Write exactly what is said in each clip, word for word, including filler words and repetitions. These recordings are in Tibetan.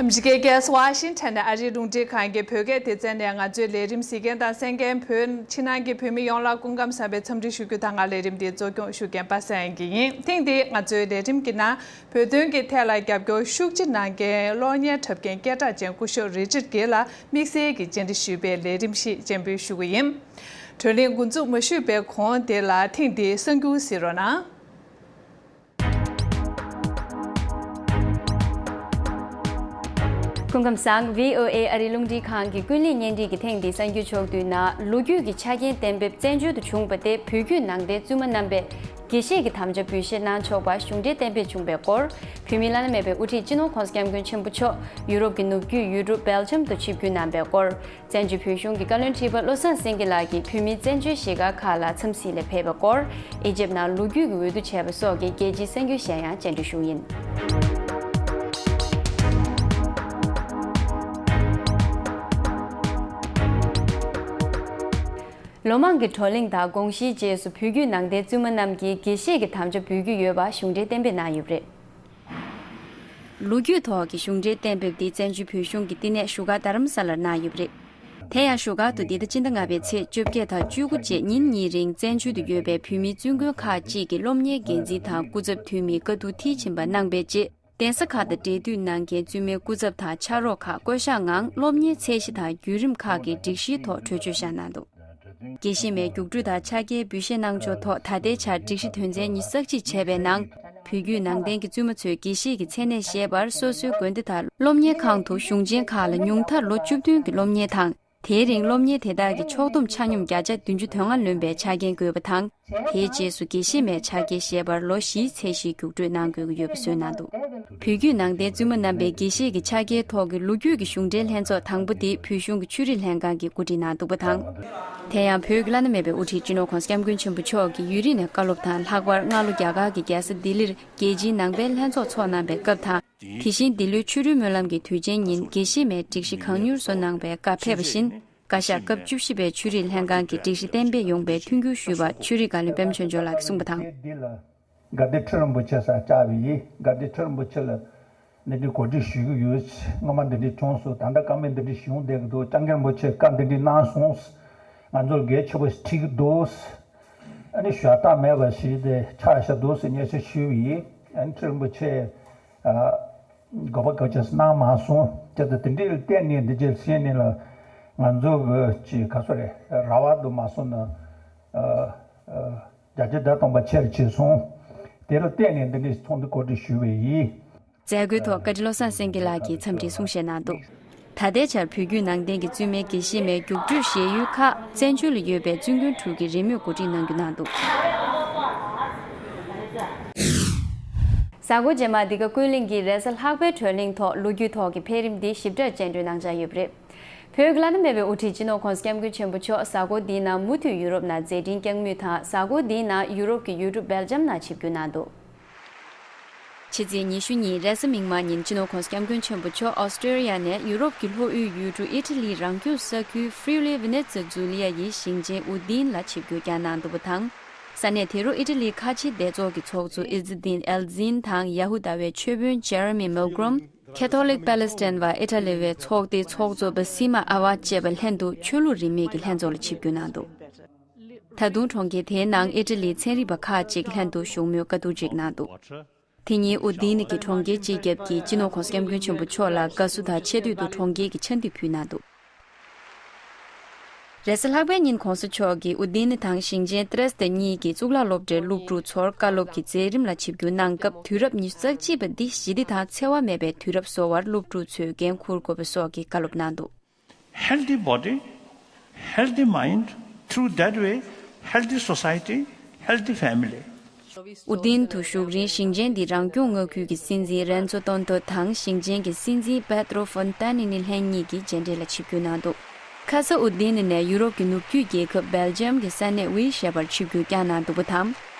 ཨ་མི་རི་ཀའི་རྒྱལ་ས་ཝ་ཤིང་ཊོན་ནས་ཨ་རིའི་རླུང་འཕྲིན་ཁང་གི་བོད་སྐད་སྡེ་ཚན་ནས་ང་ཚོའི་ལས་རིམ་གཟིགས་མཁན་དང་གསན་མཁན་བོད་ཕྱི་ནང་གི་བོད་མི་ཡོངས་ལ་སྐུ་ཁམས་བཟང་བའི་འཚམས་འདྲི་ཞུ་རྒྱུ་དང་། ང་ལས་རིམ་འདི་གཙོ་སྐྱོང་ཞུ་མཁན་པ་སངས་དབྱངས་སྐྱིད་ཡིན། ཐེངས་འདིའི་ང་ཚོའི་ལས་རིམ་གྱི་ནང་བོད་དོན་གྱི་ཐད་ལ་རྒྱབ་སྐྱོར་ཤུགས་ཆེ་གནང་མཁན་གློག་བརྙན་འཁྲབ་མཁན་སྐད་གྲགས་ཅན་སྐུ་ཞབས་རི་ཅར་གྷེལ་ལ་དམིགས་བསལ་གྱི་བཅར་འདྲི་ཞུས་པའི་ལས་རིམ་ཞིག་སྤྱན་འབུལ་ཞུ་གི་ཡིན། བགྲོ་གླེང་འགོ་འཛུགས་མ་ཞུས་པའི་གོང་དེ་ལ་ཐེངས་འདིའི་གསར་འགྱུར་གཟིགས་རོགས་གནང་། སྐུ་ཁམས་བཟང་། ཝི་ཨོ་ཨེ་ཨ་རིའི་རླུང་འཕྲིན་ཁང་གི་ཀུན་གླེང་བརྙན་འཕྲིན་གྱི་ཐེངས་འདིའི་གསར་འགྱུར་ཕྱོགས་བསྡུས་ནང་། ལོ་རྒྱུས་ཀྱི་ཆ་རྐྱེན་གཏན་འབེབས་བཙན་བྱོལ་དུ་བྱུང་བ་དེ་བོད་བརྒྱུད་ནང་བསྟན་བཙུན་མ་རྣམ་པས་དགེ་བཤེས་ཀྱི་དམ་བཅའ་འབུལ་བཞེས་གནང་ཆོག་པ་གཞུང་འབྲེལ་གཏན་འབེབས་བྱུང་བའི་སྐོར། བོད་མིའི་བླ་ན་མེད་པའི་དབུ་ཁྲིད་སྤྱི་ནོར་༸གོང་ས་༸སྐྱབས་མགོན་ཆེན་པོ་མཆོག་ཡུ་རོབ་ཀྱི་ནུབ་རྒྱུད་ཡུལ་གྲུ་སྦེལ་ཇམ་དུ་ཆིབས་བསྒྱུར་གནང་བའི་སྐོར། བཙན་བྱོལ་བོད་གཞུང་གི་བཀའ་བློན་ཁྲི་པ་བློ་བཟང་སེང་གེ་ལགས་ཀྱིས་བོད་མིའི་བཙན་བྱོལ་གཞིས་སྒར་ཁག་ལ་འཚམས་གཟིགས་ལ་ཕེབས་པའི་སྐོར། ཨི་ཇེབ་ནང་ལོ་རྒྱུས་ཀྱི་འོས་བསྡུ་བྱས་པ་སོགས་ཀྱི་རྒྱལ་སྤྱིའི་གསར་འགྱུར་གཞན་ཡང་བཅར་འདྲི་ཞུ་གི་ཡིན། ལོ་མང་གི་བགྲོ་གླེང་དང་དགོངས་གཞིའི་རྗེས་སུ་བོད་བརྒྱུད་ནང་བསྟན་བཙུན་མ་རྣམས་ཀྱིས་དགེ་བཤེས་ཀྱི་དམ་བཅའ་འབུལ་རྒྱུ་ཡོད་པ་གཞུང་འབྲེལ་གཏན་འབེབས་གནང་ཡོད་པ་རེད། ལོ་རྒྱུས་ཐོག་གི་གཞུང་འབྲེལ་གཏན་འབེབས་འདི་བཙན་བྱོལ་བོད་གཞུང་གི་བསྟི་གནས་བཞུགས་སྒར་རྡ་རམ་ས་ལར་གནང་ཡོད་པ་རེད། དེ་ཡང་བཞུགས་སྒར་དུ་འདི་ཟླ་སྤྱི་ཟླ་ལྔ་པའི་ཚེས་བཅོ་བརྒྱད་དང་བཅུ་དགུ་བཅས་ཉིན་གཉིས་རིང་བཙན་བྱོལ་དུ་ཡོད་པའི་བོད་མིའི་བཙུན་དགོན་ཁག་ཅིག་གི་སློབ་གཉེར་འགན་འཛིན་དང་སྐུ་ཚབ་འཐུས་མིའི་བཀའ་བསྡུར་མཐིལ་ཕྱིན་པ་གནང་བའི་རྗེས། གདན་ས་ཁག་དང་འབྲེལ་མཐུད་གནང་མཁན་བཙུན་མའི་སྐུ་ཚབ་དང་ཕྱག་རོགས་ཁག་བསྐོ་གཞག་ངང་སློབ་གཉེར་ཚད་གཞི་དང་བརྒྱུད་རིམ་ཁག་གི་སྒྲིག་གཞིའི་ཐོག་གྲོས་ཆོད་བཞག་གནང་འདུག་དགེ་བཤེས་མའི་རྒྱུགས་སྤྲོད་དང་ཕྱག་འཁྱེར་འབུལ་བཞེས་གནང་ཕྱོགས་ཐོག་ད་ལྟའི་ཆར་སྒྲིག་གཞི་དོན་ཚན་ཉི་ཤུ་རྩ་གཅིག་བྱས་པའི་ནང་། བོད་བརྒྱུད་ནང་བསྟན་གྱི་བཙུན་མ་ཚོས་དགེ་བཤེས་ཀྱི་མཚན་གནས་བཞེས་པར་སོ་སོའི་དགོན་སྡེ་དང་སློབ་གཉེར་ཁང་དུ་གཞུང་ཆེན་ཁག་ལ་ཉུང་མཐར་ལོ་བཅུ་བདུན་གྱི་སློབ་གཉེར་དང་། དེའི་རིང་སློབ་གཉེར་དེ་དག་གི་ཕྱོགས་བསྡོམས་ཆ་སྙོམས་བརྒྱ་ཆ་བདུན་ཅུ་དོན་ལྔ་ལོན་པའི་ཆ་རྐྱེན་དགོས་པ་དང་། དེའི་རྗེས་སུ་དགེ་བཤེས་མའི་ཕྱག་འཁྱེར་བཞེས་པར་ལོ་བཞིའི་ཚད་གཞིའི་རྒྱུགས་སྤྲོད་གནང་དགོས་ཀྱི་ཡོད་པ་བཟོས་གནང་འདུག་བོད་བརྒྱུད་ནང་བསྟན་བཙུན་མ་རྣམ་པས་དགེ་བཤེས་ཀྱི་ཕྱག་འཁྱེར་ཐོག་གི་ལོ་རྒྱུས་ཀྱི་གཞུང་འབྲེལ་ལྷན་ཚོགས་དང་པོ་དེ་བོད་གཞུང་གི་ཆོས་རིག་ལྷན་ཁང་གིས་གོ་སྒྲིག་གནང་འདུག་པ་དང་། དེ་ཡང་བོད་ཀྱི་བླ་ན་མེད་པའི་དབུ་ཁྲིད་སྤྱི་ནོར་༸གོང་ས་༸སྐྱབས་མགོན་ཆེན་པོ་མཆོག་གིས་ཡུན་རིང་ནས་བཀའ་སློབ་དང་། ལྷག་པར་སྔ་ལོ་རྒྱ་གར་གྱི་རྒྱལ་ས་ལྡི་ལིར་རྒྱལ་སྤྱིའི་ནང་པའི་ལྷན་ཚོགས་འཚོགས་གནང་བའི་སྐབས་དང་། དེ་བཞིན་འདི་ལོའི་ཆོ་འཕྲུལ་སྨོན་ལམ་གྱི་དུས་ཆེན་ཉིན་དགེ་བཤེས་མའི་སྒྲིག་གཞི་གང་མྱུར་བཟོ་གནང་བའི་བཀའ་ཕེབས་པ་བཞིན། བཀའ་ཤག་སྐབས་བཅུ་བཞི་པའི་ཆོས་རིག་ལྷན་ཁང་གི་སྒྲིག་གཞི་གཏན་འབེབས་ཡོང་བའི་མཐུན་འགྱུར་ཞུས་པ་ཆོས་རིག་བཀའ་བློན་པད་མ་ཆོས་འབྱོར་ལགས་ཀྱིས་གསུངས་པ་དང་། དགའ་ལྡན་ཁྲི་རིན་པོ་ཆེ་སར་བཅར་བ་ཡིན། དགའ་ལྡན་ཁྲི་རིན་པོ་ཆེ་ལ་འདི་འདྲའི་གོ་སྒྲིག་ཞུ་གི་ཡོད། སྔོན་མ་འདི་འདྲའི་བྱུང་སོང་། ད་ལྟ་བཀའ་མོལ་འདི་འདྲའི་ཞུ་བསྡད་ཀྱི་འདུག ྋསྐྱབས་མགོན་རིན་པོ་ཆེས་བཀའ་འདི་འདྲའི་གནང་སོང་། ང་ཚོར་གལ་ཆེ་པོ་ཞིག་འཁྲི་གི་འདུག་ཨ་ནི་ཞུ་ཡག་མེད་པ་ཞིག་དེ་ཆགས་བཞག་འདུག་ཟེར་ངས་ཞུས་པ་ཡིན། ཨ་ནི་ཁྲི་རིན་པོ་ཆེ་ཨ། དགོས་པ་གལ་ཆེ་གནང་མ་སོང་། ཅེས་དང་དེ་འདྲའི་ལ་བརྟེན་ནས་འདི་རྗེས་ཟིན་ནས་ལ་ང་ཚོ་གི་ཅིག་ག་སོ་རེད། ར་བ་དུ་མ་སོང་ན་ཨ་ཨ་རྒྱ་ཆེ་ད་གཏོང་པ་ཆེར་བྱས་སོང་། དེ་ལ་བརྟེན་ནས་འདི་འདྲའི་ཚོགས་འདུ་གོ་སྒྲིག་ཞུས་པ་ཡིན། མཛད་སྒོའི་ཐོག་བཀའ་ཁྲི་བློ་བཟང་སེང་གེ་ལགས་ཀྱིས་འཚམས་འདྲིའི་གསུང་བཤད་གནང་འདུག་ད་ལྟའི་ཆར་བོད་བརྒྱུད་ནང་བསྟན་གྱི་བཙུན་མའི་དགེ་བཤེས་མའི་རྒྱུགས་སྤྲོད་བཞེས་ཡུལ་ཁག་བཙན་བྱོལ་ལ་ཡོད་པའི་བཙུན་དགོན་དྲུག་གིས་རེས་མོས་གོ་སྒྲིག་གནང་རྒྱུ་གནང་འདུག་གཟའ་འཁོར་རྗེས་མ་འདི་ག་ཀུན་གླེང་གི་རེས་གཟའ་ལྷག་པའི་བགྲོ་གླེང་ཐོག་ལོ་རྒྱུས་ཐོག་གི་འཕེལ་རིམ་འདི་ཞིབ་ཕྲར་སྤྱན་འགྲོལ་གནང་འཆར་ཡོད་པ་རེད། བོད་ཀྱི་བླ་ན་མེད་པའི་དབུ་ཁྲིད་སྤྱི་ནོར་༸གོང་ས་༸སྐྱབས་མགོན་ཆེན་པོ་མཆོག་གཟའ་འཁོར་འདིའི་ནང་མུ་མཐུད་ཡུ་རོབ་ནང་མཛད་འཕྲིན་བསྐྱངས་མུས་དང་། གཟའ་འཁོར་འདིའི་ནང་ཡུ་རོབ་ཀྱི་ཡུལ་གྲུ་སྦེལ་ཇམ་ནང་ཆིབས་བསྒྱུར་གནང་འདུག་ཕྱི་ཚེས་ཉི་ཤུ་ཉིན་རེས་གཟའ་མིག་དམར་ཉིན་སྤྱི་ནོར་༸གོང་ས་༸སྐྱབས་མགོན་ཆེན་པོ་མཆོག་ཨོ་སི་ཀྲི་ཡ་ནས་ཡུ་རོབ་ཀྱི་ལྷོ་དབུས་ཡུལ་གྲུ་ཨི་ཊ་ལིའི་རང་སྐྱོང་ས་ཁུལ་Friuli Venezia Giulia ཡི་ཞིང་ཆེན་ཨུ་དིན་ལ་ཆིབས་བསྒྱུར་བསྐྱངས་གནང་འདུག་པ་དང་། ས་གནས་དེ་རུ་ཨི་ཊ་ལིའི་ཁ་ཆེའི་སྡེ་ཚོགས་ཀྱི་ཚོགས་གཙོ་ཨི་ཛི་ཏིན་ཨེལ་ཛིན་དང་ཡ་ཧུ་དཱ་བའི་ཆོས་དཔོན་ཇེ་རེ་མི་མིལ་གྷོམ། ཁེ་ཐོ་ལིག་པེ་ལེ་སི་ཐན་པ་ཨི་ཊ་ལི་བའི་ཚོགས་སྡེའི་ཚོགས་གཙོ་བ་སི་མ་ཨ་ཝ་བཅས་པ་ལྷན་དུ་ཆོས་ལུགས་རིས་མེད་ཀྱི་ལྷན་ཚོགས་ལ་ཆིབས་བསྒྱུར་གནང་འདུག་ད་དུང་གྲོང་ཁྱེར་དེའི་ནང་ཨི་ཊ་ལིའི་ཚན་རིག་པ་ཁག་ཅིག་ལྷན་དུ་བཞུགས་མོལ་བཀའ་བསྡུར་ཅིག་གནང་འདུག་དེ་ཉིན་ཨུ་དིན་གྱི་གྲོང་ཁྱེར་སྤྱི་ཁྱབ་ཀྱིས་སྤྱི་ནོར་༸གོང་ས་༸སྐྱབས་མགོན་ཆེན་པོ་མཆོག་ལ་དགའ་བསུ་དང་ཆེ་བསྟོད་དུ་གྲོང་ཁྱེར་གྱི་ཆ་འདི་ཕུལ་གནང་འདུག་རེས་གཟའ་ལྷག་པའི་ཉིན་གོང་ས་མཆོག་གིས་ཨུ་དིན་དང་ཞིང་ཆེན་ཏྲེས་ཏེ་གཉིས་ཀྱི་གཙུག་ལག་སློབ་གྲྭའི་སློབ་ཕྲུག་ཚོར་བཀའ་སློབ་ཀྱི་མཛད་རིམ་ལ་ཆིབས་བསྒྱུར་གནང་སྐབས། དུས་རབས་ཉི་ཤུ་རྩ་གཅིག་པ་འདི་ཞི་བདེ་དང་འཚེ་བ་མེད་པའི་དུས་རབས་བཟོ་བར་སློབ་ཕྲུག་ཚོས་འགན་འཁུར་དགོས་པ་སོགས་ཀྱི་བཀའ་སློབ་གནང་འདུག Healthy body, healthy mind, through that way, healthy society, healthy family. ཨུ་དིན་དུ་བཞུགས་རིང་ཞིང་ཆེན་འདི་རང་སྐྱོང་མངའ་ཁུལ་གྱི་སྲིད་འཛིན་རེན་ཚོ་ཏོན་ཏོ་དང་ཞིང་ཆེན་གྱི་སྲིད་འཛིན་པེ་ཏྲོ་ཧྥོན་ཏན་ནི་ལྷན་གཉིས་ཀྱིས་མཇལ་འཕྲད་ལ་ཆིབས་བསྒྱུར་གནང་འདུག་ཁ་ས་ཨུ་དིན་ནས་ཡུ་རོབ་ཀྱི་ནུབ་རྒྱུད་རྒྱལ་ཁབ་སྦེལ་ཇམ་གྱི་ས་གནས་ཝི་ཞེས་པར་ཆིབས་བསྒྱུར་བསྐྱངས་གནང་འདུག་པ་དང་།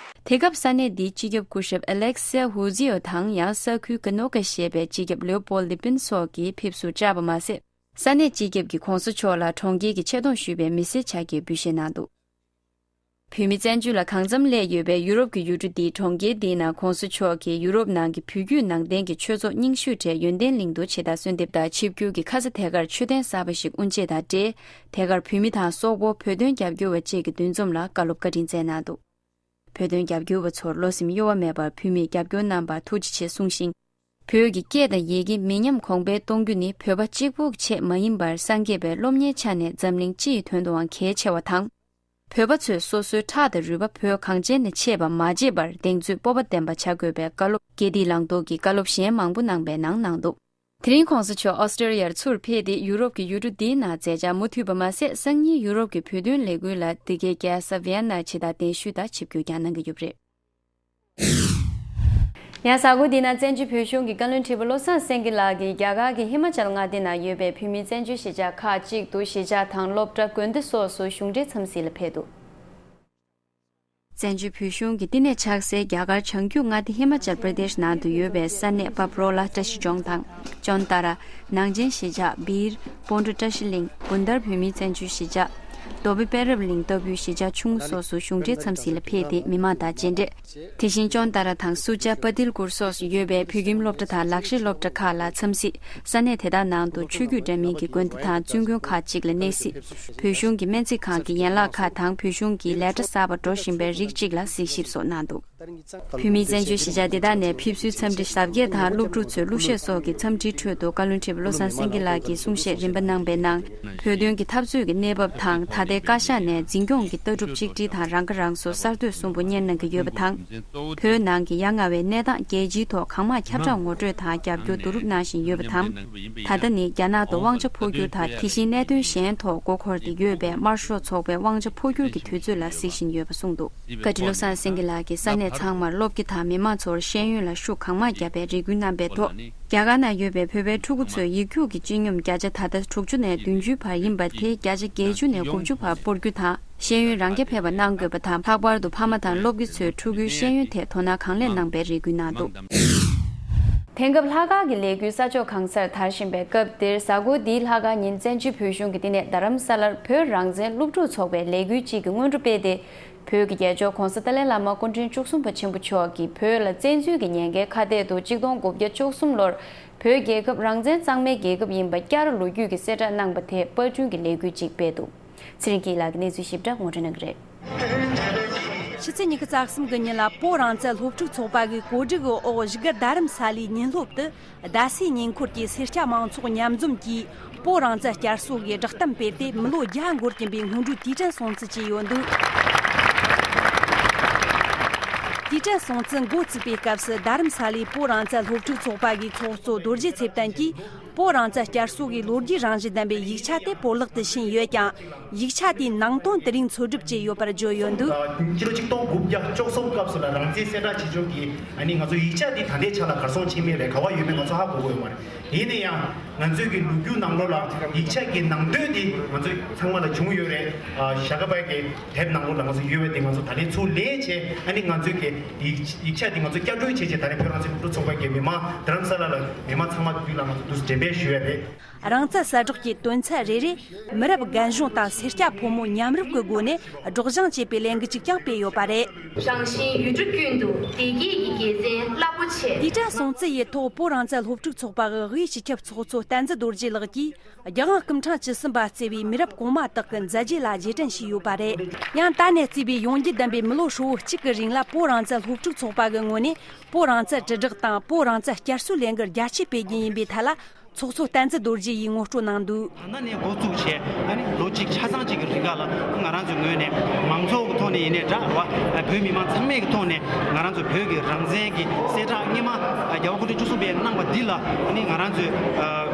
དེ་སྐབས་ས་གནས་འདིའི་སྤྱི་ཁྱབ་སྐུ་ཞབས་ཨ་ལེག་སེ་ཧུ་ཛི་ཡོ་དང་ཡང་ས་ཁུལ་ག་ནོ་ཀ་ཞེས་པའི་སྤྱི་ཁྱབ་ལེའོ་པོལ་ལི་པིན་སོགས་ཀྱིས་ཕེབས་བསུར་བཅར་བ་མ་ཟད། ས་གནས་སྤྱི་ཁྱབ་ཀྱིས་གོང་ས་མཆོག་ལ་གྲོང་ཁྱེར་གྱི་ཆེ་མཐོང་ཞུས་པའི་མི་སེར་ཕྱག་འཁྱེར་འབུལ་བཞེས་གནང་འདུག་བོད་མི་བཙན་བྱོལ་ལ་གང་འཚམ་སླེབས་ཡོད་པའི་ཡུ་རོབ་ཀྱི་ཡུལ་གྲུ་འདིའི་གྲོང་ཁྱེར་འདིའི་ནང་གོང་ས་མཆོག་གིས་ཡུ་རོབ་ནང་གི་བོད་བརྒྱུད་ནང་བསྟན་གྱི་ཆོས་ཚོགས་རྙིང་ཤོས་གྲས་ཡོན་ཏན་གླིང་དུ་ཕྱི་ཟླ་གསོལ་འདེབས་དང་ཆིབས་བསྒྱུར་གྱིས་ཁ་ས་དེ་གར་མཆོད་རྟེན་གསར་པ་ཞིག་དབུ་འབྱེད་དང་འབྲེལ། དེ་གར་བོད་མི་དང་སོག་པོ་བོད་དོན་རྒྱབ་སྐྱོར་བ་བཅས་ཀྱི་འདུ་འཛོམས་ལ་བཀའ་སློབ་བཀའ་དྲིན་སྩལ་གནང་འདུག་བོད་དོན་རྒྱབ་སྐྱོར་བ་ཚོར་བློ་སེམས་གཡོ་བ་མེད་པར་བོད་མིས་རྒྱབ་སྐྱོར་གནང་བར་ཐུགས་རྗེ་ཆེ་གསུངས་ཤིང་། བོད་ཀྱི་སྐད་དང་ཡི་གེ་མི་ཉམས་གོང་འཕེལ་གཏོང་རྒྱུ་ནི་བོད་པ་གཅིག་པུ་གི་ཆེད་མ་ཡིན་པར་སངས་རྒྱས་པའི་སློབ་གཉེར་ཆ་ནས་འཛམ་གླིང་སྤྱི་ཡི་དོན་དུའང་གལ་ཆེ་བ་དང་། བོད་པ་ཚོས་སོ་སོའི་ཁྲག་དང་རུས་པ་བོད་གངས་ཅན་ནས་ཆད་པ་མ་བརྗེད་པར་གདེང་ཚོད་སྤོབས་པ་ལྡན་པ་བྱ་དགོས་པའི་བཀའ་སློབ་དགེ་སྡིག་བླང་དོར་གྱི་བཀའ་སློབ་གཞན་མང་པོ་གནང་པའི་ནང་གནང་འདུག་དེ་རིང་གོང་ས་མཆོག་ཨོ་སི་ཀྲི་ལི་ཡར་ཚུར་ཕེབས་ཏེ་ཡུ་རོབ་ཀྱི་ཡུལ་གྲུ་འདིའི་ནང་མཛད་འཆར་མུ་མཐུད་པ་མ་ཟད་སང་ཉིན་ཡུ་རོབ་ཀྱི་བོད་དོན་ལས་འགུལ་ལ་འདི་གའི་རྒྱལ་ས་ཝི་ཡན་ན་ཕྱི་ཟླ་གདན་ཞུ་དང་ཆིབས་བསྒྱུར་ཀྱང་གནང་གི་ཡོད་པ་རེད། ཡང་གཟའ་འཁོར་འདི་ན་བཙན་བྱོལ་བོད་གཞུང་གི་བཀའ་བློན་ཁྲི་པ་བློ་བཟང་སེང་གེ་ལགས་ཀྱིས་རྒྱ་གར་གྱི་ཧི་མ་ཅལ་མངའ་སྡེ་ན་ཡོད་པའི་བོད་མིའི་བཙན་བྱོལ་གཞིས་ཆགས་ཁག་ཅིག་ཏུ་གཞིས་ཆགས་དང་སློབ་གྲྭ་དགོན་སྡེ་སོགས་སུ་གཞུང་འབྲེལ་འཚམས་གཟིགས་ལ་ཕེབས་འདུག་བཙན་བྱོལ་བོད་གཞུང་གི་བསྟི་གནས་ཆགས་སའི་རྒྱ་གར་བྱང་རྒྱུད་མངའ་སྡེ་ཧི་མ་ཅལ་པྲ་དེཤ་ནང་དུ་ཡོད་པའི་ས་གནས་པབ་རོ་ལ་བཀྲ་ཤིས་ལྗོངས་དང་། ཅོན་ཏ་ར། ནང་ཆེན་གཞིས་ཆགས་སྦིར། སྤོན་ཊ་བཀྲ་ཤིས་གླིང་། དགུན་ཐར་བོད་མིའི་བཙན་བྱོལ་གཞིས་ཆགས། རྡོ་སྦིས་དཔལ་རབ་གླིང་ལྟ་བུའི་གཞིས་ཆགས་ཆུང་ངུ་སོགས་སུ་གཞུང་འབྲེལ་འཚམས་གཟིགས་ལ་ཕེབས་ཏེ་མི་མང་དང་མཇལ་འཕྲད། དེ་བཞིན་ཅོན་ཏ་ར་དང་སུ་ཅཱ་པ་ཏིལ་གུར་སོགས་སུ་ཡོད་པའི་བོད་ཁྱིམ་སློབ་གྲྭ་དང་ལག་ཤེས་སློབ་གྲྭ་ཁག་ལ་འཚམས་གཟིགས། ས་གནས་དེ་དག་ནང་དུ་ཆོས་བརྒྱུད་འདྲ་མིན་གྱི་དགོན་སྡེ་དང་བཙུན་དགོན་ཁག་ཅིག་ལ་གནས་གཟིགས། བོད་གཞུང་གི་སྨན་རྩིས་ཁང་གི་ཡན་ལག་ཁག་དང་བོད་གཞུང་གི་ལས་གྲྭ་གསར་པ་འགྲོ་བཞིན་པའི་རིགས་གཅིག་ལ་གཟིགས་ཞིབ་སོགས་གནང་འདུག་བོད་མིའི་བཙན་བྱོལ་གཞིས་ཆགས་འདི་དག་ནས་ཕེབས་བསུའི་འཚམས་འདྲི་ཞབས་རྒྱས་དང་སློབ་ཕྲུག་ཚོའི་གླུ་གཞས་སོགས་ཀྱི་འཚམས་འདྲིའི་ཁྲོད་དུ་བཀའ་བློན་ཁྲི་པ་བློ་བཟང་སེང་གེ་ལགས་ཀྱིས་གསུང་བཤད་རིམ་པ་གནང་པའི་ནང་། བོད་དོན་གྱི་འཐབ་རྩོད་ཀྱི་གནས་བབ་དང་ད་ལྟའི་བཀའ་ཤག་ནས་འཛིན་སྐྱོང་གི་ལྟ་གྲུབ་གཅིག་སྒྲིལ་དང་རང་ཁ་རང་གསོ་གསར་གཏོད་གསུམ་པོ་སྙན་གནང་གི་ཡོད་པ་དང་། བོད་ནང་གི་ཡ་ང་བའི་གནས་སྟངས་རྒྱལ་སྤྱིའི་ཐོག་གང་མང་ཁྱབ་བསྒྲགས་ངོ་སྤྲོད་དང་རྒྱབ་སྐྱོར་བསྡུ་རུབ་གནང་བཞིན་ཡོད་པ་དང་། ད་ལྟ་ནི་རྒྱ་ནག་ཏུ་དབང་ཆ་འཕོ་འགྱུར་དང་དེ་བཞིན་གནད་དོན་གཞན་ཐོག་མགོ་འཁོར་ཏེ་ཡོད་པའི་དམར་ཤོག་ཚོགས་པའི་དབང་ཆ་འཕོ་འགྱུར་གྱི་དུས་ཚོད་ལ་གཟིགས་བཞིན་ཡོད་པ་གསུངས་འདུག་བཀའ་ཁྲི་བློ་བཟང་སེང་གེ་ལགས་ཀྱིས་ས་གནས་ཚང་མར་སློབ་དགེ་དང་མི་མང་ཚོར་ཤེས་ཡོན་ལ་ཤུགས་གང་མང་བརྒྱབ་པའི་རེ་སྐུལ་གནང་པའི་ཐོག་རྒྱ་གར་ནང་ཡོད་པའི་བོད་པའི་ཕྲུ་གུ་ཚོས་ཡིག་རྒྱུགས་ཀྱི་སྤྱི་སྙོམས་བརྒྱ་ཆ་ད་ལྟ་དྲུག་ཅུ་ནས་བདུན་ཅུའི་བར་ཡིན་པ་དེ་བརྒྱ་ཆ་བརྒྱད་ཅུ་ནས་དགུ་བཅུ་བར་སྤོར་རྒྱུ་དང་། ཤེས་ཡོན་རང་རྐྱ་འཕེར་བ་གནང་དགོས་པ་དང་། ལྷག་པར་དུ་ཕ་མ་དང་སློབ་དགེ་ཚོས་ཕྲུ་གུའི་ཤེས་ཡོན་ཐད་དོ་སྣང་གང་ལེགས་གནང་པའི་རེ་སྐུལ་གནང་འདུག་དེང་སྐབས་ལྷག་དཀར་གྱི་ལས་འགུལ་ས་ཕྱོགས་གང་སར་དར་བཞིན་པའི་སྐབས་འདིར། གཟའ་འཁོར་འདིའི་ལྷག་དཀར་ཉིན་བཙན་བྱོལ་བོད་གཞུང་གི་བསྟི་གནས་རྡ་རམ་ས་ལར་བོད་རང་བཙན་སློབ་ཕྲུག་ཚོགས་པའི་ལས་འགུལ་གཅིག་གི་སྔོན་འགྲོ་སྤེལ་ཏེ། བོད་ཀྱི་རྒྱལ་མཆོག་༧གོང་ས་ཏཱ་ལའི་བླ་མ་སྐུ་ཕྲེང་བཅུ་གསུམ་པ་ཆེན་པོ་མཆོག་གིས་བོད་ལ་བཙན་འཛུལ་གྱི་ཉེན་ཁའི་ཁ་གཏད་དུ་གཅིག་སྟོང་དགུ་བརྒྱ་བཅུ་གསུམ་ལོར་བོད་རྒྱལ་ཁབ་རང་བཙན་གཙང་མའི་རྒྱལ་ཁབ་ཡིན་པ་བསྐྱར་ལོ་རྒྱུས་ཀྱི་གསལ་བསྒྲགས་གནང་པ་དེ་པར་སྐྲུན་གྱི་ལས་འགུལ་གཅིག་སྤེལ་འདུག་ཚེ་རིང་སྐྱིད་ལགས་ཀྱིས་གནས་ཚུལ་ཞིབ་ཕྲ་ངོ་སྤྲོད་གནང་གི་རེད། ཕྱི་ཚེས་ཉི་ཤུ་རྩ་གསུམ་གྱི་ཉིན་ལ་བོད་རང་བཙན་སློབ་ཕྲུག་ཚོགས་པ་གི་གོ་སྒྲིག་གི་འོག་བཞུགས་སྒར་རྡ་རམ་ས་ལའི་ཉིན་སློབ་ཏུ། རྡ་སའི་ཉེ་འཁོར་གྱི་སེར་སྐྱ་མང་ཚོགས་མཉམ་འཛོམས་ཀྱིས་བོད་རང་བཙན་བསྐྱར་གསོ་གི་བསྒྲགས་གཏམ་སྤེལ་ཏེ། མི་ལོ་བརྒྱ་འགོར་གྱིན་པའི་སྔོན་འགྲོའི་དུས་དྲན་སྲུང་བརྩི་བྱས་ཡོད་འདུག་དུས་དྲན་སྲུང་བརྩི་འགོ་བཙུགས་པའི་སྐབས་སུ། རྡ་རམ་ས་ལའི་བོད་རང་བཙན་སློབ་ཕྲུག་ཚོགས་པ་གི་ཚོགས་གཙོ་རྡོ་རྗེ་ཚེ་བརྟན་གྱིས། བོད་རང་བཙན་བསྐྱར་གསོ་གི་ལོ་རྒྱུས་རང་བཞིན་ལྡན་པའི་ཡིག་ཆ་དེ་བོད་ལག་ཏུ་ཕྱིན་ཡོད་ཀྱང་། ཡིག་ཆ་དེའི་ནང་དོན་དེ་རིང་འཚོལ་སྒྲུབ་བྱས་ཡོད་པར་བརྗོད་ཡོད་འདུག་ཕྱི་ལོ་ཆིག་སྟོང་དགུ་བརྒྱ་བཅུ་གསུམ་སྐབས་སུ་ལ་རང་བཙན་གསལ་བསྒྲགས་བྱེད་ཕྱོགས་ཀྱི་ཨ་ནི་ང་ཚོ་ཡིག་ཆ་འདི་ད་ལྟའི་ཆ་ལ་གར་སོང་ཕྱིན་མིན་རེད། ག་བ་ཡོད་མེད་ང་ཚོ་ཧ་གོ་གི་ཡོད་མ་རེད། ཡིན་ན་ཡང་ང་ཚོའི་གི་ལོ་རྒྱུས་ནང་ལོགས་ལ་ཡིག་ཆ་གི་ནང་དོན་འདི་ང་ཚོ་ཚང་མ་ལ་བྱུང་ཡོད་རེད། ཨ་ཞྭ་སྒབ་པའི་གི་དེབ་ནང་ལོགས་ལ་ང་ཚོ་ཡོད་པ་འདི་ང་ཚོ་ད་ལན་ཚུར་ལེན་བྱས། ཨ་ནི་ང་ཚོའི་གི་ཡིག་ཡིག་ཆ་འདི་ང་ཚོ་བསྐྱར་སྐྲུན་བྱས་བྱས། ད་ལན་བོད་རང་བཙན་སློབ་ཕྲུག་ཚོགས་པའི་གི་མི་མང་རྡ་རམ་ས་ལ་ལ་མི་མང་ཚང་མ་མདུན་ལ་ང་ཚོ་འདུག་སེ་འགྲེམས་སྤེལ་ཞུ་ཡ་རེད། རང་བཙན་གསལ་བསྒྲགས་ཀྱི་དོན་ཚན་རེ་རེ་མི་རབས་རྒན་གཞོན་དང་སེར་སྐྱ་ཕོ་མོ་མཉམ་རུབ་ཀྱི་སྒོ་ནས་སྒྲོག་སྦྱང་བྱེད་པའི་ལས་འགུལ་ཅིག་ཀྱང་སྤེལ་ཡོད་པ་རེད། རང་བཞིན་ཡུལ་གྲུ་ཀུན་ཏུ་བདེ་སྐྱིད་ཀྱི་དགེ་མཚན་རླབས་པོ་ཆེ། དུས་དྲན་སྲུང་བརྩི་ཡི་ཐོག་བོད་རང་བཙན་སློབ་ཕྲུག་ཚོགས་པ་གི་དབུས་སྤྱི་ཁྱབ་ཚོགས་གཙོ་བསྟན་འཛིན་རྡོ་རྗེ་ལགས་ཀྱིས། རྒྱལ་དབང་སྐུ་ཕྲེང་བཅུ་གསུམ་པ་གཙོས་པའི་མི་རབས་གོང་མ་དག་གི་མཛད་རྗེས་ལ་རྗེས་དྲན་ཞུས་ཡོད་པ་རེད། ཡང་ད་ནས་བརྩིས་པའི་ཡོང་རྒྱུ་ལྡན་པའི་མི་ལོ་ཧྲིལ་བོ་གཅིག་གི་རིང་ལ། བོད་རང་བཙན་སློབ་ཕྲུག་ཚོགས་པ་གི་ངོས་ནས་བོད་རང་བཙན་དྲིལ་བསྒྲགས་དང་བོད་རང་བཙན་བསྐྱར་གསོའི་ལས་འགུལ་རྒྱ་ཆེ་སྤེལ་རྒྱུ་ཡིན་པའི་ཐད་ལ། ཚོགས་གཙོ་བསྟན་འཛིན་རྡོ་རྗེ་ཡིས་ངོ་སྤྲོད་གནང་འདུག་ད་ནས་འགོ་བཙུགས་བྱས་ཨ་ནི་ལོ་གཅིག་ཆ་ཚང་གཅིག་གི་རིང་ག་ལ། ང་རང་ཚོའི་ངོས་ནས་མང་ཚོགས་ཀྱི་ཐོག་ནས་ཡིན་ནའི་འདྲ་བ། བོད་མི་མང་ཚང་མའི་གི་ཐོག་ནས་ང་རང་ཚོ་བོད་ཀྱི་རང་བཙན་གྱི་གསལ་བསྒྲགས་སྔོན་མ་རྒྱལ་བ་སྐུ་ཕྲེང་བཅུ་གསུམ་པས་གནང་བ་འདི་ལ་ཨ་ནི་ང་རང་ཚོས་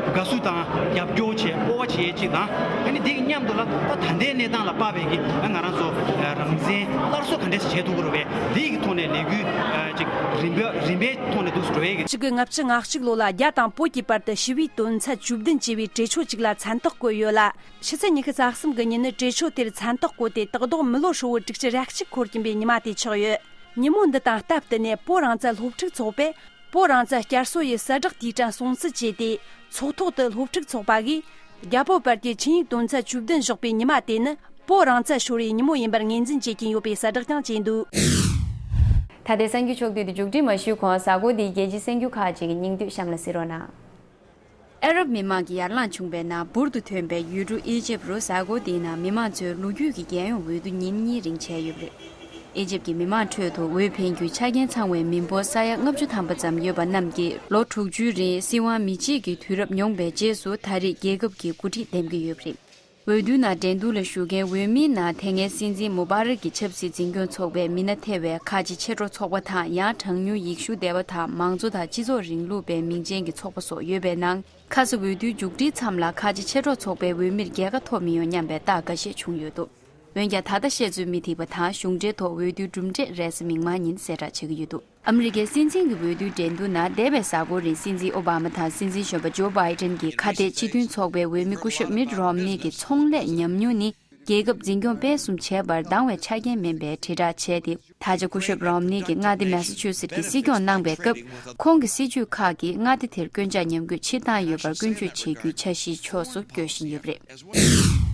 དགའ་བསུ་དང་རྒྱབ་སྐྱོར་བྱས། སྤོབས་པ་བྱེད་ཡས་གཅིག་དང་། ཨ་ནི་འདི་གི་མཉམ་དུ་ལ་ད་ད་ལྟའི་གནས་སྟངས་ལ་དཔག་པའི་གི་ང་རང་ཚོ་རང་བཙན་སླར་གསོ་ག་འདྲས་བྱེད་ཐུབ་ཀྱི་རེད་པས། འདི་གི་ཐོག་ནས་ལས་འགུལ་ཅིག་རིམ་པ་རིམ་པའི་ཐོག་ནས་འདུག་སེ་འགྲོ་ཡས་གི། ཆིག་སྟོང་དགུ་བརྒྱ་ལྔ་བཅུ་ང་གཅིག་ལོ་ལ་རྒྱ་དང་བོད་ཀྱི་བར་དུ་ཞི་བའི་དོན་ཚན་བཅུ་བདུན་ཅེས་པའི་གྲོས་ཆོད་ཅིག་ལ་མཚན་རྟགས་བཀོད་ཡོད་ལ། ཕྱི་ཚེས་ཉི་ཤུ་རྩ་གསུམ་གྱི་ཉིན་ནི་གྲོས་ཆོད་དེར་མཚན་རྟགས་བཀོད་དེ། ཏག་ཏག་མི་ལོ་ཧྲིལ་བོ་དྲུག་ཅུ་རེ་གཅིག་འཁོར་གྱིན་པའི་ཉི་མ་དེ་ཆགས་ཡོད། ཉིན་མོ་འདི་དང་སྟབས་བསྟུན་ནས་བོད་རང་བཙན་སློབ་ཕྲུག་ཚོགས་པས་བོད་རང་བཙན་བསྐྱར་གསོ་ཡི་གསལ་བསྒྲགས་དུས་དྲན་སྲུང་བརྩི་བྱས་ཏེ། ཚོགས་ཐོག་ཏུ་སློབ་ཕྲུག་ཚོགས་པ་གིས་རྒྱ་བོད་བར་གྱི་ཆིངས་ཡིག་དོན་ཚན་བཅུ་བདུན་བཞག་པའི་ཉི་མ་དེ་ནི། བོད་རང་བཙན་ཤོར་བའི་ཉིན་མོ་ཡིན་པར་ངོས་འཛིན་བྱེད་ཀྱིན་ཡོད་པའི་གསལ་བསྒྲགས་ཀྱང་བྱས་འདུག། ད་ལྟའི་གསར་འགྱུར་ཕྱོགས་བསྡུས་དེ་མཇུག་སྒྲིལ་མ་ཞུས་གོང་། གཟའ་འཁོར་འདིའི་རྒྱལ་སྤྱིའི་གསར་འགྱུར་ཁག་ཅིག་གི་སྙིང་བསྡུས་གཤམ་ལ་གཟིགས་རོགས་གནང་། ཨ་རབ་མི་མང་གི་ཡར་ལངས་བྱུང་བའི་ནང་འབུར་དུ་ཐོན་པའི་ཡུལ་གྲུ་ཨི་ཇེབ་རུ་གཟའ་འཁོར་འདིའི་ནང་མི་མང་ཚོས་ལོ་རྒྱུས་ཀྱི་རྒྱལ་ཡོངས་འོས་བསྡུ་ཉིན་གཉིས་རིང་བྱས་ཡོད་པ་རེད། ཨི་ཇེབ་ཀྱི་མི་མང་ཁྲོད་དུ་འོས་འཕེན་རྒྱུའི་ཆ་རྐྱེན་ཚང་བའི་མི་འབོར་ས་ཡ་ལྔ་བཅུ་ཐམ་པ་ཙམ་ཡོད་པ་རྣམས་ཀྱིས་ལོ་དྲུག་ཅུའི་རིང་སྲིད་དབང་མི་གཅིག་གི་དུས་རབས་མྱོང་བའི་རྗེས་སུ་ད་རེས་རྒྱལ་ཁབ་ཀྱི་འགོ་ཁྲིད་འདེམས་ཀྱི་ཡོད་པ་རེད། འོས་བསྡུའི་ནང་འགྲན་བསྡུར་ལ་ཞུགས་མཁན་འོས་མིའི་ནང་དེ་སྔའི་སྲིད་འཛིན་མུ་བྷ་རག་གི་ཆབ་སྲིད་འཛིན་སྐྱོང་ཚོགས་པའི་མི་སྣ་ཐེ་བའི་ཁ་ཆེ་ཕྱི་དྲོ་ཚོགས་པ་དང་། ཡང་གྲངས་ཉུང་ཡེ་ཤུ་སྡེ་བ་དང་མང་གཙོ་དང་སྤྱི་ཚོགས་རིང་ལུགས་པའི་མིང་ཅན་གྱི་ཚོགས་པ་སོགས་ཡོད་པའི་ནང་། ཁ་སང་འོས་བསྡུའི་མཇུག་སྒྲིལ་མཚམས་ལ་ཁ་ཆེ་ཕྱི་དྲོ་ཚོགས་པའི་འོས་མིར་རྒྱལ་ཁ་ཐོབ་མི་ཡོང་སྙམ་པའི་རྟགས་འགའ་ཤས་བྱུང་ཡོད་འདུག། འོན་ཀྱང་ད་ལྟ་བཤད་ཚོད་མི་ཐིག་པ་དང་གཞུང་འབྲེལ་ཐོག་འོས་བསྡུའི་གྲུབ་འབྲས་རེས་གཟའ་མིག་དམར་ཉིན་གསལ་བསྒྲགས་བྱེད་ཀྱི་ཡོད་འདུག། ཨ་མི་རི་ཀའི་སྲིད་འཛིན་གྱི་འོས་བསྡུའི་འགྲན་བསྡུར་ནང་འདས་པའི་གཟའ་འཁོར་རིང་སྲིད་འཛིན་ཨོ་བྷ་མ་དང་སྲིད་འཛིན་གཞོན་པ་ཇོ་བྷའི་ཏན་གྱི་ཁ་གཏད་སྤྱི་མཐུན་ཚོགས་པའི་འོས་མི་སྐུ་ཞབས་མིད་རོམ་ནི་གི་ཚོང་ལས་ཉམས་མྱོང་ནི་རྒྱལ་ཁབ་འཛིན་སྐྱོང་སྤེལ་གསུམ་བྱེད་པར་འདང་བའི་ཆ་རྐྱེན་མིན་པའི་དྲིལ་བསྒྲགས་བྱས་ཏེ། ད་ཆ་སྐུ་ཞབས་རོམ་ནི་གིས་མངའ་སྡེ་མེ་ས་ཆུ་སེད་ཀྱི་སྲིད་སྐྱོང་གནང་བའི་སྐབས། ཁོང་གི་སྲིད་ཇུས་ཁག་གིས་མངའ་སྡེ་དེར་སྐྱོན་ཆ་ཉམས་རྒུད་ཆེ་བཏང་ཡོད་པར་སྐྱོན་བརྗོད་བྱེད་རྒྱུའི་འཆར་གཞིའི་ཕྱོགས་སུ་བསྐྱོད་བཞིན་ཡོད་པ་རེད།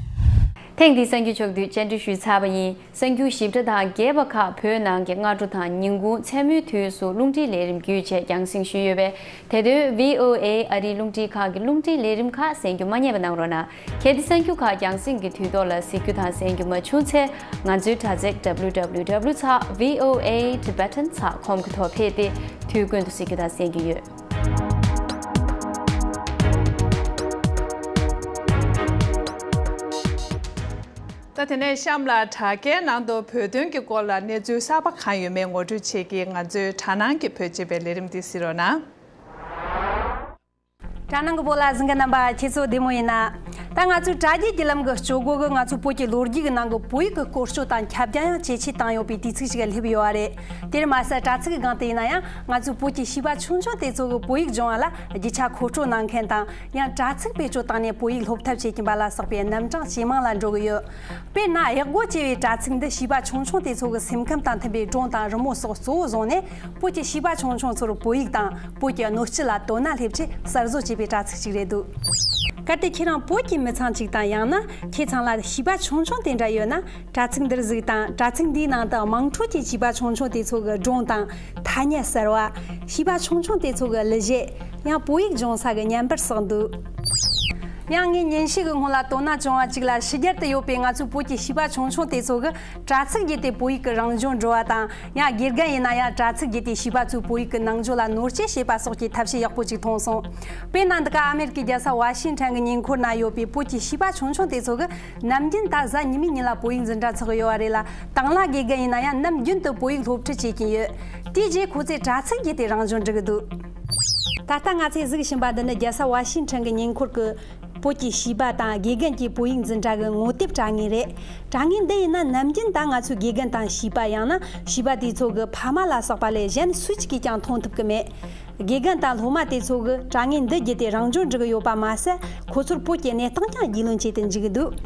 ཐེངས་འདིའི་གསར་འགྱུར་ཕྱོགས་བསྡུས་བཅར་འདྲི་ཞུས་ཚར་བ་ཡིན། གསར་འགྱུར་ཞིབ་ཕྲ་དང་རྒྱས་པ་ཁག་བོད་ནང་གི་སྔ་དྲོ་དང་ཉིན་གུང་མཚན་མོའི་དུས་སུ་རླུང་འཕྲིན་ལས་རིམ་བརྒྱུད་བཅས་རྒྱང་སྲིང་ཞུས་ཡོད་པས། དེ་དུས་V O A ཨ་རིའི་རླུང་འཕྲིན་ཁང་གི་རླུང་འཕྲིན་ལས་རིམ་ཁག་གསན་རྒྱུ་མ་བསྙེལ་བ་གནང་རོགས་གནང་། གལ་ཏེ་གསར་འགྱུར་ཁག་རྒྱང་སྲིང་གི་དུས་ཐོག་ལ་གཟིགས་རྒྱུ་དང་གསན་རྒྱུ་མ་བྱུང་ཚེ། ང་ཚོའི་དྲ་ཚིགས་W W W ཚེག V O A Tibetan ཚེག་com གི་ཐོག་ཕེབས་ཏེ་དུས་ཀུན་ཏུ་གཟིགས་རྒྱུ་དང་གསན་རྒྱུ་ཡོད། ད་དེ་ནས་གཤམ་ལ་དྲ་རྒྱའི་ནང་དུ་བོད་དོན་གྱི་སྐོར་ལ་གནས་ཚུལ་གསར་པ་གང་ཡོད་མེད་ངོ་སྤྲོད་བྱེད་ཀྱི་ང་ཚོའི་དྲ་ནང་གི་བོད་ཅེས་པའི་ལས་རིམ་འདི་གཟིགས་རོགས་གནང་། དྲ་ནང་གི་བོད་ལ་གཟིགས་མཁན་རྣམ་པ་ཁྱེད་ཚོ་བདེ་མོ་ཡིན་ན། ད་ང་ཚོའི་དྲ་རྒྱའི་བརྒྱུད་ལམ་གྱི་སྤྱོད་སྒོ་གིས་ང་ཚོའི་བོད་ཀྱི་ལོ་རྒྱུས་ཀྱི་ནང་གི་བོད་ཡིག་གི་བཀོལ་སྤྱོད་དང་ཁྱབ་རྒྱ་ཡང་ཇེ་ཆེ་བཏང་ཡོད་པའི་དུས་ཚིགས་ཤིག་སླེབས་ཡོད་པ་རེད། དེར་མ་ཟད་དྲ་ཚིགས་ཀྱི་སྒང་དུ་ཡིན་ན་ཡང་ང་ཚོའི་བོད་ཀྱི་བྱིས་པ་ཆུང་ཆུང་དེ་ཚོ་གི་བོད་ཡིག་སྦྱོང་བ་ལ་རྒྱུ་ཆ་མཁོ་སྤྲོད་གནང་མཁན་དང་། ཡང་དྲ་ཚིགས་བེད་སྤྱོད་བཏང་ནས་བོད་ཡིག་སློབ་ཐབས་བྱེད་ཀྱིན་པ་ལ་སོགས་པའི་རྣམ་གྲངས་ཇེ་མང་ལ་འགྲོ་གི་ཡོད། དཔེར་ན་གཡག་སྒོ་ཅེས་པའི་དྲ་ཚིགས་འདི་བྱིས་པ་ཆུང་ཆུང་དེ་ཚོ་གི་སེམས་ཁམས་དང་མཐུན་པའི་སྒྲུང་དང་རི་མོ་སོགས་གཙོ་བོ་བཟུང་ནས་བོད་ཀྱི་བྱིས་པ་ཆུང་ཆུང་ཚོར་བོད་ཡིག་དང་བོད་ཀྱི་སྣོད་བཅུད་ལ་དོ་སྣང་སླེབས་ཆེད་གསར་བཟོ་བྱས་པའི་དྲ་ཚིགས་ཅིག་རེད་འདུག། གལ་ཏེ་ཁྱེད་རང་བོད་ཀྱི་མི་ཚང་ཅིག་དང་ཡང་ན་ཁྱེད་ཚང་ལ་བྱིས་པ་ཆུང་ཆུང་དེ་འདྲ་ཡོད་ན་དྲ་ཚིགས་འདིར་གཟིགས་དང་། དྲ་ཚིགས་འདིའི་ནང་དུ་དམངས་ཁྲོད་ཀྱི་བྱིས་པ་ཆུང་ཆུང་དེ་ཚོ་གི་སྒྲུང་དང་ཐ་སྙད་གསར་བ། བྱིས་པ་ཆུང་ཆུང་དེ་ཚོ་གི་གླུ་གཞས། ཡང་བོད་ཡིག་སྦྱོང་ས་གི་བརྙན་པར་བསགས་འདུག། ཡང་ངས་ཉིན་ཤས་ཀྱི་སྔོན་ལ་དོ་སྣང་བྱུང་བ་གཅིག་ལ་ཕྱི་རྒྱལ་དུ་ཡོད་པའི་ང་ཚོའི་བོད་ཀྱི་བྱིས་པ་ཆུང་ཆུང་དེ་ཚོ་གིས་དྲ་ཚིགས་བརྒྱུད་དེ་བོད་ཡིག་གི་རང་སྦྱོང་འགྲོ་བ་དང་། ཡང་དགེ་རྒན་ཡིན་ན་ཡང་དྲ་ཚིགས་བརྒྱུད་དེ་བྱིས་པ་ཚོས་བོད་ཡིག་གི་ནང་ཆོས་ལ་ནོར་སྐྱེལ་བྱེད་པ་སོགས་ཀྱི་ཐབས་ཤེས་ཡག་པོ་ཅིག་མཐོང་སོང་། དཔེར་ན་འདི་ག་ཨ་མེ་རི་ཀའི་རྒྱལ་ས་ཝ་ཤིང་ཊོན་གྱི་ཉེ་འཁོར་ན་ཡོད་པའི་བོད་ཀྱི་བྱིས་པ་ཆུང་ཆུང་དེ་ཚོ་གིས་ནམ་རྒྱུན་ད་གཟའ་ཉི་མའི་ཉིན་ལ་བོད་ཡིག་འཛིན་གྲྭ་ཚོགས་ཡོད་པ་རེད་ལ། དང་བླངས་དགེ་རྒན་ཡིན་ན་ཡང་ནམ་རྒྱུན་དུ་བོད་ཡིག་སློབ་ཁྲིད་བྱེད་ཀྱིན་ཡོད། དེའི་རྗེས་ཁོ་ཚོས་དྲ་ཚིགས་བརྒྱུད་དེ་རང་སྦྱོང་འགྲོ་གི་འདུག། ད་ལྟ་ང་ཚོས་གཟིགས་བཞིན་པ་འདི་ནི་རྒྱལ་ས་ཝ་ཤིང་ཊོན་གྱི་ཉེ་འཁོར་གྱི་བོད་ཀྱི་བྱིས་པ་དང་དགེ་རྒན་གྱི་བོད་ཡིག་འཛིན་གྲྭ་གི་ངོ་དེབ་དྲ་ངོས་རེད། དྲ་ངོས་འདི་ཡིན་ན་ནམ་རྒྱུན་ད་ང་ཚོའི་དགེ་རྒན་དང་བྱིས་པ། ཡང་ན་བྱིས་པ་དེ་ཚོ་གི་ཕ་མ་ལ་སོགས་པ་ལས་གཞན་སུ་གཅིག་གིས་ཀྱང་མཐོང་ཐུབ་ཀྱི་མེད། དགེ་རྒན་དང་སློབ་མ་དེ་ཚོ་གིས་དྲ་ངོས་འདི་བརྒྱུད་དེ་རང་སྦྱོང་འགྲོ་གི་ཡོད་པ་མ་ཟད། ཁོ་ཚོར་བོད་ཀྱི་གནས་སྟངས་ཀྱང་རྒྱུས་ལོན་བྱེད་དུ་འཇུག་གི་འདུག།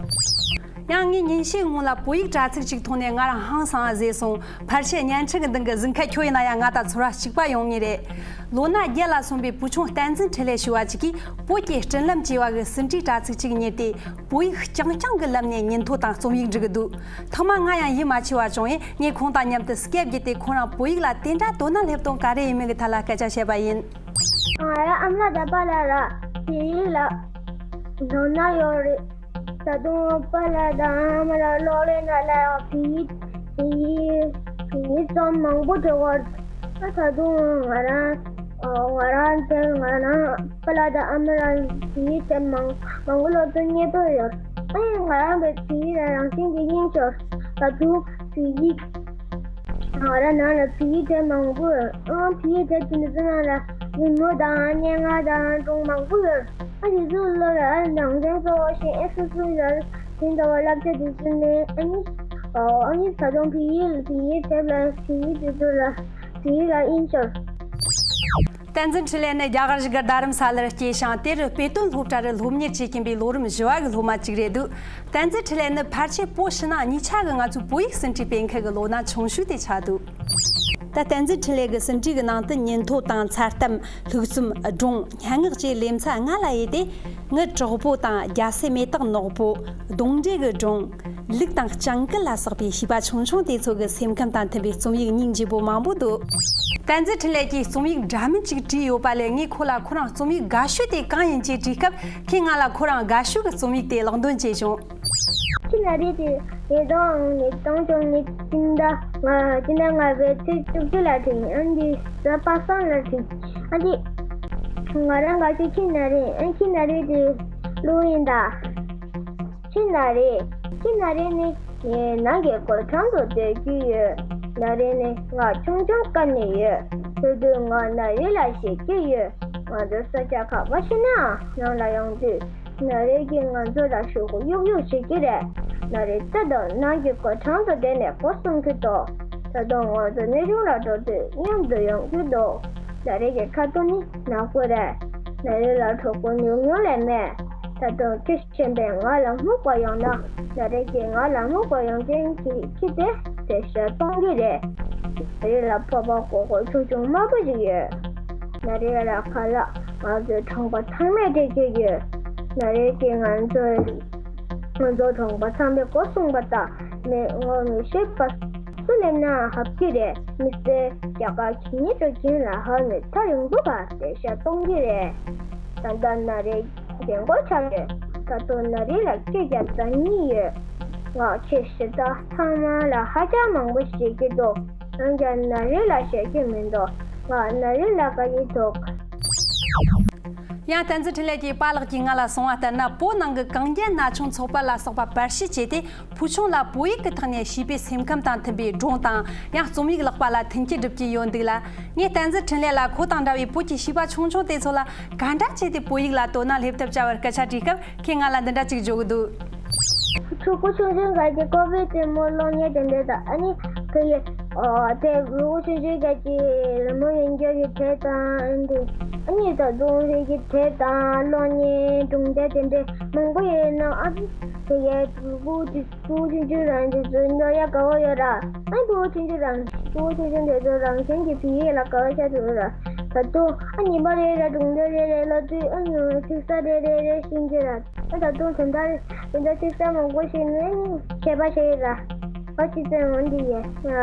ཡང་ངས་ཉིན་ཤས་སྔོན་ལ་བོད་ཡིག་དྲ་ཚིགས་ཅིག་མཐོང་ནས་ང་རང་ཧང་སངས་ཟེར་སོང་། ཕལ་ཆེར་བརྙན་འཕྲིན་གྱི་མདུན་གྱི་གཟིགས་མཁན་ཁྱོད་ཡིན་ན་ཡང་ང་དང་ཚོར་བ་གཅིག་པ་ཡོང་ངེས་རེད། ལོ་ན་བརྒྱད་ལ་སོན་པའི་བུ་ཆུང་བསྟན་འཛིན་འཕྲིན་ལས་ཞུ་བ་ཅིག་གིས་བོད་ཀྱི་སྤྲིན་ལམ་ཅེས་པ་གི་ཟིན་བྲིས་དྲ་ཚིགས་ཅིག་གཉེར་ཏེ། བོད་ཡིག་རྐྱང་རྐྱང་གི་ལམ་ནས་ཉིན་ཐོ་དང་རྩོམ་ཡིག་འབྲི་གི་འདུག། ཐོག་མར་ང་ཡང་ཡིད་མ་ཆེས་པ་བྱུང་བས། ངས་ཁོང་དང་མཉམ་དུ་སྐེབས་བརྒྱུད་དེ་ཁོང་རང་བོད་ཡིག་ལ་དེ་འདྲ་དོ་སྣང་སླེབས་སྟངས་ག་རེ་ཡིན་མིན་གྱི་ཐད་ལ་སྐད་ཆ་བཤད་པ་ཡིན། ང་རང་ཨ་མ་ལགས་དང་པཱ་ལགས་ལ་བོད་ཡིག་ལ་དོ་སྣང་ཡོད་རེད། ད་དུང་པཱ་ལགས་དང་ཨ་མ་ལགས་གློག་ཀླད་ནང་ལ་ཡང་བོད་ཡིག་བོད་ཡིག་བོད་ཡིག་རྩོམ་མང་པོ་འབྲི་བར། ཨ་ད་དུང་ང་རང་ང་རང་དེ་ང་རང་པཱ་ལགས་དང་ཨ་མ་ལགས་བོད་ཡིག་དེབ་མང་མང་པོ་སློབ་ཚན་རྙེད་པོ་ཡོད། ཨ་ཡིན་ང་རང་གི་བོད་ཡིག་ལ་རང་བཞིན་གྱིས་སྙིང་ཤོར། ད་དུང་བོད་ཡིག་ང་རང་ནང་ལ་བོད་ཡིག་དེབ་མང་པོ་ཡོད། ཨང་བོད་ཡིག་དེབ་དེ་ཚོ་ནང་ལ་རི་མོ་དང་སྙན་ངག་དང་སྒྲུང་མང་པོ་ཡོད། ཨ་དེ་ཚོ་ཀློག་ལ་ཨ་ནང་དོན་གཙོ་བོ་ཞིག་ཨེ་སོ་སོ་ཡར་དེ་འདྲ་བ་བསླབ་བྱ་དེ་ཚོ་ནས་ཨ་ནི་ཨ་ནི་ད་དུང་བོད་ཡིག་བོད་ཡིག་དེབ་ལ་བོད་ཡིག་དེ་ཚོ་ལ་བོད་ཡིག་ལ་དབྱིངས་ཤོར། བསྟན་འཛིན་འཕྲིན་ལས་ནི་རྒྱ་གར་གཞིས་སྒར་རྡ་རམ་ས་ལར་སྐྱེས་ཤིང་། དེར་དཔེ་སྟོན་སློབ་གྲྭ་རུ་སློབ་གཉེར་བྱེད་ཀྱིན་པའི་ལོ་རིམ་བཞི་བ་གི་སློབ་མ་གཅིག་རེད་འདུག། བསྟན་འཛིན་འཕྲིན་ལས་ནི་ཕལ་ཆེར་བོད་ཕྱི་ནང་གཉིས་ཆ་གི་ང་ཚོའི་བོད་ཡིག་ཟིན་བྲིས་སྤེལ་མཁན་གྱི་ལོ་ན་ཆུང་ཤོས་དེ་ཆགས་འདུག། ད་བསྟན་འཛིན་འཕྲིན་ལས་ཀྱི་ཟིན་བྲིས་ཀྱི་ནང་དུ་ཉིན་ཐོ་དང་མཚར་གཏམ། ལྷུག་རྩོམ། སྒྲུང་། སྙན་ངག་བཅས་ལེ་ཚན་ལྔ་ལ་དབྱེ་སྟེ། ངའི་གྲོགས་པོ་དང་རྒྱལ་སྲས་མེ་སྟག་ནག་པོ། གདོང་འདྲེ་གི་སྒྲུང་། ལུག་དང་སྤྱང་ཀི་ལ་སོགས་པའི་བྱིས་པ་ཆུང་ཆུང་དེ་ཚོ་གི་སེམས་ཁམས་དང་མཐུན་པའི་རྩོམ་ཡིག་སྙིང་རྗེ་པོ་མང་པོ་འདུག་བསྟན་འཛིན་འཕྲིན་ལས་ཀྱིས་རྩོམ་ཡིག་འདྲ་མིན་ཅིག་བྲིས་ཡོད་པ་ལས། ངས་ཁོ་ལ་ཁོ་རང་རྩོམ་ཡིག་དགའ་ཤོས་དེ་གང་ཡིན་ཅེས་དྲིས་སྐབས། ཁོས་ང་ལ་ཁོ་རང་དགའ་ཤོས་ཀྱི་རྩོམ་ཡིག་དེ་ཀློག་འདོན་བྱས་བྱུང་། ཁྱི་ན་རེ་དེ་ངས་དང་ངས་དང་ཅང་ངས་སྤྱི་ཟླ་ང་སྤྱི་ཟླ་ལྔ་པའི་ཚེས་བཅུ་གཅིག་ལ་བྲིས། ཨ་འདི་གཟའ་པ་སངས་ལ་བྲིས། ཨ་འདི་ང་རང་དགའ་ཤོས་ཁྱི་ན་རེ། ཨ་ཁྱི་ན་རེ་དེ་ལོ་ཡིན་ད། ཁྱི་ན་རེ། ཁྱི་ན་རེ་ནི་ངའི་ནང་གི་སྒོ་འགྲམ་དུ་སྡོད་ཀྱི་ཡོད། ན་རེ་ནི་ང་ཆུང་ཆུང་སྐབས་ནས་ཡོད། དེ་དུས་ང་ན་རེ་ལ་བཤད་ཀྱི་ཡོད། ང་ཚོ་ས་ཆ་ཁ་པར་ཤེས་ནའང་ནང་ལ་ཡོང་དུས། ན་རེ་གིས་ང་ཚོ་ལ་ཤོག་གུ་གཡུག་གཡུག་བྱེད་ཀྱི་རེད། ན་རེ་ད་དུང་ནང་གི་སྒོ་འགྲམ་དུ་བསྡད་ནས་སྒོ་སྲུང་གི་འདུག་ད་དུང་ང་ཚོ་གནས་ཆུང་ལ་འགྲོ་དུས་མཉམ་དུ་ཡོང་གི་འདུག་ན་རེ་གི་ཁ་ཏོན་ནི་ནག་པོ་རེད། ན་རེ་ལ་གྲོགས་པོ་ཉུང་ཉུང་ལས་མེད། ད་དུང་ཁྱི་གཞན་པས་ང་ལ་སྨུག་པ་ཡོང་ན། ན་རེ་གིས་ང་ལ་སྨུག་པ་ཡོང་མཁན་གྱི་ཁྱི་དེ་བསད་བཞག་གཏོང་གི་རེད། ན་རེ་ལ་ཕོར་པ་སྒོར་སྒོར་ཆུང་ཆུང་དམར་པོ་ཞིག་ཡོད། ན་རེ་ལ་ཁ་ལག་ང་ཚོའི་གྲོང་པ་ཚང་མས་སྤྲད་ཀྱི་ཡོད། ན་རེ་གིས་ང་ཚོའི་ང་ཚོའི་གྲོང་པ་ཚང་མའི་སྒོ་སྲུང་པ་དང་མི་ངོ་མི་ཤེས་པ་སུ་སླེབས་ནའང་ཧབ་ཀྱི་རེད། མི་ཚེ་རྒྱ་གར་གྱི་ཉི་དྲུག་གིན་ལ་ཧ་མི་ཐག་རིང་པོ་བར་བསྡད་བཞག་གཏོང་གི་རེད། ད་ལྟ་ན་རེ་རྒན་གོག་ཆགས་ཡོད། ད་དུང་ན་རེ་ལ་ཁྱི་བརྒྱ་དང་གཉིས་ཡོད། ང་ཁྱི་ཞེ་དྲག་ཚང་མ་ལ་ཧ་ཅང་མང་པོ་བཤད་ཀྱི་འདུག་ཡང་བསྐྱར་ན་རེ་ལ་བཤད་ཀྱི་མི་འདུག་ང་ན་རེ་ལ་དགའ་ཡི་འདུག་ཡང་བསྟན་འཛིན་འཕྲིན་ལས་ཀྱི་པཱ་ལགས་ཀྱིས་ང་ལ་གསུངས་པ་ལྟར་ན། བོད་ནང་གི་གངས་རྒྱན་ན་ཆུང་ཚོགས་པ་ལ་སོགས་པ་པར་བཤུས་བྱས་ཏེ། བུ་ཆུང་ལ་བོད་ཡིག་གི་ཐོག་ནས་བྱིས་པའི་སེམས་ཁམས་དང་མཐུན་པའི་སྒྲུང་དང་། ཡང་རྩོམ་ཡིག་ཀློག་པ་ལ་མཐུན་རྐྱེན་སྒྲུབ་ཀྱི་ཡོད་འདུག་ལ། ངས་བསྟན་འཛིན་འཕྲིན་ལས་ལ་ཁོ་དང་འདྲ་བའི་བོད་ཀྱི་བྱིས་པ་ཆུང་ཆུང་དེ་ཚོ་ལ་ག་འདྲ་བྱས་ཏེ་བོད་ཡིག་ལ་དོ་སྣང་སླེབས་ཐབས་བྱ་བར་སྐད་ཆ་དྲིས་སྐབས། ཁོས་ང་ལ་འདི་འདྲ་ཅིག་བརྗོད་ཀྱི་འདུག་གྲོགས་པོ་ཆུང་ཆུང་ག་གི་ཀོ་བི་དེ་མོ་གློག་བརྙན་དེ་འདྲ་དང་། ཨ་ནི་ཁོ་ཡི་ཨོ་དེ་གྲོགས་པོ་ཆུང་ཆུང་ག་གི་རི་མོ་ཡིན་རྒྱུ་གི་དེབ་དང་། ཨ་ནི་ཨ་ནི་ད་དུང་རེ་གི་དེབ་དང་གློག་བརྙན་སྒྲུང་དེབ་དེ་འདྲ་མང་པོ་ཡོད་ན། ཨ་ནི་ཁོ་ཡི་གྲོགས་པོ་དེ། ཕྲུ་གུ་ཆུང་ཆུང་རང་ཚོ་ཚོ་སློབ་ཡ་དགའ་བོ་ཡོད་ར། ཨ་ཕྲུ་གུ་ཆུང་ཆུང་རང་ཕྲུ་གུ་ཆུང་ཆུང་དེ་ཚོ་རང་བཞིན་གྱིས་བོད་ཡིག་ལ་དགའ་བོ་ཆགས་འགྲོ་ར། ད་དུང་ཨ་ཉི་མ་རེ་རེ་སྒྲུང་དེབ་རེ་རེ་ཀློག་དུས། ཨ་ཉི་མ་ཚིག་གསར་རེ་རེ་རེ་ཤེས་ཀྱི་ར། ཨ་ད་དུང་དོན་དག་དོན་དག་ཚིག་གསར་མང་པོ་ཤེས་ནས་ནི་ཁྱད་པར་ཆེ་ཡོད་ར། ཨ་ཅི་ཙམ་འོན་ཏེ་ཡ་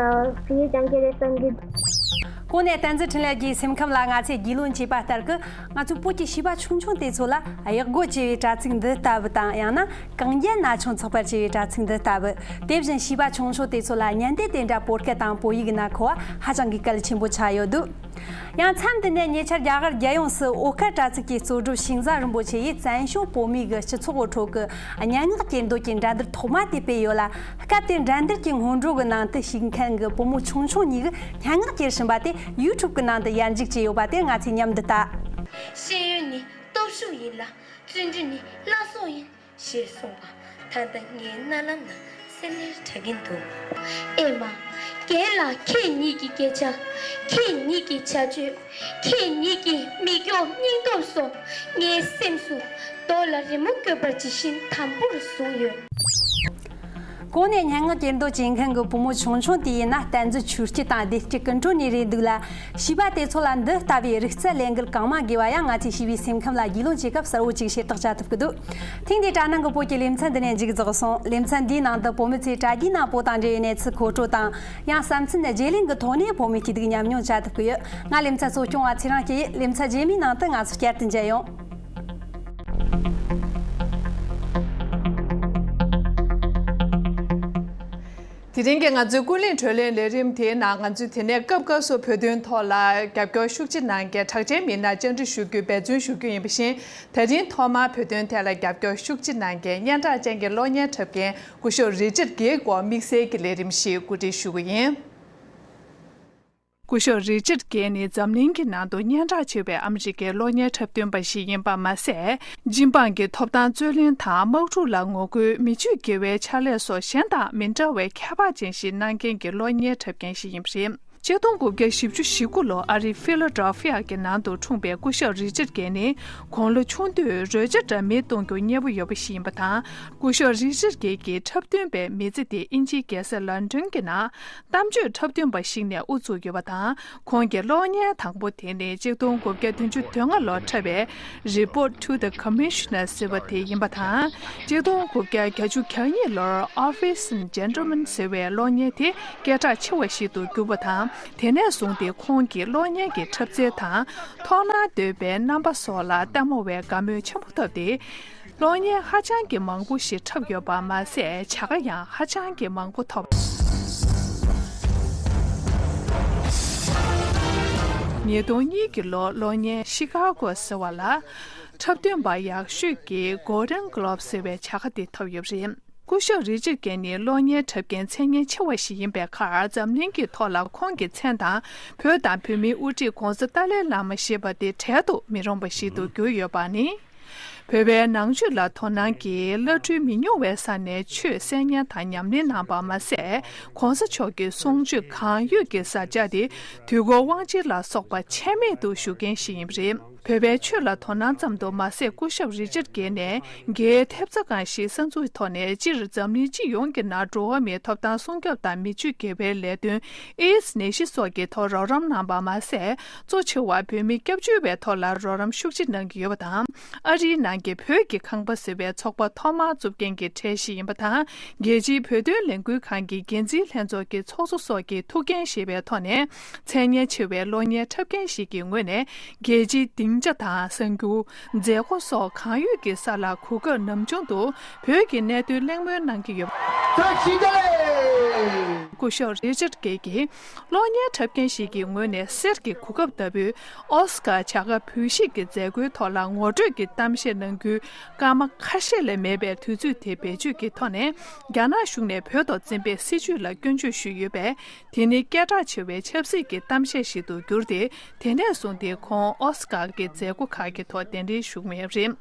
བོད་ཡིག་སྦྱང་གི་རེད་བསམ་གྱི་འདུག་གོང་ནས་བསྟན་འཛིན་འཕྲིན་ལས་ཀྱི་སེམས་ཁམས་ལ་ང་ཚོས་རྒྱུས་ལོན་བྱས་པ་ལྟར་གྱི། ང་ཚོའི་བོད་ཀྱི་བྱིས་པ་ཆུང་ཆུང་དེ་ཚོ་ལ་གཡག་རྒོད་ཅེས་པའི་དྲ་ཚིགས་འདི་ལྟ་བུ་དང་། ཡང་ན། གངས་རྒྱན་ན་ཆུང་ཚོགས་པར་བྱས་པའི་དྲ་ཚིགས་འདི་ལྟ་བུ། དེ་བཞིན་བྱིས་པ་ཆུང་ཆུང་དེ་ཚོ་ལ་བརྙན་ལྟེ་དེ་འདྲ་བོད་སྐད་དང་བོད་ཡིག་ནང་མཁོ་བ་ཧ་ཅང་གི་གལ་ཆེན་པོ་ཆགས་ཡོད་འདུག་ཡང་མཚམས་འདི་ནས་ཉེ་ཆར་རྒྱ་གར་རྒྱལ་ཡོངས་སུ་ཨོ་ཁ་དྲ་ཚིགས་ཀྱི་གཙོ་སྒྲུབ་ཤིང་བཟའ་རིན་པོ་ཆེ་ཡིས་བཙན་བྱོལ་བོད་མིའི་གི་སྤྱི་ཚོགས་ཁྲོད་ཀྱི་སྙན་ངག་གྱེར་འདོན་གྱི་འགྲན་བསྡུར་ཐོག་མ་དེ་སྤེལ་ཡོད་ལ། སྐབས་དེར་འགྲན་བསྡུར་གྱི་སྔོན་འགྲོ་གི་ནང་དུ་ཞུགས་མཁན་གྱི་བུ་མོ་ཆུང་ཆུང་གཉིས་ཀྱིས་སྙན་ངག་གྱེར་བཞིན་པ་དེ་ཡུ་ཊུབ་ཀྱི་ནང་དུ་ཡར་འཇུག་བྱས་ཡོད་པ་དེ་ང་ཚོས་མཉམ་དུ་ལྟ། ཤེས་ཡོན་ནི་སྟོབས་ཤུགས་ཡིན་ལ། བརྩོན་འགྲུས་ནི་བླ་སྲོག་ཡིན། ཞེས་གསུངས་པ་ད་ལྟ་ངའི་རྣ་ལམ་ན་གསལ་ལེར་གྲགས་ཀྱིན་འདུག་ཨེ་མ། རྒན་ལགས། ཁྱེད་ཉིད་ཀྱི་སྐད་ཆ། ཁྱེད་ཉིད་ཀྱི་བྱ་སྤྱོད། ཁྱེད་ཉིད་ཀྱི་མིག་སྐྱོགས་སྙིང་སྟོབས་སོགས་ངའི་སེམས་སུ་རྡོ་ལ་རི་མོ་བཀོད་པ་ཇི་བཞིན་དམ་པོར་བཟུང་ཡོད། གོང་ནས་སྙན་ངག་གྱེར་འདོན་བྱེད་མཁན་གྱི་བུ་མོ་ཆུང་ཆུང་དེ་ཡིན་ན། བསྟན་འཛིན་ཆོས་སྐྱིད་དང་བདེ་སྐྱིད་ཀུན་གྲོལ་གཉིས་རེད་འདུག་ལ། བྱིས་པ་དེ་ཚོ་ལ་འདི་ལྟ་བུའི་རིག་རྩལ་ལས་འགུལ་གང་མང་དགོས་པ་ཡང་ང་ཚོས་བྱིས་པའི་སེམས་ཁམས་ལ་རྒྱུས་ལོན་བྱེད་སྐབས་གསལ་བོ་ཅིག་ཤེས་རྟོགས་བྱ་ཐུབ་ཀྱི་འདུག་ཐེངས་འདིའི་དྲ་སྣང་གི་བོད་ཀྱི་ལེ་ཚན་འདི་ནས་མཇུག་རྫོགས་སོང་། ལེ་ཚན་འདིའི་ནང་དུ་བོད་མི་ཚོས་དྲ་རྒྱའི་ནང་བོད་དང་འབྲེལ་བའི་གནས་ཚུལ་མཁོ་སྤྲོད་དང་། ཡང་བསམ་ཚུལ་བརྗེ་ལེན་གྱི་ཐོག་ནས་བོད་མི་སྐྱིད་སྡུག་མཉམ་མྱོང་བྱ་ཐུབ་ཀྱི་ཡོད། ང་ལེ་ཚན་གཙོ་སྐྱོང་བ་ཚེ་རིང་སྐྱིད་ཡིན། ལེ་ཚན་རྗེས་མའི་ནང་དུ་ང་ཚོ་བསྐྱར་དུ་མཇལ་ཡོང་། དེ་རིང་གི་ང་ཚོའི་ཀུན་གླེང་བགྲོ་གླེང་ལས་རིམ་དེའི་ནང་། ང་ཚོས་དེ་ནས་སྐབས་སྐབས་སུ་བོད་དོན་ཐོག་ལ་རྒྱབ་སྐྱོར་ཤུགས་ཆེ་གནང་མཁན་གྲགས་ཅན་མི་སྣར་བཅར་འདྲི་ཞུ་རྒྱུའི་འབད་བརྩོན་ཞུ་རྒྱུ་ཡིན་པ་བཞིན། དེ་རིང་ཐོག་མར་བོད་དོན་ཐད་ལ་རྒྱབ་སྐྱོར་ཤུགས་ཆེ་གནང་མཁན་སྙན་གྲགས་ཅན་གྱི་གློག་བརྙན་འཁྲབ་མཁན་སྐུ་ཞབས་རི་ཅར་གྷེའི་སྐོར་དམིགས་བསལ་གྱི་ལས་རིམ་ཞིག་གོ་སྒྲིག་ཞུ་གི་ཡིན། སྐུ་ཞབས་རི་ཅར་གྷེ་ནི་འཛམ་གླིང་གི་ནང་དུ་སྙན་གྲགས་ཆེ་བའི་ཨ་མི་རི་ཀའི་གློག་བརྙན་འཁྲབ་སྟོན་པ་ཞིག་ཡིན་པ་མ་ཟད། སྤྱི་འབངས་ཀྱི་ཐོབ་ཐང་རྩོད་ལེན་དང་། དམག་འཁྲུག་ལ་ངོ་རྒོལ། མི་ཆོས་དགེ་བའི་ཕྱག་ལས་སོགས་གཞན་དང་མི་འདྲ་བའི་ཁྱད་འཕགས་ཅན་ཞིག་གནང་མཁན་གྱི་གློག་བརྙན་འཁྲབ་མཁན་ཞིག་ཡིན་པ་རེད། ཆིག་སྟོང་དགུ་བརྒྱ་བཞི་བཅུ་ཞེ་དགུ་ལོར་ཨ་རིའི་ཕི་ལ་ཌེལ་ཕི་ཡ་གི་ནང་དུ་འཁྲུངས་པའི་སྐུ་ཞབས་རི་ཅར་གེ་ནི། དགུང་ལོ་ཆུང་དུས་རོལ་ཆ་འདྲ་མིན་གཏོང་རྒྱུར་མཉེས་པོ་ཡོད་པ་ཞིག་ཡིན་པ་དང་། སྐུ་ཞབས་རི་ཅར་གེ་གི་འཁྲབ་སྟོན་པའི་མི་ཚེ་དེ་དབྱིན་ཇིའི་རྒྱལ་ས་ལོན་ཌོན་གྱི་ནང་གཏམ་བརྗོད་འཁྲབ་སྟོན་པ་ཞིག་ནས་དབུ་བཙུགས་ཡོད་པ་དང་། ཁོང་གི་གློག་བརྙན་དང་པོ་དེ་ནི་ཆིག་སྟོང་དགུ་བརྒྱ་བདུན་ཅུ་དོན་ལྔ་ལོར་འཁྲབ་པའི་Report to the Commissioner ཟེར་བ་དེ་ཡིན་པ་དང་། ཆིག་སྟོང་དགུ་བརྒྱ་གྱ་གཉིས་ལོར་Office and Gentlemen ཟེར་བའི་གློག་བརྙན་དེ་སྐད་གྲགས་ཆེ་བ་ཞིག་ཏུ་གྱུར་པ་དང་། དེ་ནས་བཟུང་སྟེ་ཁོང་གི་གློག་བརྙན་གྱི་འཁྲབ་རྩལ་དང་། མཐོང་སྣང་འདོད་པའི་རྣམ་པ་སོགས་ལ་ལྟད་མོ་བས་དགའ་མོས་ཆེན་པོ་བཏབ་སྟེ། གློག་བརྙན་ཧ་ཅང་གི་མང་པོ་ཞིག་འཁྲབ་ཡོད་པ་མ་ཟད། བྱ་དགའ་ཡང་ཧ་ཅང་གི་མང་པོ་ཐོབ། ཉིས་སྟོང་གཉིས་ཀྱི་ལོར་གློག་བརྙན་ཤི་ཀ་གོ་ཟེར་བ་ལ། འཁྲབ་སྟོན་པ་ཡག་ཤོས་ཀྱི་Golden Globe ཟེར་བའི་བྱ་དགའ་དེ་ཐོབ་ཡོད་པ་རེད། སྐུ་ཞབས་རི་ཅར་གེ་ནི་གློག་བརྙན་འཁྲབ་མཁན་མཚན་སྙན་ཆེ་བ་ཞིག་ཡིན་པའི་ཁར། འཛམ་གླིང་གི་ཐོག་ལ་ཁོང་གི་མཚན་དང་། བོད་དང་བོད་མིའི་དབུ་ཁྲིད་༸གོང་ས་ཏཱ་ལའི་བླ་མ་ཞེས་པ་དེ་བྲལ་དུ་མི་རུང་བ་ཞིག་ཏུ་གྱུར་ཡོད་པ་ནི། བོད་པའི་ནང་ཆོས་ལ་དོ་སྣང་གིས་བླ་སྤྲུལ་མི་ཉུང་བའི་ས་ནས་ཆོས་གསན་སྙན་དང་ཉམས་ལེན་གནང་པ་མ་ཟད། ༸གོང་ས་མཆོག་གི་གསུང་ཆོས་གང་ཡོད་ཀྱི་ས་ཆ་དེ་དུས་འཁོར་དབང་ཆེན་ལ་སོགས་པ་ཆད་མེད་དུ་ཞུ་མཁན་ཞིག་ཡིན་པ་རེད། བོད་པའི་ཆོས་ལ་དོ་སྣང་ཙམ་དུ་མ་ཟད། སྐུ་ཞབས་རི་ཅར་གེ་ནས་རྒྱའི་ཐེབས་རྩ་ཁང་ཞིག་གསར་འཛུགས་ཐོག་ནས། སྤྱིར་འཛམ་གླིང་སྤྱི་ཡོངས་ཀྱི་ནང་འགྲོ་བ་མིའི་ཐོབ་ཐང་སྲུང་སྐྱོབ་དང་མི་ཆོས་དགེ་བའི་ལས་དོན། ཨེ་ཛི་ནད་གཞི་སོགས་ཀྱི་ཐོག་རོགས་རམ་གནང་པ་མ་ཟད། གཙོ་ཆེ་བ་བོད་མི་སྐྱབས་བཅོལ་བའི་ཐོག་ལ་རོགས་རམ་ཤུགས་ཆེ་གནང་གི་ཡོད་པ་དང་། ཨ་རིའི་ནང་གི་བོད་ཀྱི་ཁང་པ་ཟེར་བའི་ཚོགས་པ་ཐོག་མར་བཙུགས་མཁན་གྱི་གྲས་ཤིག་ཡིན་པ་དང་། རྒྱལ་སྤྱིའི་བོད་དོན་ལས་འགུལ་ཁང་གི་འགན་འཛིན་ལྷན་ཚོགས་ཀྱི་ཚོགས་གཙོ་སོགས་ཀྱི་ཐུགས་འགན་བཞེས་པའི་ཐོག་ནས། མཚན་སྙན་ཆེ་བའི་གློག་བརྙན་འཁྲབ་མཁན་ཞིག་གི་ངོས་ནས། རྒྱལ་སྤྱིའི་སྡིངས་ཆ་དང་གསར་འགྱུར། མཛད་སྒོ་སོགས་གང་ཡོད་ཀྱི་ས་ལ་གོ་སྐབས་ནམ་བྱུང་དུ་བོད་ཀྱི་གནད་དོན་གླེང་མོལ་གནང་གི་ཡོད། བཀྲ་ཤིས་བདེ་ལེགས། སྐུ་ཞབས་རི་ཅར་གེ་གིས་གློག་བརྙན་འཁྲབ་མཁན་ཞིག་གི་ངོས་ནས་གསེར་གྱི་གོ་སྐབས་ལྟ་བུའི་ཨོ་སི་ཀར་བྱ་དགའ་བོད་གཞིས་ཀྱི་མཛད་སྒོའི་ཐོག་ལ་ངོ་སྤྲོད་ཀྱི་གཏམ་བཤད་གནང་རྒྱུའི་སྐར་མ་ཁ་ཤས་ལས་མེད་པའི་དུས་ཚོད་དེ་བེད་སྤྱོད་ཀྱི་ཐོག་ནས། རྒྱ་ནག་གཞུང་ནས་བོད་ཐོག་འཛིན་པའི་སྲིད་བྱུས་ལ་སྐྱོན་བརྗོད་ཞུས་ཡོད་པས། དེ་ནི་སྐད་གྲགས་ཆེ་བའི་ཆབ་སྲིད་ཀྱི་གཏམ་བཤད་ཞིག་ཏུ་གྱུར་ཏེ། དེ་ནས་བཟུང་སྟེ་ཁོང་ཨོ་སི་ཀར་གྱི་མཛད་སྒོ་ཁག་གི་ཐོག་གདན་འདྲེན་ཞུས་མེད་པ་རེད།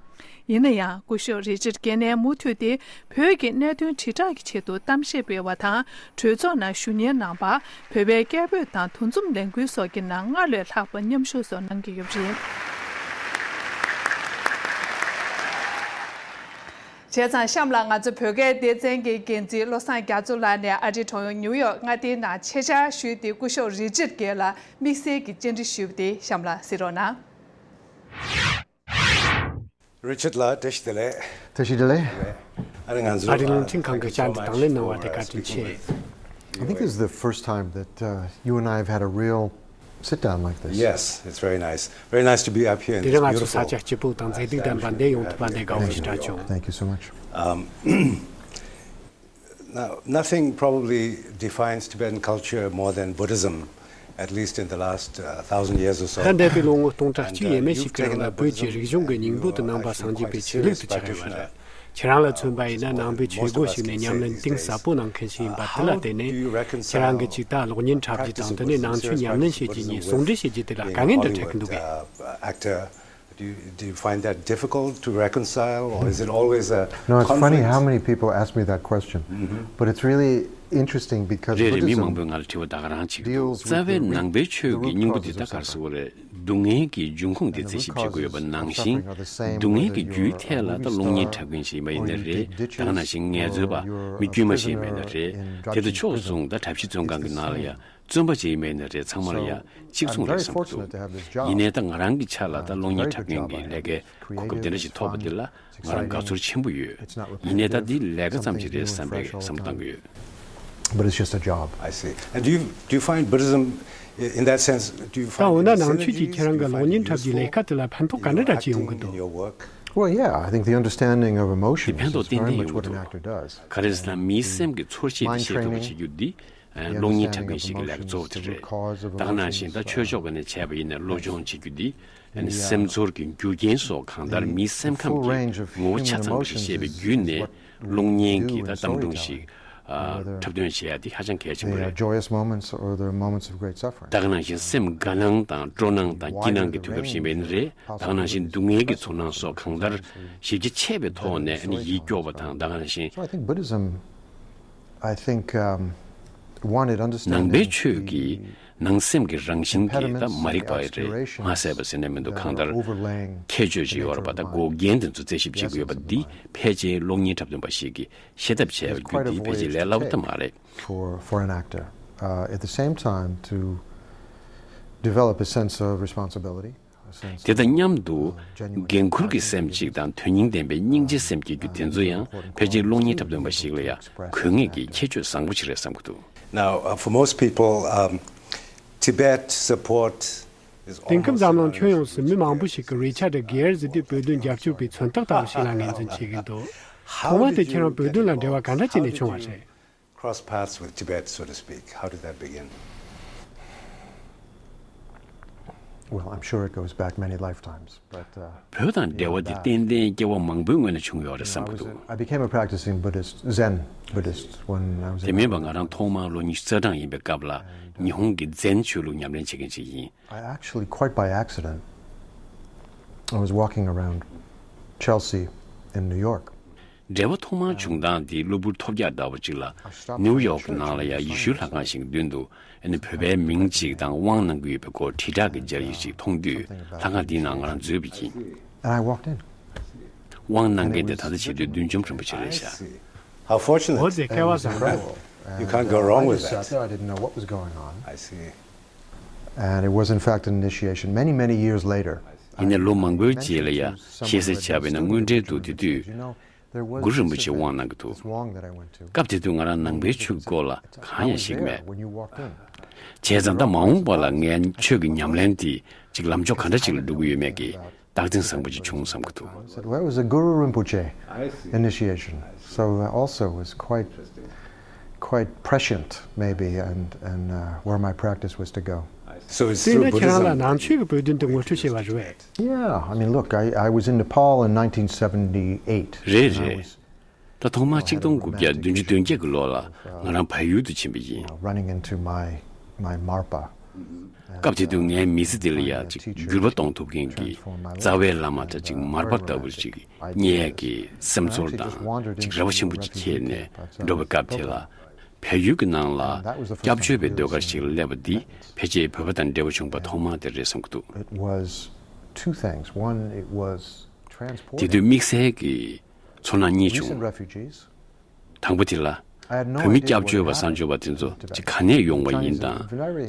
ཡིན་ན་ཡང་། སྐུ་ཞབས་རི་ཅར་གེ་ནས་མུ་མཐུད་དེ་བོད་ཀྱི་གནད་དོན་དྲིལ་བསྒྲགས་ཀྱི་ཆེད་དུ་གཏམ་བཤད་སྤེལ་བ་དང་། གྲོས་ཚོགས་ནང་ཞུ་སྙན་གནང་བ། བོད་པའི་སྐད་འབོད་དང་འདུ་འཛོམས་ལས་འགུལ་སོགས་ཀྱི་ནང་སྔར་ལས་ལྷག་པ་མཉམ་ཞུགས་སོགས་གནང་གི་ཡོད་པ་རེད། བྱས་ཙང་གཤམ་ལ་ང་ཚོ་བོད་སྐད་སྡེ་ཚན་གྱི་འགན་འཛིན་བློ་བཟང་རྒྱ་མཚོ་ལགས་ནས་ཨ་རིའི་གྲོང་ཡུལ་ནིའུ་ཡོག་མངའ་སྡེའི་ནང་ཆེད་བཅར་ཞུས་ཏེ། སྐུ་ཞབས་རི་ཅར་གེ་ལ་དམིགས་བསལ་གྱི་བཅར་འདྲི་ཞུས་པ་དེ་གཤམ་ལ་གཟིགས་རོགས་གནང་། Richard ལགས། བཀྲ་ཤིས་བདེ་ལེགས། བཀྲ་ཤིས་བདེ་ལེགས། ཨ་རི་ང་ཚོ་ཨ་རི་རླུང་འཕྲིན་ཁང་གི་བཅར་འདྲི་དང་ལེན་གནང་བ་དེ་བཀའ་དྲིན་ཆེ། I think this is the first time that uh, you and I have had a real sit down like this. Yes, it's very nice. Very nice to be up here in དེ་རིང་ང་ཚོ་ས་ཆ་སྐྱིད་པོ་དང་མཛེས་སྡུག་ལྡན་པ་འདིར་ཡོང་ཐུབ་པ་འདི་དགའ་བོ་ཞེ་དྲག་བྱུང་། Thank you so much. Um, Now, nothing probably defines Tibetan culture more than Buddhism, at least in the last uh, thousand years or so. ད་འདས་པའི་ལོ་ངོ་སྟོང་ཕྲག་གཅིག་ཡས་མས་ཤིག་གི་རིང་ལ་བོད་ཀྱི་རིག་གཞུང་གི་སྙིང་པོ་དུ་གནང་པ་སངས་རྒྱས་པའི་ཆོས་ལུགས་དུ་ཆགས་ཡོད་པ་རེད། ཁྱེད་རང་ལ་མཚོན་པ་ཡིན་ན། ནང་པའི་ཆོས་སྒོ་ཞིག་ནས་ཉམས་ལེན་གཏིང་ཟབ་པོ་གནང་མཁན་ཞིག་ཡིན་པ་དེ་ལ་བརྟེན་ནས། ཁྱེད་རང་གིས་ཅིག་ད་གློག་བརྙན་འཁྲབ་རྒྱུ་དང་། དེ་ནས་ནང་ཆོས་ཉམས་ལེན་བྱེད་རྒྱུ་གཉིས་ཟུང་འབྲེལ་བྱེད་རྒྱུ་དེ་ལ་དཀའ་ངལ་འདྲ་འཕྲད་ཀྱི་འདུག་གས། Do you, do you find that difficult to reconcile, or is it always a No, it's funny conflict? How many people ask me that question, but it's really interesting because རེ་རེ་མི་མང་པོས་Buddhism ང་ལ་དྲི་བ་ད་ག་རང་བྱེད་ཀྱི་འདུག deals རྩ་བའི་with the ནང་པའི་ཆོས་ཀྱི་སྙིང་པོ་འདི་ད་ག་རེ་ཟེར་དགོས་རེད། སྡུག་བསྔལ་གྱི་འབྱུང་ཁུངས་དེ་རྩད་ཞིབ་བྱེད་དགོས་ཡོད་པ་ནང་བཞིན། སྡུག་བསྔལ་གྱི་རྒྱུའི་ཐད་ལ་ད་གློག་བརྙན་འཁྲབ་མཁན་ཞིག་ཡིན་པ་ཡིན་ན་རེད། ད་ག་ནང་བཞིན་ངལ་རྩོལ་པ། མི་དཀྱུས་མ་ཞིག་ཡིན་པ་ཡིན་ན་རེད། དེ་དང་ཕྱོགས་མཚུངས་ད་གྲྭ་བཞི་བཙོན་ཁང་གི་ནང་ལ་ཡ། བཙོན་པ་ཅིག་ཡིན་པ་ཡིན་ན་རེད། ཚང་མ་ལ་ཡ་གཅིག་མཚུངས་རེད་བསམ་གྱི་འདུག་ཡིན་ནའི་ད་ང་རང་གི་ཆ་ལ་ད་གློག་བརྙན་འཁྲབ་མཁན་གྱི་ལས་ཀའི་གོ་སྐབས་དེ་འདྲ་ཞིག་ཐོབ་པ་འདི་ལ་ང་རང་དགའ་ཚོར་ཆེན་པོ་ཡོད། ཡིན་ནའི་ད་འདི་ལས་ཀ་ཙམ་ཞིག་རེད་བསམ་པའི་བསམ་བློ་བཏང་གི་ཡོད། But it's just a job. I see. And do you do you find Buddhism in that sense? Do you ད་འོ་ན་ནང་ཆོས་ཀྱིས་ཁྱེད་རང་གི་གློག་བརྙན་འཁྲབ་རྒྱུའི་ལས་ཀ་དེ་ལ་ཕན་ཐོགས་ག་འདྲ་འདྲ་ཅིག་ཡོང་གི་འདུག Well, yeah, I think the understanding of emotions is very much what an actor does. ག་རེ་ཟེར་ན་མིའི་སེམས་ཀྱི་ཚོར་ཤེས་དེ་ཤེས་ཐུབ་པ་བྱེད་རྒྱུ་འདི། གློག་བརྙན་འཁྲབ་མཁན་ཞིག་གི་ལས་ཀ་གཙོ་བོ་དེ་རེད། ད་ག་ནང་བཞིན་ད་ཆོས་ཕྱོགས་ཀྱི་ནས་བྱས་པ་ཡིན་ན་བློ་སྦྱོང་བྱེད་རྒྱུ་འདི། སེམས་ཚོར་གྱི་རྒྱུ་རྐྱེན་སོགས་གང་ལྟར་མིའི་སེམས་ཁམས་ཀྱི་ངོ་བོ་ཆ་ཚང་བ་ཞིག་ཤེས་པའི་བརྒྱུད་ནས་གློག་བརྙན་གྱི་ད་གཏམ་སྒྲུང་ཞིག་འཁྲབ་སྟོན་བྱེད་ཡ་འདི་ཧ་ཅང་གལ་ཆེན་པོ་རེད། ད་ག་ནང་བཞིན་སེམས་དགའ་སྣང་དང་སྤྲོ་སྣང་དང་སྐྱིད་སྣང་གི་དུས་སྐབས་ཤིག་ཡིན་པ་ཡིན་ན་རེད། ད་ག་ནང་བཞིན་སྡུག་བསྔལ་གྱི་ཚོར་སྣང་སོགས་གང་ལྟར་ཞེ་གི་ཆེ་བའི་ཐོག་ནས་ཡིད་སྐྱོ་བ་དང་། ད་ག་ནང་བཞིན། I think um, ནང་པའི་ཆོས་ཀྱི་ནང་སེམས་ཀྱི་རང་བཞིན་གྱི་ད་མ་རིག་པ་རེད། མ་གསལ་བ་ཟེར་ན་མི་འདུག་གང་ལྟར་ཁྱད་ཆོས་ཅིག་ཡོད་རེད་པ། ད་འགོག་རྐྱེན་དེ་ཚོ་རྩད་ཞིབ་བྱེད་དགོས་ཡོད་པ་འདི་ཕལ་ཆེར་གློག་བརྙན་འཁྲབ་སྟོན་པ་ཞིག་གིས་ཤེས་ཐབས་བྱས་པ་བརྒྱུད་འདི་ཕལ་ཆེར་ལས་སླ་པོ་ད་མ་རེད། For, for an actor. Uh, at the same time, to develop a sense of responsibility. དེ་དང་མཉམ་དུ་འགན་འཁུར་གྱི་སེམས་གཅིག་དང་དོན་སྙིང་ལྡན་པའི་སྙིང་རྗེ་སེམས་སྐྱེ་རྒྱུ་དེ་ཚོ་ཡང་ཕལ་ཆེར་གློག་བརྙན་འཁྲབ་སྟོན་པ་ཞིག་ལ་ཡང་དགོས་ངེས་ཀྱི་ཁྱད་ཆོས་བཟང་པོ་ཞིག་རེད་བསམ་གྱི་འདུག Now, uh, for most people, um, Tibet support is དེང་སྐབས་འཛམ་གླིང་ཁྱོན་ཡོངས་སུ་མི་མང་པོ་ཞིག་གིས་རི་ཆར་ཌི་གྷེར་ཟེར་དུས་བོད་དོན་རྒྱབ་སྐྱོར་པའི་མཚོན་རྟགས་ལྟ་བུ་ཞིག་ལ་ངོས་འཛིན་བྱེད་ཀྱི་འདུག་ཐོག་མ་དེ་ཁྱེད་རང་བོད་དོན་ལ་འབྲེལ་བ་ག་འདྲ་བྱས་ནས་བྱུང་བ་རེད། Cross paths with Tibet, so to speak. How did that begin? Well, I'm sure it goes back many lifetimes, but, uh, བོད་དང་འབྲེལ་བ་དེ་ཏན་ཏན་སྐྱེ་བ་མང་པོའི་སྔོན་ལ་བྱུང་ཡོད་རེད་བསམ་གྱི་འདུག I became a practicing Buddhist, Zen Buddhist, when I was in དེ་མིན་པ་ང་རང་ཐོག་མར་ལོ་ཉི་ཤུ་རྩ་གྲངས་ཡིན་པའི་སྐབས་ལ་ཉི་ཧོང་གི་ཛེན་ཆོས་ལུགས་ཉམས་ལེན་བྱེད་མཁན་ཅིག་ཡིན། I actually, quite by accident, I was walking around Chelsea in New York. འབྲེལ་བ་ཐོག་མར་བྱུང་སྟངས་དེ་གློ་བུར་ཐོལ་རྒྱག་ལྟ་བུ་ཅིག་ལ། ནིའུ་ཡོག་གི་ནང་ལ་ཡང་ཡེ་ཤུའི་ལྷ་ཁང་ཞིག་མདུན་དུ་ཨ་ནི་བོད་པའི་མིང་ཅིག་དང་དབང་གནང་གི་ཡོད་པའི་སྐོར་དྲིལ་བསྒྲགས་ཀྱི་སྦྱར་ཡིག་ཅིག་མཐོང་དུས་ལྷ་ཁང་དེའི་ནང་ང་རང་འཛུལ་བ་ཡིན། And I walked in. དབང་གནང་མཁན་དེ་ད་ལྟ་བྱེད་དུས་བདུད་འཇོམས་རིན་པོ་ཆེ་རེད་ཤག How fortunate. འོ་ཙི་སྐལ་བ་བཟང་པོ། You can't go wrong with I just sat that. There, I didn't know what was going on. I see. And it was, in fact, an initiation. Many, many years later, ཡིན་ནའི་ལོ་མང་པོའི་རྗེས་ལ་ཡང་ཤེས་གསལ་བྱས་པ་ཡིན་ན་དངོས་འབྲེལ་དུ་དེ་དུས་གུ་རུ་རིན་པོ་ཆེ་དབང་གནང་གི་འདུག་སྐབས་དེ་དུས་ང་རང་ནང་པའི་ཆོས་ཀྱི་སྐོར་ལ་གང་ཡང་ཤེས་ཀྱི་མེད། བྱས་ཙང་ད་མ་འོངས་པ་ལ་ངའི་ཆོས་ཀྱི་ཉམས་ལེན་དེ་ཅིག་ལམ་ཕྱོགས་ག་འདྲ་ཅིག་ལ་འགྲོ་གི་ཡོད་མེད་ཀྱི་རྟགས་མཚན་བཟང་པོ་ཅིག་བྱུང་བསམ་གྱི་འདུག I said, well, it was a Guru Rinpoche initiation. So, uh, also it was quite, quite prescient, maybe, and, and, uh, where my practice was to go. So it's དེས་ན་ཁྱེད་རང་ལ་ནང་ཆོས་ཀྱི་བོད་དོན་དུ་ངོ་སྤྲོད་བྱས་པ་རེད་པས། Yeah, I mean, look, I, I was in Nepal in nineteen seventy-eight. རེད་རེད། ད་ཐོག་མར་གཅིག་སྟོང་དགུ་བརྒྱ་བདུན་ཅུ་དོན་བརྒྱད་ཀྱི་ལོ་ལ་ང་རང་བལ་ཡུལ་དུ་ཕྱིན་པ་ཡིན། Running into my, my Marpa. སྐབས་དེ་དུས་ངའི་མི་ཚེ་འདི་ལ་ཡ་ཅིག་འགྱུར་བ་གཏོང་ཐུབ་མཁན་གྱི་རྩ་བའི་བླ་མ་དང་ཅིག་མར་པ་ལྟ་བུར་ཅིག་རྙེད་ཡག་གི་སེམས་ཚོར་དང་ཅིག་རེ་བ་ཆེན་པོ་ཅིག་འཁྱེར་ནས་འགྲོ་བའི་སྐབས་དེ་ལ། བལ་ཡུལ་གྱི་ནང་ལ་སྐྱབས་བཅོལ་བའི་ཟློས་གར་ཞིག་ལ་སླེབས་པ་འདི་ཕལ་ཆེར་བོད་པ་དང་འབྲེལ་བ་བྱུང་བ་ཐོག་མ་དེ་རེད་བསམ་གྱི་འདུག It was two things. One, it was དེ་དུས་དམིགས་བསལ་གྱི་ཚོར་སྣང་གཉིས་བྱུང་། དང་པོ་དེ་ལ། བོད་མི་སྐྱབས་བཅོལ་བ་གསར་འབྱོར་བ་དེ་ཚོ་ཅིག་ག་ནས་ཡོང་བ་ཡིན་དང་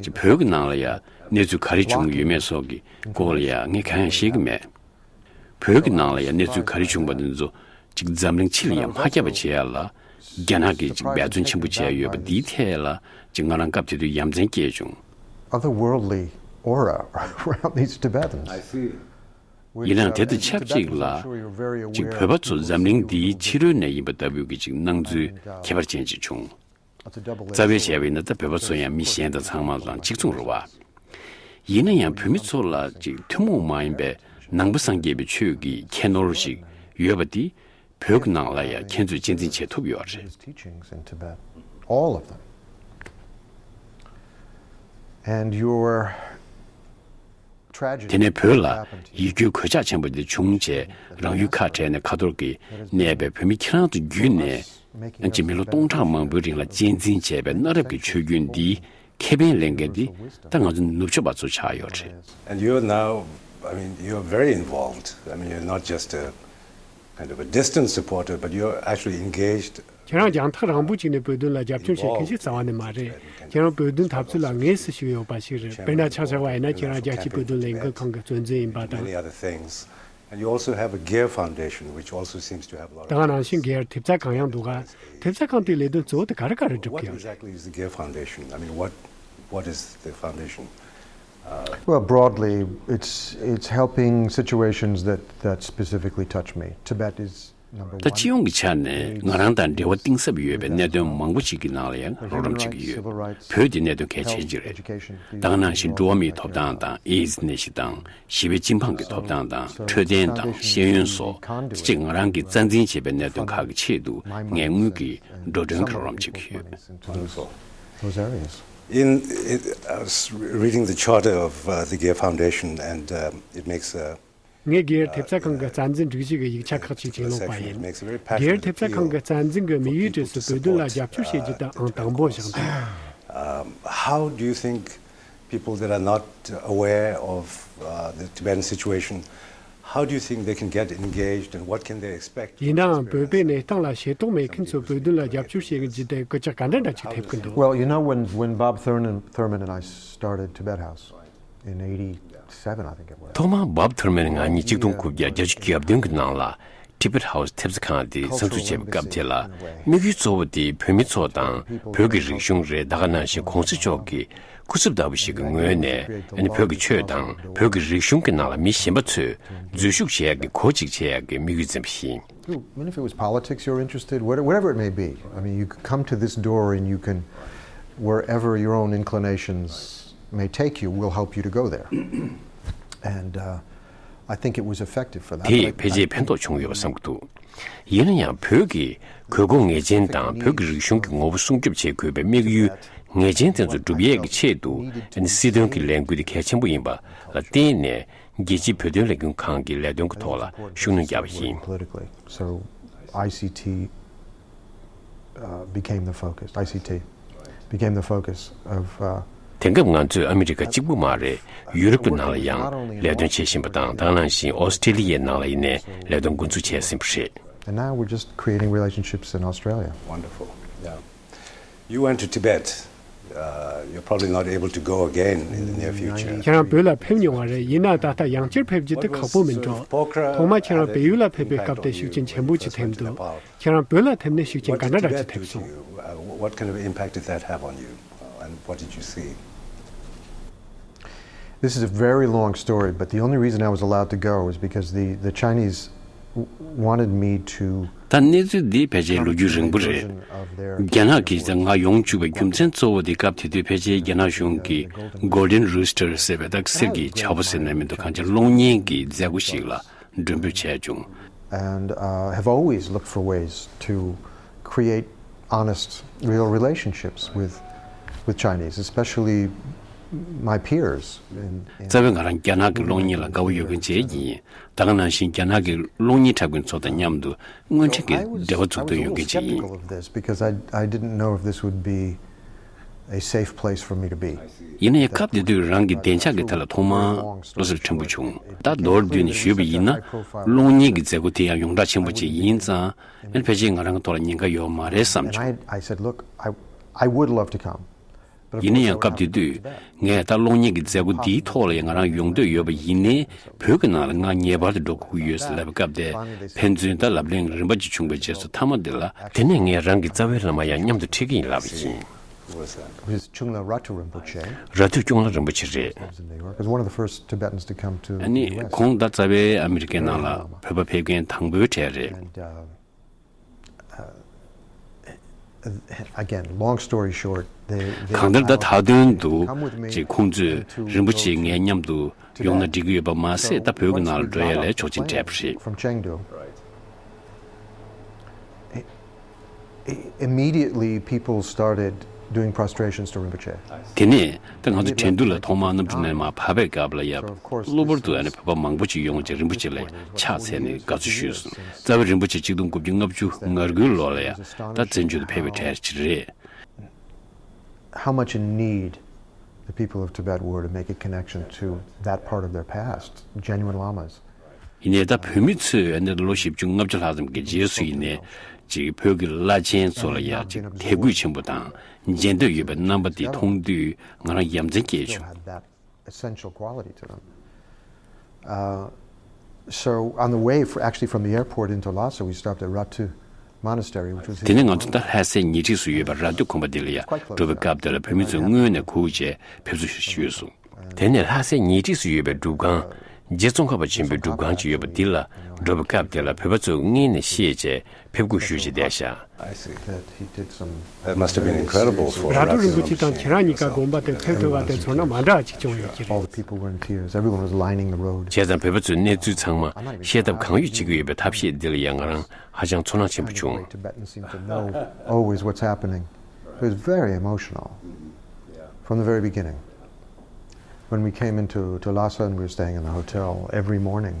ཅིག་བོད་ཀྱི་ནང་ལ་ཡང་གནས་ཚུལ་ག་རེ་བྱུང་གི་ཡོད་མེད་སོགས་ཀྱི་སྐོར་ལ་ཡང་ངས་གང་ཡང་ཤེས་ཀྱི་མེད། བོད་ཀྱི་ནང་ལ་ཡང་གནས་ཚུལ་ག་རེ་བྱུང་བ་དེ་ཚོ་ཅིག་འཛམ་གླིང་ཕྱི་ལ་ཡང་མ་ཁྱབ་པ་བྱེད་ཡ་ལ་རྒྱ་ནག་གིས་ཅིག་འབད་བརྩོན་ཆེན་པོ་བྱས་ཡོད་པ་འདིའི་ཐད་ལ་ཅིག་ང་རང་སྐབས་དེ་དུས་ཡ་མཚན་སྐྱེས་བྱུང་། Otherworldly aura around these Tibetans. I see. ཡིན་ནའང་དེ་དང་ཆབས་ཅིག་ལ་ཅིག་བོད་པ་ཚོ་འཛམ་གླིང་འདིའི་ཕྱི་རོལ་ནས་ཡིན་པ་ལྟ་བུའི་གི་ཅིག་སྣང་ཚུལ་ཁྱད་པར་ཅན་ཅིག་བྱུང་། རྩ་བའི་བྱས་པ་ཡིན་ན་ད་བོད་པ་ཚོ་ཡང་མི་གཞན་དང་ཚང་མ་དང་གཅིག་མཚུངས་རེད་བ། ཡིན་ན་ཡང་བོད་མི་ཚོ་ལ་ཅིག་ཐུན་མོང་མ་ཡིན་པའི་ནང་པ་སངས་རྒྱས་པའི་ཆོས་ཀྱི་ཁྱད་ནོར་ཞིག་ཡོད་པ་འདི་བོད་ཀྱི་ནང་ལ་ཡང་ཁྱེད་ཚོས་གཅེས་འཛིན་བྱེད་ཐུབ་ཡོད་རེད། His teachings in Tibet, all of them. And your དེ་ནས་བོད་ལ་ཡིད་སྐྱོའི་གོད་ཆག་ཆེན་པོ་འདི་བྱུང་རྗེས་རང་ཡུལ་ཁ་བྲལ་ནས་ཁ་ཐོར་གྱིས་གནས་པའི་བོད་མི་ཁྱེད་རང་དུ་བརྒྱུད་ནས་ཨ་ཅེ་མི་ལོ་སྟོང་ཕྲག་མང་པོའི་རིང་ལ་གཅེས་འཛིན་བྱས་པའི་གནའ་རབས་ཀྱི་ཆོས་བརྒྱུད་འདིའི་ཁེ་ཕན་ལེན་མཁན་འདི་ད་ང་ཚོ་ནུབ་ཕྱོགས་པ་ཚོ་ཆགས་ཡོད་རེད། And you're now, I mean, you're very involved. I mean, you're not just a kind of a distant supporter, but you're actually engaged. ཁྱེད་རང་རྒྱང་ཐག་རིང་པོ་ཅིག་ནས་བོད་དོན་ལ་རྒྱབ་སྐྱོར་བྱེད་མཁན་ཞིག་རྩ་བ་ནས་མ་རེད། ཁྱེད་རང་བོད་དོན་འཐབ་རྩོད་ལ་ངེས་སུ་ཞུགས་ཡོད་པ་ཞིག་རེད། དཔེར་ན་ཆ་བཞག་པ་ཡིན་ན་ཁྱེད་རང་རྒྱལ་སྤྱིའི་བོད་དོན་ལས་འགུལ་ཁང་གི་གཙོ་འཛིན་ཡིན་པ་དང་། Many other things. And you also have a Gear Foundation, which also seems to have a lot of. ད་ག་ནང་བཞིན་སྒེར་ཐེབས་རྩ་ཁང་ཡང་འདུག་ག་ཐེབས་རྩ་ཁང་དེའི་ལས་དོན་གཙོ་བོ་དེ་ག་རེ་ག་རེ་སྒྲུབ་ཀྱི་ཡོད། What exactly is the Gear Foundation? I mean, what, what is the foundation? Well, broadly, it's, it's helping situations that, that specifically touch me. Tibet is number one. ད་སྤྱི་ཡོངས་ཀྱི་ཆ་ནས་ང་རང་དང་འབྲེལ་བ་གཏིང་ཟབ་ཡོད་པའི་གནད་དོན་མང་པོ་ཞིག་གི་ནང་ལ་ཡང་རོགས་རམ་བྱེད་ཀྱི་ཡོད། བོད་དེ་གནད་དོན་གལ་ཆེན་ཅིག་རེད། ད་ག་ནང་བཞིན་འགྲོ་བ་མིའི་ཐོབ་ཐང་དང་ཨེ་ཛི་ནད་གཞི་དང་ཞི་བའི་སྤྱི་འབངས་ཀྱི་ཐོབ་ཐང་དང་འཕྲོད་བསྟེན་དང་ཤེས་ཡོན་སོགས་དེ་བཅས་ང་རང་གིས་རྩ་འཛིན་བྱས་པའི་གནད་དོན་ཁག་གི་ཆེད་དུ་ངས་དངུལ་གྱི་འགྲོ་གྲོན་གྱི་རོགས་རམ་བྱེད་ཀྱི་ཡོད། Wonderful. Those areas. In, in uh, s- reading the charter of uh, the Gear Foundation, and um, it makes a ངས་སྒེར་ཐེབས་རྩ་ཁང་གི་རྩ་འཛིན་སྒྲིག་གཞི་གི་ཡིག་ཆ་ཁག་ཅིག་ཅིག་ཀློག་པ་ཡིན། སྒེར་ཐེབས་རྩ་ཁང་གི་རྩ་འཛིན་གྱི་དམིགས་ཡུལ་གྲས་སུ་བོད་དོན་ལ་རྒྱབ་སྐྱོར་བྱེད་རྒྱུ་དེ་ཨང་དང་པོ་བཞག་འདུག How do you think people that are not aware of uh, the Tibetan situation, how do you think they can get engaged and what can they expect? ཡིན་ནའང་བོད་པའི་གནས་སྟངས་ལ་ཤེས་རྟོགས་མེད་མཁན་ཚོ་བོད་དོན་ལ་རྒྱབ་སྐྱོར་བྱེད་ཀྱི་རྒྱུ་དེ་སྐད་ཆ་ག་འདྲ་འདྲ་ཅིག་ཐེབས་ཀྱི་འདུག Well, you know, when, when Bob Thurman, Thurman and I started Tibet House in eighty-seven, I think it was. ཐོག་མར་Bob Thurman ང་གཉིས་གཅིག་སྟོང་དགུ་བརྒྱ་བརྒྱད་ཅུ་གྱ་བདུན་གྱི་ནང་ལ་Tibet House ཐེབས་རྩ་ཁང་དེ་གསར་འཛུགས་བྱས་པའི་སྐབས་དེ་ལ། དམིགས་ཡུལ་གཙོ་བོ་དེ་བོད་མི་ཚོ་དང་བོད་ཀྱི་རིག་གཞུང་རེད། ད་ག་ནང་བཞིན་གོང་ས་མཆོག་གི་སྐུ་ཚབ་ལྟ་བུ་ཞིག་གི་ངོས་ནས་ཨ་ནི་བོད་ཀྱི་ཆོས་དང་བོད་ཀྱི་རིག་གཞུང་གི་ནང་ལ་མི་གཞན་པ་ཚོས་འཛུལ་ཞུགས་བྱེད་ཡག་གི་གོ་གཅིག་བྱེད་ཡག་གི་དམིགས་ཡུལ་འཛིན་པ་ཡིན། Ooh, even if it was politics you're interested, whatever it may be, I mean, you could come to this door and you can, wherever your own inclinations may take you, we'll help you to go there. And uh, I think it was effective for that. དེས་ཕལ་ཆེར་ཕན་ཐོགས་བྱུང་ཡོད་པ་བསམ་གྱི་འདུག་ཡིན་ན་ཡང་བོད་ཀྱི་དགོས་མཁོ་ངེས་ཅན་དང་བོད་ཀྱི་རིག་གཞུང་གི་ངོ་བོ་སྲུང་སྐྱོབ་བྱེད་དགོས་པའི་དམིགས་ཡུལ་ངེས་ཅན་དེ་ཚོ་སྒྲུབ་ཡས་ཀྱི་ཆེད་དུ་སྲིད་དོན་གྱི་ལས་འགུལ་དེ་གལ་ཆེན་པོ་ཡིན་པ་ལ་བརྟེན་ནས། རྒྱལ་སྤྱིའི་བོད་དོན་ལས་འགུལ་ཁང་གི་ལས་དོན་གྱི་ཐོག་ལ་ཤུགས་སྣོན་བརྒྱབ་པ་ཡིན། Politically. So I C T uh, became the focus. I C T became the focus of. Uh, དེང་སྐབས་ང་ཚོས་ཨ་མི་རི་ཀ་གཅིག་པུ་མ་རེད། ཡུ་རོབ་ཀྱི་ནང་ལ་ཡང་ལས་དོན་བྱེད་བཞིན་པ་དང་། ད་ག་ནང་བཞིན་ཨོ་སི་ཀྲི་ལི་ཡའི་ནང་ལ་ཡིན་ནའི་ལས་དོན་འགོ་འཛུགས་བྱས་ཟིན་པ་རེད། And now we're just creating relationships in Australia. Wonderful. Yeah. You went to Tibet. Uh, you're probably not able to go again in the near future. ཁྱེད་རང་བོད་ལ་ཕེབས་མྱོང་བ་རེད། ཡིན་ནའང་ད་ལྟ་ཡང་བསྐྱར་ཕེབས་རྒྱུ་དེ་ཁག་པོ་མིན་འགྲོ། ཐོག་མར་ཁྱེད་རང་བལ་ཡུལ་ལ་ཕེབས་པའི་སྐབས་དེ་ཤུགས་རྐྱེན་ཆེན་པོ་ཅིག་ཐེབས་འདུག་ཁྱེད་རང་བོད་ལ་ཕེབས་ནས་ཤུགས་རྐྱེན་ག་འདྲ་འདྲ་ཅིག་ཐེབས་སོང་། What kind of impact did that have on you? Uh, and what did you see? This is a very long story, but the only reason I was allowed to go is because the, the Chinese w- wanted me to. ད་གནས་ཚུལ་འདི་ཕལ་ཆེར་ལོ་རྒྱུས་རིང་པོ་རེད། རྒྱ་ནག་གིས་ང་ཡོང་བཅུག་པའི་རྒྱུ་མཚན་གཙོ་བོ་དེ་སྐབས་དེ་དུས་ཕལ་ཆེར་རྒྱ་ནག་གཞུང་གིས་Golden Rooster ཟེར་བའི་ད་གསེར་གྱི་བྱ་ཕོ་ཟེར་ན་མི་འདུག་གང་ཅི་གློག་བརྙན་གྱི་མཛད་སྒོ་ཞིག་ལ་མགྲོན་འབོད་བྱས་བྱུང་། And uh, have always looked for ways to create honest, real relationships with, with Chinese, especially my peers. In, in རྩ་བའི་ང་རང་རྒྱ་ནག་གི་གློག་བརྙན་ལ་དགའ་བོ་ཡོད་མཁན་ཅིག་ཡིན། ད་ག་ནང་བཞིན་རྒྱ་ནག་གི་གློག་བརྙན་འཁྲབ་མཁན་ཚོ་དང་མཉམ་དུ་སྔོན་ཐོན་གྱི་འབྲེལ་བ་འཛུགས་འདོད་ཡོད་མཁན་ཅིག་ཡིན། Of this because I, I didn't know if this would be a safe place for me to be. ཡིན་ན་ཡང་སྐབས་དེ་དུས་རང་གི་བདེ་འཇགས་ཀྱི་ཐད་ལ་ཐོག་མར་བློ་འཚབ་ཕྲན་བུ་བྱུང་། ད་མདོར་བསྡུས་ནས་ཞུས་པ་ཡིན་ན། གློག་བརྙན་གྱི་མཛད་སྒོ་དེ་ཡང་ཡོངས་གྲགས་ཆེན་པོ་ཅིག་ཡིན་ཙང་། ཨ་ནི་ཕལ་ཆེར་ང་རང་གི་ཐོག་ལ་ཉེན་ཁ་ཡོད་མ་རེད་བསམ་བྱུང་། And I, I said, look, I, I would love to come. ཡིན་ན་ཡང་སྐབས་དེ་དུས་ངས་ད་གློག་བརྙན་གྱི་མཛད་སྒོ་འདིའི་ཐོག་ལ་ཡང་ང་རང་ཡོང་འདོད་ཡོད་པ་ཡིན་ནའི་བོད་ཀྱི་ནང་ལ་ང་ངེས་པར་དུ་འགྲོ་དགོས་ཀྱི་ཡོད་ཟེར་ལབ་པའི་སྐབས་དེ་ཕན་ཚུན་ད་ལབ་གླེང་རིམ་པ་ཅིག་བྱུང་བའི་རྗེས་སུ་མཐའ་མ་དེ་ལ་དེ་ནས་ངས་རང་གི་རྩ་བའི་བླ་མ་ཡང་མཉམ་དུ་འཁྲིད་ཀྱི་ཡིན་ལབ་པ་ཡིན། Who was that? This is Chungla Ratu Rinpoche. ར་ཐུ་ཀྱུང་ལ་རིན་པོ་ཆེ་རེད། Lives in New York. Is one of the first Tibetans to come to ཨ་ནི་the U S. ཁོང་ད་རྩ་བའི་ཨ་མི་རི་ཀའི་ནང་ལ་བོད་པ་ཕེབས་མཁན་དང་པོའི་གྲས་རེད། And, uh, uh, again, long story short, they, they གང་ལྟར་ད་ད་དོན་དུ་come with me ཅེས་ཁོང་ཚོས་and to རིན་པོ་ཆེ་ངའི་མཉམ་དུ་ཡོང་ན་འགྲིག་གི་ཡོད་པ་མ་ཟད། ད་བོད་ཀྱི་ནང་ལ་འགྲོ་ཡ་ལ་ཆོག་མཆན་སྤྲད་པ་རེད། From Chengdu. Immediately, people started doing prostrations to Rinpoche. དེ་ནས་ད་ང་ཚོ་ཁྲེང་ཏུའུ་ལ་ཐོག་མར་གནམ་གྲུ་ནས་མར་བབས་པའི་སྐབས་ལ་ཡ། གློ་བུར་དུ་ཨ་ནི་བོད་པ་མང་པོ་ཅིག་ཡོང་བྱས་རིན་པོ་ཆེ་ལ་ཕྱག་འཚལ་ནས་དགའ་བསུ་ཞུས་སོང་། རྩ་བའི་རིན་པོ་ཆེ་གཅིག་སྟོང་དགུ་བརྒྱ་ལྔ་བཅུ་ང་དགུའི་ལོ་ལ་ཡ་ད་བཙན་བྱོལ་དུ་ཕེབས་པའི་གྲས་ཅིག་རེད། How much in need the people of Tibet were to make a connection to that part of their past, genuine lamas. ཡིན་ནའི་ད་བོད་མི་ཚོས་ཨ་ནི་ལོ་བཞི་བཅུ་ལྔ་བཅུ་ལྷག་ཙམ་གྱི་རྗེས་སུ་ཡིན་ནའི་ཅིག་བོད་ཀྱི་བླ་ཆེན་ཚོ་ལ་ཡ་ཅིག་དད་གུས་ཆེན་པོ་དང་མཇལ་འདོད་ཡོད་པའི་རྣམ་པ་དེ་མཐོང་དུས་ང་རང་ཡ་མཚན་སྐྱེས་བྱུང་། Essential quality to them. Uh, so on the way, for, actually from the airport into Lhasa, we stopped at Ratu Monastery, which was དེ་ནས་ང་ཚོ་ད་ལྷ་སའི་ཉེ་འཁྲིས་སུ་ཡོད་པའི་ར་ཐུ་དགོན་པ་འདི་ལ་ཡ་འགྲོ་བའི་སྐབས་དེ་ལ་བོད་མི་ཚོས་སྔོན་ནས་གུས་བྱས་ཕེབས་བསུ་ཞུས་སོང་། དེ་ནས་ལྷ་སའི་ཉེ་འཁྲིས་སུ་ཡོད་པའི་སྒྲུབ་ཁང་། རྗེ་ཙོང་ཁ་པ་ཆེན་པོའི་སྒྲུབ་ཁང་ཅིག་ཡོད་པ་འདི་ལ་འགྲོ་བའི་སྐབས་དེ་ལ་བོད་པ་ཚོས་སྔོན་ནས་ཤེས་བྱས་ཕེབས་སྒུག་ཞུས་བྱས་བསྡད་ཤག I see. That he did some That must have been incredible for ར་ཐུ་རིན་པོ་ཆེ་དང་ཁྱེད་རང་གཉིས་ཀ་དགོན་པ་དེར་ཕེབས་ཐུབ་པ་དེ་ཚོར་སྣང་མ་འདྲ་བ་ཅིག་བྱུང་ཡོད་ཀྱི་All རེད། The people were in tears. Everyone was lining the road. བྱས་ཙང་བོད་པ་ཚོས་གནས་ཚུལ་ཚང་མ་ཤེས་ཐབས་གང་ཡོད་བྱེད་ཀྱི་ཡོད་པའི་ཐབས་ཤེས་འདི་ལ་ཡང་ང་རང་ཧ་ཅང་ཚོར་སྣང་ཆེན་པོ་བྱུང་། Great Tibetans seem to know always what's happening. It was very emotional from the very beginning. When we came into to Lhasa and we were staying in the hotel, every morning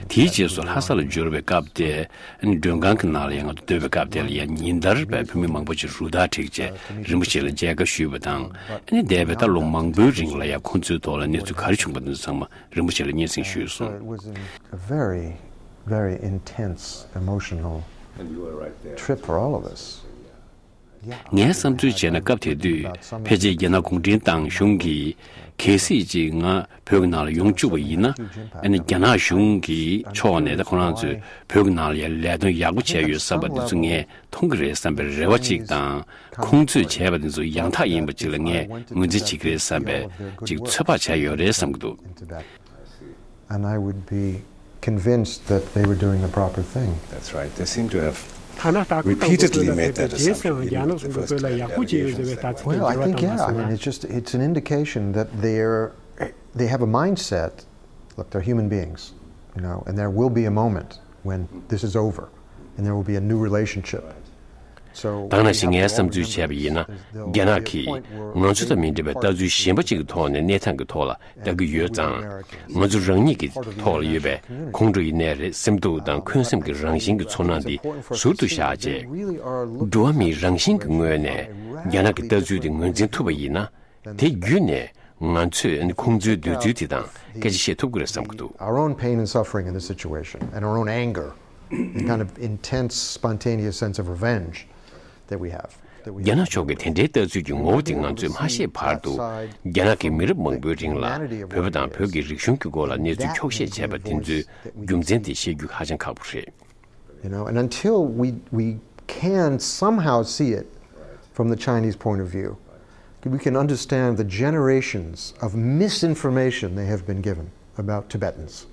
དེའི་རྗེས་སུ་ལྷ་ས་ལ་འབྱོར་བའི་སྐབས་དེ། ཨ་ནི་མགྲོན་ཁང་གི་ནང་ལ་ཡང་ང་ཚོ་སྡོད་པའི་སྐབས་དེ་ལ་ཡང་ཉིན་ལྟར་བའི་བོད་མི་མང་པོ་ཅིག་རུ་སྟར་བསྒྲིགས་བྱས་རིན་པོ་ཆེ་ལ་མཇལ་ཁ་ཞུས་པ་དང་། ཨ་ནི་འདས་པའི་ད་ལོ་མང་པོའི་རིང་ལ་ཡང་ཁོང་ཚོའི་ཐོག་ལ་གནས་ཚུལ་ག་རེ་བྱུང་པ་དེ་ཚོ་ཚང་མ་རིན་པོ་ཆེ་ལ་སྙན་སེང་ཞུས་སོང་། So it was a very, very intense emotional trip for all of us. ངའི་བསམ་ཚུལ་བྱས་ན་སྐབས་དེ་དུས་ཕལ་ཆེར་རྒྱ་ནག་གུང་ཁྲན་ཏང་གཞུང་གིས་གལ་སྲིད་ཅིག་ང་བོད་ཀྱི་ནང་ལ་ཡོང་བཅུག་པ་ཡིན་ན། ཨ་ནི་རྒྱ་ནག་གཞུང་གི་ཕྱོགས་ནས་ད་ཁོ་རང་ཚོས་བོད་ཀྱི་ནང་ལ་ཡང་ལས་དོན་ཡག་པོ་བྱས་ཡོད་བསམ་པ་འདི་ཚོ་ངས་མཐོང་གི་རེད་བསམ་པའི་རེ་བ་གཅིག་དང་། ཁོང་ཚོས་བྱས་པ་འདི་ཚོ་ཡང་དག་ཡིན་པ་ཅིག་ལ་ངས་ངོས་འཛིན་བྱེད་ཀྱི་རེད་བསམ་པའི་ཅིག་ཚོད་དཔག་བྱས་ཡོད་རེད་བསམ་གྱི་འདུག And I would be convinced that they were doing the proper thing. That's right. They seem to have ཐ་ན་ལྟ་སྐོར་དང་repeatedly མade that assumption, རྗེས་སུ་ཡང་རྒྱ་ནག་གཞུང་གིས་བོད་ལ་ཡག་པོ་བྱས་ཡོད་ཟེར་བའི་ལྟ་ཚུལ་གྱི་འགྱུར་བ་བཏང་བ་སོང་ན། Well, I think, yeah. I mean, it's just, it's an indication that they're, they have a mindset. Look, they're human beings, you know, and there will be a moment when this is over, and there will be a new relationship. ད་ནང་བཞིན་ངའི་བསམ་ཚུལ་བྱས་པ་ཡིན་ན། རྒྱ་ནག་གིས་ང་ཚོ་དང་མི་འདྲ་བའི་ལྟ་ཚུལ་གཞན་པ་ཅིག་གི་ཐོག་ནས་གནས་སྟངས་ཀྱི་ཐོག་ལ་ལྟ་གི་ཡོད་ཙང་། ང་ཚོ་རང་ཉིད་ཀྱི་ཐོག་ལ་ཡོད་པའི་ཁོང་ཁྲོ་ཡིན་ནའི་རེད། སེམས་སྡུག་དང་འཁོན་སེམས་ཀྱི་རང་བཞིན་གྱི་ཚོར་སྣང་འདི་ཟུར་དུ་བཞག་རྗེས། འགྲོ་བ་མིའི་རང་བཞིན་གྱི་ངོས་ནས་རྒྱ་ནག་གི་ལྟ་ཚུལ་དེ་ངོས་འཛིན་ཐུབ་པ་ཡིན་ན། དེ་བརྒྱུད་ནས་ང་ཚོས་ཁོང་ཚོའི་འདོད་ཚུལ་དེ་དང་སྐད་ཆ་བཤད་ཐུབ་ཀྱི་རེད་བསམ་གྱི་འདུག Our own pain and suffering in this situation, and our own anger, the kind of intense, spontaneous sense of revenge that we have. རྒྱ་ནག་ཕྱོགས་ཀྱི་དེ་འདྲའི་ལྟ་ཚུལ་གྱི་ངོ་བོ་དེ་ང་ཚོས་མ་ཤེས་བར་དུ། རྒྱ་ནག་གི་མི་རབས་མང་པོའི་རིང་ལ་བོད་པ་དང་བོད་ཀྱི་རིག་གཞུང་གི་སྐོར་ལ་གནས་ཚུལ་འཁྱོག་བཤད་བྱས་པ་དེ་ཚོའི་རྒྱུ་མཚན་དེ་ཤེས་རྒྱུ་ཧ་ཅང་ཁག་པོ་རེད། You know, and until we, we can somehow see it from the Chinese point of view, we can understand the generations of misinformation they have been given about Tibetans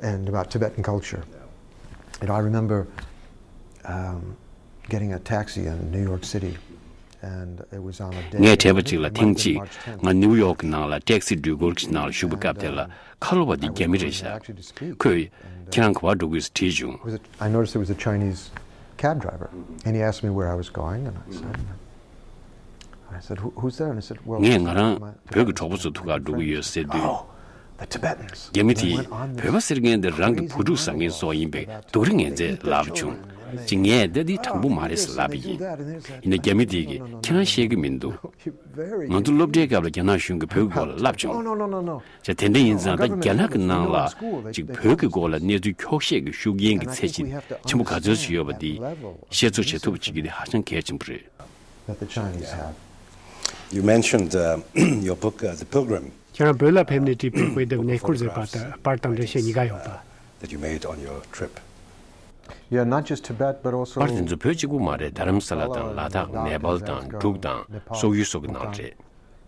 and about Tibetan culture. You know, I remember, um, getting a taxi in New York City, and it was on a day. ངས་དྲན་པ་གཅིག་ལ་ཐེངས་གཅིག་ང་ནིའུ་ཡོག་གི་ནང་ལ་ཊེག་སི་འགྲུལ་འཁོར་གྱི་ནང་ལ་བཞུགས་པའི་སྐབས་དེ་ལ། ཁ་ལོ་བ་དེ་རྒྱ་མི་རེད་ཤག་ཁོས་ཁྱེད་རང་ག་པར་འགྲོ་དགོས་ཟེར་དྲིས་བྱུང་། It was a, I noticed it was a Chinese cab driver, and he asked me where I was going, and I said, I said, "Who, who's there?" And he said, "Well, ངས་ང་རང་བོད་ཀྱི་གྲོགས་པོ་ཚོ་ཐུག་གར་འགྲོ་གི་ཡོད་ཟེར་དུས། Oh, the Tibetans. རྒྱ་མི་དེས་བོད་པ་ཟེར་མཁན་དེ་རང་གི་བུ་ཕྲུག་བཟང་མཁན་སོགས་ཡིན་པའི་སྡུག་རུས་ངན་ཚད་ལབ་བྱུང་། ཅིག་ངས་ད་འདི་དྲང་པོ་མ་རེད་ཟེར་ལབ་པ་ཡིན། ཡིན་ན་རྒྱ་མི་དེ་གིས་ཁྱེད་རང་ཤེས་ཀྱི་མི་འདུག་ང་ཚོ་སློབ་གྲྭའི་སྐབས་ལ་རྒྱ་ནག་གཞུང་གིས་བོད་ཀྱི་སྐོར་ལ་བསླབ་བྱུང་། Oh, no, no, no, no. ཅེས་དེ་འདྲ་ཡིན་ཙང་ད་རྒྱ་ནག་གི་ནང་ལ་ཅིག་བོད་ཀྱི་སྐོར་ལ་གནས་ཚུལ་འཁྱོག་བཤད་ཀྱི་ཤུགས་རྐྱེན་གྱི་ཚད་གཞི་ཆེན་པོ་ག་ཚོད་ཅིག་ཡོད་པ་འདི་ཤེས་ཚོད་བྱེད་ཐུབ་པ་བྱེད་རྒྱུ་དེ་ཧ་ཅང་གལ་ཆེན་པོ་རེད། That the Chinese have. You mentioned, uh, your book, uh, The Pilgrim. ཁྱེད་རང་བོད་ལ་ཕེབས་ནས་བྲིས་པའི་དཔེ་དེབ་གནས་སྐོར་ཟེར་བ་དེ་པར་དང་འགྲེལ་བཤད་གཉིས་ཀ་ཡོད་པ། That you made on your trip. Yeah, not just Tibet, but also པར་དེ་ཚོ་བོད་གཅིག་པུ་མ་རེད། རྡ་རམ་ས་ལ་དང་ལ་དྭགས། ནེ་པཱལ་དང་འབྲུག་དང་སོག་ཡུལ་སོགས་ཀྱི་ནང་རེད།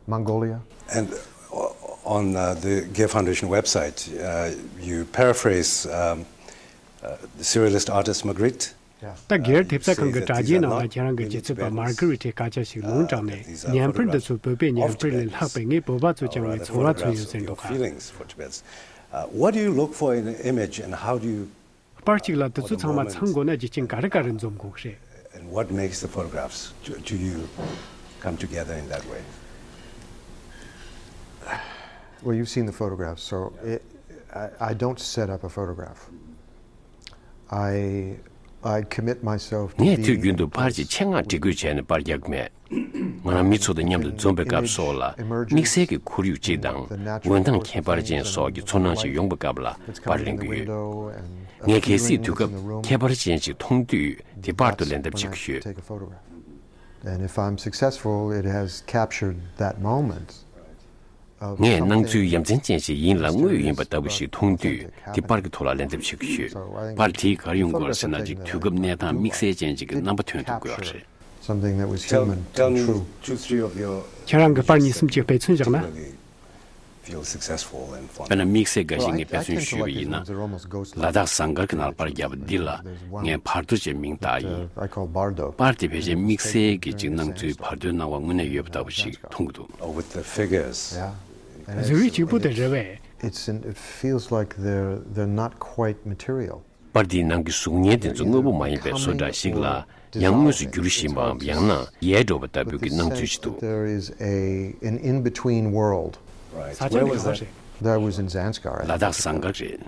Mongolia. And, uh, on, uh, the Gay Foundation website, uh, you paraphrase, um, uh, the surrealist artist Magritte. ད་སྒེར་ཐེབས་རྩ་ཁང་གི་དྲ་རྒྱའི་ནང་ལ་ཁྱེད་རང་གི་སྤྱི་ཚོགས་པ་མར་གྷི་རི་ཊའི་སྐད་ཆ་ཞིག་ལུང་དྲངས་ནས། བརྙན་པར་འདི་ཚོ་བོད་པའི་བརྙན་པར་ལས་ལྷག་པའི་ངའི་བོད་པ་ཚོ་བཅངས་པའི་ཚོར་བ་མཚོན་ཡོད་ཟེར་འདུག་ག What do you look for in an image, and how do you པར་གཅིག་ལ་དེ་ཚོ་ཚང་མ་ཚང་དགོས་ན་རྒྱུ་རྐྱེན་ག་རེ་ག་རེ་འཛོམས་དགོས་རེད། And what makes the photographs to, to you come together in that way? Well, you've seen the photographs, so it, I, I don't set up a photograph. I, I commit myself to ངས་དུས་རྒྱུན་དུ་པར་གྱི་ཆེད་མངགས་སྒྲིག་བཀོད་བྱས་ནས་པར་རྒྱག་གི་མེད། ང་རང་མི་ཚོ་དང་མཉམ་དུ་འཛོམས་པའི་སྐབས་སོགས་ལ་དམིགས་བསལ་གྱི་ཁོར་ཡུག་ཅིག་དང་འོད་མདངས་ཁྱད་པར་ཅན་སོགས་ཀྱི་ཚོར་སྣང་ཞིག་ཡོང་པའི་སྐབས་ལ་པར་ལེན་གྱི་ཡོད། ངས་གལ་སྲིད་དུས་སྐབས་ཁྱད་པར་ཅན་ཞིག་མཐོང་དུས་དེ་པར་དུ་ལེན་ཐབས་བྱེད་ཀྱི་ཡོད། And if I'm successful, it has captured that moment. ངས་སྣང་ཚུལ་ཡ་མཚན་ཅན་ཞིག་ཡིན་ལ་དངོས་ཡོད་ཡིན་པ་ལྟ་བུ་ཞིག་མཐོང་དུས་དེ་པར་གྱི་ཐོག་ལ་ལེན་ཐབས་བྱེད་ཀྱི་ཡོད། པར་དེས་ག་རེ་ཡོང་གི་ཡོད་ཟེར་ན། ཅིག་དུས་སྐབས་གནས་སྟངས་དམིགས་བསལ་ཅན་ཅིག་གི་རྣམ་པ་ཐོན་ཐུབ་ཀྱི་ཡོད་རེད། Something that was human and true. ཁྱེད་རང་གི་པར་གཉིས་གསུམ་ཅིག་དཔེ་མཚོན་བཞག་ན། དཔེར་ན་དམིགས་བསལ་འགའ་ཞིག་ངས་དཔེ་མཚོན་ཞུས་པ་ཡིན་ན། ལ་དྭགས་ཟངས་དཀར་གྱི་ནང་ལ་པར་བརྒྱབ་པ་འདི་ལ་ངས་བར་དོ་ཅེས་མིང་བཏགས་ཡིན། པར་དེ་ཕལ་ཆེར་དམིགས་བསལ་གྱི་ཅིག་སྣང་ཚུལ་བར་དོའི་སྣང་བ་དངོས་གནས་ཡོད་པ་ལྟ་བུ་ཞིག་མཐོང་གི་འདུག་གཟུགས་རིས་གཅིག་པུ་དེ་རེད་པས། It's in, it feels like they're, they're not quite material. པར་འདིའི་ནང་གི་གཟུགས་བརྙན་དེ་ཚོ་དངོས་པོ་མ་ཡིན་པའི་བཟོ་འདྲ་ཞིག་ལ་ཡང་དངོས་སུ་འགྱུར་བཞིན་པའམ་ཡང་ན་ཡལ་འགྲོ་བ་ལྟ་བུའི་གི་སྣང་ཚུལ་ཞིག་འདུག There is a, an in-between world. ས་ཆ་འདི་ག་པར་རེད། That was in Zanskar. ལ་དྭགས་ཟངས་དཀར་རེད།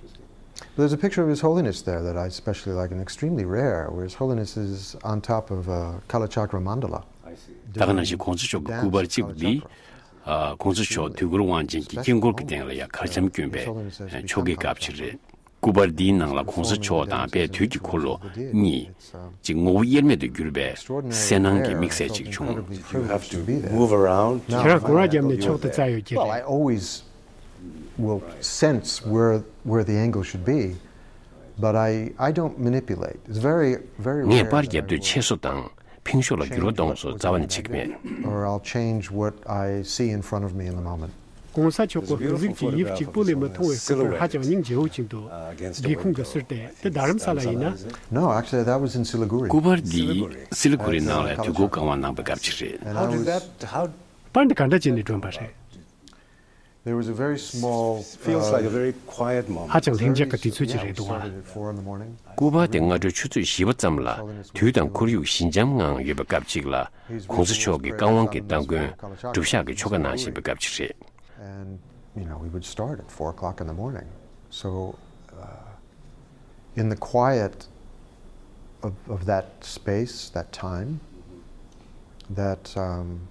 There's a picture of His Holiness there that I especially like and extremely rare, where His Holiness is on top of a Kalachakra mandala. ད་ག་ནང་བཞིན་གོང་ས་མཆོག་གི་སྐུ་པར་གཅིག་པུ་འདི། ཨ། གོང་ས་མཆོག་དུས་འཁོར་དབང་ཆེན་གྱི་དཀྱིལ་འཁོར་གྱི་སྟེང་ལ་ཡང་གར་འཆམ་བསྐྱོན་པའི་ཆོ་གའི་སྐབས་ཤིག་རེད། སྐུ་པར་འདིའི་ནང་ལ་གོང་ས་མཆོག་དང་དཔལ་དུས་ཀྱི་འཁོར་ལོ་གཉིས་ཅིག་ངོ་བོ་དབྱེར་མེད་དུ་གྱུར་པའི་གསལ་སྣང་གི་དམིགས་བསལ་ཅིག་བྱུང་། You have to move around. ཁྱེད་རང་སྐོར་ར་བརྒྱབ་ནས་ཆོག་ཏུ་བཙལ་ཡོད་ཀྱི་Well, I རེད། Always will sense where where the angle should be, but I I don't manipulate. It's very very ངས་rare པར་that I རྒྱབ་དུས་ཆེ་སོ་དང་ཕིང་ཤོ་ལ་འགྱུར་བ་གཏོང་སོ་རྩ་བ་ནས་བྱེད་ཀྱི་མེད། Or I'll change what I see in front of me in the moment. གོང་ས་མཆོག་གི་དཔེ་གཟུགས་ཀྱི་དབྱིབས་གཅིག་པོ་ལས་མི་མཐོང་བའི་སྐུ་པར་ཧ་ཅང་སྙིང་རྗེ་བོ་ཅིག་འདུག་སྒེའུ་ཁུང་གི་ཟུར་དེ་དེ་རྡ་རམ་ས་ལ་ཡིན་ན། No, actually, that was in Siliguri. སྐུ་པར་འདི་སི་ལི་གུ་རི་ནང་ལ་དུས་འཁོར་བཀའ་དབང་གནང་བའི་སྐབས་ཅིག་རེད། And I was པར་འདི་ག་འདྲ་བྱས་ནས་བསྒྲོན་པ་རེད། There was a very small, feels like a very quiet moment. ཧ་ཅང་ལྷིང་འཇགས་ཀྱི་དུས་ཚོད་ཅིག་རེད་འདུག་བ། སྐུ་པར་དེ་སྔ་དྲོའི་ཆུ་ཚོད་བཞི་པ་ཙམ་ལ་དུས་དང་ཁོར་ཡུག་ཞི་འཇམ་ངང་ཡོད་པའི་སྐབས་ཅིག་ལ། གོང་ས་མཆོག་གི་བཀའ་དབང་གི་སྟ་གོན་སྒྲུབ་བཞག་གི་ཆོ་ག་གནང་བཞིན་པའི་སྐབས་ཅིག་རེད། And, you know, we would start at four o'clock in the morning. So, uh, in the quiet of, of that space, that time, that, um,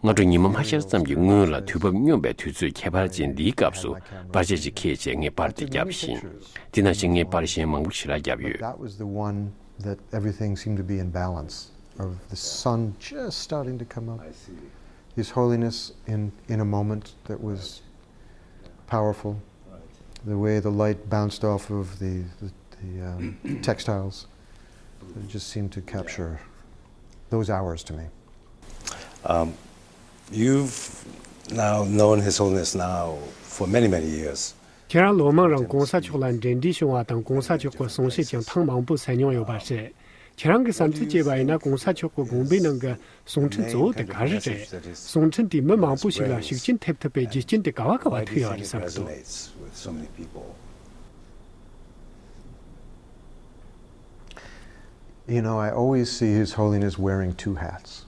སྔ་དྲོ་ཉི་མ་མ་ཤར་ཙམ་གྱི་སྔོན་ལ་དུས་བབ་སྙོམས་པའི་དུས་ཚོད་ཁྱད་པར་ཅན་འདིའི་སྐབས་སུ་པར་ཆས་ཅིག་འཁྱེར་བྱས་ངས་པར་དེ་བརྒྱབ་ཤིང་། དེ་ནང་བཞིན་ངས་པར་གཞན་མང་པོ་ཞེ་དྲག་བརྒྱབ་ཡོད། That was the one that everything seemed to be in balance, of the sun just starting to come up. I see. His Holiness in, in a moment that was powerful. Right. The way the light bounced off of the, the, the, um, textiles, it just seemed to capture those hours to me. Um, you've now known His Holiness now for many, many years. ཁྱེད་རང་ལོ་མང་རིང་གོང་ས་མཆོག་ལ་འབྲེལ་འདྲིས་བྱུང་བ་དང་གོང་ས་མཆོག་གི་གསུང་བཤད་ཀྱང་ཐེངས་མང་པོ་གསན་མྱོང་ཡོད་པ་རེད། ཁྱེད་རང་གི་བསམ་ཚུལ་བྱས་པ་ཡིན་ན་གོང་ས་མཆོག་གི་དགོངས་པའི་ནང་གི་གསུང་འཕྲིན་གཙོ་བོ་དེ་ག་རེ་རེད། གསུང་འཕྲིན་དེས་མི་མང་པོ་ཞིག་ལ་ཤུགས་རྐྱེན་ཐེབས་ཐུབ་པའི་རྒྱུ་རྐྱེན་དེ་ག་བ་ག་བ་ཐུག་ཡོད་རེད་བསམ་གི་འདུག You know, I always see His Holiness wearing two hats.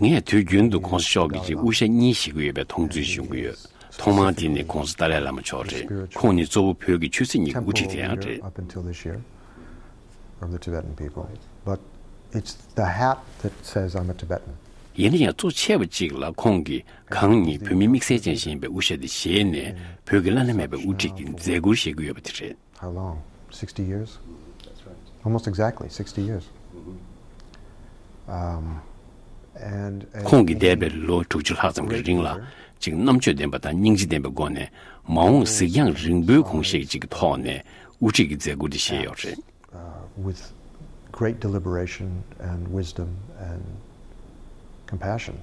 ངས་དུས་རྒྱུན་དུ་གོང་ས་མཆོག་གིས་ཅིག་དབུ་ཞྭ་གཉིས་བཞེས་ཀྱི་ཡོད་པའི་མཐོང་ཚུལ་བྱུང་གི་ཡོད། ཐོག་མར་དེ་ནི་གོང་ས་ཏཱ་ལའི་བླ་མ་མཆོག་རེད། ཁོང་ནི་གཙོ་བོ་བོད་ཀྱི་ཆོས་སྲིད་གཉིས་ཀྱི་དབུ་ཁྲིད་དེ་ཡང་རེད། Up until this year, of the Tibetan people. But it's the hat that says I'm a Tibetan. ཡིན་ན་ཡང་གཙོ་ཆེ་བ་གཅིག་ལ་ཁོང་གིས་གང་ཉིད་བོད་མི་དམིགས་བསལ་ཅན་ཞིག་ཡིན་པའི་དབུ་ཞྭ་དེ་བཞེས་ནས་བོད་ཀྱི་བླ་ན་མེད་པའི་དབུ་ཁྲིད་ཀྱི་མཛད་ཁུར་བཞེས་ཀྱི་ཡོད་པ་དེ་རེད། How long? Sixty years? Almost exactly sixty years. Um, and, and ཁོང་གིས་འདས་པའི་ལོ་དྲུག་ཅུ་ལྷག་ཙམ་གྱི་རིང་ལ་ཅིག་རྣམ་དཔྱོད་ལྡན་པ་དང་སྙིང་རྗེ་ལྡན་པའི་སྒོ་ནས་མ་འོངས་གཟིགས་རྒྱང་རིང་པོའི་དགོངས་བཞེས་ཅིག་གི་ཐོག་ནས་དབུ་ཁྲིད་ཀྱི་མཛད་ཁུར་དེ་བཞེས་ཡོད་རེད། Uh, with great deliberation and wisdom and compassion,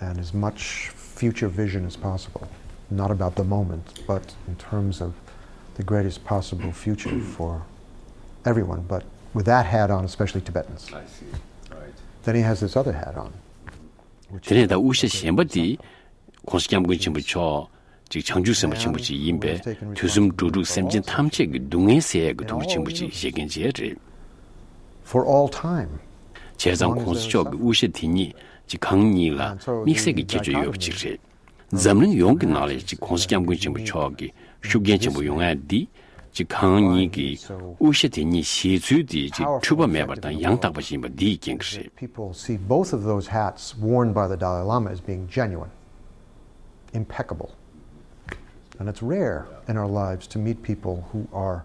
and as much future vision as possible, not about the moment, but in terms of the greatest possible future for everyone, but with that hat on, especially Tibetans. I see. Right. Then he has this other hat on, which དེ་ནས་ད་དབུ་ཞྭ་གཞན་པ་དེ་གོང་ས་སྐྱབས་མགོན་ཆེན་པོ་མཆོག་ཅིག་བྱང་ཆུབ་སེམས་དཔའ་ཆེན་པོ་ཅིག་ཡིན་པས་དུས་གསུམ་འགྲོ་དྲུག་སེམས་ཅན་ཐམས་ཅད་ཀྱི་སྡུག་བསྔལ་སེལ་ཡས་ཀྱི་ཐུགས་རྗེ་ཆེན་པོ་ཅིག་བཞེས་མཁན་ཅིག་རེད། For all time. བྱས་ཙང་གོང་ས་མཆོག་གི་དབུ་ཞྭ་དེ་ཉིད་ཅིག་གང་ཉིད་ལ་དམིགས་བསལ་གྱི་ཁྱད་ཆོས་ཡོད་པ་ཅིག་རེད། འཛམ་གླིང་ཡོངས་ཀྱི་ནང་ལ་ཅིག་གོང་ས་སྐྱབས་མགོན་ཆེན་པོ་མཆོག་གི་ཤུགས་རྐྱེན་ཆེན་པོ་ཡོང་ཡ་འདི་ཅིག་གང་ཉིད་ཀྱི་དབུ་ཞྭ་དེ་ཉིད་བཞེས་ཚུལ་དེ་ཅིག་འཁྲུལ་པ་མེད་པ་དང་ཡང་དག་པ་ཞིག་ཡིན་པ་འདི་ཡི་རྐྱེན་གྱིས་རེད། People see both of those hats worn by the Dalai Lama as being genuine, impeccable. And it's rare in our lives to meet people who are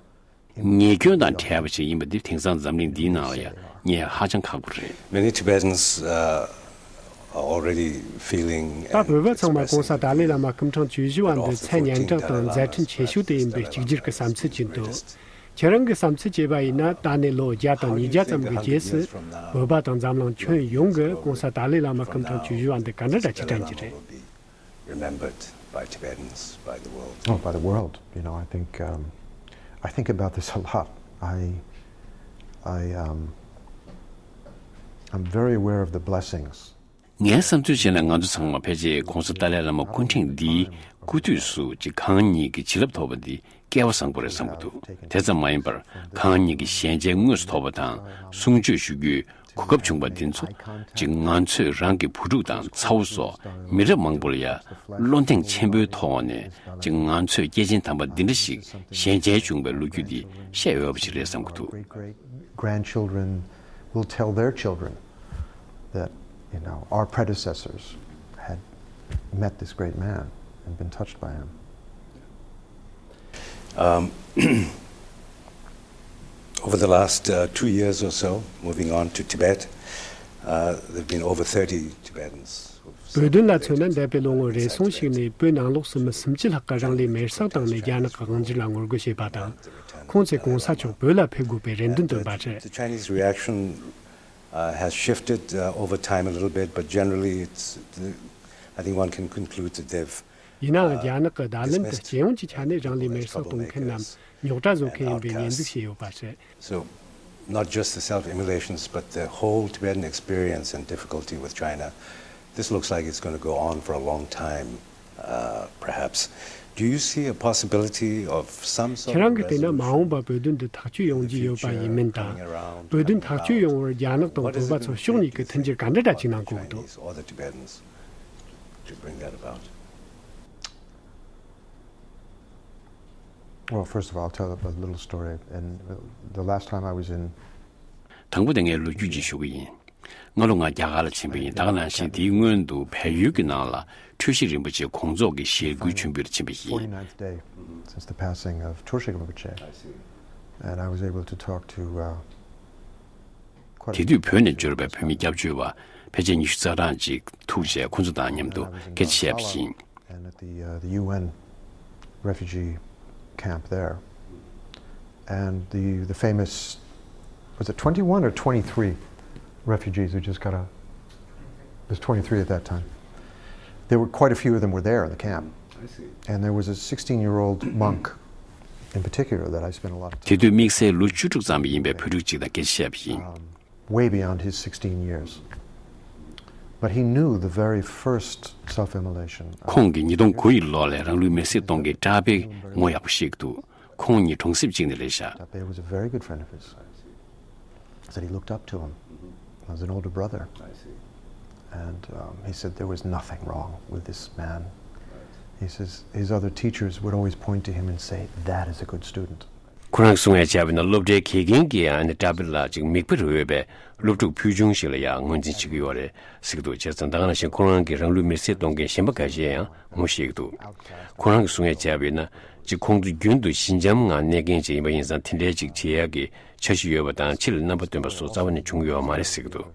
ཉེས་སྐྱོན་དང་བྲལ་བ་ཞིག་ཡིན་པ་འདི་དེང་སང་འཛམ་གླིང་འདིའི་ནང་ལ་ཡང་རྙེད་ཧ་ཅང་ཁག་པོ་རེད། Many Tibetans, uh, are already feeling ད་བོད་པ་ཚང་མ་གོང་ས་ཏཱ་ལའི་བླ་མ་སྐུ་ཕྲེང་བཅུ་བཞི་བ་འདི་མཚན་སྙན་གྲགས་དང་མཛད་འཕྲིན་ཆེ་ཤོས་དེ་ཡིན་པའི་གཅིག་གྱུར་གྱི་བསམ་ཚུལ་ཅིག་འདུག་ཁྱེད་རང་གི་བསམ་ཚུལ་བྱས་པ་ཡིན་ན་ད་ནས་ལོ་བརྒྱ་དང་ཉིས་བརྒྱ་ཙམ་གྱི་རྗེས་སུ་བོད་པ་དང་འཛམ་གླིང་ཁྱོན་ཡོངས་ཀྱིས་གོང་ས་ཏཱ་ལའི་བླ་མ་སྐུ་ཕྲེང་བཅུ་བཞི་བ་འདི་ག་འདྲ་འདྲ་ཅིག་དྲན་གྱི་རེད། Remembered by Tibetans, by the world. Oh, by the world. You know, I think, um, I think about this a lot. I, I, um, I'm very aware of the blessings. ངའི་བསམ་ཚུལ་བྱས་ན་ང་ཚོ་ཚང་མ་ཕལ་ཆེར་གོང་ས་ཏཱ་ལའི་བླ་མ་སྐུ་ཕྲེང་འདིའི་སྐུ་དུས་སུ་ཅིག་གང་ཉིད་ཀྱི་བྱིན་རླབས་ཐོབ་པ་འདི་སྐལ་བ་བཟང་པོ་རེད་བསམ་གྱི་འདུག་དེ་ཙམ་མ་ཡིན་པར་གང་ཉིད་ཀྱི་ཞལ་མཇལ་དངོས་སུ་ཐོབ་པ་དང་གསུང་ཆོས་ཞུ་རྒྱུའི་ གོ་སྐབས་བྱུང་བ་འདི་ཚོ་ཅིག་ང་ཚོས་རང་གི་བུ་ཕྲུག་དང་ཚ་བོ་སོགས་མི་རབས་མང་པོ་ལ་ཡ་བློ་གདེང་ཆེན་པོའི་ཐོག་ནས་ཅིག་ང་ཚོས་སྐྱེས་ཆེན་དམ་པ་འདི་འདྲ་ཞིག་ཞལ་མཇལ་བྱུང་བའི་ལོ་རྒྱུས་འདི་བཤད་འོས་པ་ཞིག་རེད་བསམ་གྱི་འདུག། Great great grandchildren will tell their children that, you know, our predecessors had met this great man and been touched by him. Um, over the last uh, two years or so, moving on to Tibet, uh, there have been over thirty Tibetans. བོད་དོན་ལ་མཚོན་ན། འདས་པའི་ལོ་ངོ་རེ་ཟུང་ཞིག་ནས་བོད་ནང་ལོགས་སུ་མི་སུམ་ཅུ་ལྷག་གིས་རང་ལུས་མེར་སྲེག་བཏང་ནས་རྒྱ་ནག་གི་དབང་སྒྱུར་ལ་ངོ་རྒོལ་བྱས་པ་དང་། ཁོང་ཚོས་གོང་ས་མཆོག་བོད་ལ་ཕེབས་དགོས་པའི་རེ་འདུན་བཏོན་པ་རེད། The Chinese reaction uh, has shifted uh, over time a little bit, but generally it's, I think one can conclude that they've ཡིན་ནའང་། རྒྱ་ནག་གིས་ད་ལན་དུ་སྤྱི་ཡོངས་ཀྱི་ཆ་ནས་རང་ལུས་མེར་སྲེག་གཏོང་མཁན་རྣམས་རྙོག་དྲ་བཟོ་མཁན་ཡིན་པའི་ཉེས་འཛུགས་བྱས་ཡོད་པ་རེད། So, not just the self-immolations, but the whole Tibetan experience and difficulty with China. This looks like it's going to go on for a long time, uh, perhaps. Do you see a possibility of some sort of resolution? ཁྱེད་རང་གིས་བལྟས་ན། མ་འོངས་པར་བོད་དོན་འདི་ཐག་གཅོད་ཡོང་རྒྱུ་ཡོད་པ་ཡིན་མིན་དང་། བོད་དོན་ཐག་གཅོད་ཡོང་བར་རྒྱ་ནག་དང་བོད་པ་ཚོ་ཕྱོགས་གཉིས་ཀྱིས་མཐུན་འགྱུར་ག་འདྲ་འདྲ་ཅིག་གནང་དགོས་འདུག། Chinese or the Tibetans to bring that about? Well, first of all, I'll tell a little story. And the last time I was in དང་པོ་དེ་ངས་ལོ་རྒྱུས་ཅིག་ཞུ་གི་ཡིན། སྔ་ལོ་ང་རྒྱ་གར་ལ་ཕྱིན་པ་ཡིན། ད་ག་ནང་བཞིན་དེའི་སྔོན་དུ་བལ་ཡུལ་གྱི་ནང་ལ་འཁྲུལ་ཞིག་རིན་པོ་ཆེ་གོང་རྫོགས་ཀྱི་ཞལ་བཀོད་མཆོད་འབུལ་ལ་ཕྱིན་པ་ཡིན། Forty-ninth day since the passing of Troshe Rinpoche. And I was able to talk to uh, དེ་དུས་བོད་ནས་འབྱོར་བའི་བོད་མི་སྐྱབས་བཅོལ་བ་ཕལ་ཆེར་ཉི་ཤུ་རྩ་གྲངས་ཅིག་ཐུག་རྗེས་ཁོ་ཚོ་དང་མཉམ་དུ་སྐད་ཆ་བཤད་པ་ཡིན། And at the, uh, the U N refugee camp there. And the, the famous, was it twenty-one or twenty-three refugees who just got out? It was twenty-three at that time. There were quite a few of them were there in the camp. I see. And there was a sixteen-year-old monk in particular that I spent a lot of time དེ་དུས་དམིགས་བསལ་ལོ་བཅུ་དྲུག་ཙམ་ཡིན་པའི་བོད་ཕྲུག་ཅིག་དང་སྐད་ཆ་བཤད་པ་ཡིན། Way beyond his sixteen years. But he knew the very first self-immolation. ཁོང་གིས་ཉིས་སྟོང་དགུ་ཡི་ལོ་ལ་རང་ལུས་མེར་སྲེག་གཏོང་མཁན་གྲྭ་པའི་ངོ་ཡག་པོ་ཤེས་ཀྱི་འདུག། ཁོང་གཉིས་གྲོང་གསེབ་གཅིག་ནས་རེད་ཤག། That he was a very good friend of his. That he looked up to him as an older brother. I see. And um, he said there was nothing wrong with this man. He says his other teachers would always point to him and say, "That is a good student." ཁོ་རང་གིས་གསུང་ཡ་བྱས་པ་ཡིན་ན། སློབ་གྲྭའི་དགེ་རྒན་གྱིས་ཨ་ནི་གྲྭ་པ་ལ་ཅིག་མིག་དཔེར་འོས་པའི་སློབ་ཕྲུག་ཕུལ་བྱུང་ཞིག་ལ་ཡང་ངོས་འཛིན་བྱེད་ཀྱི་ཡོད་རེད་ཟེར་གྱི་འདུག། བྱས་ཙང་ད་ག་ནང་བཞིན་ཁོ་རང་གིས་རང་ལུས་མེར་སྲེག་གཏོང་མཁན་གཞན་པ་འགའ་ཤས་ཡང་ངོ་ཤེས་ཀྱི་འདུག། ཁོ་རང་གིས་གསུང་ཡ་བྱས་པ་ཡིན་ན། ཅིག་ཁོང་ཚོ་རྒྱུན་དུ་ཞི་འཇམ་ངང་གནས་མཁན་ཅིག་ཡིན་པ་ཡིན་ཙང་། དེ་འདྲའི་ཅིག་བྱེད་ཡ་གི་འཆར་གཞི་ཡོད་པ་དང་། ཕྱི་ལ་རྣམ་པ་སྟོན་པ་སོགས་རྩ་བ་ནས་བྱུང་ཡོད་མ་རེད་ཟེར་གྱི་འདུག།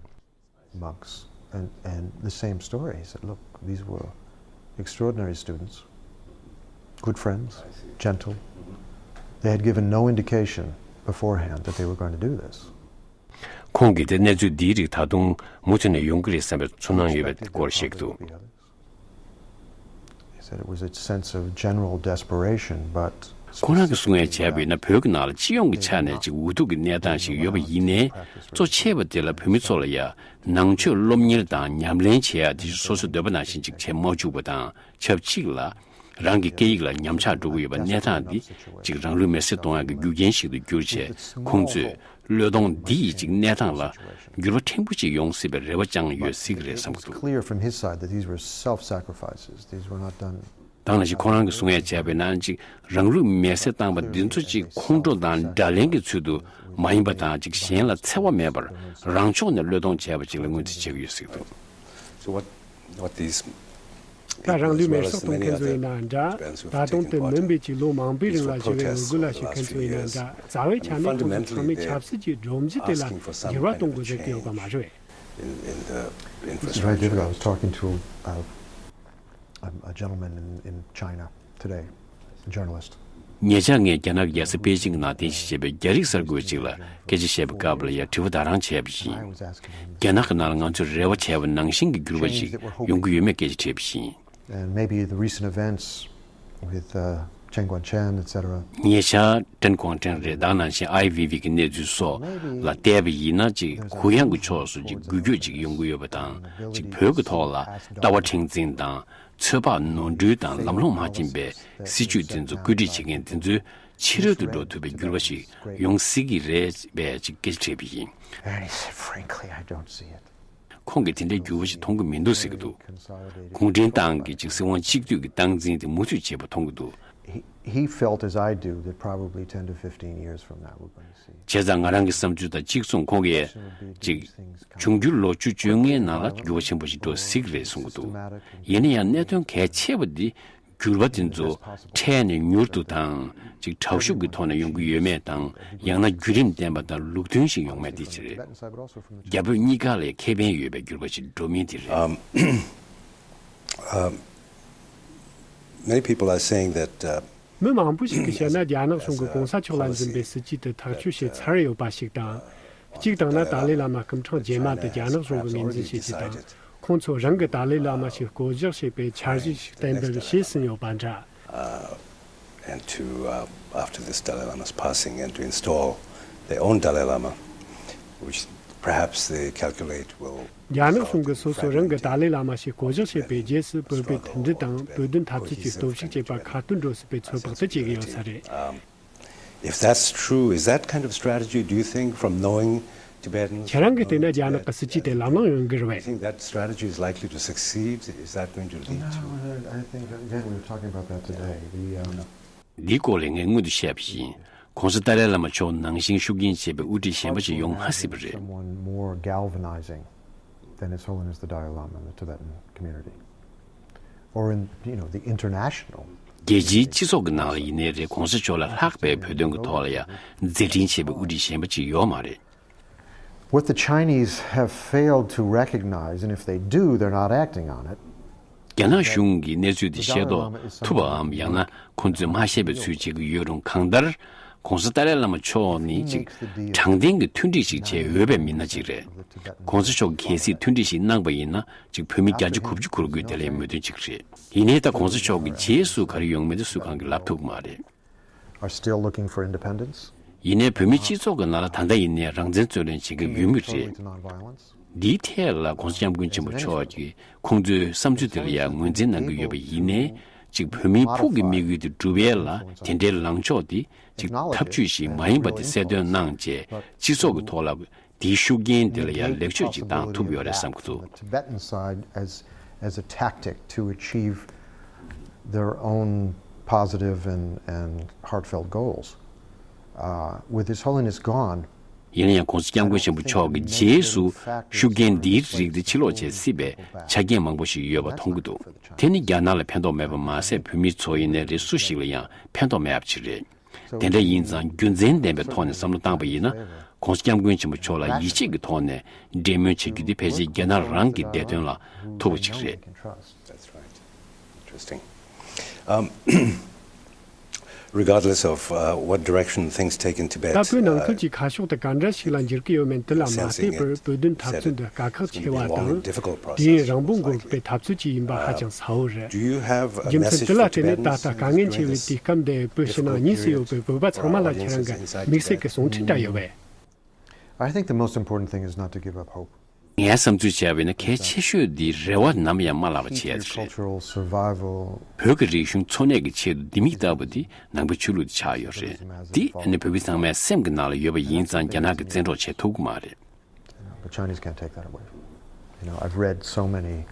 Monks. And, and the same story. He said, "Look, these were extraordinary students, good friends, gentle. They had given no indication beforehand that they were going to do this." ཁོང་གིས་དེ་གནས་ཚུལ་འདིའི་རིགས་ད་དུང་མུ་མཐུད་ནས་ཡོང་གི་རེད་བསམ་པའི་ཚོར་སྣང་ཡོད་པའི་སྐོར་བཤད་ཀྱི་འདུག། He said it was a sense of general desperation, but ཁོ་རང་གིས་གསུང་ཡ་བྱས་པ་ཡིན་ན། བོད་ཀྱི་ནང་ལ་སྤྱི་ཡོངས་ཀྱི་ཆ་ནས་ཅིག་འུ་ཐུག་གི་གནས་སྟངས་ཤིག་ཡོད་པ་ཡིན་ནའི། གཙོ་ཆེ་བ་དེ་ལ་བོད་མི་ཚོ་ལ་ཡ་ནང་ཆོས་སློབ་གཉེར་དང་ཉམས་ལེན་བྱེད་ཡ་དེ་སོ་སོའི་འདོད་པ་ནང་བཞིན་ཅིག་བྱེད་མ་བཅུག་པ་དང་ཆབས་ཅིག་ལ། རང་གི་སྐད་ཡིག་ལ་ཉམས་ཆག་འགྲོ་གི་ཡོད་པ་གནས་སྟངས་འདི་ཅིག་རང་ལུས་མེར་སྲེག་གཏོང་ཡག་གི་རྒྱུ་རྐྱེན་ཞིག་ཏུ་གྱུར་བྱས། ཁོང་ཚོས་བློས་གཏོང་འདི་ཡིས་ཅིག་གནས་སྟངས་ལ་འགྱུར་བ་ཕྲན་བུ་ཅིག་ཡོང་སྲིད་པའི་རེ་བ་བཅངས་ཡོད་སྲིད་ཀྱི་རེད་བསམ་གྱི་འདུག། Clear from his side that these were self-sacrifices. These were not done. ད་ག་ནང་བཞིན་ཁོ་རང་གིས་གསུང་ཡ་བྱས་པ་ཡིན་ན། ཅིག་རང་ལུས་མེར་སྲེག་བཏང་བ་འདི་ཚོ་ཅིག་ཁོང་ཁྲོ་དང་དགྲ་ལན་གྱི་ཚུལ་དུ་མ་ཡིན་པ་དང་། ཅིག་གཞན་ལ་འཚེ་བ་མེད་པར་རང་ཕྱོགས་ནས་བློས་གཏོང་བྱས་པ་ཅིག་ལ་ངོས་འཛིན་བྱེད་ཀྱི་ཡོད་ཟེར་གྱི་འདུག། So what, what these ད་རང་ལུས་མེར་སྲེག་གཏོང་མཁན་ཚོ་ཡིན་ནའང་འདྲ། ད་དུང་དེ་མིན་པའི་ཅིག་ལོ་མང་པོའི་རིང་ལ་ཞི་བའི་ངོ་རྒོལ་ལ་ཞུགས་མཁན་ཚོ་ཡིན་ནའང་འདྲ། རྩ་བའི་ཆ་ནས་ཁོང་ཚོ་ཚང་མས་ཆབ་སྲིད་ཀྱི་སྒྲོམ་གཞི་དེ་ལ་འགྱུར་བ་གཏོང་དགོས་ཟེར་གྱི་ཡོད་པ་མ་རེད། In, in the This is very difficult. I was talking to uh, a, a gentleman in, in China today, a journalist. ཉེ་ཆར་ངས་རྒྱ་ནག་གི་རྒྱལ་ས་པེ་ཅིང་ནང་རྟེན་གཞི་བྱས་པའི་རྒྱ་རིགས་གསར་འགོད་ཅིག་ལ་སྐད་ཆ་བཤད་པའི་སྐབས་ལ་ཡ་དྲི་བ་ད་རང་བྱས་པ་ཡིན། རྒྱ་ནག་གི་ནང་ལ་ང་ཚོས་རེ་བ་བྱས་པ་ནང་བཞིན་གྱི་འགྱུར་བ་ཞིག་ཡོང་གི་ཡོད་མེད་སྐད་ཆ་དྲིས་པ་ཡིན། And maybe the recent events with uh, Chen Guangcheng, et cetera. ཉེ་ཆར་ཀྲེན་ཀོང་ཀྲེང་རེད། ད་ག་ནང་བཞིན་ཨའི་ཝི་ཝི་གི་གནས་ཚུལ་སོགས་ལ་བལྟས་པ་ཡིན་ན། ཅིག་གུ་ཡངས་ཀྱི་ཕྱོགས་སུ་ཅིག་འགུལ་སྐྱོད་ཅིག་ཡོང་གི་ཡོད་པ་དང་། ཅིག་བོད་ཀྱི་ཐོག་ལ་ལྟ་བ་མཁྲེགས་འཛིན་དང་ཚོད་དཔག་ནོར་འཁྲུལ་དང་ལམ་ལྷོང་མ་ཕྱིན་པའི་སྲིད་བྱུས་འདི་ཚོ་བཀོད་སྒྲིག་བྱེད་མཁན་འདི་ཚོའི་ ཕྱི་རོལ་དུ་འགྲོ་ཐུབ་པའི་འགྱུར་བ་ཞིག་ཡོང་སྲིད་ཀྱི་རེད་པས་ཅིག་སྐད་ཆ་དྲིས་པ་ཡིན། And he said, "Frankly, I don't see it." ཁོང་གིས་དེ་འདྲའི་འགྱུར་བ་ཞིག་མཐོང་གི་མི་འདུག་ཟེར་གྱི་འདུག་གུང་ཁྲན་ཏང་གིས་ཅིག་སྲིད་དབང་གཅིག་སྡུད་ཀྱི་སྟངས་འཛིན་དེ་མུ་མཐུད་བྱེད་པ་མཐོང་གི་འདུག He, he felt, as I do, that probably ten to fifteen years from now we're going to see བྱས་ཙང་ང་རང་གི་བསམ་ཚུལ་དང་གཅིག་མཚུངས། ཁོང་གིས་ཅིག་འབྱུང་འགྱུར་ལོ་བཅུ་བཅོ་ལྔའི་ནང་ལ་འགྱུར་བ་ཆེན་པོ་ཞིག་འགྲོ་སྲིད་ཀྱི་རེད་གསུང་གི་འདུག་ཡིན་ན་ཡང་གནད་དོན་གལ་ཆེ་བ་འདི་འགྱུར་བ་དེ་ཚོ་འཕྲལ་ནས་མྱུར་དུ་དང་ཅིག་དྲག་ཤུགས་ཀྱི་ཐོག་ནས་ཡོང་གི་ཡོད་མེད་དང་། ཡང་ན་བརྒྱུད་རིམ་ལྡན་པ་དང་ལུགས་མཐུན་ཞིག་ཡོང་མེད་དེ་ཅི་རེད། རྒྱ་བོད་གཉིས་ཀ་ལ་ཁེ་ཕན་ཡོད་པའི་འགྱུར་བ་ཞིག་འགྲོ་མིན་དེ་རེད། Um, um, many people are saying that, uh, མི་མང་པོ་ཞིག་གིས་བཤད་ན། རྒྱ་ནག་གཞུང་གིས་གོང་ས་མཆོག་ལ་འཛིན་པའི་སྲིད་ཇུས་དེ་ཐག་གཅོད་བྱས་ཚར་ཡོད་པ་ཞིག་དང་། གཅིག་དང་ན་ཏཱ་ལའི་བླ་མ་སྐུ་ཕྲེང་རྗེས་མ་དེ་རྒྱ་ནག་གཞུང་གིས་ངོས་འཛིན་བྱས་རྗེས་དང་། ཁོང་ཚོ་རང་གི་ཏཱ་ལའི་བླ་མ་ཞིག་བསྐོ་གཞག་བྱེད་པའི་འཆར་གཞི་ཞིག་གཏན་འབེབས་བྱས་ཟིན་ཡོད་པ་འདྲ། Uh, and to, uh, after this Dalai Lama's passing, and to install their own Dalai Lama, which perhaps they calculate will རྒྱ་ནག་གཞུང་གིས་སོ་སོ་རང་གི་ཏཱ་ལའི་བླ་མ་ཞིག་བསྐོ་གཞག་བྱས་པའི་རྗེས་སུ་བོད་པའི་མཐུན་སྒྲིལ་དང་བོད་དོན་འཐབ་རྩོད་ཀྱི་སྟོབས་ཤུགས་བཅས་པ་ཁ་ཐོན་འགྲོ་སྲིད་པའི་ཚོད་དཔག་དེ་བྱེད་ཀྱི་ཡོད་ས་རེད། Um, if that's true, is that kind of strategy, do you think, from knowing Tibetans, ཁྱེད་རང་གིས་བལྟས་ན་རྒྱ་ནག་གི་སྲིད་ཇུས་དེ་ལམ་ལྷོང་ཡོང་གི་རེད་པས། Do you think that strategy is likely to succeed? Is that going to lead to No, I, I think, again, we were talking about that today. The, um, འདིའི་སྐོར་ལ་ངས་སྔོན་དུ་བཤད་པ་བཞིན། ༸གོང་ས་ཏཱ་ལའི་བླ་མ་མཆོག་ནང་བཞིན་ཤུགས་རྐྱེན་ཆེ་བའི་དབུ་ཁྲིད་གཞན་པ་ཞིག་ཡོང་མ་སྲིད་པ་རེད། Someone more galvanizing than His Holiness the Dalai Lama in the Tibetan community, or in, you know, the international. རྒྱལ་སྤྱིའི་སྤྱི་ཚོགས་ཀྱི་ནང་ལ་ཡིན་ནའི་རེད། ༸གོང་ས་མཆོག་ལས་ལྷག་པའི་བོད་དོན་གྱི་ཐོག་ལ་ཡང་མཛད་འཕྲིན་ཆེ་བའི་དབུ་ཁྲིད་གཞན་པ་ཅིག་ཡོད་མ་རེད། What the Chinese have failed to recognize, and if they do, they're not acting on it. རྒྱ་ནག་གཞུང་གིས་གནས་ཚུལ་འདི་ཤེས་རྟོགས་ཐུབ་པའམ། ཡང་ན་ཁོང་ཚོས་མ་ཤེས་པའི་ཚུལ་བྱེད་ཀྱི་ཡོད་རུང་། གང་ལྟར་༸གོང་ས་ཏཱ་ལའི་བླ་མ་མཆོག་ནི་ཅིག་དྲང་བདེན་གྱི་མཐུན་སྒྲིག་ཞིག་བྱེད་འོས་པའི་མི་སྣ་ཅིག་རེད། ༸གོང་ས་མཆོག་གལ་སྲིད་མཐུན་སྒྲིག་ཞིག་གནང་པ་ཡིན་ན། ཅིག་བོད་མི་བརྒྱ་ཆ་དགུ་བཅུ་གོ་དགུས་དེ་ལ་མོས་མཐུན་བྱེད་ཀྱི་རེད། ཡིན་ནའི་ད་༸གོང་ས་མཆོག་གི་རྗེས་སུ་ག་རེ་ཡོང་མིན་དེ་སུ་གང་གིས་ལབ་ཐུབ་ཀྱི་མ་རེད། Are still looking for independence. ཡིན་ནའི་བོད་མིའི་སྤྱི་ཚོགས་ཀྱི་ནང་ལ་ད་ལྟ་ཡིན་ནའི་རང་བཙན་རྩོད་ལེན་བྱེད་ཀྱི་ཡོད་མུས་རེད། འདིའི་ཐད་ལ་༸གོང་ས་༸སྐྱབས་མགོན་ཆེན་པོ་མཆོག་གིས་ཁོང་ཚོའི་བསམ་ཚུལ་དེ་ལ་ཡང་ངོས་འཛིན་གནང་གི་ཡོད་པ་ཡིན་ནའི། ཅིག་བོད་མིའི་ཕུགས་ཀྱི་དམིགས་ཡུལ་དེ་འགྲུབ་ཡས་ལ་དེ་འདྲའི་ལངས་ཕྱོགས་དེ་ཅིག་ཐབས་ཇུས་ཤིག་མ་ཡིན་པ་དེ་གསལ་སྟོན་གནང་བྱས། སྤྱི་ཚོགས་ཀྱི་ཐོག་ལ་དེའི་ཤུགས་རྐྱེན་དེ་ལ་ཡང་ལེགས་བཅོས་ཅིག་བཏང་ཐུབ་ཡོད་རེད་བསམ་གྱི་འདུག Tibetan side as, as a tactic to achieve their own positive and, and heartfelt goals. Uh, with His Holiness gone, ཡིན་ན་ཡང་༸གོང་ས་༸སྐྱབས་མགོན་ཆེན་པོ་མཆོག་གི་རྗེས་སུ་ཤུགས་རྐྱེན་འདིའི་རིགས་དེ་ཕྱིར་ལོག་བྱེད་སྲིད་པའི་ཆ་རྐྱེན་མང་པོ་ཞིག་ཡོད་པ་མཐོང་གི་འདུག་དེ་ནི་རྒྱ་ནག་ལ་ཕན་ཐོགས་མེད་པ་མ་ཟད། བོད་མི་ཚོ་ཡིན་ནའི་རེད། སུ་ཞིག་ལ་ཡང་ཕན་ཐོགས་མེད་པ་ཅིག་རེད། དེ་འདྲ་ཡིན་ཙང་རྒྱུ་མཚན་ལྡན་པའི་ཐོག་ནས་བསམ་བློ་བཏང་པ་ཡིན་ན། ༸གོང་ས་༸སྐྱབས་མགོན་ཆེན་པོ་མཆོག་ལ་ཡིད་ཆེས་ཀྱི་ཐོག་ནས་འབྲེལ་མོལ་བྱེད་རྒྱུ་དེ་ཕལ་ཆེར་རྒྱ་ནག་རང་གི་བདེ་དོན་ལ་ཐུག་པ་ཅིག་རེད། That's right. Interesting. Um, regardless of, uh, what direction things take in Tibet, ད་བོད་ནང་ཁུལ་གྱི་ཁ་ཕྱོགས་དེ་ག་འདྲ་ཞིག་ལ་འགྱུར་གྱི་ཡོད་མེད་དེ་ལ་མ་ལྟོས་པར། བོད་དོན་འཐབ་རྩོད་འདི་དཀའ་ཁག་ཆེ་བ་དང་། དུས་ཡུན་རིང་པོ་འགོར་བའི་འཐབ་རྩོད་ཅིག་ཡིན་པ་ཧ་ཅང་གསལ་བོ་རེད། རྒྱུ་མཚན་དེ་ལ་བརྟེན་ནས་ད་ལྟ་དཀའ་ངལ་ཆེ་བའི་དུས་སྐབས་འདི་བོད་ཕྱི་ནང་གཉིས་སུ་ཡོད་པའི་བོད་པ་ཚང་མ་ལ་ཁྱེད་རང་གི་དམིགས་བསལ་གྱི་གསུང་འཕྲིན་འདྲ་ཡོད་པས། I think the most important thing is not to give up hope. ངའི་བསམ་ཚུལ་བྱས་པ་ཡིན་ན། གལ་ཆེ་ཤོས་འདི་རེ་བ་ནམ་ཡང་མ་བརླག་པ་བྱེད་ཡ་དེ་རེད། Cultural survival. བོད་ཀྱི་རིག་གཞུང་འཚོ་གནས་ཀྱི་ཆེད་དུ་ལྡེ་མིག་ལྟ་བུ་འདི་ནང་པའི་ཆོས་ལུགས་དེ་ཆགས་ཡོད་རེད། འདི་ནི་བོད་མི་ཚང་མའི་སེམས་ཀྱི་ནང་ལ་ཡོད་པ་ཡིན་ཙང་། རྒྱ་ནག་གིས་བཙན་འཕྲོག་བྱེད་ཐུབ་ཀྱི་མ་རེད། You know, the Chinese can't take that away. You know, I've read so many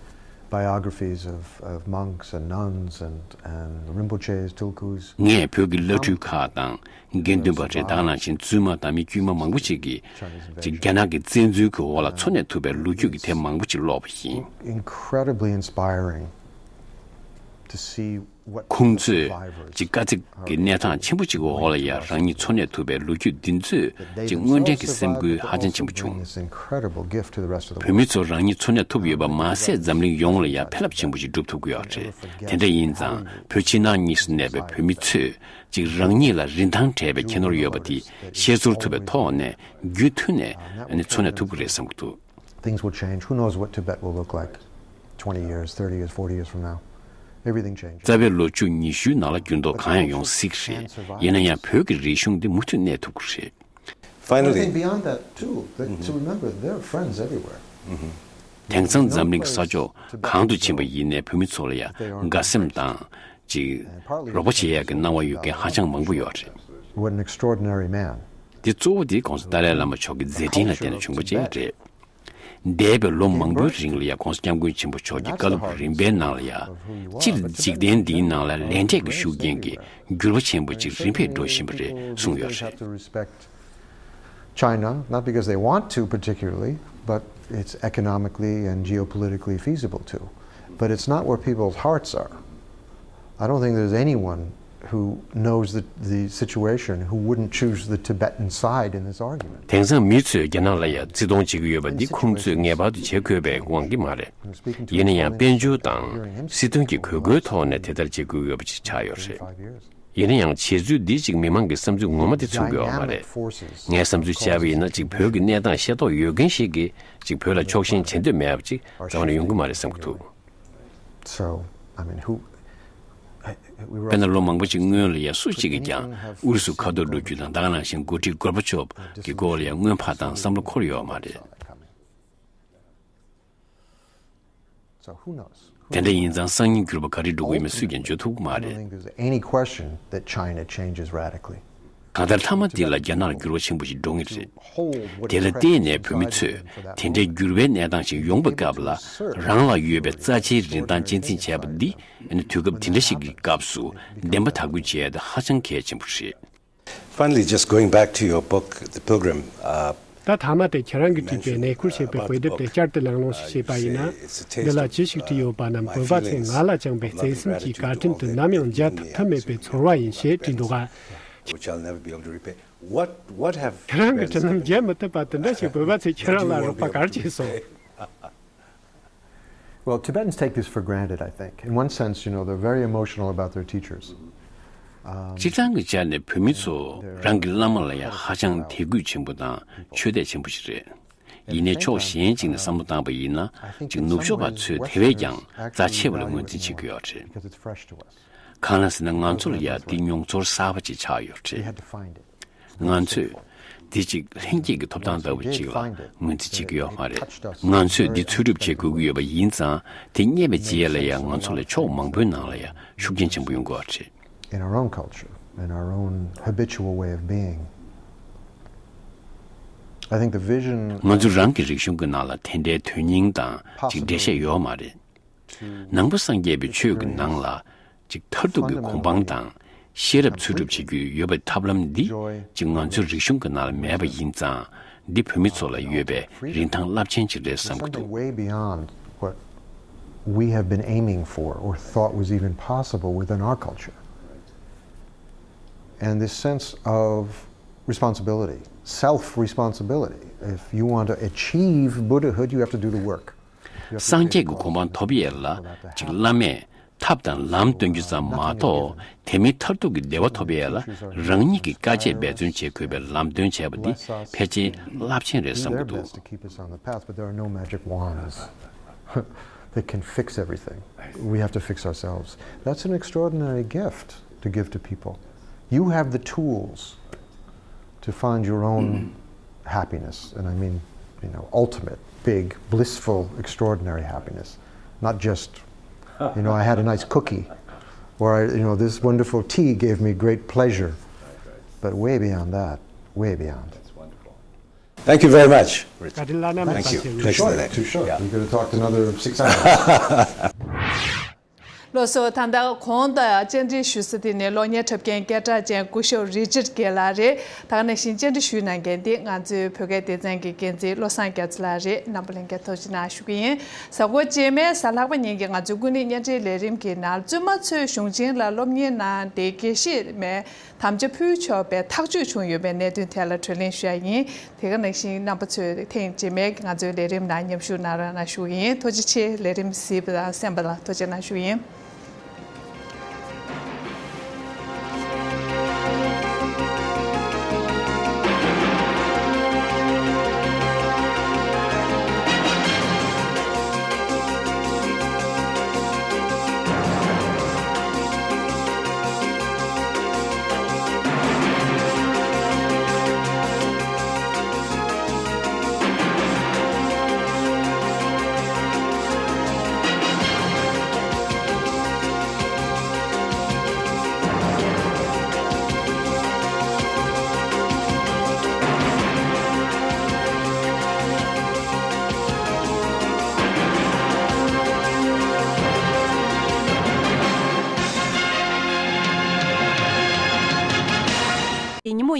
biographies of, of monks and nuns and, and Rinpoches, Tulkus. ངས་བོད་ཀྱི་བླ་སྤྲུལ་ཁག་དང་། དགེ་འདུན་པ་རེད། ད་ག་ནང་བཞིན་བཙུན་མ་དང་མི་དཀྱུས་མ་མང་པོ་ཅིག་གིས་ཅིག་རྒྱ་ནག་གི་བཙན་འཛུལ་གྱི་འོག་ལ་འཚོ་གནས་ཐུབ་པའི་ལོ་རྒྱུས་ཀྱི་དེབ་མང་པོ་ཅིག་ཀློག་པ་ཡིན། Incredibly inspiring to see what ཁོང་ཚོས་ཅིག་དཀའ་ཚེགས་ཀྱི་གནས་སྟངས་ཆེན་པོ་ཅིག་གི་འོག་ལ་ཡང་རང་ཉིད་འཚོ་གནས་ཐུབ་པའི་ལོ་རྒྱུས་འདི་ཚོས་ཅིག་དངོས་འབྲེལ་གྱི་སེམས་འགུལ་ཧ་ཅང་ཆེན་པོ་བྱུང་། བོད་མི་ཚོ་རང་ཉིད་འཚོ་གནས་ཐུབ་ཡོད་པ་མ་ཟད། འཛམ་གླིང་ཡོངས་ལ་ཡང་ཕན་རླབས་ཆེན་པོ་ཞིག་སྒྲུབ་ཐུབ་ཀྱི་ཡོད་རེད། དེ་འདྲ་ཡིན་ཙང་བོད་ཕྱི་ནང་གཉིས་སུ་གནས་པའི་བོད་མི་ཚོས་ཅིག་རང་ཉིད་ལ་རིན་ཐང་བྲལ་བའི་ཁྱད་ནོར་ཡོད་པ་དེ་ཤེས་ཚོར་ཐུབ་པའི་ཐོག་ནས་རྒྱུན་མཐུད་ནས་ནི་འཚོ་གནས་ཐུབ་ཀྱི་རེད་བསམ་གྱི་འདུག Things will change. Who knows what Tibet will look like twenty years, thirty years, forty years from now. Everything changes. རྩ་བའི་ལོ་བཅུ་ཉི་ཤུའི་ནང་ལ་འགྱུར་ལྡོག་གང་ཡང་ཡོང་སྲིད་ཀྱི་རེད། ཡིན་ན་ཡང་བོད་ཀྱི་རིག་གཞུང་འདི་མུ་མཐུད་གནས་ཐུབ་ཀྱི་རེད། Finally, I think beyond that too, that, to remember, there are friends everywhere. དེང་སང་འཛམ་གླིང་གི་ས་ཕྱོགས་གང་དུ་ཕྱིན་པ་ཡིན་ནའི་བོད་མི་ཚོ་ལ་ཡང་དགའ་སེམས་དང་ཅིག་རོགས་པ་བྱེད་ཡག་གི་སྣང་བ་ཡོད་མཁན་ཧ་ཅང་མང་པོ་ཡོད་རེད། What an extraordinary man. འདི་གཙོ་བོ་དེ་༸གོང་ས་ཏཱ་ལའི་བླ་མ་མཆོག་གི་མཛད་འཕྲིན་ལ་བརྟེན་ནས་བྱུང་བ་ཅིག་རེད། འདས་པའི་ལོ་མང་པོའི་རིང་ལ་ཡང་༸གོང་ས་༸སྐྱབས་མགོན་ཆེན་པོ་མཆོག་གི་བཀའ་སློབ་རིམ་པའི་ནང་ལ་ཡང་། སྤྱིར་འཇིག་རྟེན་འདིའི་ནང་ལ་ལས་འབྲས་ཀྱི་ཤུགས་རྐྱེན་གྱིས་འགྱུར་བ་ཆེན་པོ་ཅིག་རིམ་པས་འགྲོ་བཞིན་པ་རེད་གསུངས་ཡོད་རེད། China, not because they want to particularly, but it's economically and geopolitically feasible to. But it's not where people's hearts are. I don't think there's anyone who knows the, the situation who wouldn't choose the Tibetan side in this argument. དེང་སང་མི་ཚོས་རྒྱ་ནག་ལ་ཡང་བརྩི་མཐོང་བྱེད་ཀྱི་ཡོད་པ་འདི་ཁོང་ཚོས་ངེས་པར་དུ་བྱེད་དགོས་པའི་དབང་གིས་མ་རེད། ཡིན་ན་ཡང་དཔལ་འབྱོར་དང་སྲིད་དོན་གྱི་དགོས་མཁོའི་ཐོག་ནས་དེ་ལྟར་བྱེད་དགོས་ཡོད་པ་ཅིག་ཆགས་ཡོད་རེད། ཡིན་ན་ཡང་བྱེད་ཚུལ་འདིས་ཅིག་མི་མང་གི་བསམ་ཚུལ་ངོ་མ་དེ་མཚོན་གྱི་ཡོད་མ་རེད། ངས་བསམ་ཚུལ་བཅར་བ་ཡིན་ན་ཅིག་བོད་ཀྱི་གནས་སྟངས་ཤེས་རྟོགས་ཡོད་མཁན་ཞིག་གིས་ཅིག་བོད་ལ་ཕྱོགས་ཞེན་བྱེད་འདོད་མེད་པ་ཅིག་རྩ་བ་ནས་ཡོང་གི་མ་རེད་བསམ་གྱི་འདུག So, I mean, who. དཔེར་ན་ལོ་མང་པོ་ཅིག་སྔོན་ལ་ཡང་སུ་གཅིག་གིས་ཀྱང་ཨུ་རུ་སུ་ཁ་ཐོར་འགྲོ་རྒྱུ་དང་ད་ག་ནང་བཞིན་འགོ་ཁྲིད་གོར་བྷ་ཆོབ་ཀྱི་སྐོར་ལ་ཡང་སྔོན་འཕགས་དང་བསམ་བློ་འཁོར་ཡོད་མ་རེད། So who knows? དེ་འདྲ་ཡིན་ཙང་སང་ཉིན་འགྱུར་བ་ག་རེ་འགྲོ་གི་ཡོད་མེད་སུས་ཀྱང་བརྗོད་ཐུབ་ཀྱི་མ་I don't རེད། think there's any question that China changes radically. གང་ལྟར་མཐའ་མ་འདི་ལ་རྒྱ་ནག་ལ་འགྱུར་བ་ཆེན་པོ་ཞིག་འགྲོ་ངེས་རེད། དེ་ལ་བརྟེན་ནས་བོད་མི་ཚོས་དེ་འདྲའི་འགྱུར་བའི་གནས་སྟངས་ཤིག་ཡོང་པའི་སྐབས་ལ་རང་ལ་ཡོད་པའི་རྩ་ཆེའི་རིན་ཐང་གཅེས་འཛིན་བྱས་པ་འདི་ཨ་ནི་དུས་སྐབས་དེ་འདྲ་ཞིག་གི་སྐབས་སུ་བདེན་པ་དག་སྐུལ་བྱེད་ཡ་དེ་ཧ་ཅང་གལ་ཆེན་པོ་རེད། Finally, just going back to your book, The Pilgrim. Uh, ད་ཐ་མ་དེ་ཁྱེད་རང་གིས་བྲིས་པའི་གནས་སྐོར་ཞེས་པའི་དཔེ་དེབ་དེ་བསྐྱར་དུ་གླེང་སློང་ཞིག་བྱས་པ་ཡིན་ན། འདི་ལ་ཅི་ཞིག་བྲིས་ཡོད་པ་རྣམས་བོད་པ་ཚོས་ང་ལ་བཅངས་པའི་བརྩེ་སེམས་ཀྱི་བཀའ་དྲིན་དེ་ནམ་ཡང་འཇལ་ཐུབ་ཐབས་མེད་པའི་ཚོར་བ་ཡིན་ཞེས་བྲིས་འདུག་ག Which I'll never be able to repay. What, what have ཁྱེད་རང་གི་དྲིན་ལན་འཇལ་མི་ཐུབ་པ་དེ་འདྲ་ཞིག་བོད་པ་ཚོས་ཁྱེད་རང་ལ་རོགས་པ་ག་རེ་བྱས་སོང་། Well, Tibetans take this for granted, I think. In one sense, you know, they're very emotional about their teachers. Um, སྤྱིར་བཏང་གི་ཆ་ནས་བོད་མི་ཚོ་རང་གི་བླ་མ་ལ་ཡང་ཧ་ཅང་དད་གུས་ཆེན་པོ་དང་ཆོས་དད་ཆེན་པོ་ཞིག་རེད། ཡིན་ནའི་ཕྱོགས་གཞན་གཅིག་ནས་བསམ་བློ་བཏང་པ་ཡིན་ན་ཅིག་ནུབ་ཕྱོགས་པ་ཚོས་དེ་བས་ཀྱང་རྩ་ཆེ་བ་ལ་ངོས་འཛིན་བྱེད་ཀྱི་ཡོད་རེད། because it's fresh to us. གང་ལ་ཟེར་ན་ང་ཚོ་ལ་ཡང་འདི་མྱོང་ཚོར་གསར་པ་ཅིག་ཆགས་ཡོད་རེད། We had to find it. ང་ཚོས་འདི་གཅིག་ལྷན་སྐྱེས་ཀྱི་ཐོབ་ཐང་ལྟ་བུ་ཅིག་ལ་ངོས་འཛིན་བྱེད་ཀྱི་ཡོད་མ་རེད། ང་ཚོས་འདི་འཚོལ་སྒྲུབ་བྱེད་དགོས་ཀྱི་ཡོད་པ་ཡིན་ཙང་དེ་རྙེད་པའི་རྗེས་ལ་ཡང་ང་ཚོ་ལ་ཕྱོགས་མང་པོའི་ནང་ལ་ཡང་ཤུགས་རྐྱེན་ཆེན་པོ་ཡོང་གི་ཡོད་རེད། In our own culture, in our own habitual way of being. I think the vision. ང་ཚོ་རང་གི་རིག་གཞུང་གི་ནང་ལ་དེ་འདྲའི་དོན་སྙིང་དང་ཅིག་འགྲེལ་བཤད་ཡོད་མ་རེད། ནང་པ་སངས་རྒྱས་པའི་ཆོས་ཀྱི་ནང་ལ་ཅིག་མཐར་ཐུག་གི་གོ་འཕང་དང་ཤེས་རབ་འཚོལ་སྒྲུབ་བྱེད་རྒྱུ་ཡོད་པའི་ཐབས་ལམ་འདི་ཅིག་ང་ཚོའི་རིག་གཞུང་གི་ནང་ལ་མེད་པ་ཡིན་ཙང་འདི་བོད་མི་ཚོ་ལ་ཡོད་པའི་རིན་ཐང་རླབས་ཆེན་ཅིག་རེད་བསམ་གྱི་འདུག Something way beyond what we have been aiming for or thought was even possible within our culture. And this sense of responsibility, self responsibility. If you want to achieve Buddhahood, you have to do the work. སངས་རྒྱས་ཀྱི་གོ་འཕང་ཐོབ་ཡས་ལ་ཅིག་བླ་མས་ཐབས་དང་ལམ་སྟོན་རྒྱུ་ཙམ་མ་གཏོགས་དེ་མིན་མཐར་ཐུག་གི་བདེ་བ་ཐོབ་ཡས་ལ་རང་ཉིད་ཀྱིས་དཀའ་སྤྱད་འབད་བརྩོན་བྱེད་དགོས་པའི་ལམ་སྟོན་བྱས་པ་འདི་ཕལ་ཆེར་རླབས་ཆེན་རེད་བསམ་གྱི་འདུག Best to keep us on the path, but there are no magic wands that can fix everything. We have to fix ourselves. That's an extraordinary gift to give to people. You have the tools to find your own happiness, and I mean, you know, ultimate, big, blissful, extraordinary happiness, not just, you know, I had a nice cookie, or I, you know, this wonderful tea gave me great pleasure, but way beyond that, way beyond. Thank you very much. བཀའ་དྲིན་བླ་ན་མེད་པ་Thank you. ཞུ། Thank you. Thank you. Too short. We could have talked another six hours. ལགས་སོ། ད་ལྟ་གོང་དུ་བཅར་འདྲི་ཞུ་ས་དེ་ནི་གློག་བརྙན་འཁྲབ་མཁན་སྐད་གྲགས་ཅན་སྐུ་ཞབས་རི་ཅར་གྷེ་ལགས་རེད། ད་ག་ནང་བཞིན་བཅར་འདྲི་ཞུས་གནང་མཁན་དེ་ང་ཚོའི་བོད་སྐད་སྡེ་ཚན་གྱི་འགན་འཛིན་བློ་བཟང་རྒྱ་མཚོ་ལགས་རེད། རྣམ་པ་ལྷན་རྒྱས་ཐུགས་རྗེ་གནང་ཞུ་གི་ཡིན། གཟའ་འཁོར་རྗེས་མའི་གཟའ་ལྷག་པ་ཉིན་གྱི་ང་ཚོའི་ཀུན་གླེང་བརྙན་འཕྲིན་ལས་རིམ་གྱི་ནང་བཙུན་མ་ཚོས་གཞུང་ཆེན་ལ་སློབ་གཉེར་གནང་སྟེ་དགེ་བཤེས་མའི་དམ་བཅའ་ཕུལ་ཆོག་པའི་ཐག་གཅོད་བྱུང་ཡོད་པའི་གནད་དོན་ཐད་ལ་གྲོས་གླེང་ཞུ་ཡ་ཡིན། དེ་ག་ནང་བཞིན་རྣམ་པ་ཚོས་ཐེངས་རྗེས་མའི་ང་ཚོའི་ལས་རིམ་ནང་མཉམ་ཞུགས་གནང་རོགས་གནང་ཞུ་གི་ཡིན། ཐུགས་རྗེ་ཆེ། ལས་རིམ་གཟིགས་པ་དང་གསན་པ་ལ་ཐུགས་རྗེ་གནང་ཞུ་གི་ཡིན།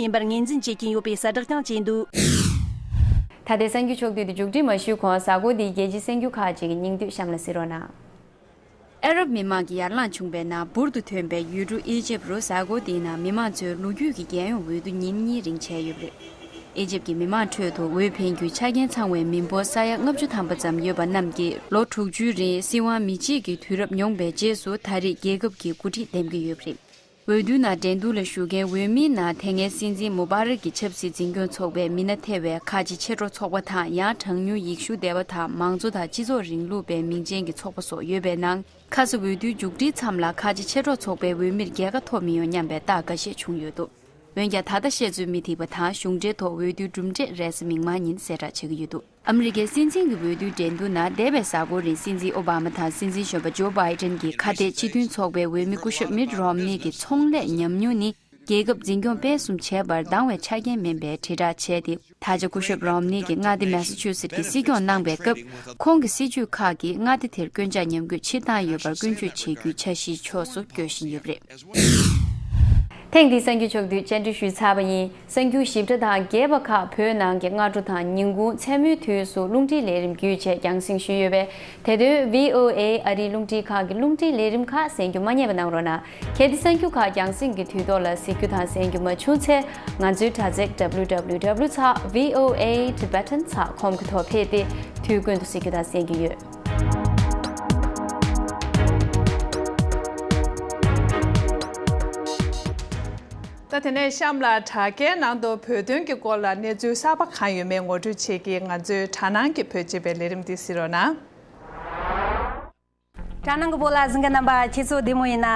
ཡིན་པར་ངོས་འཛིན་བྱེད་ཀྱིན་ཡོད་པའི་གསལ་བསྒྲགས་ཀྱང་བྱས་འདུག། ད་ལྟའི་གསར་འགྱུར་ཕྱོགས་བསྡུས་དེ་མཇུག་སྒྲིལ་མ་ཞུས་གོང་། གཟའ་འཁོར་འདིའི་རྒྱལ་སྤྱིའི་གསར་འགྱུར་ཁག་ཅིག་གི་སྙིང་བསྡུས་གཤམ་ལ་གཟིགས་རོགས་གནང་། ཨ་རབ་མི་དམངས་ཀྱི་ཡར་ལངས་བྱུང་བའི་ནང་འབུར་དུ་ཐོན་པའི་ཡུལ་གྲུ་ཨི་ཇེབ་རུ་གཟའ་འཁོར་འདིའི་ནང་མི་མང་ཚོའི་ལོ་རྒྱུས་ཀྱི་རྒྱལ་ཡོངས་འོས་བསྡུ་ཉིན་གཉིས་རིང་བྱས་ཡོད་པ་རེད། ཨི་ཇེབ་ཀྱི་མི་མང་ཁྲོད་དུ་འོས་འཕེན་རྒྱུའི་ཆ་རྐྱེན་ཚང་བའི་མི་འབོར་ས་ཡ་ལྔ་བཅུ་ཐམ་པ་ཙམ་ཡོད་པ་རྣམས་ཀྱིས་ལོ་དྲུག་ཅུའི་རིང་སྲིད་དབང་མི་གཅིག་གི་དུས་རབས་མྱོང་བའི་རྗེས་སུ་ད་རེས་རྒྱལ་ཁབ་ཀྱི་འགོ་ཁྲིད་འདེམས་ཀྱི་ཡོད་པ་རེད། འོས་བསྡུའི་ནང་འགྲན་བསྡུར་ལ་ཞུགས་མཁན་འོས་མིའི་ནང་དེ་སྔའི་སྲིད་འཛིན་མུ་བྷ་རག་གི་ཆབ་སྲིད་འཛིན་སྐྱོང་ཚོགས་པའི་མི་སྣ་ཐེ་བའི་ཁ་ཆེ་ཕྱི་དྲོ་ཚོགས་པ་དང་ཡང་གྲངས་ཉུང་ཡེ་ཤུ་སྡེ་བ་དང་མང་གཙོ་དང་སྤྱི་ཚོགས་རིང་ལུགས་པའི་མིང་ཅན་གྱི་ཚོགས་པ་སོགས་ཡོད་པའི་ནང་ཁ་སང་འོས་བསྡུའི་མཇུག་སྒྲིལ་མཚམས་ལ་ཁ་ཆེ་ཕྱི་དྲོ་ཚོགས་པའི་འོས་མིར་རྒྱལ་ཁ་ཐོབ་མི་ཡོང་སྙམ་པའི་རྟགས་འགའ་ཤས་བྱུང་ཡོད་འདུག། འོན་ཀྱང་ད་ལྟ་བཤད་ཚོད་མི་ཐིག་པ་དང་གཞུང་འབྲེལ་ཐོག་འོས་བསྡུའི་གྲུབ་འབྲས་རེས་གཟའ་མིག་དམར་ཉིན་གསལ་བསྒྲགས་བྱེད་ཀྱི་ཡོད་འདུག། ཨ་མི་རི་ཀའི་སྲིད་འཛིན་གྱི་འོས་བསྡུའི་འགྲན་བསྡུར་ནང་འདས་པའི་གཟའ་འཁོར་རིང་སྲིད་འཛིན་ཨོ་བྷ་མ་དང་སྲིད་འཛིན་གཞོན་པ་ཇོ་བྷའི་ཏན་གྱི་ཁ་གཏད་སྤྱི་མཐུན་ཚོགས་པའི་འོས་མི་སྐུ་ཞབས་མིད་རོམ་ནི་གི་ཚོང་ལས་ཉམས་མྱོང་ནི་རྒྱལ་ཁབ་འཛིན་སྐྱོང་སྤེལ་གསུམ་བྱེད་པར་འདང་བའི་ཆ་རྐྱེན་མིན་པའི་དྲིལ་བསྒྲགས་བྱས་ཏེ། ད་ཆ་སྐུ་ཞབས་རོམ་ནི་གིས་མངའ་སྡེ་མེ་ས་ཆུ་སེད་ཀྱི་སྲིད་སྐྱོང་གནང་བའི་སྐབས་ཁོང་གི་སྲིད་ཇུས་ཁག་གིས་མངའ་སྡེ་དེར་ཀུན་ཆ་ཉམས་རྒུད་ཕྱིར་བཏང་ཡོད་པར་སྐྱོན་བརྗོད་བྱེད་རྒྱུའི་འཆར་གཞིའི་ཕྱོགས་སུ་བསྐྱོད་བཞིན་ཡོད་པ་རེད། ཐེངས་འདིའི་གསར་འགྱུར་ཕྱོགས་བསྡུས་བཅར་འདྲི་ཞུས་ཚར་བ་ཡིན། གསར་འགྱུར་ཞིབ་ཕྲ་དང་རྒྱས་པ་ཁག་བོད་ནང་གི་སྔ་དྲོ་དང་ཉིན་གུང་མཚན་མོའི་དུས་སུ་རླུང་འཕྲིན་ལས་རིམ་བརྒྱུད་བཅས་རྒྱང་སྲིང་ཞུས་ཡོད་པས། དེ་དོན་V O A ཨ་རིའི་རླུང་འཕྲིན་ཁང་གི་རླུང་འཕྲིན་ལས་རིམ་ཁག་གསན་རྒྱུ་མ་བསྙེལ་བ་གནང་རོགས་གནང་། གལ་ཏེ་གསར་འགྱུར་ཁག་རྒྱང་སྲིང་གི་དུས་ཐོག་ལ་གཟིགས་རྒྱུ་དང་གསན་རྒྱུ་མ་བྱུང་ཚེ། ང་ཚོའི་དྲ་ཚིགས་W W W ཚགས V O A Tibetan ཚགས་ཁོམ་གྱི་ཐོག་ཕེབས་ཏེ་དུས་ཀུན་ཏུ་གཟིགས་རྒྱུ་དང་གསན་རྒྱུ་ཡོད། ད་དེ་ནས་གཤམ་ལ་དྲ་རྒྱའི་ནང་དུ་བོད་དོན་གྱི་སྐོར་ལ་གནས་ཚུལ་གསར་པ་གང་ཡོད་མེད་ངོ་སྤྲོད་བྱེད་ཀྱི་ང་ཚོའི་དྲ་ནང་གི་བོད་སྤྱི་པའི་ལས་རིམ་འདི་གཟིགས་རོགས་གནང་། དྲ་ནང་གི་བོད་ལ་གཟིགས་མཁན་རྣམ་པ་ཁྱེད་ཚོ་བདེ་མོ་ཡིན་ན།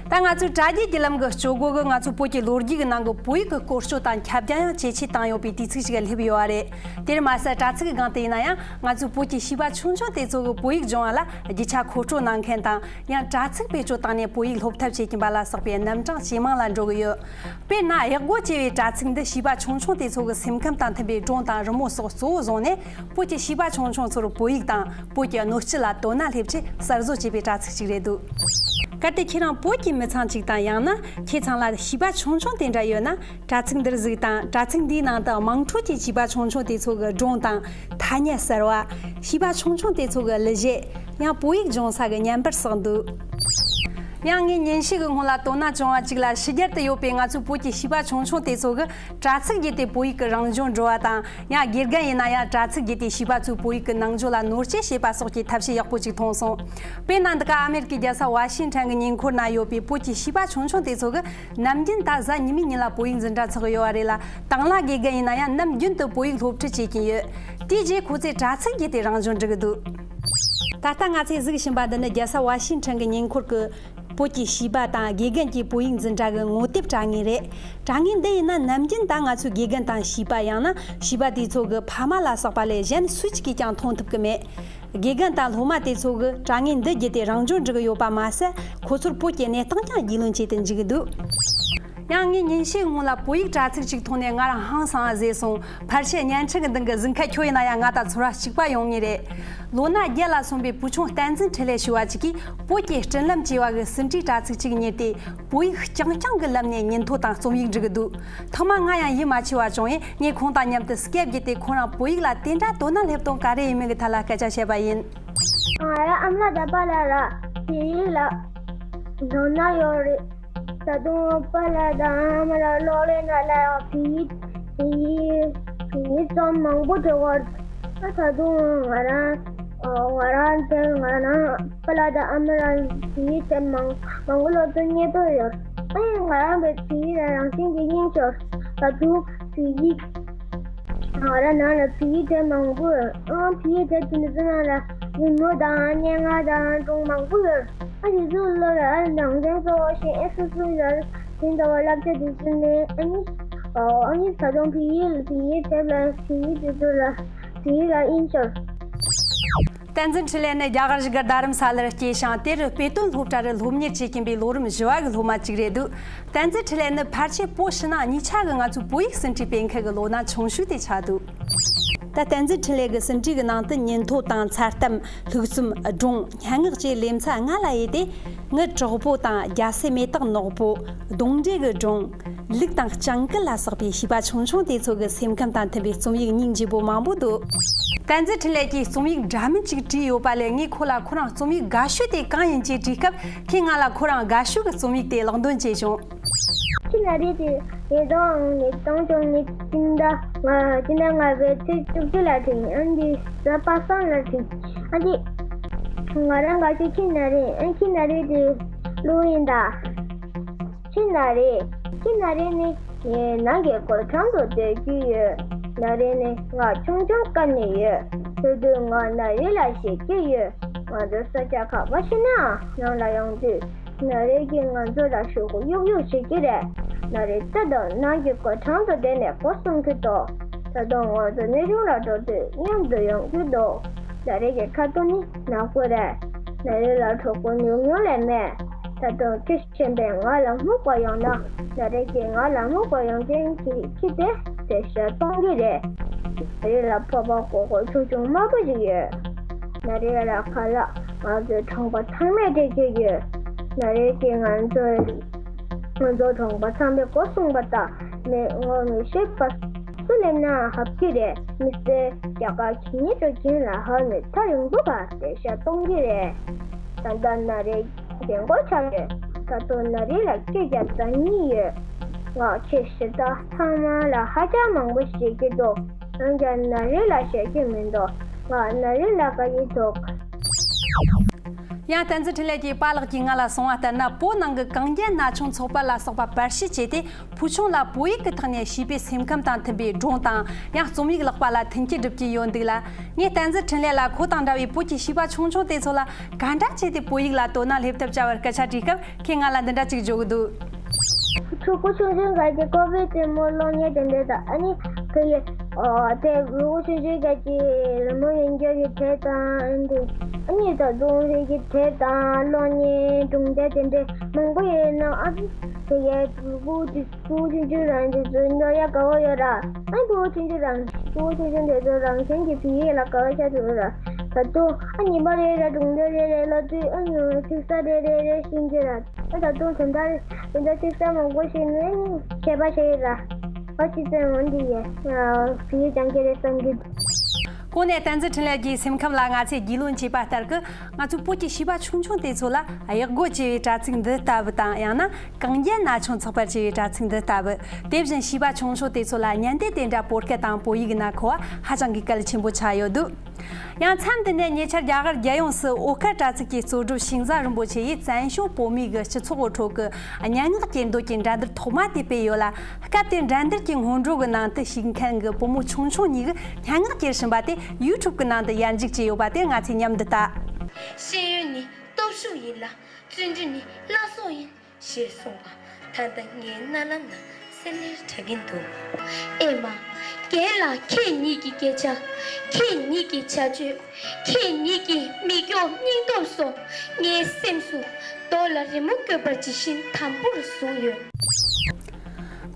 ད་ང་ཚོའི་དྲ་རྒྱའི་བརྒྱུད་ལམ་གྱི་སྤྱོད་སྒོ་གིས་ང་ཚོའི་བོད་ཀྱི་ལོ་རྒྱུས་ཀྱི་ནང་གི་བོད་ཡིག་གི་བཀོལ་སྤྱོད་དང་ཁྱབ་རྒྱ་ཡང་ཇེ་ཆེ་བཏང་ཡོད་པའི་དུས་ཚིགས་ཤིག་སླེབས་ཡོད་པ་རེད། དེར་མ་ཟད་དྲ་ཚིགས་ཀྱི་སྒང་དུ་ཡིན་ན་ཡང་ང་ཚོའི་བོད་ཀྱི་བྱིས་པ་ཆུང་ཆུང་དེ་ཚོ་གིས་བོད་ཡིག་སྦྱོང་བ་ལ་རྒྱུ་ཆ་མཁོ་སྤྲོད་གནང་མཁན་དང་། ཡང་དྲ་ཚིགས་བེད་སྤྱོད་བཏང་ནས་བོད་ཡིག་སློབ་ཐབས་བྱེད་ཀྱིན་པ་ལ་སོགས་པའི་རྣམ་གྲངས་ཇེ་མང་ལ་འགྲོ་གི་ཡོད། དཔེར་ན་གཡག་སྒོ་ཅེས་པའི་དྲ་ཚིགས་འདི་བྱིས་པ་ཆུང་ཆུང་དེ་ཚོ་གི་སེམས་ཁམས་དང་མཐུན་པའི་སྒྲུང་དང་རི་མོ་སོགས་གཙོ་བོ་བཟུང་ནས་བོད་ཀྱི་བྱིས་པ་ཆུང་ཆུང་ཚོར་བོད་ཡིག་དང་བོད་ཀྱི་སྣོད་བཅུད་ལ་དོ་སྣང་སླེབས་ཆེད་གསར་བཟོ་བྱས་པའི་དྲ་ཚིགས་ཅིག་རེད་འདུག། གལ་ཏེ་ཁྱེད་རང་བོད་ཀྱི་མི་ཚང་ཅིག་དང་ཡང་ན་ཁྱེད་ཚང་ལ་བྱིས་པ་ཆུང་ཆུང་དེ་འདྲ་ཡོད་ན། དྲ་ཚིགས་འདིར་གཟིགས་དང་། དྲ་ཚིགས་འདིའི་ནང་དུ་དམངས་ཁྲོད་ཀྱི་བྱིས་པ་ཆུང་ཆུང་དེ་ཚོ་གི་སྒྲུང་དང་ཐ་སྙད་གསར་བ། བྱིས་པ་ཆུང་ཆུང་དེ་ཚོ་གི་གླུ་གཞས། ཡང་བོད་ཡིག་སྦྱོང་ས་གི་བརྙན་པར་སོགས་འདུག། ཡང་ངས་ཉིན་ཤས་ཀྱི་སྔོན་ལ་དོ་སྣང་བྱུང་བ་གཅིག་ལ། ཕྱི་རྒྱལ་དུ་ཡོད་པའི་ང་ཚོའི་བོད་ཀྱི་བྱིས་པ་ཆུང་ཆུང་དེ་ཚོ་གིས་དྲ་ཚིགས་བརྒྱུད་དེ་བོད་ཡིག་གི་རང་སྦྱོང་འགྲོ་བ་དང་། ཡང་དགེ་རྒན་ཡིན་ན་ཡང་དྲ་ཚིགས་བརྒྱུད་དེ་བྱིས་པ་ཚོའི་བོད་ཡིག་གི་ནང་སྦྱོང་ལ་ནོར་སྐྱེལ་བྱེད་པ་སོགས་ཀྱི་ཐབས་ཤེས་ཡག་པོ་ཅིག་མཐོང་སོང་། དཔེར་ན་འདི་ག་ཨ་མེ་རི་ཀའི་རྒྱལ་ས་ཝ་ཤིང་ཊོན་གྱི་ཉེ་འཁོར་ན་ཡོད་པའི་བོད་ཀྱི་བྱིས་པ་ཆུང་ཆུང་དེ་ཚོ་གིས་ནམ་རྒྱུན་ད་གཟའ་ཉི་མའི་ཉིན་ལ་བོད་ཡིག་འཛིན་གྲྭ་ཚོགས་ཡོད་པ་རེད་ལ། དང་བླངས་དགེ་རྒན་ཡིན་ན་ཡང་ནམ་རྒྱུན་དུ་བོད་ཡིག་སློབ་ཁྲིད་བྱེད་ཀྱིན་ཡོད། དེའི་རྗེས་ཁོ་ཚོས་དྲ་ཚིགས་བརྒྱུད་དེ་རང་སྦྱོང་འགྲིག་གི་འདུག། ད་ལྟ་ང་ཚོས་གཟིགས་བཞིན་པ་འདི་ནི་རྒྱལ་ས་ཝ་ཤིང་ཊོན་གྱི་ཉེ་འཁོར་གྱི་བོད་ཀྱི་བྱིས་པ་དང་དགེ་རྒན་གྱི་བོད་ཡིག་འཛིན་གྲྭ་གི་ངོ་དེབ་དྲ་ངོས་རེད། དྲ་ངོས་འདི་ཡིན་ན་ནམ་རྒྱུན་ད་ང་ཚོའི་དགེ་རྒན་དང་བྱིས་པ། ཡང་ན་བྱིས་པ་དེ་ཚོ་གི་ཕ་མ་ལ་སོགས་པ་ལས་གཞན་སུ་གཅིག་གིས་ཀྱང་མཐོང་ཐུབ་ཀྱི་མེད། དགེ་རྒན་དང་སློབ་མ་དེ་ཚོ་གིས་དྲ་ངོས་འདི་བརྒྱུད་དེ་རང་སྦྱོང་འགྲིག་གི་ཡོད་པ་མ་ཟད། ཁོ་ཚོར་བོད་ཀྱི་གནས་སྟངས་ཀྱང་རྒྱུས་ལོན་བྱེད་དུ་འཇུག་གི་འདུག། ཡང་ངས་ཉིན་ཤས་སྔོན་ལ་བོད་ཡིག་དྲ་ཚིགས་ཅིག་མཐོང་ནས་ང་རང་ཧང་སངས་ཟེར་སོང་། ཕལ་ཆེར་བརྙན་འཕྲིན་གྱི་མདུན་གྱི་གཟིགས་མཁན་ཁྱོད་ཡིན་ན་ཡང་ང་དང་ཚོར་བ་གཅིག་པ་ཡོང་ངེས་རེད། ལོ་ན་བརྒྱད་ལ་སོན་པའི་བུ་ཆུང་བསྟན་འཛིན་འཕྲིན་ལས་ཞུ་བ་ཅིག་གིས་བོད་ཀྱི་སྤྲིན་ལམ་ཅེས་པ་གི་ཟིན་བྲིས་དྲ་ཚིགས་ཅིག་གཉེར་ཏེ། བོད་ཡིག་རྐྱང་རྐྱང་གི་ལམ་ནས་ཉིན་ཐོ་དང་རྩོམ་ཡིག་འབྲི་གི་འདུག། ཐོག་མ་ང་ཡང་ཡིད་མ་ཆེས་པ་བྱུང་བས། ངས་ཁོང་དང་མཉམ་དུ་སྐད་བརྒྱུད་དེ་ཁོ་རང་བོད་ཡིག་ལ་དེ་འདྲ་དོ་སྣང་སླེབས་སྟངས་ག་རེ་ཡིན་མིན་གྱི་ཐད་ལ་སྐད་ཆ་བཤད་པ་ཡིན། ང་རང་ཨ་མ་ལགས་དང་པཱ་ལགས་ལ་བོད་ཡིག་ལ་དོ་སྣང་ཡོད་རེད། ད་དུང་པཱ་ལགས་དང་ཨ་མ་ལགས་གློག་ཀླད་ནང་ལ་ཡང་བོད་ཡིག་བོད་ཡིག་བོད་ཡིག་རྩོམ་མང་པོ་འབྲི་བར། ཨ་ད་དུང་ང་རང་ཨ་ང་རང་དེ་ང་རང་པཱ་ལགས་དང་ཨ་མ་ལགས་བོད་ཡིག་དེབ་མང་མང་པོ་སློབ་ཚན་གཉེར་འདོད་ཡོད། ཨ་ཡིན་ང་རང་བོད་ཡིག་ལ་རང་བཞིན་གྱིས་སྙིང་རྗེ། ད་དུང་བོད་ཡིག་ང་རང་ནང་ལ་བོད་ཡིག་དེབ་མང་པོ་ཡོད། ཨ་བོད་ཡིག་དེབ་དེ་ཚོ་ནང་ལ་རི་མོ་དང་སྙན་ངག་དང་སྒྲུང་མང་པོ་ཡོད། ཨ་དེ་ཚོ་བློ་ལ་ཨ་ནང་དོན་གཙོ་བོ་ཞིག་ཨེ་སོ་སོ་ལ་དེ་འདྲ་བ་བསླབ་བྱ་དེ་ཚོ་ནས་ཨ་ནི་ཨ་ནི་ད་དུང་བོད་ཡིག་བོད་ཡིག་དེབ་ལ་བོད་ཡིག་དེ་ཚོ་ལ་བོད་ཡིག་ལ་དབྱིན་ཇིར། བསྟན་འཛིན་འཕྲིན་ལས་ནི་རྒྱ་གར་གཞིས་སྒར་རྡ་རམ་ས་ལར་སྐྱེས་ཤིང་། དེར་དཔེ་སྟོན་སློབ་གྲྭ་རུ་སློབ་གཉེར་བྱེད་ཀྱིན་པའི་ལོ་རིམ་བཞི་བ་གི་སློབ་མ་གཅིག་རེད་འདུག། བསྟན་འཛིན་འཕྲིན་ལས་ནི་ཕལ་ཆེར་བོད་ཕྱི་ནང་གཉིས་ཆ་གི་ང་ཚོའི་བོད་ཡིག་ཟིན་བྲིས་སྤེལ་མཁན་གྱི་ལོ་ན་ཆུང་ཤོས་དེ་ཆགས་འདུག། ད་བསྟན་འཛིན་འཕྲིན་ལས་ཀྱི་ཟིན་བྲིས་ཀྱི་ནང་དུ་ཉིན་ཐོ་དང་མཚན་གཏམ། ལྷུག་རྩོམ། སྒྲུང་། སྙན་ངག་བཅས་ལེ་ཚན་ལྔ་ལ་དབྱེ་སྟེ། ངའི་གྲོགས་པོ་དང་རྒྱལ་སྲས་མེ་ཏོག་ནག་པོ། གདོང་འདྲེ་གི་སྒྲུང་། ལུག་དང་སྤྱང་ཀི་ལ་སོགས་པའི་བྱིས་པ་ཆུང་ཆུང་དེ་ཚོ་གི་སེམས་ཁམས་དང་མཐུན་པའི་རྩོམ་ཡིག་སྙིང་རྗེ་པོ་མང་པོ་འདུག་བསྟན་འཛིན་འཕྲིན་ལས་ཀྱིས་རྩོམ་ཡིག་འདྲ་མིན་ཅིག་བྲིས་ཡོད་པ་ལས། ངས་ཁོ་ལ་ཁོ་རང་རྩོམ་ཡིག་དགའ་ཤོས་དེ་གང་ཡིན་ཅེས་དྲིས་སྐབས། ཁོས་ང་ལ་ཁོ་རང་དགའ་ཤོས་ཀྱི་རྩོམ་ཡིག་དེ་ཀློག་འདོན་བྱས་བྱུང་། ཁྱི་ན་རེ་དེ་ངེད་དང་ངེད་དང་ཅང་ངེད་སྤྱི་ཟླ་ལྔ་སྤྱི་ཟླ་ལྔ་པའི་ཚེས་བཅུ་གཅིག་ལ་བྲིས། ཨ་འདི་གཟའ་པ་སངས་ལ་བྲིས། ཨ་འདི་ང་རང་དགའ་ཤོས་ཁྱི་ན་རེ། ཨ་ཁྱི་ན་རེ་དེ་ཀླུ་ཡིན་ད། ཁྱི་ན་རེ། ཁྱི་ན་རེ་ནི་ངའི་ནང་གི་སྒོ་འགྲམ་དུ་སྡོད་ཀྱི་ཡོད། ན་རེ་ནི་ང་ཆུང་ཆུང་སྐབས་ནས་ཡོད། དེ་དུས་ང་ན་རེ་ལ་ཞེད་ཀྱི་ཡོད། ང་ཚོ་ས་ཆ་ཁག་པ་ཞིག་ནས་ནང་ལ་ཡོང་དུས། ན་རེ་གིས་ང་ཚོ་ལ་ཤོག་གུ་གཡུག་གཡུག་བྱེད་ཀྱི་རེད། ན་རེ་ད་དུང་ནང་གི་སྒོ་འགྲམ་དུ་བསྡད་ནས་སྒོ་སྲུང་གི་འདུག་ད་དུང་ང་ཚོ་གནས་ཆུང་ལ་འགྲོ་དུས་མཉམ་དུ་ཡོང་གི་འདུག་ན་རེ་གི་ཁ་དོག་ནི་ནག་པོ་རེད། ན་རེ་ལ་གྲོགས་པོ་ཉུང་ཉུང་ལས་མེད། ད་དུང་ཁྱི་གཞན་པས་ང་ལ་སྨུག་པ་ཡོང་ན། ན་རེ་གིས་ང་ལ་སྨུག་པ་ཡོང་མཁན་གྱི་ཁྱི་དེ་བསད་བཤགས་གཏོང་གི་རེད། ན་རེ་ལ་ཕོར་པ་མགོ་སྐོར་ཆུང་ཆུང་དམར་པོ་ཞིག་ཡོད། ན་རེ་ལ་ཁ་ལག་ང་ཚོའི་གྲོང་པ་ཚང་མས་སྤྲད་ཀྱི་ཡོད། ན་རེ་གིས་ང་ཚོའི་ང་ཚོ་གྲོང་པ་ཚང་མའི་སྒོ་སྲུང་པ་དང་མི་ངོ་མི་ཤེས་པ་སུ་སླེབས་ན་ཧབ་ཀྱི་རེད། མི་སེར་རྒྱ་གར་གྱི་མི་ཚོ་གྱེན་ལ་ཧབ་ནས་ཐག་རིང་པོ་བར་བསད་བཤགས་གཏོང་གི་རེད། ད་ལྟ་ན་རེ་རྒན་གོག་ཆགས་ཡོད། ད་དུང་ན་རེ་ལ་སྐད་རྒྱབ་ས་གཉིས་ཡོད། ང་ཁྱི་གཞན་དག་ཚང་མ་ལ་ཧ་ཅང་མང་པོ་བཤད་ཀྱི་འདུག་འོན་ཀྱང་ན་རེ་ལ་བཤད་ཀྱི་མི་འདུག་ང་ན་རེ་ལ་དགའ་ཡི་འདུག་ཡང་བསྟན་འཛིན་འཕྲིན་ལས་ཀྱི་པཱ་ལགས་ཀྱིས་ང་ལ་གསུངས་པ་ལྟར་ན། བོད་ནང་གི་གངས་རྒྱན་ན་ཆུང་ཚོགས་པ་ལ་སོགས་པ་པར་བཤུས་བྱས་ཏེ། ཕུལ་བྱུང་ལ་བོད་ཡིག་གི་ཐོག་ནས་བྱིས་པའི་སེམས་ཁམས་དང་མཐུན་པའི་སྒྲུང་དང་། ཡང་རྩོམ་ཡིག་ཀློག་པ་ལ་མཐུན་རྐྱེན་སྒྲུབ་ཀྱི་ཡོད་འདུག་ལ། ངས་བསྟན་འཛིན་འཕྲིན་ལས་ལ་ཁོ་དང་འདྲ་བའི་བོད་ཀྱི་བྱིས་པ་ཆུང་ཆུང་དེ་ཚོ་ལ་ག་འདྲ་བྱས་ཏེ་བོད་ཡིག་ལ་དོ་སྣང་སླེབས་ཐབས་བྱ་བར་སྐད་ཆ་དྲིས་སྐབས། ཁོས་ང་ལ་འདི་འདྲ་ཅིག་བརྗོད་ཀྱི་འདུག་ཕྲུ་གུ་ཆུང་ཆུང་སྒང་གི་ཀོ་པའི་རྩེད་མོ་གློག་བརྙན་དེ་འདྲ་དང་། ཨ་ནི་ཁོ་ཡི་ཨོ་དེ་ཕྲུ་གུ་ཆུང་ཆུང་སྒང་གི་རི་མོ་ཡིན་རྒྱུ་གི་དེབ་དང་། ཨ་ནི་ད་དུང་རི་གི་དེབ་དང་གློག་བརྙན་སྒྲུང་དེབ་དེ་འདྲ་མང་པོ་ཡོད་ན། ཨ་ཁོ་ཡི་ཕྲུ་གུ་དེ། ཕྲུ་གུ་ཆུང་ཆུང་རང་གི་ཚོ་འདོད་ཡ་དགའ་བོ་ཡོད་ར། ཨ་ཕྲུ་གུ་ཆུང་ཆུང་རང་ཕྲུ་གུ་ཆུང་ཆུང་དེ་ཚོ་རང་བཞིན་གྱིས་བོད་ཡིག་ལ་དགའ་བོ་ཆགས་འགྲོ་ར། ད་དུང་ཨ་ཉིན་པ་རེ་རེ་སྒྲུང་དེབ་རེ་རེ་ཀློག་དུས། ཨ་ཉིན་ཚིག་གསར་རེ་རེ་རེ་ཤེས་ཀྱི་ར། ཨ་ད་དུང་དེ་འདྲ་དེ་འདྲ་ཚིག་གསར་མང་པོ་ཤེས་ནས། ཨ་ནི་ཁྱད་པར་ཆེ་ཡི་ར། ཨ་ཅི་ཙམ་འོན་ཏེ་ཡ་བོད་ཡིག་སྦྱང་གི་རེད་བསམ་གྱི་འདུག་གོང་ནས་བསྟན་འཛིན་འཕྲིན་ལས་ཀྱི་སེམས་ཁམས་ལ་ང་ཚོས་རྒྱུས་ལོན་བྱས་པ་ལྟར་གྱི། ང་ཚོའི་བོད་ཀྱི་བྱིས་པ་ཆུང་ཆུང་དེ་ཚོ་ལ་གཡག་རྒོད་ཅེས་པའི་དྲ་ཚིགས་འདི་ལྟ་བུ་དང་། ཡང་ན་གངས་རྒྱན་ན་ཆུང་ཚོགས་པ་ཅེས་པའི་དྲ་ཚིགས་འདི་ལྟ་བུ། དེ་བཞིན་བྱིས་པ་ཆུང་ཆུང་དེ་ཚོ་ལ་བརྙན་ལྟེ་དེ་འདྲ་བོད་སྐད་དང་བོད་ཡིག་ནང་མཁོ་བ་ཧ་ཅང་གི་གལ་ཆེན་པོ་ཆགས་ཡོད་འདུག་ཡང་མཚམས་འདི་ནས་ཉེ་ཆར་རྒྱ་གར་རྒྱལ་ཡོངས་སུ་འོད་དཀར་དྲ་ཚིགས་ཀྱི་གཙོ་སྒྲུབ་ཤིང་བཟའ་རིན་པོ་ཆེ་ཡིས་བཙན་བྱོལ་བོད་མིའི་གི་སྤྱི་ཚོགས་ཁྲོད་ཀྱི་སྙན་ངག་གྱེར་འདོན་གྱི་འགྲན་བསྡུར་ཐོག་མ་དེ་སྤེལ་ཡོད་ལ། སྐབས་དེར་འགྲན་བསྡུར་གྱི་སྔོན་འགྲོ་གི་ནང་དུ་ཞུགས་མཁན་གྱི་བུ་མོ་ཆུང་ཆུང་གཉིས་ཀྱིས་སྙན་ངག་གྱེར་བཞིན་པ་དེ་ཡུ་ཊུབ་ཀྱི་ནང་དུ་ཡར་འཇུག་བྱས་ཡོད་པ་དེ་ང་ཚོས་མཉམ་དུ་ལྟ། ཤེས་ཡོན་ནི་སྟོབས་ཤུགས་ཡིན་ལ། བརྩོན་འགྲུས་ནི་བླ་སྲོག་ཡིན། ཞེས་གསུངས་པ་ད་ལྟ་ངའི་རྣ་ལམ་ན་གསལ་ལེར་གྲགས་ཀྱིན་འདུག་ཨེ་མ། རྒན་ལགས། ཁྱེད་ཉིད་ཀྱི་སྐད་ཆ། ཁྱེད་ཉིད་ཀྱི་བྱ་སྤྱོད། ཁྱེད་ཉིད་ཀྱི་མིག་སྐྱོགས་སྙིང་སྟོབས་སོགས་ངའི་སེམས་སུ་རྡོ་ལ་རི་མོ་བཀོད་པ་ཇི་བཞིན་དམ་པོར་བཟུང་ཡོད།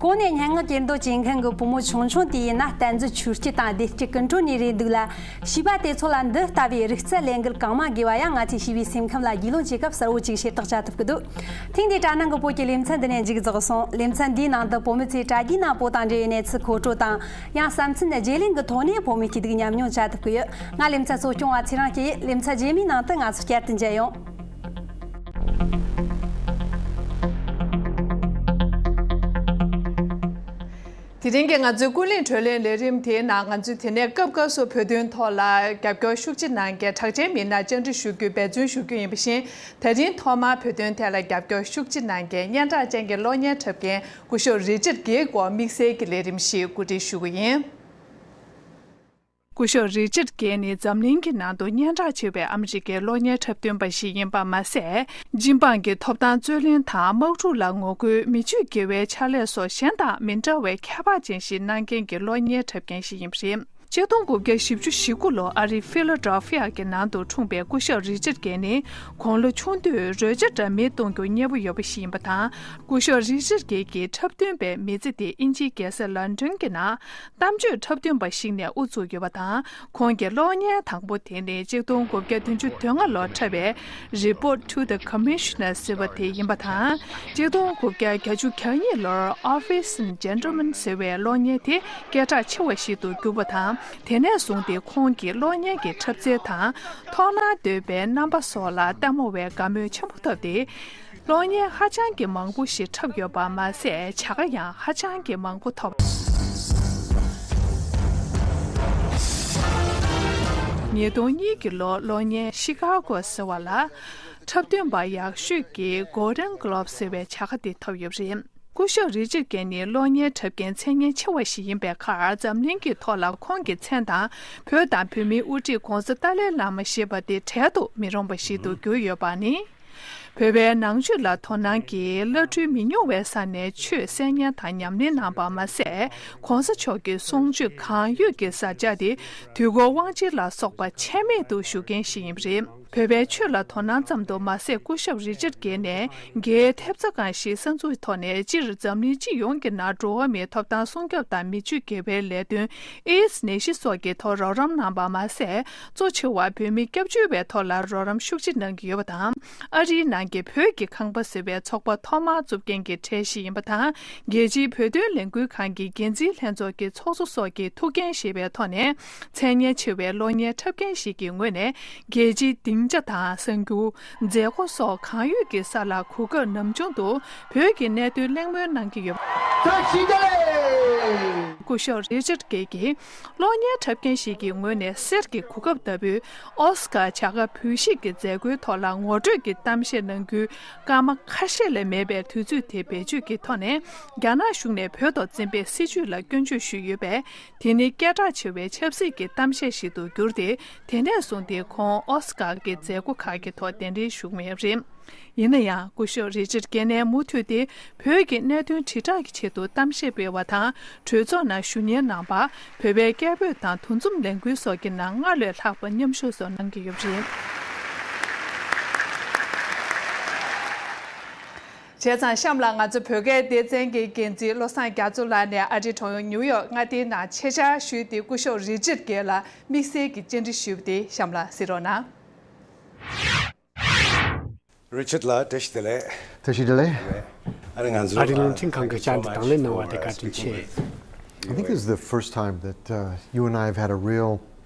གོང་ནས་སྙན་ངག་གྱེར་འདོན་བྱེད་མཁན་གྱི་བུ་མོ་ཆུང་ཆུང་དེ་ཡིན་ན། བསྟན་འཛིན་ཆོས་སྐྱིད་དང་བདེ་སྐྱིད་ཀུན་སྒྲོན་གཉིས་རེད་འདུག་ལ། བྱིས་པ་དེ་ཚོ་ལ་འདི་ལྟ་བུའི་རིག་རྩལ་ལས་འགུལ་གང་མང་དགོས་པ་ཡང་ང་ཚོས་བྱིས་པའི་སེམས་ཁམས་ལ་རྒྱུས་ལོན་བྱེད་སྐབས་གསལ་བོ་ཅིག་ཤེས་རྟོགས་བྱ་ཐུབ་ཀྱི་འདུག་ཐེངས་འདིའི་དྲ་སྣང་གི་བོད་ཀྱི་ལེ་ཚན་འདི་ནས་མཇུག་རྫོགས་སོང་། ལེ་ཚན་འདིའི་ནང་དུ་བོད་མི་ཚོས་དྲ་རྒྱའི་ནང་བོད་དང་འབྲེལ་བའི་གནས་ཚུལ་མཁོ་སྤྲོད་དང་། ཡང་བསམ་ཚུལ་བརྗེ་ལེན་གྱི་ཐོག་ནས་བོད་མིའི་སྐྱིད་སྡུག་ཉམས་མྱོང་བྱ་ཐུབ་ཀྱི་ཡོད། ང་ལེ་ཚན་གཙོ་སྐྱོང་བ་ཚེ་རིང་སྐྱིད་ཡིན། ལེ་ཚན་རྗེས་མའི་ནང་དུ་ང་ཚོ་བསྐྱར་དུ་མཇལ་ཡོང་། དེ་རིང་གི་ང་ཚོའི་ཀུན་གླེང་བགྲོ་གླེང་ལས་རིམ་དེའི་ནང་། ང་ཚོས་དེ་ནས་སྐབས་སྐབས་སུ་བོད་དོན་ཐོག་ལ་རྒྱབ་སྐྱོར་ཤུགས་ཆེ་གནང་མཁན་གྲགས་ཅན་མི་སྣར་བཅར་འདྲི་ཞུ་རྒྱུའི་འབད་བརྩོན་ཞུ་རྒྱུ་ཡིན་པ་བཞིན། དེ་རིང་ཐོག་མར་བོད་དོན་ཐད་ལ་རྒྱབ་སྐྱོར་ཤུགས་ཆེ་གནང་མཁན་སྙན་གྲགས་ཅན་གྱི་གློག་བརྙན་འཁྲབ་མཁན་སྐུ་ཞབས་རི་ཅར་གྷེའི་སྐོར་དམིགས་བསལ་གྱི་ལས་རིམ་ཞིག་གོ་སྒྲིག་ཞུ་གི་ཡིན། སྐུ་ཞབས་རི་ཅར་གྷེ་ནི་འཛམ་གླིང་གི་ནང་དུ་སྙན་གྲགས་ཆེ་བའི་ཨ་མི་རི་ཀའི་གློག་བརྙན་འཁྲབ་སྟོན་པ་ཞིག་ཡིན་པ་མ་ཟད། སྤྱི་འབངས་ཀྱི་ཐོབ་ཐང་རྩོད་ལེན་དང་། དམག་འཁྲུག་ལ་ངོ་རྒོལ། མི་ཆོས་དགེ་བའི་ཕྱག་ལས་སོགས་གཞན་དང་མི་འདྲ་བའི་ཁྱད་འཕགས་ཅན་ཞིག་གནང་མཁན་གྱི་གློག་བརྙན་འཁྲབ་མཁན་ཞིག་ཡིན་པ་རེད། ཆིག་སྟོང་དགུ་བརྒྱ་བཞི་བཅུ་ཞེ་དགུ་ལོར་ཨ་རིའི་ཕི་ལ་ཌེལ་ཕི་ཡ་གི་ནང་དུ་འཁྲུངས་པའི་སྐུ་ཞབས་རི་ཅར་གེ་ནི། དགུང་ལོ་ཆུང་དུས་རོལ་ཆ་འདྲ་མིན་གཏོང་རྒྱུར་མཉེས་པོ་ཡོད་པ་ཞིག་ཡིན་པ་དང་། སྐུ་ཞབས་རི་ཅར་གེ་གི་འཁྲབ་སྟོན་པའི་མི་ཚེ་དེ་དབྱིན་ཇིའི་རྒྱལ་ས་ལོན་ཌོན་གྱི་ནང་གཏམ་བརྗོད་འཁྲབ་སྟོན་པ་ཞིག་ནས་དབུ་བཙུགས་ཡོད་པ་དང་། ཁོང་གི་གློག་བརྙན་དང་པོ་དེ་ནི་ཆིག་སྟོང་དགུ་བརྒྱ་བདུན་ཅུ་དོན་ལྔ་ལོར་འཁྲབ་པའི་Report to the Commissioner ཟེར་བ་དེ་ཡིན་པ་དང་། ཆིག་སྟོང་དགུ་བརྒྱ་གྱ་གཉིས་ལོར་Office and Gentlemen ཟེར་བའི་གློག་བརྙན་དེ་སྐད་གྲགས་ཆེ་བ་ཞིག་ཏུ་གྱུར་པ་དང་། དེ་ནས་བཟུང་སྟེ་ཁོང་གི་གློག་བརྙན་གྱི་འཁྲབ་རྩལ་དང་། མཐོང་སྣང་འདོད་པའི་རྣམ་པ་སོགས་ལ་ལྟད་མོ་བས་དགའ་མོས་ཆེན་པོ་ཐོབ་སྟེ། གློག་བརྙན་ཧ་ཅང་གི་མང་པོ་ཞིག་འཁྲབ་ཡོད་པ་མ་ཟད། བྱ་དགའ་ཡང་ཧ་ཅང་གི་མང་པོ་ཐོབ། ཉིས་སྟོང་གཉིས་ཀྱི་ལོར་གློག་བརྙན་ཤི་ཀ་གོ་ཟེར་བ་ལ། འཁྲབ་སྟོན་པ་ཡག་ཤོས་ཀྱི་Golden Globe ཟེར་བའི་བྱ་དགའ་དེ་ཐོབ་ཡོད་པ་རེད། སྐུ་ཞབས་རི་ཅར་གེ་ནི་གློག་བརྙན་འཁྲབ་མཁན་མཚན་སྙན་ཆེ་བ་ཞིག་ཡིན་པའི་ཁར། འཛམ་གླིང་གི་ཐོག་ལ་ཁོང་གི་མཚན་དང་། བོད་དང་བོད་མིའི་དབུ་ཁྲིད་༸གོང་ས་ཏཱ་ལའི་བླ་མ་ཞེས་པ་དེ་འབྲལ་དུ་མི་རུང་བ་ཞིག་ཏུ་གྱུར་ཡོད་པ་ནི། བོད་པའི་ནང་ཆོས་ལ་དོ་སྣང་གིས་བླ་སྤྲུལ་མི་ཉུང་བའི་ས་ནས་ཆོས་གསན་ཉན་དང་ཉམས་ལེན་གནང་པ་མ་ཟད། ༸གོང་ས་མཆོག་གི་གསུང་ཆོས་གང་ཡོད་ཀྱི་ས་ཆ་དེ་དུས་འཁོར་དབང་ཆེན་ལ་སོགས་པ་ཆད་མེད་དུ་ཞུ་མཁན་ཞིག་ཡིན་པ་རེད། བོད་པའི་ཆོས་ལ་དོ་སྣང་ཙམ་དུ་མ་ཟད། སྐུ་ཞབས་རི་ཅར་གེ་ནས་རྒྱའི་ཐེབས་རྩ་ཁང་ཞིག་གསར་འཛུགས་ཐོག་ནས། སྤྱིར་འཛམ་གླིང་སྤྱི་ཡོངས་ཀྱི་ནང་འགྲོ་བ་མིའི་ཐོབ་ཐང་སྲུང་སྐྱོབ་དང་མི་ཆོས་དགེ་བའི་ལས་དོན། ཨེ་ཛི་ནད་གཞི་སོགས་ཀྱི་ཐོག་རོགས་རམ་གནང་པ་མ་ཟད། གཙོ་ཆེ་བ་བོད་མི་སྐྱབས་བཅོལ་བའི་ཐོག་ལ་རོགས་རམ་ཤུགས་ཆེ་གནང་གི་ཡོད་པ་དང་། ཨ་རིའི་ནང་གི་བོད་ཀྱི་ཁང་པ་ཟེར་བའི་ཚོགས་པ་ཐོག་མར་བཙུགས་མཁན་གྱི་གྲས་ཤིག་ཡིན་པ་དང་། རྒྱལ་སྤྱིའི་བོད་དོན་ལས་འགུལ་ཁང་གི་འགན་འཛིན་ལྷན་ཚོགས་ཀྱི་ཚོགས་གཙོ་སོགས་ཀྱི་ཐུགས་འགན་བཞེས་པའི་ཐོག་ནས། མཚན་སྙན་ཆེ་བའི་གློག་བརྙན་འཁྲབ་མཁན་ཞིག་གི་ངོས་ནས། རྒྱལ་སྤྱིའི་སྡིངས་ཆ་དང་གསར་འགྱུར། མཛད་སྒོ་སོགས་གང་ཡོད་ཀྱི་ས་ལ་གོ་སྐབས་ནམ་བྱུང་དུ་བོད་ཀྱི་གནད་དོན་གླེང་མོལ་གནང་གི་ཡོད། བཀྲ་ཤིས་བདེ་ལེགས། སྐུ་ཞབས་རི་ཅར་གེ་གིས་གློག་བརྙན་འཁྲབ་མཁན་ཞིག་གི་ངོས་ནས་གསེར་གྱི་གོ་སྐབས་ལྟ་བུའི་ཨོ་སི་ཀར་བྱ་དགའ་བོད་གཞིས་ཀྱི་མཛད་སྒོའི་ཐོག་ལ་ངོ་སྤྲོད་ཀྱི་གཏམ་བཤད་གནང་རྒྱུའི་སྐར་མ་ཁ་ཤས་ལས་མེད་པའི་དུས་ཚོད་དེ་བེད་སྤྱོད་ཀྱི་ཐོག་ནས། རྒྱ་ནག་གཞུང་ནས་བོད་ཐོག་འཛིན་པའི་སྲིད་བྱུས་ལ་སྐྱོན་བརྗོད་ཞུས་ཡོད་པས། དེ་ནི་སྐད་གྲགས་ཆེ་བའི་ཆབ་སྲིད་ཀྱི་གཏམ་བཤད་ཞིག་ཏུ་གྱུར་ཏེ། དེ་ནས་བཟུང་སྟེ་ཁོང་ཨོ་སི་ཀར་གྱི་མཛད་སྒོ་ཁག་གི་ཐོག་གདན་འདྲེན་ཞུས་མེད་པ་རེད། ཡིན་ན་ཡང་། སྐུ་ཞབས་རི་ཅར་གེ་ནས་མུ་མཐུད་དེ་བོད་ཀྱི་གནད་དོན་དྲིལ་བསྒྲགས་ཀྱི་ཆེད་དུ་གཏམ་བཤད་སྤེལ་བ་དང་། གྲོས་ཚོགས་ནང་ཞུ་སྙན་གནང་བ། བོད་པའི་སྐད་འབོད་དང་འདུ་འཛོམས་ལས་འགུལ་སོགས་ཀྱི་ནང་སྔར་ལས་ལྷག་པ་མཉམ་ཞུགས་སོགས་གནང་གི་ཡོད་པ་རེད། བྱས་ཙང་། གཤམ་ལ་ང་ཚོ་བོད་སྐད་སྡེ་ཚན་གྱི་འགན་འཛིན་བློ་བཟང་རྒྱ་མཚོ་ལགས་ནས་ཨ་རིའི་གྲོང་ཡུལ་ནིའུ་ཡོག་མངའ་སྡེའི་ནང་ཆེད་བཅར་ཞུས་ཏེ། སྐུ་ཞབས་རི་ཅར་གེ་ལ་དམིགས་བསལ་གྱི་བཅར་འདྲི་ཞུས་པ་དེ་གཤམ་ལ་གཟིགས་རོགས་གནང་། Richard ལགས། བཀྲ་ཤིས་བདེ་ལེགས། བཀྲ་ཤིས་བདེ་ལེགས། ཨ་རི་ང་ཚོ་ཨ་རི་རླུང་འཕྲིན་ཁང་གི་བཅར་འདྲི་དང་ལེན་གནང་བ་དེ་བཀའ་དྲིན་ཆེ། I think this is the first time that uh, you and I have had a real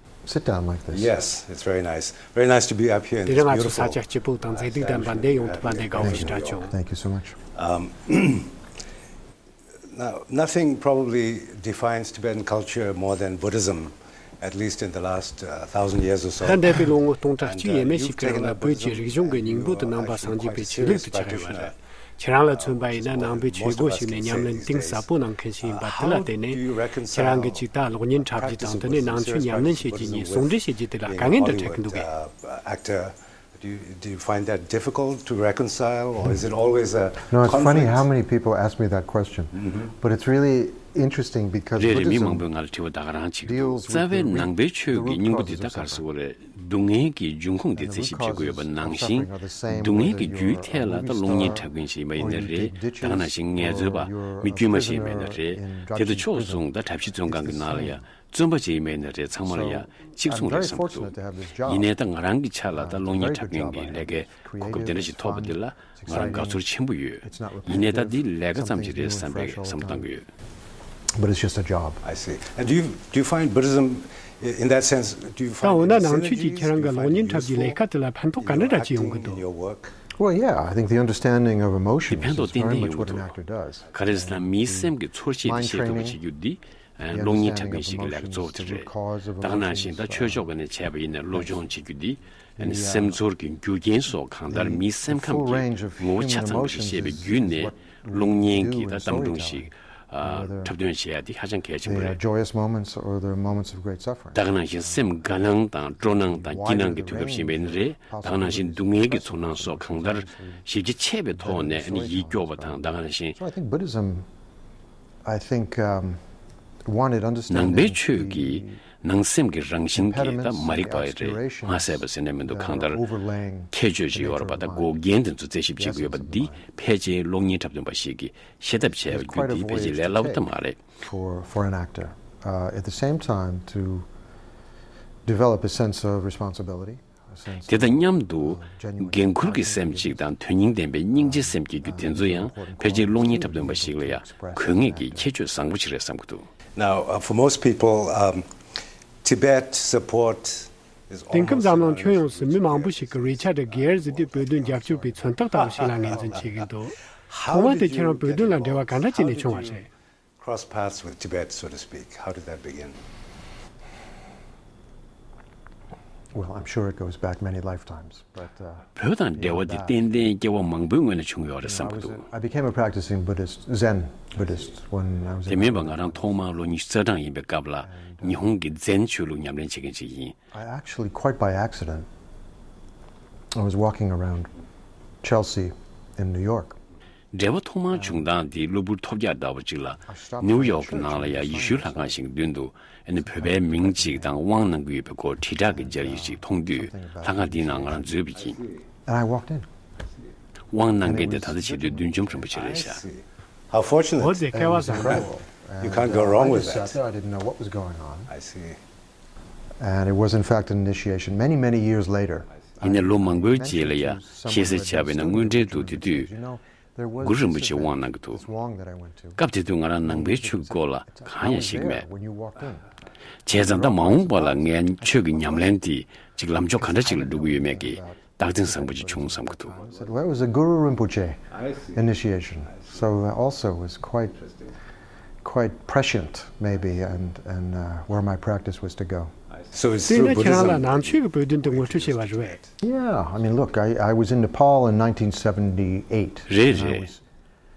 sit down like this. Yes, it's very nice. Very nice to be up here in དེ་རིང་ང་ཚོ་ས་ཆ་སྐྱིད་པོ་དང་མཛེས་སྡུག་ལྡན་པ་འདིར་ཡོང་ཐུབ་པ་འདི་དགའ་བོ་ཞེ་དྲག་བྱུང་། Thank you so much. Um, Now, nothing probably defines Tibetan culture more than Buddhism, at least in the last uh, thousand years or so. ད་འདས་པའི་ལོ་ངོ་སྟོང་ཕྲག་གཅིག་ཡས་མས་ཤིག་གི་རིང་ལ་བོད་ཀྱི་རིག་གཞུང་གི་སྙིང་པོ་དུ་གནང་པ་སངས་རྒྱས་པའི་ཆོས་ལུགས་དུ་ཆགས་ཡོད་པ་རེད། ཁྱེད་རང་ལ་མཚོན་པ་ཡིན་ན། ནང་པའི་ཆོས་སྒོ་ཞིག་ནས་ཉམས་ལེན་གཏིང་ཟབ་པོ་གནང་མཁན་ཞིག་ཡིན་པ་དེ་ལ་བརྟེན་ནས། ཁྱེད་རང་གིས་ཅིག་ད་གློག་བརྙན་འཁྲབ་རྒྱུ་དང་། དེ་ནས་ནང་ཆོས་ཉམས་ལེན་བྱེད་རྒྱུ་གཉིས་ཟུང་འབྲེལ་བྱེད་རྒྱུ་དེ་ལ་དཀའ་ངལ་འདྲ་འཕྲད་ཀྱི་འདུག་གས། Do you, do you find that difficult to reconcile, or is it always a No, it's funny conflict? How many people ask me that question, but it's really interesting because རེ་རེ་མི་མང་པོས་Buddhism ང་ལ་དྲི་བ་ད་ག་རང་བྱེད་ཀྱི་འདུག deals རྩ་བའི་with the ནང་པའི་ཆོས་ཀྱི་སྙིང་པོ་འདི་ད་ག་རེ་ཟེར་དགོས་རེད། སྡུག་བསྔལ་གྱི་འབྱུང་ཁུངས་དེ་རྩད་ཞིབ་བྱེད་དགོས་ཡོད་པ་ནང་བཞིན། སྡུག་བསྔལ་གྱི་རྒྱུའི་ཐད་ལ་ད་གློག་བརྙན་འཁྲབ་མཁན་ཞིག་ཡིན་པ་ཡིན་ན་རེད། ད་ག་ནང་བཞིན་ངལ་རྩོལ་པ། མི་དཀྱུས་མ་ཞིག་ཡིན་པ་ཡིན་ན་རེད། དེ་དང་ཕྱོགས་མཚུངས་ད་གྲྭ་བཞི་བཙོན་ཁང་གི་ནང་ལ་ཡ། བཙོན་པ་ཅིག་ཡིན་པ་ཡིན་ན་རེད། ཚང་མ་ལ་ཡ་གཅིག་མཚུངས་རེད་བསམ་གྱི་འདུག་ཡིན་ནའི་ད་ང་རང་གི་ཆ་ལ་ད་གློག་བརྙན་འཁྲབ་མཁན་གྱི་ལས་ཀའི་གོ་སྐབས་དེ་འདྲ་ཞིག་ཐོབ་པ་འདི་ལ་ང་རང་དགའ་ཚོར་ཆེན་པོ་ཡོད། ཡིན་ནའི་ད་འདི་ལས་ཀ་ཙམ་ཞིག་རེད་བསམ་པའི་བསམ་བློ་བཏང་གི་ཡོད། But it's just a job. I see. And do you do you find Buddhism in that sense, do you ད་འོ་ན་ནང་ཆོས་ཀྱིས་ཁྱེད་རང་གི་གློག་བརྙན་འཁྲབ་རྒྱུའི་ལས་ཀ་དེ་ལ་ཕན་ཐོགས་ག་འདྲ་འདྲ་ཅིག་ཡོང་གི་འདུག Well, yeah, I think the understanding of emotions is very much what an actor does. ག་རེ་ཟེར་ན་མིའི་སེམས་ཀྱི་ཚོར་ཤེས་དེ་ཤེས་ཐུབ་པ་བྱེད་རྒྱུ་འདི། གློག་བརྙན་འཁྲབ་མཁན་ཞིག་གི་ལས་ཀ་གཙོ་བོ་དེ་རེད། ད་ག་ནང་བཞིན་ད་ཆོས་ཕྱོགས་ཀྱི་ནས་བྱས་པ་ཡིན་ན་བློ་སྦྱོང་བྱེད་རྒྱུ་འདི། སེམས་ཚོར་གྱི་རྒྱུ་རྐྱེན་སོགས་གང་ལྟར་མིའི་སེམས་ཁམས་ཀྱི་ངོ་བོ་ཆ་ཚང་བ་ཞིག་ཤེས་པའི་བརྒྱུད་ནས་གློག་བརྙན་གྱི་ད་གཏམ་སྒྲུང་ཞིག་འཁྲབ་སྟོན་བྱེད་ཡ་འདི་ཧ་ཅང་གལ་ཆེན་པོ་རེད། ད་ག་ནང་བཞིན་སེམས་དགའ་སྣང་དང་སྤྲོ་སྣང་དང་སྐྱིད་སྣང་གི་དུས་སྐབས་ཤིག་ཡིན་པ་ཡིན་ན་རེད། ད་ག་ནང་བཞིན་སྡུག་བསྔལ་གྱི་ཚོར་སྣང་སོགས་གང་ལྟར་ཞིབ་རྒྱ་ཆེ་བའི་ཐོག་ནས་ཡིད་སྐྱོ་བ་དང་། ད་ག་ནང་བཞིན། I think, um, wanted understanding. ནང་པའི་ཆོས་ཀྱི་ ནང་སེམས་ཀྱི་རང་བཞིན་གྱི་ད་མ་རིག་པ་རེད། མ་གསལ་བ་ཟེར་ན་མི་འདུག་གང་ལྟར་ཁྱད་ཆོས་ཅིག་ཡོད་རེད་པ། ད་འགོག་རྐྱེན་དེ་ཚོ་རྩད་ཞིབ་བྱེད་ཀྱི་ཡོད་པ་འདི་ཕལ་ཆེར་གློག་བརྙན་འཁྲབ་སྟོན་པ་ཞིག་གིས་ཤེས་ཐབས་བྱས་པ་བརྒྱུད་དེ་ཕལ་ཆེར་ལས་སླ་པོ་ད་མ་རེད། For, for an actor. Uh, at the same time, to develop a sense of responsibility, a sense དེ་དང་མཉམ་དུ་འགན་འཁུར་གྱི་སེམས་གཅིག་དང་དོན་སྙིང་ལྡན་པའི་སྙིང་རྗེའི་སེམས་སྐྱེ་རྒྱུ་དེ་ཚོ་ཡང་ཕལ་ཆེར་གློག་བརྙན་འཁྲབ་སྟོན་པ་ཞིག་ལ་ཡང་དགོས་ངེས་ཀྱི་ཁྱད་ཆོས་བཟང་པོ་ཞིག་རེད་བསམ་གྱི་འདུག Now, uh, for most people, um, Tibet support is དེང་སྐབས་འཛམ་གླིང་ཁྱོན་ཡོངས་སུ་མི་མང་པོ་ཞིག་གིས་རི་ཆར་ཌི་གྷེར་ཟེར་དུས་བོད་དོན་རྒྱབ་སྐྱོར་པའི་མཚོན་རྟགས་ལྟ་བུ་ཞིག་ལ་ངོས་འཛིན་བྱེད་ཀྱི་འདུག་ཐོག་མ་དེ་ཁྱེད་རང་བོད་དོན་ལ་འབྲེལ་བ་ག་འདྲ་བྱས་ནས་བྱུང་བ་རེད། Cross paths with Tibet, so to speak. How did that begin? Well, I'm sure it goes back many lifetimes, but, uh, བོད་དང་འབྲེལ་བ་དེ་ཏན་ཏན་སྐྱེ་བ་མང་པོའི་སྔོན་ལ་བྱུང་ཡོད་རེད་བསམ་གྱི་འདུག I became a practicing Buddhist, Zen Buddhist, when I was དེ་མིན་པ་ང་རང་ཐོག་མར་ལོ་ཉི་ཤུ་རྩ་གྲངས་ཡིན་པའི་སྐབས་ལ་ཉི་ཧོང་གི་ཛེན་ཆོས་ལུགས་ཉམས་ལེན་བྱེད་མཁན་ཅིག་ཡིན། I actually, quite by accident, I was walking around Chelsea in New York. འབྲེལ་བ་ཐོག་མར་བྱུང་སྟངས་འདི་གློ་བུར་ཐོལ་རྒྱག་འདྲ་བོ་ཅིག་ལ། ནིའུ་ཡོག་གི་ནང་ལ་ཡང་ཡེ་ཤུའི་ལྷ་ཁང་ཞིག་མདུན་དུ་ཨ་ནི་བོད་པའི་མིང་ཅིག་དང་དབང་གནང་གི་ཡོད་པའི་སྐོར་དྲིལ་བསྒྲགས་ཀྱི་སྦྱར་ཡིག་ཅིག་མཐོང་དུས་ལྷ་ཁང་འདིའི་ནང་ང་རང་འཛུལ་བ་ཡིན། And I walked in. དབང་གནང་མཁན་དེ་ད་ལྟ་བྱེད་དུས་བདུད་འཇོམས་རིན་པོ་ཆེ་རེད་ཤག How fortunate. འོ་དེ་སྐལ་བ་བཟང་པོ། You can't go wrong with that. I just sat there. I didn't know what was going on. I see. And it was, in fact, an initiation. Many, many years later, ཡིན་ནའི་ལོ་མང་པོའི་རྗེས་ལ་ཡང་ཤེས་གསལ་བྱས་པ་ཡིན་ན་དངོས་འབྲེལ་དུ་དེ་དུས་གུ་རུ་རིན་པོ་ཆེ་དབང་གནང་གི་འདུག་སྐབས་དེ་དུས་ང་རང་ནང་པའི་ཆོས་ཀྱི་སྐོར་ལ་གང་ཡང་ཤེས་ཀྱི་མེད། བྱས་ཙང་ད་མ་འོངས་པ་ལ་ངའི་ཆོས་ཀྱི་ཉམས་ལེན་དེ་ཅིག་ལམ་ཕྱོགས་ག་འདྲ་ཅིག་ལ་འགྲོ་གི་ཡོད་མེད་ཀྱི་རྟགས་མཚན་བཟང་པོ་ཅིག་བྱུང་བསམ་གྱི་འདུག I said, well, it was a Guru Rinpoche initiation. So, uh, also it was quite, quite prescient, maybe, and, and, uh, where my practice was to go. So it's དེས་ན་through ཁྱེད་རང་ལ་Buddhism. ནང་ཆོས་ཀྱི་བོད་དོན་དུ་ངོ་སྤྲོད་བྱས་པ་རེད་པས། Yeah, I mean, look, I, I was in Nepal in nineteen seventy-eight. རེད་རེད།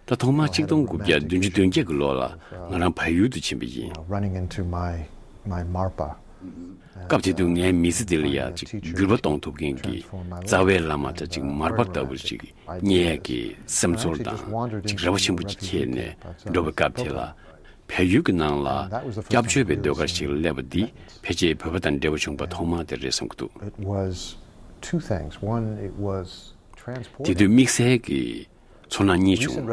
ད་ཐོག་མར་ཆིག་སྟོང་དགུ་བརྒྱ་བདུན་ཅུ་དོན་བརྒྱད་ཀྱི་ལོ་ལ་ང་རང་བལ་ཡུལ་དུ་ཕྱིན་པ་ཡིན། Running into my, my Marpa. སྐབས་དེ་དུས་ངའི་མི་ཚེ་འདི་ལ་ཡང་ཅིག་འགྱུར་བ་གཏོང་ཐུབ་མཁན་གྱི་རྩ་བའི་བླ་མ་འདྲ་ཅིག་མར་པ་ལྟ་བུ་ཅིག་རྙེད་ཡས་ཀྱི་སེམས་ཚོར་དང་ཅིག་རེ་བ་ཆེན་པོ་ཅིག་འཁྱེར་ནས་འགྲོ་བའི་སྐབས་དེ་ལ། བལ་ཡུལ་གྱི་ནང་ལ་སྐྱབས་བཅོལ་བའི་ཟློས་གར་ཞིག་ལ་སླེབས་པ་འདི་ཕལ་ཆེར་བོད་པ་དང་འབྲེལ་བ་བྱུང་པ་ཐོག་མ་དེ་རེད་བསམ་གྱི་འདུག It was two things. One, it was དེ་དུས་དམིགས་བསལ་གྱི་ཚོར་སྣང་གཉིས་བྱུང་།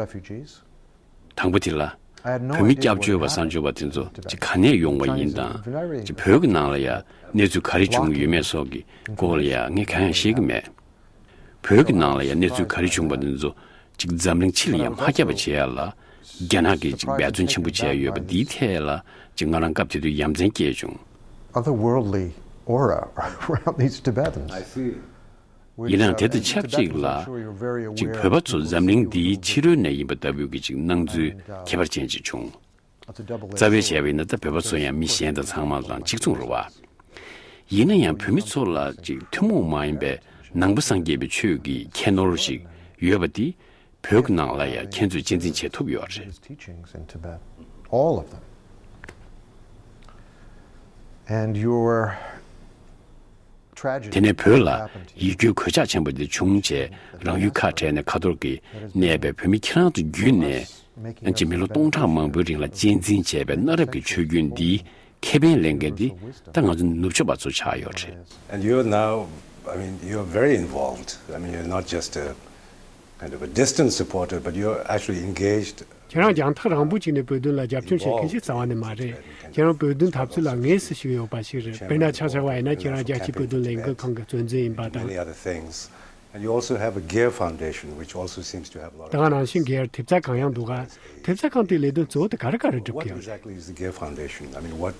དང་པོ་དེ་ལ། བོད་མི་སྐྱབས་བཅོལ་བ་གསར་འབྱོར་བ་དེ་ཚོ་ཅིག་ག་ནས་ཡོང་བ་ཡིན་དང་། ཅིག་བོད་ཀྱི་ནང་ལ་ཡང་གནས་ཚུལ་ག་རེ་བྱུང་གི་ཡོད་མེད་སོགས་ཀྱི་སྐོར་ལ་ཡང་ངས་གང་ཡང་ཤེས་ཀྱི་མེད། བོད་ཀྱི་ནང་ལ་ཡང་གནས་ཚུལ་ག་རེ་བྱུང་བ་དེ་ཚོ་ཅིག་འཛམ་གླིང་ཕྱི་ལ་ཡང་མ་ཁྱབ་པ་བྱེད་ཡ་ལ་རྒྱ་ནག་གིས་ཅིག་འབད་བརྩོན་ཆེན་པོ་བྱས་ཡོད་པ་འདིའི་ཐད་ལ་ཅིག་ང་རང་སྐབས་དེ་དུས་ཡ་མཚན་སྐྱེས་བྱུང་། Otherworldly aura around these Tibetans. I see. ཡིན་ནའང་དེ་དང་ཆབས་ཅིག་ལ། ཅིག་བོད་པ་ཚོ་འཛམ་གླིང་འདིའི་ཕྱི་རོལ་ནས་ཡིན་པ་ལྟ་བུའི་གི་ཅིག་སྣང་ཚུལ་ཁྱད་པར་ཅན་ཅིག་བྱུང་། རྩ་བའི་བྱས་པ་ཡིན་ན་ད་བོད་པ་ཚོ་ཡང་མི་གཞན་དང་ཚང་མ་དང་གཅིག་མཚུངས་རེད་བ། ཡིན་ན་ཡང་བོད་མི་ཚོ་ལ་ཅིག་ཐུན་མོང་མ་ཡིན་པའི་ནང་པ་སངས་རྒྱས་པའི་ཆོས་ཀྱི་ཁྱད་ནོར་ཞིག་ཡོད་པ་འདི་བོད་ཀྱི་ནང་ལ་ཡང་ཁྱེད་ཚོས་གཅེས་འཛིན་བྱེད་ཐུབ་ཡོད་རེད། His teachings in Tibet, all of them. And your དེ་ནས་བོད་ལ་ཡིད་སྐྱོའི་གོད་ཆག་ཆེན་པོ་འདི་བྱུང་རྗེས་རང་ཡུལ་ཁ་བྲལ་ནས་ཁ་ཐོར་གྱིས་གནས་པའི་བོད་མི་ཁྱེད་རང་ཚོ་བརྒྱུད་ནས་ཨ་ཅེ་མི་ལོ་སྟོང་ཕྲག་མང་པོའི་རིང་ལ་གཅེས་འཛིན་བྱས་པའི་གནའ་རབས་ཀྱི་ཆོས་བརྒྱུད་འདིའི་ཁེ་ཕན་ལེན་མཁན་འདི་ད་ང་ཚོ་ནུབ་ཕྱོགས་པ་ཚོ་ཆགས་ཡོད་རེད། And you're now, I mean, you're very involved. I mean, you're not just a kind of a distant supporter, but you're actually engaged. ཁྱེད་རང་རྒྱང་ཐག་རིང་པོ་ཅིག་ནས་བོད་དོན་ལ་རྒྱབ་སྐྱོར་བྱེད་མཁན་ཞིག་རྩ་བ་ནས་མ་རེད། ཁྱེད་རང་བོད་དོན་འཐབ་རྩོད་ལ་དངོས་སུ་ཞུགས་ཡོད་པ་ཞིག་རེད། དཔེར་ན་ཆ་བཞག་པ་ཡིན་ན་ཁྱེད་རང་རྒྱལ་སྤྱིའི་བོད་དོན་ལས་འགུལ་ཁང་གི་གཙོ་འཛིན་ཡིན་པ་དང་། Many other things. And you also have a Gir Foundation, which also seems to have a lot of ད་ག་ནང་བཞིན་གྷེར་ཐེབས་རྩ་ཁང་ཡང་འདུག་ག་ཐེབས་རྩ་ཁང་དེའི་ལས་དོན་གཙོ་བོ་དེ་ག་རེ་ག་རེ་སྒྲུབ་What ཀྱི་ཡོད་རེད། Exactly is the Gir Foundation? I mean, what,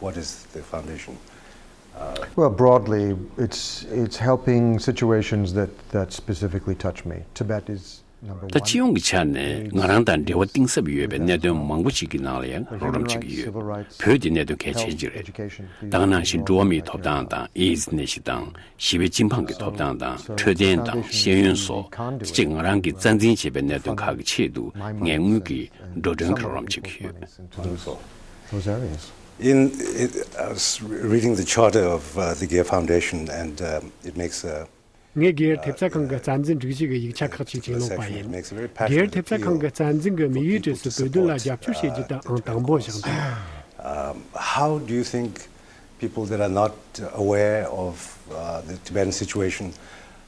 what is the foundation? Well, broadly, it's, it's helping situations that, that specifically touch me. Tibet is number one. ད་སྤྱི་ཡོངས་ཀྱི་ཆ་ནས་ང་རང་དང་འབྲེལ་བ་གཏིང་ཟབ་ཡོད་པའི་གནད་དོན་མང་པོ་ཞིག་གི་ནང་ལ་ཡང་རོགས་རམ་བྱེད་ཀྱི་ཡོད། བོད་དེ་གནད་དོན་གལ་ཆེན་ཅིག་རེད། ད་ག་ནང་བཞིན་འགྲོ་བ་མིའི་ཐོབ་ཐང་དང་ཨེ་ཛི་ནད་གཞི་དང་ཞི་བའི་སྤྱི་འབངས་ཀྱི་ཐོབ་ཐང་དང་འཕྲོད་བསྟེན་དང་ཤེས་ཡོན་སོགས་དེ་བཅས་ང་རང་གིས་རྩ་འཛིན་བྱས་པའི་གནད་དོན་ཁག་གི་ཆེད་དུ་ངས་དངུལ་གྱིས་འགྲོ་གྲོན་གྱི་རོགས་རམ་བྱེད་ཀྱི་ཡོད། Those areas. In, in, I was reading the charter of, uh, the Gir Foundation, and, um, it makes a ངས་སྒེར་ཐེབས་རྩ་ཁང་གི་རྩ་འཛིན་སྒྲིག་གཞི་གི་ཡིག་ཆ་ཁག་ཅིག་ཅིག་ཀློག་པ་ཡིན། སྒེར་ཐེབས་རྩ་ཁང་གི་རྩ་འཛིན་གྱི་དམིགས་ཡུལ་གྲས་སུ་བོད་དོན་ལ་རྒྱབ་སྐྱོར་བྱེད་རྒྱུ་དེ་ཨང་དང་པོར་བཞག་འདུག How do you think People that are not aware of uh, the Tibetan situation,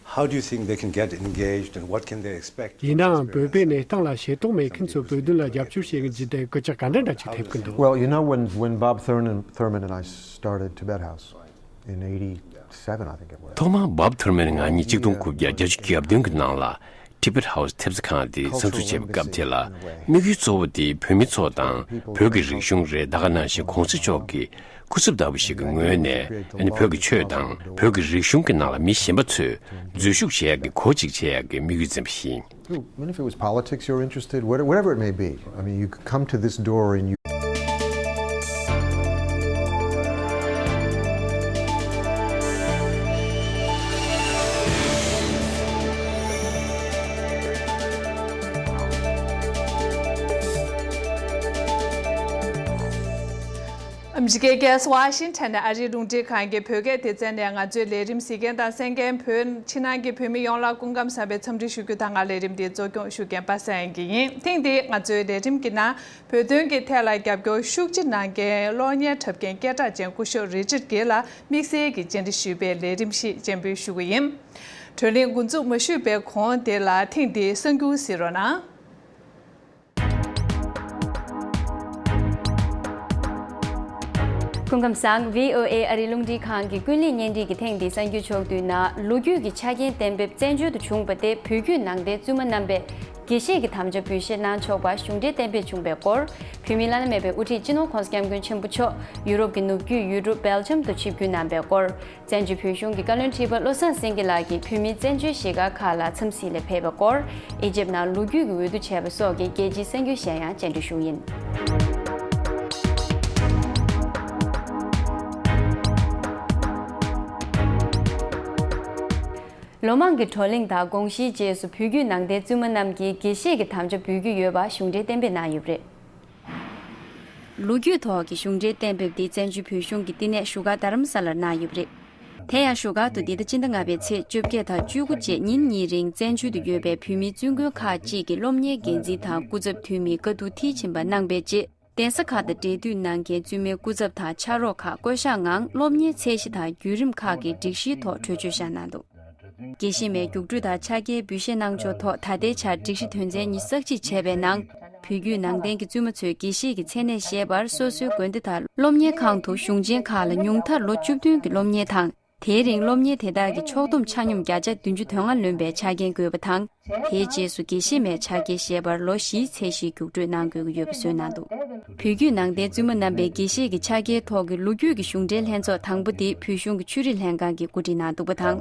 how do you think they can get engaged and what can they expect? ཡིན་ནའང་བོད་པའི་གནས་སྟངས་ལ་ཤེས་རྟོགས་མེད་མཁན་ཚོས་བོད་དོན་ལ་རྒྱབ་སྐྱོར་བྱེད་ཀྱི་འཇུག་དེ་སྐུལ་ལྕག་ག་འདྲ་འདྲ་ཅིག་ཐེབས་ཀྱི་འདུག Well, you know, when, when Bob Thurman, Thurman and I started Tibet House in eighty-seven, I think it was. ཐོག་མར་Bob Thurman ང་གཉིས་གཅིག་སྟོང་དགུ་བརྒྱ་བརྒྱད་ཅུ་གྱ་བདུན་གྱི་ནང་ལ། Tibet House ཐེབས་རྩ་ཁང་དེ་གསར་འཛུགས་བྱས་པའི་སྐབས་དེ་ལ། དམིགས་ཡུལ་གཙོ་བོ་དེ་བོད་མི་ཚོ་དང་བོད་ཀྱི་རིག་གཞུང་རེད། ད་ག་ནང་བཞིན་གོང་ས་མཆོག་གི་སྐུ་ཚབ་ལྟ་བུ་ཞིག་གི་ངོས་ནས། ཨ་ནི་བོད་ཀྱི་ཆོས་དང་བོད་ཀྱི་རིག་གཞུང་གི་ནང་ལ་མི་གཞན་པ་ཚོས་འཛུལ་ཞུགས་བྱེད་ཡག་གི་གོ་གཅིག་བྱེད་ཡག་གི་དམིགས་ཡུལ་འཛིན་པ་ཞིག་ཡིན། Even if it was politics you're interested, whatever, whatever it may be, I mean, you could come to this door and you ཨ་མི་རི་ཀའི་རྒྱལ་ས་ཝ་ཤིང་ཊོན་ནས་ཨ་རིའི་རླུང་འཕྲིན་ཁང་གི་བོད་སྐད་སྡེ་ཚན་ནས་ང་ཚོའི་ལས་རིམ་གཟིགས་མཁན་དང་གསན་མཁན་བོད་ཕྱི་ནང་གི་བོད་མི་ཡོངས་ལ་སྐུ་ཁམས་བཟང་བའི་འཚམས་འདྲི་ཞུ་རྒྱུ་དང་། ང་ལས་རིམ་འདི་གཙོ་སྐྱོང་ཞུ་མཁན་པ་སངས་དབྱངས་སྐྱིད་ཡིན། ཐེངས་འདིའི་ང་ཚོའི་ལས་རིམ་གྱི་ནང་། བོད་དོན་གྱི་ཐད་ལ་རྒྱབ་སྐྱོར་ཤུགས་ཆེ་གནང་མཁན་གློག་བརྙན་འཁྲབ་མཁན་སྐད་གྲགས་ཅན་སྐུ་ཞབས་རི་ཅར་གྷེལ་ལ་དམིགས་བསལ་གྱི་བཅར་འདྲི་ཞུས་པའི་ལས་རིམ་ཞིག་སྤྱན་འབུལ་ཞུ་གི་ཡིན། བགྲོ་གླེང་འགོ་འཛུགས་མ་ཞུས་པའི་གོང་དེ་ལ་ཐེངས་འདིའི་གསར་འགྱུར་གཟིགས་རོགས་གནང་། སྐུ་ཁམས་བཟང་། ཝི་ཨོ་ཨེ་ཨ་རིའི་རླུང་འཕྲིན་ཁང་གི་ཀུན་གླེང་བརྙན་འཕྲིན་གྱི་ཐེངས་འདིའི་གསར་འགྱུར་ཕྱོགས་བསྡུས་ནང་། ལོ་རྒྱུས་ཀྱི་ཆ་རྐྱེན་གཏན་འབེབས་བཙན་བྱོལ་དུ་བྱུང་བ་དེ་བོད་བརྒྱུད་ནང་བསྟན་བཙུན་མ་རྣམ་པས་དགེ་བཤེས་ཀྱི་དམ་བཅའ་འབུལ་བཞེས་གནང་ཆོག་པར་གཞུང་འབྲེལ་གཏན་འབེབས་བྱུང་བའི་སྐོར། བོད་མིའི་བླ་ན་མེད་པའི་དབུ་ཁྲིད་སྤྱི་ནོར་༧གོང་ས་༧སྐྱབས་མགོན་ཆེན་པོ་མཆོག་ཡུ་རོབ་ཀྱི་ནུབ་རྒྱུད་ཡུལ་གྲུ་སྦེལ་ཇམ་དུ་ཆིབས་བསྒྱུར་གནང་བའི་སྐོར། བཙན་བྱོལ་བོད་གཞུང་གི་བཀའ་བློན་ཁྲི་པ་བློ་བཟང་སེང་གེ་ལགས་ཀྱིས་བོད་མིའི་བཙན་བྱོལ་གཞིས་སྒར་ཁག་ལ་འཚམས་གཟིགས་ལ་ཕེབས་པའི་སྐོར། ཨི་ཇེབ་ནང་ལོ་རྒྱུས་ཀྱི་འོས་བསྡུ་བྱས་པ་སོགས་ཀྱི་རྒྱལ་སྤྱིའི་གསར་འགྱུར་གཞན་ཡང་བཅར་འདྲི་ཞུ་གི་ཡིན། ལོ་མང་གི་བགྲོ་གླེང་དང་དགོངས་གཞིའི་རྗེས་སུ་བོད་བརྒྱུད་ནང་བསྟན་བཙུན་མ་རྣམས་ཀྱིས་དགེ་བཤེས་ཀྱི་དམ་བཅའ་འབུལ་རྒྱུ་ཡོད་པ་གཞུང་འབྲེལ་གཏན་འབེབས་གནང་ཡོད་པ་རེད། ལོ་རྒྱུས་ཐོག་གི་གཞུང་འབྲེལ་གཏན་འབེབས་འདི་བཙན་བྱོལ་བོད་གཞུང་གི་བསྟི་གནས་བཞུགས་སྒར་རྡ་རམ་ས་ལར་གནང་ཡོད་པ་རེད། དེ་ཡང་བཞུགས་སྒར་དུ་འདི་ཟླ་སྤྱི་ཟླ་ལྔ་པའི་ཚེས་བཅོ་བརྒྱད་དང་བཅུ་དགུ་བཅས་ཉིན་གཉིས་རིང་བཙན་བྱོལ་དུ་ཡོད་པའི་བོད་མིའི་བཙུན་དགོན་ཁག་ཅིག་གི་སློབ་གཉེར་འགན་འཛིན་དང་སྐུ་ཚབ་འཐུས་མིའི་བཀའ་བསྡུར་མཐིལ་ཕྱིན་པ་གནང་བའི་རྗེས། གདན་ས་ཁག་དང་འབྲེལ་མཐུད་གནང་མཁན་བཙུན་མའི་སྐུ་ཚབ་དང་ཕྱག་རོགས་ཁག་བསྐོ་གཞག་ངང་སློབ་གཉེར་ཚད་གཞི་དང་བརྒྱུད་རིམ་ཁག་གི་སྒྲིག་གཞིའི་ཐོག་གྲོས་ཆོད་བཞག་གནང་འདུག་དགེ་བཤེས་མའི་རྒྱུགས་སྤྲོད་དང་ཕྱག་འཁྱེར་འབུལ་བཞེས་གནང་ཕྱོགས་ཐོག་ད་ལྟའི་ཆར་སྒྲིག་གཞི་དོན་ཚན་ཉི་ཤུ་རྩ་གཅིག་བྱས་པའི་ནང་། བོད་བརྒྱུད་ནང་བསྟན་གྱི་བཙུན་མ་ཚོས་དགེ་བཤེས་ཀྱི་མཚན་གནས་བཞེས་པར་སོ་སོའི་དགོན་སྡེ་དང་སློབ་གཉེར་ཁང་དུ་གཞུང་ཆེན་ཁག་ལ་ཉུང་མཐར་ལོ་བཅུ་བདུན་གྱི་སློབ་གཉེར་དང་། དེའི་རིང་སློབ་གཉེར་དེ་དག་གི་ཕྱོགས་བསྡོམས་ཆ་སྙོམས་བརྒྱ་ཆ་བདུན་ཅུ་དོན་ལྔ་ལོན་པའི་ཆ་རྐྱེན་དགོས་པ་དང་། དེའི་རྗེས་སུ་དགེ་བཤེས་མའི་ཕྱག་འཁྱེར་བཞེས་པར་ལོ་བཞིའི་ཚད་གཞིའི་རྒྱུགས་སྤྲོད་གནང་དགོས་ཀྱི་ཡོད་པ་བཟོས་གནང་འདུག་བོད་བརྒྱུད་ནང་བསྟན་བཙུན་མ་རྣམ་པའི་དགེ་བཤེས་ཀྱི་ཕྱག་འཁྱེར་ཐོག་གི་ལོ་རྒྱུས་ཀྱི་གཞུང་འབྲེལ་ལྷན་ཚོགས་དང་པོ་དེ་བོད་གཞུང་གི་ཆོས་རིག་ལྷན་ཁང་གིས་གོ་སྒྲིག་གནང་འདུག་པ་དང་།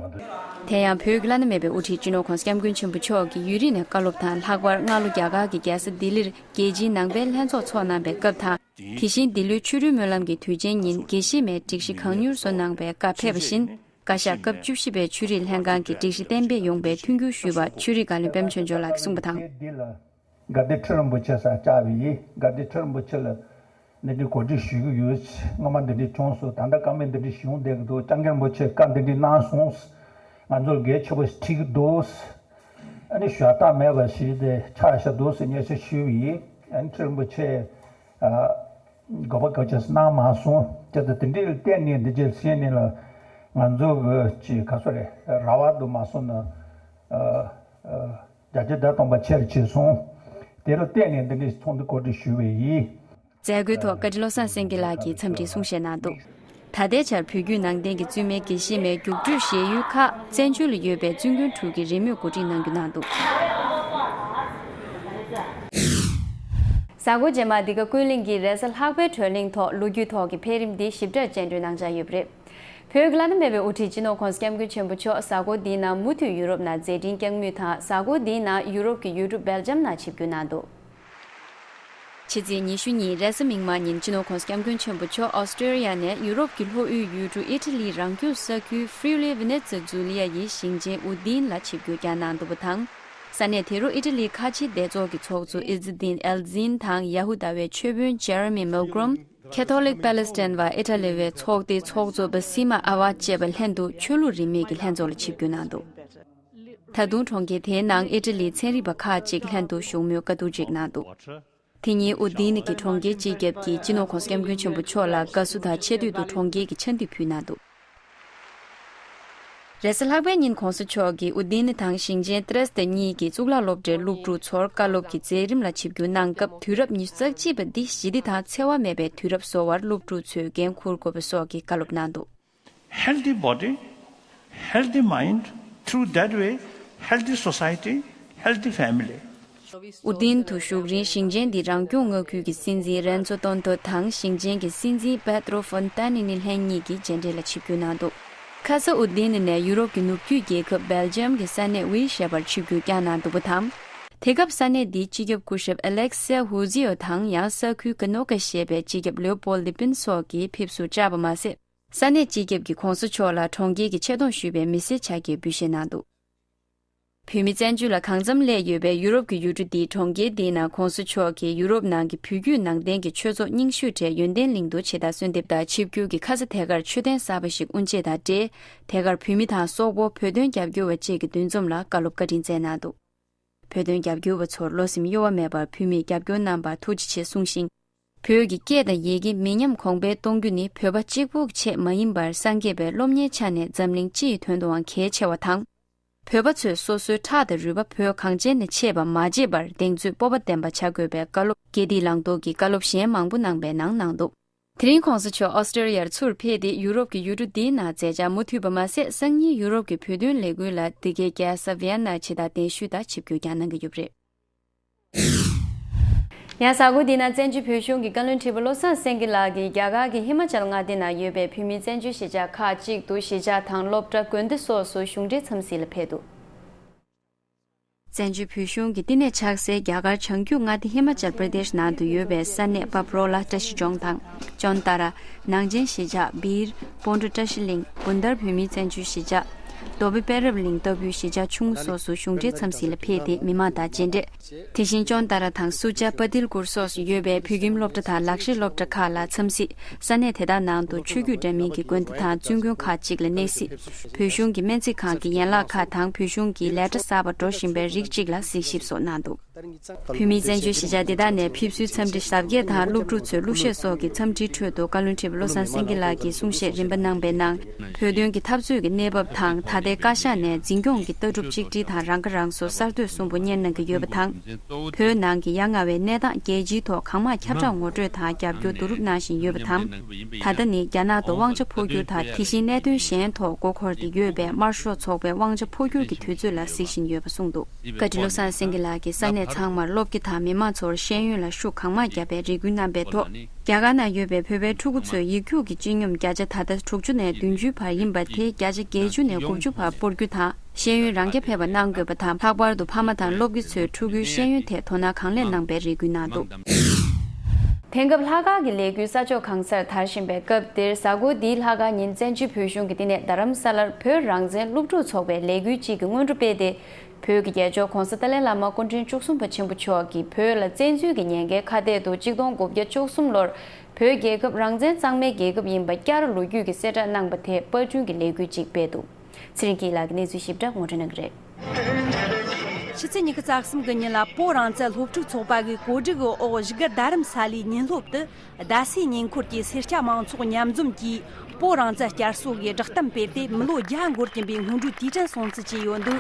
དེ་ཡང་བོད་ཀྱི་བླ་ན་མེད་པའི་དབུ་ཁྲིད་སྤྱི་ནོར་༧གོང་ས་༧སྐྱབས་མགོན་ཆེན་པོ་མཆོག་གིས་ཡུན་རིང་ནས་བཀའ་སློབ་དང་ལྷག་པར་སྔ་ལོ་རྒྱ་གར་གྱི་རྒྱལ་ས་ལྡི་ལིར་རྒྱལ་སྤྱིའི་ནང་པའི་ལྷན་ཚོགས་འཚོགས་གནང་བའི་སྐབས་དང་། དེ་བཞིན་འདི་ལོའི་ཕྱི་དྲོའི་སྨོན་ལམ་གྱི་དུས་ཆེན་ཉིན་དགེ་བཤེས་མའི་སྒྲིག་གཞི་གང་མྱུར་བཟོ་གནང་བའི་བཀའ་ཕེབས་པ་བཞིན། བཀའ་ཤག་སྐབས་བཅུ་བཞི་པའི་ཆོས་རིག་ལྷན་ཁང་གི་སྒྲིག་གཞི་གཏན་འབེབས་ཡོང་བའི་མཐུན་འགྱུར་ཞུས་པ་ཆོས་རིག་བཀའ་བློན་པད་མ་ཆོས་འབྱོར་ལགས་ཀྱིས་གསུངས་པ་དང་། དགའ་ལྡན་ཁྲི་རིན་པོ་ཆེ་སར་བཅར་བ་ཡིན། དགའ་ལྡན་ཁྲི་རིན་པོ་ཆེ་ལ་འདི་འདྲའི་གོ་སྒྲིག་ཞུ་གི་ཡོད། སྔོན་མ་འདི་འདྲའི་བྱུང་སོང་། ད་ལྟ་བཀའ་མོལ་འདི་འདྲའི་ཞུ་བསྡད་ཀྱི་འདུག ྋསྐྱབས་མགོན་རིན་པོ་ཆེས་བཀའ་འདི་འདྲའི་གནང་སོང་། ང་ཚོར་གལ་ཆེ་པོ་ཞིག་འཁྲི་གི་འདུག་ཨ་ནི་ཞུ་ཡག་རྟགས་མེད་པ་ཞིག་དེ་ཆགས་བཞག་འདུག་ཟེར་སྙན་སེང་ཞུས་པ་ཡིན། ཨ་ནི་ཁྲི་རིན་པོ་ཆེ་ཨ། དགོས་པ་གལ་ཆེ་གནང་མ་སོང་། ཅེས་དང་དེ་འདྲའི་བརྟེན་ནས་འདི་རྗེས་སེང་ནས་ལ་ང་ཚོ་གི་ཅིག་ག་སོ་རེད། ར་བ་དུ་མ་སོང་ན་ཨ་ཨ་རྒྱ་ཆེ་བརྡ་གཏོང་པ་ཆེར་ཕྱིན་སོང་། དེ་ལ་བརྟེན་ནས་འདི་འདྲའི་ཚོགས་འདུ་གོ་སྒྲིག་ཞུས་པ་ཡིན། མཛད་སྒོའི་ཐོག་བཀའ་ཁྲི་བློ་བཟང་སེང་གེ་ལགས་ཀྱིས་འཚམས་འདྲིའི་གསུང་བཤད་གནང་འདུག་ད་ལྟའི་ཆར་བོད་བརྒྱུད་ནང་བསྟན་གྱི་བཙུན་མའི་དགེ་བཤེས་མའི་རྒྱུགས་སྤྲོད་བཞེས་ཡུལ་ཁག་བཙན་བྱོལ་ལ་ཡོད་པའི་བཙུན་དགོན་དྲུག་གི་རེས་མོས་གོ་སྒྲིག་གནང་རྒྱུ་གནང་འདུག་གཟའ་འཁོར་རྗེས་མ་འདི་ག་ཀུན་གླེང་གི་རེས་གཟའ་ལྷག་པའི་བགྲོ་གླེང་ཐོག་ལོ་རྒྱུས་ཐོག་གི་འཕེལ་རིམ་འདི་ཞིབ་ཕྲར་སྤྱན་འགྲོའི་གནང་འཆར་ཡོད་པ་རེད། བོད་ཀྱི་བླ་ན་མེད་པའི་དབུ་ཁྲིད་སྤྱི་ནོར་༧གོང་ས་༧སྐྱབས་མགོན་ཆེན་པོ་མཆོག་གཟའ་འཁོར་འདིའི་ནང་མུ་མཐུད་ཡུ་རོབ་ནང་མཛད་འཕྲིན་བསྐྱངས་མུས་དང་གཟའ་འཁོར་འདིའི་ནང་ཡུ་རོབ་ཀྱི་ཡུལ་གྲུ་སྦེལ་ཇམ་ནང་ཆིབས་བསྒྱུར་གནང་འདུག་ཕྱི་ཚེས་ཉི་ཤུ་ཉིན་རེས་གཟའ་མིག་དམར་ཉིན་སྤྱི་ནོར་༧གོང་ས་༧སྐྱབས་མགོན་ཆེན་པོ་མཆོག་ཨོ་སི་ཀྲི་ཡ་ནས་ཡུ་རོབ་ཀྱི་ལྷོ་དབུས་ཡུལ་གྲུ་ཨི་ཊ་ལིའི་རང་སྐྱོང་ས་ཁུལ་ཧྥི་ཡུ་ལི་ཝེ་ནེ་ཙི་ཛུ་ལི་ཡ་ཡི་ཞིང་ཆེན་ཨུ་དིན་ལ་ཆིབས་བསྒྱུར་བསྐྱངས་གནང་འདུག་པ་དང་། ས་གནས་དེ་རུ་ཨི་ཊ་ལིའི་ཁ་ཆེའི་སྡེ་ཚོགས་ཀྱི་ཚོགས་གཙོ་ཨི་ཛི་དིན་ཨེལ་ཛིན་དང་ཡ་ཧུ་དཱ་བའི་ཆོས་དཔོན་ཇེ་རེ་མི་མིལ་གྷོམ། ཁེ་ཐོ་ལིག་པེ་ལེ་སི་ཐན་བ་ཨི་ཊ་ལི་བའི་ཚོགས་སྡེའི་ཚོགས་གཙོ་བ་སི་མ་ཨ་ཝ་བཅས་པ་ལྷན་དུ་ཆོས་ལུགས་རིས་མེད་ཀྱི་ལྷན་ཚོགས་ལ་ཆིབས་བསྒྱུར་གནང་འདུག་ད་དུང་གྲོང་ཁྱེར་དེའི་ནང་ཨི་ཊ་ལིའི་ཚན་རིག་པ་ཁག་ཅིག་ལྷན་དུ་བཞུགས་མོལ་བཀའ་བསྡུར་ཅིག་གནང་འདུག་དེ་ཉིན་ཨུ་དིན་གྱི་གྲོང་ཁྱེར་སྤྱི་ཁྱབ་ཀྱིས་སྤྱི་ནོར་༸གོང་ས་༸སྐྱབས་མགོན་ཆེན་པོ་མཆོག་ལ་དགའ་བསུ་དང་ཆེ་བསྟོད་དུ་གྲོང་ཁྱེར་གྱི་ཕྱག་མདུད་ཕུལ་གནང་འདུག་རེས་གཟའ་ལྷག་པའི་ཉིན་༸གོང་ས་མཆོག་གིས་ཨུ་དིན་དང་ཞིང་ཆེན་ཏྲེ་སྟེ་གཉིས་ཀྱི་གཙུག་ལག་སློབ་གྲྭའི་སློབ་ཕྲུག་ཚོར་བཀའ་སློབ་ཀྱི་མཛད་རིམ་ལ་ཆིབས་བསྒྱུར་གནང་སྐབས། དུས་རབས་ཉི་ཤུ་རྩ་གཅིག་པ་འདི་ཞི་བདེ་དང་འཚེ་བ་མེད་པའི་དུས་རབས་བཟོ་བར་སློབ་ཕྲུག་ཚོས་འགན་འཁུར་དགོས་པ་སོགས་ཀྱི་བཀའ་སློབ་གནང་འདུག Healthy body, healthy mind, through that way, healthy society, healthy family. ཨུ་དིན་དུ་བཞུགས་རིང་ཞིང་ཆེན་འདི་རང་སྐྱོང་མངའ་ཁུལ་གྱི་སྲིད་འཛིན་རན་ཚོ་ཏོན་ཏོ་དང་ཞིང་ཆེན་གྱི་སྲིད་འཛིན་པེ་ཏྲོ་ཧྥོན་ཏན་ནི་ལྷན་གཉིས་ཀྱིས་མཇལ་འཕྲད་ལ་ཆིབས་བསྒྱུར་གནང་འདུག་ཁ་ས་ཨུ་དིན་ནས་ཡུ་རོབ་ཀྱི་ནུབ་རྒྱུད་རྒྱལ་ཁབ་སྦེལ་ཇམ་གྱི་ས་གནས་ཝི་ཞེས་པར་ཆིབས་བསྒྱུར་བསྐྱངས་གནང་འདུག་པ་དང་། དེ་སྐབས་ས་གནས་འདིའི་སྤྱི་ཁྱབ་སྐུ་ཞབས་ཨ་ལེག་སེ་ཧུ་ཛི་ཨོ་དང་ཡང་ས་ཁུལ་ཀ་ནོ་ཀ་ཞེས་པའི་སྤྱི་ཁྱབ་ལེའོ་པོལ་ལི་པིན་སོགས་ཀྱིས་ཕེབས་བསུ་བཅར་བ་མ་ཟད། ས་གནས་སྤྱི་ཁྱབ་ཀྱིས་༸གོང་ས་མཆོག་ལ་གྲོང་ཁྱེར་གྱི་ཆེ་མཐོང་ཞུས་པའི་མི་སེར་ཆ་རྐྱེན་འབུལ་བཞེས་གནང་འདུག་བོད་མི་བཙན་བྱོལ་ལ་གང་འཚམ་སླེབས་ཡོད་པའི་ཡུ་རོབ་ཀྱི་ཡུལ་གྲུ་འདིའི་གྲོང་ཁྱེར་འདིའི་ནང་༸གོང་ས་མཆོག་གིས་ཡུ་རོབ་ནང་གི་བོད་བརྒྱུད་ནང་བསྟན་གྱི་ཆོས་ཚོགས་རྙིང་ཤོས་གྲས་ཡོན་ཏན་གླིང་དུ་ཆེ་མཐོང་གསོལ་འདེབས་དང་ཆིབས་བསྒྱུར་གྱིས་ཁ་ས་དེ་གར་མཆོད་རྟེན་གསར་པ་ཞིག་དབུ་འབྱེད་དང་འབྲེལ། དེ་གར་བོད་མི་དང་སོག་པོ། བོད་དོན་རྒྱབ་སྐྱོར་བ་བཅས་ཀྱི་འདུ་འཛོམས་ལ་བཀའ་སློབ་བཀའ་དྲིན་སྩལ་གནང་འདུག་བོད་དོན་རྒྱབ་སྐྱོར་བ་ཚོར་བློ་སེམས་གཡོ་བ་མེད་པར་བོད་མིས་རྒྱབ་སྐྱོར་གནང་བར་ཐུགས་རྗེ་ཆེ་གསུངས་ཤིང་། བོད་ཀྱི་སྐད་དང་ཡི་གེ་མི་ཉམས་གོང་འཕེལ་གཏོང་རྒྱུ་ནི་བོད་པ་གཅིག་པུ་གི་ཆེད་མ་ཡིན་པར་སངས་རྒྱས་པའི་སློབ་གཉེར་ཆ་ནས་འཛམ་གླིང་སྤྱི་ཡི་དོན་དུའང་གལ་ཆེ་བ་དང་། བོད་པ་ཚོས་སོ་སོའི་ཁྲག་དང་རུས་པ་བོད་གངས་ཅན་ནས་ཆད་པ་མ་བརྗེད་པར་གདེང་ཚོད་སྤོབས་པ་ལྡན་པ་བྱ་དགོས་པའི་བཀའ་སློབ་དགེ་སྡིག་བླང་དོར་གྱི་བཀའ་སློབ་གཞན་མང་པོ་གནང་བའི་ནང་གནང་འདུག་དེ་རིང་༸གོང་ས་མཆོག་ཨོ་སི་ཀྲི་ཡར་ཚུར་ཕེབས་ཏེ་ཡུ་རོབ་ཀྱི་ཡུལ་གྲུ་འདིའི་ནང་མཛད་འཆར་མུ་མཐུད་པ་མ་ཟད། སང་ཉིན་ཡུ་རོབ་ཀྱི་བོད་དོན་ལས་འགུལ་ལ་འདི་གའི་རྒྱལ་ས་ཝི་ཡན་ན་ཆེད་དང་གདན་ཞུས་དང་ཆིབས་བསྒྱུར་ཀྱང་གནང་གི་ཡོད་པ་རེད། ཡང་གཟའ་འཁོར་འདིའི་ནང་བཙན་བྱོལ་བོད་གཞུང་གི་བཀའ་བློན་ཁྲི་པ་བློ་བཟང་སེང་གེ་ལགས་ཀྱིས་རྒྱ་གར་གྱི་ཧི་མ་ཅལ་མངའ་སྡེ་ནང་ཡོད་པའི་བོད་མིའི་བཙན་བྱོལ་གཞིས་ཆགས་ཁག་ཅིག་ཏུ་གཞིས་ཆགས་དང་སློབ་གྲྭ། དགོན་སྡེ་སོགས་སུ་གཞུང་འབྲེལ་འཚམས་གཟིགས་ལ་ཕེབས་འདུག་བཙན་བྱོལ་བོད་གཞུང་གི་བསྟི་གནས་ཆགས་སའི་རྒྱ་གར་བྱང་རྒྱུད་མངའ་སྡེ་ཧི་མ་ཅལ་པྲ་དེཤ་ནང་དུ་ཡོད་པའི་ས་གནས་པ་པྲོ་ལ་བཀྲ་ཤིས་ལྗོངས་དང་། ཅོན་ཏ་ར། ནང་ཆེན་གཞིས་ཆགས། སྦིར། སྤོན་ཊ་བཀྲ་ཤིས་གླིང་། དགོན་དར་བོད་མིའི་བཙན་བྱོལ་གཞིས་ཆགས། རྡོ་སྦིས་དཔལ་རབ་གླིང་ལྟ་བུའི་གཞིས་ཆགས་ཆུང་ངུ་སོགས་སུ་གཞུང་འབྲེལ་འཚམས་གཟིགས་ལ་ཕེབས་ཏེ་མི་མང་དང་མཇལ་འཕྲད། དེ་བཞིན་ཅོན་ཏ་ར་དང་སུ་ཅཱ། པ་ཏིལ་གུར་སོགས་སུ་ཡོད་པའི་བོད་ཁྱིམ་སློབ་གྲྭ་དང་ལག་ཤེས་སློབ་གྲྭ་ཁག་ལ་འཚམས་གཟིགས། ས་གནས་དེ་དག་ནང་དུ་ཆོས་བརྒྱུད་འདྲ་མིན་གྱི་དགོན་སྡེ་དང་བཙུན་དགོན་ཁག་ཅིག་ལ་གནས་གཟིགས། བོད་གཞུང་གི་སྨན་རྩིས་ཁང་གི་ཡན་ལག་ཁག་དང་བོད་གཞུང་གི་ལས་གྲྭ་གསར་པ་འགྲོ་བཞིན་པའི་རིགས་གཅིག་ལ་གཟིགས་ཞིབ་སོགས་གནང་འདུག་བོད་མིའི་བཙན་བྱོལ་གཞིས་ཆགས་འདི་དག་ནས་ཕེབས་བསུའི་འཚམས་འདྲི་ཞབས་རྒྱས་དང་སློབ་ཕྲུག་ཚོའི་གླུ་གཞས་སོགས་ཀྱི་འཚམས་འདྲིའི་ཁྲོད་དུ་བཀའ་བློན་ཁྲི་པ་བློ་བཟང་སེང་གེ་ལགས་ཀྱིས་གསུང་བཤད་རིམ་པ་གནང་བའི་ནང་། བོད་དོན་གྱི་འཐབ་རྩོད་ཀྱི་གནས་བབ་དང་། ད་ལྟའི་བཀའ་ཤག་ནས་འཛིན་སྐྱོང་གི་ལྟ་གྲུབ་གཅིག་སྒྲིལ་དང་རང་ཁ་རང་གསོ་གསར་གཏོད་གསུམ་པོ་སྙན་གནང་གི་ཡོད་པ་དང་། བོད་ནང་གི་ཡ་ང་བའི་གནས་སྟངས་རྒྱལ་སྤྱིའི་ཐོག་གང་མང་ཁྱབ་བསྒྲགས་ངོ་སྤྲོད་དང་རྒྱབ་སྐྱོར་བསྡུ་རུབ་གནང་བཞིན་ཡོད་པ་དང་། ད་ལྟ་ནི་རྒྱ་ནག་ཏུ་དབང་ཆ་འཕོ་འགྱུར་དང་། དེ་བཞིན་གནད་དོན་གཞན་ཐོག་མགོ་འཁོར་ཏེ་ཡོད་པའི་དམར་ཤོག་ཚོགས་པའི་དབང་ཆ་འཕོ་འགྱུར་གྱི་དུས་ཚོད་ལ་གཟིགས་བཞིན་ཡོད་པ་གསུངས་འདུག་བཀའ་ཁྲི་བློ་བཟང་སེང་གེ་ལགས་ཀྱིས་ས་གནས་ཚང་མར་སློབ་དགེ་དང་མི་མང་ཚོར་ཤེས་ཡོན་ལ་ཤུགས་གང་མང་བརྒྱབ་པའི་རེ་སྐུལ་གནང་པའི་ཐོག་རྒྱ་གར་ནང་ཡོད་པའི་བོད་པའི་ཕྲུ་གུ་ཚོས་ཡིག་རྒྱུགས་ཀྱི་སྤྱི་སྙོམས་བརྒྱ་ཆ་ད་ལྟ་དྲུག་ཅུ་ནས་བདུན་ཅུའི་བར་ཡིན་པ་དེ་བརྒྱ་ཆ་བརྒྱད་ཅུ་ནས་དགུ་བཅུ་བར་སྤོར་རྒྱུ་དང་། ཤེས་ཡོན་རང་རྐྱ་འཕེར་བ་གནང་དགོས་པ་དང་། ལྷག་པར་དུ་ཕ་མ་དང་སློབ་དགེ་ཚོས་ཕྲུ་གུའི་ཤེས་ཡོན་ཐད་དོ་སྣང་གང་ལེགས་གནང་པའི་རེ་སྐུལ་གནང་འདུག་དེང་སྐབས་ལྷག་དཀར་གྱི་ལས་འགུལ་ས་ཕྱོགས་གང་སར་དར་བཞིན་པའི་སྐབས་འདིར། གཟའ་འཁོར་འདིའི་ལྷག་དཀར་ཉིན་བཙན་བྱོལ་བོད་གཞུང་གི་བསྟི་གནས་རྡ་རམ་ས་ལར་བོད་རང་བཙན་སློབ་ཕྲུག་ཚོགས་པའི་ལས་འགུལ་གཅིག་གི་སྔོན་འགྲོ་སྤེལ་ཏེ། བོད་ཀྱི་རྒྱལ་མཆོག་༸གོང་ས་ཏཱ་ལའི་བླ་མ་སྐུ་ཕྲེང་བཅུ་གསུམ་པ་ཆེན་པོ་མཆོག་གིས་བོད་ལ་བཙན་འཛུལ་གྱི་ཉེན་ཁའི་ཁ་གཏད་དུ་གཅིག་སྟོང་དགུ་བརྒྱ་བཅུ་གསུམ་ལོར་བོད་རྒྱལ་ཁབ་རང་བཙན་གཙང་མའི་རྒྱལ་ཁབ་ཡིན་པ་བསྐྱར་ལོ་རྒྱུས་ཀྱི་གསལ་བསྒྲགས་གནང་པ་དེ་པར་སྐྲུན་གྱི་ལས་འགུལ་གཅིག་སྤེལ་འདུག་ཚེ་རིང་སྐྱིད་ལགས་ཀྱིས་གནས་ཚུལ་ཞིབ་ཕྲ་ངོ་སྤྲོད་གནང་གི་རེད། ཕྱི་ཚེས་ཉི་ཤུ་རྩ་གསུམ་གྱི་ཉིན་ལ་བོད་རང་བཙན་སློབ་ཕྲུག་ཚོགས་པ་གི་གོ་སྒྲིག་འོག་བཞུགས་སྒར་རྡ་རམ་ས་ལའི་ཉིན་སློབ་ཏུ། རྡ་སའི་ཉེ་འཁོར་གྱི་སེར་སྐྱ་མང་ཚོགས་མཉམ་འཛོམས་ཀྱིས་བོད་རང་བཙན་བསྐྱར་གསོ་གི་བསྒྲགས་གཏམ་སྤེལ་ཏེ། མི་ལོ་བརྒྱ་འགོར་གྱིན་པའི་སྔོན་འགྲོའི་དུས་དྲན་སྲུང་བརྩི་བྱས་ཡོད་འདུག་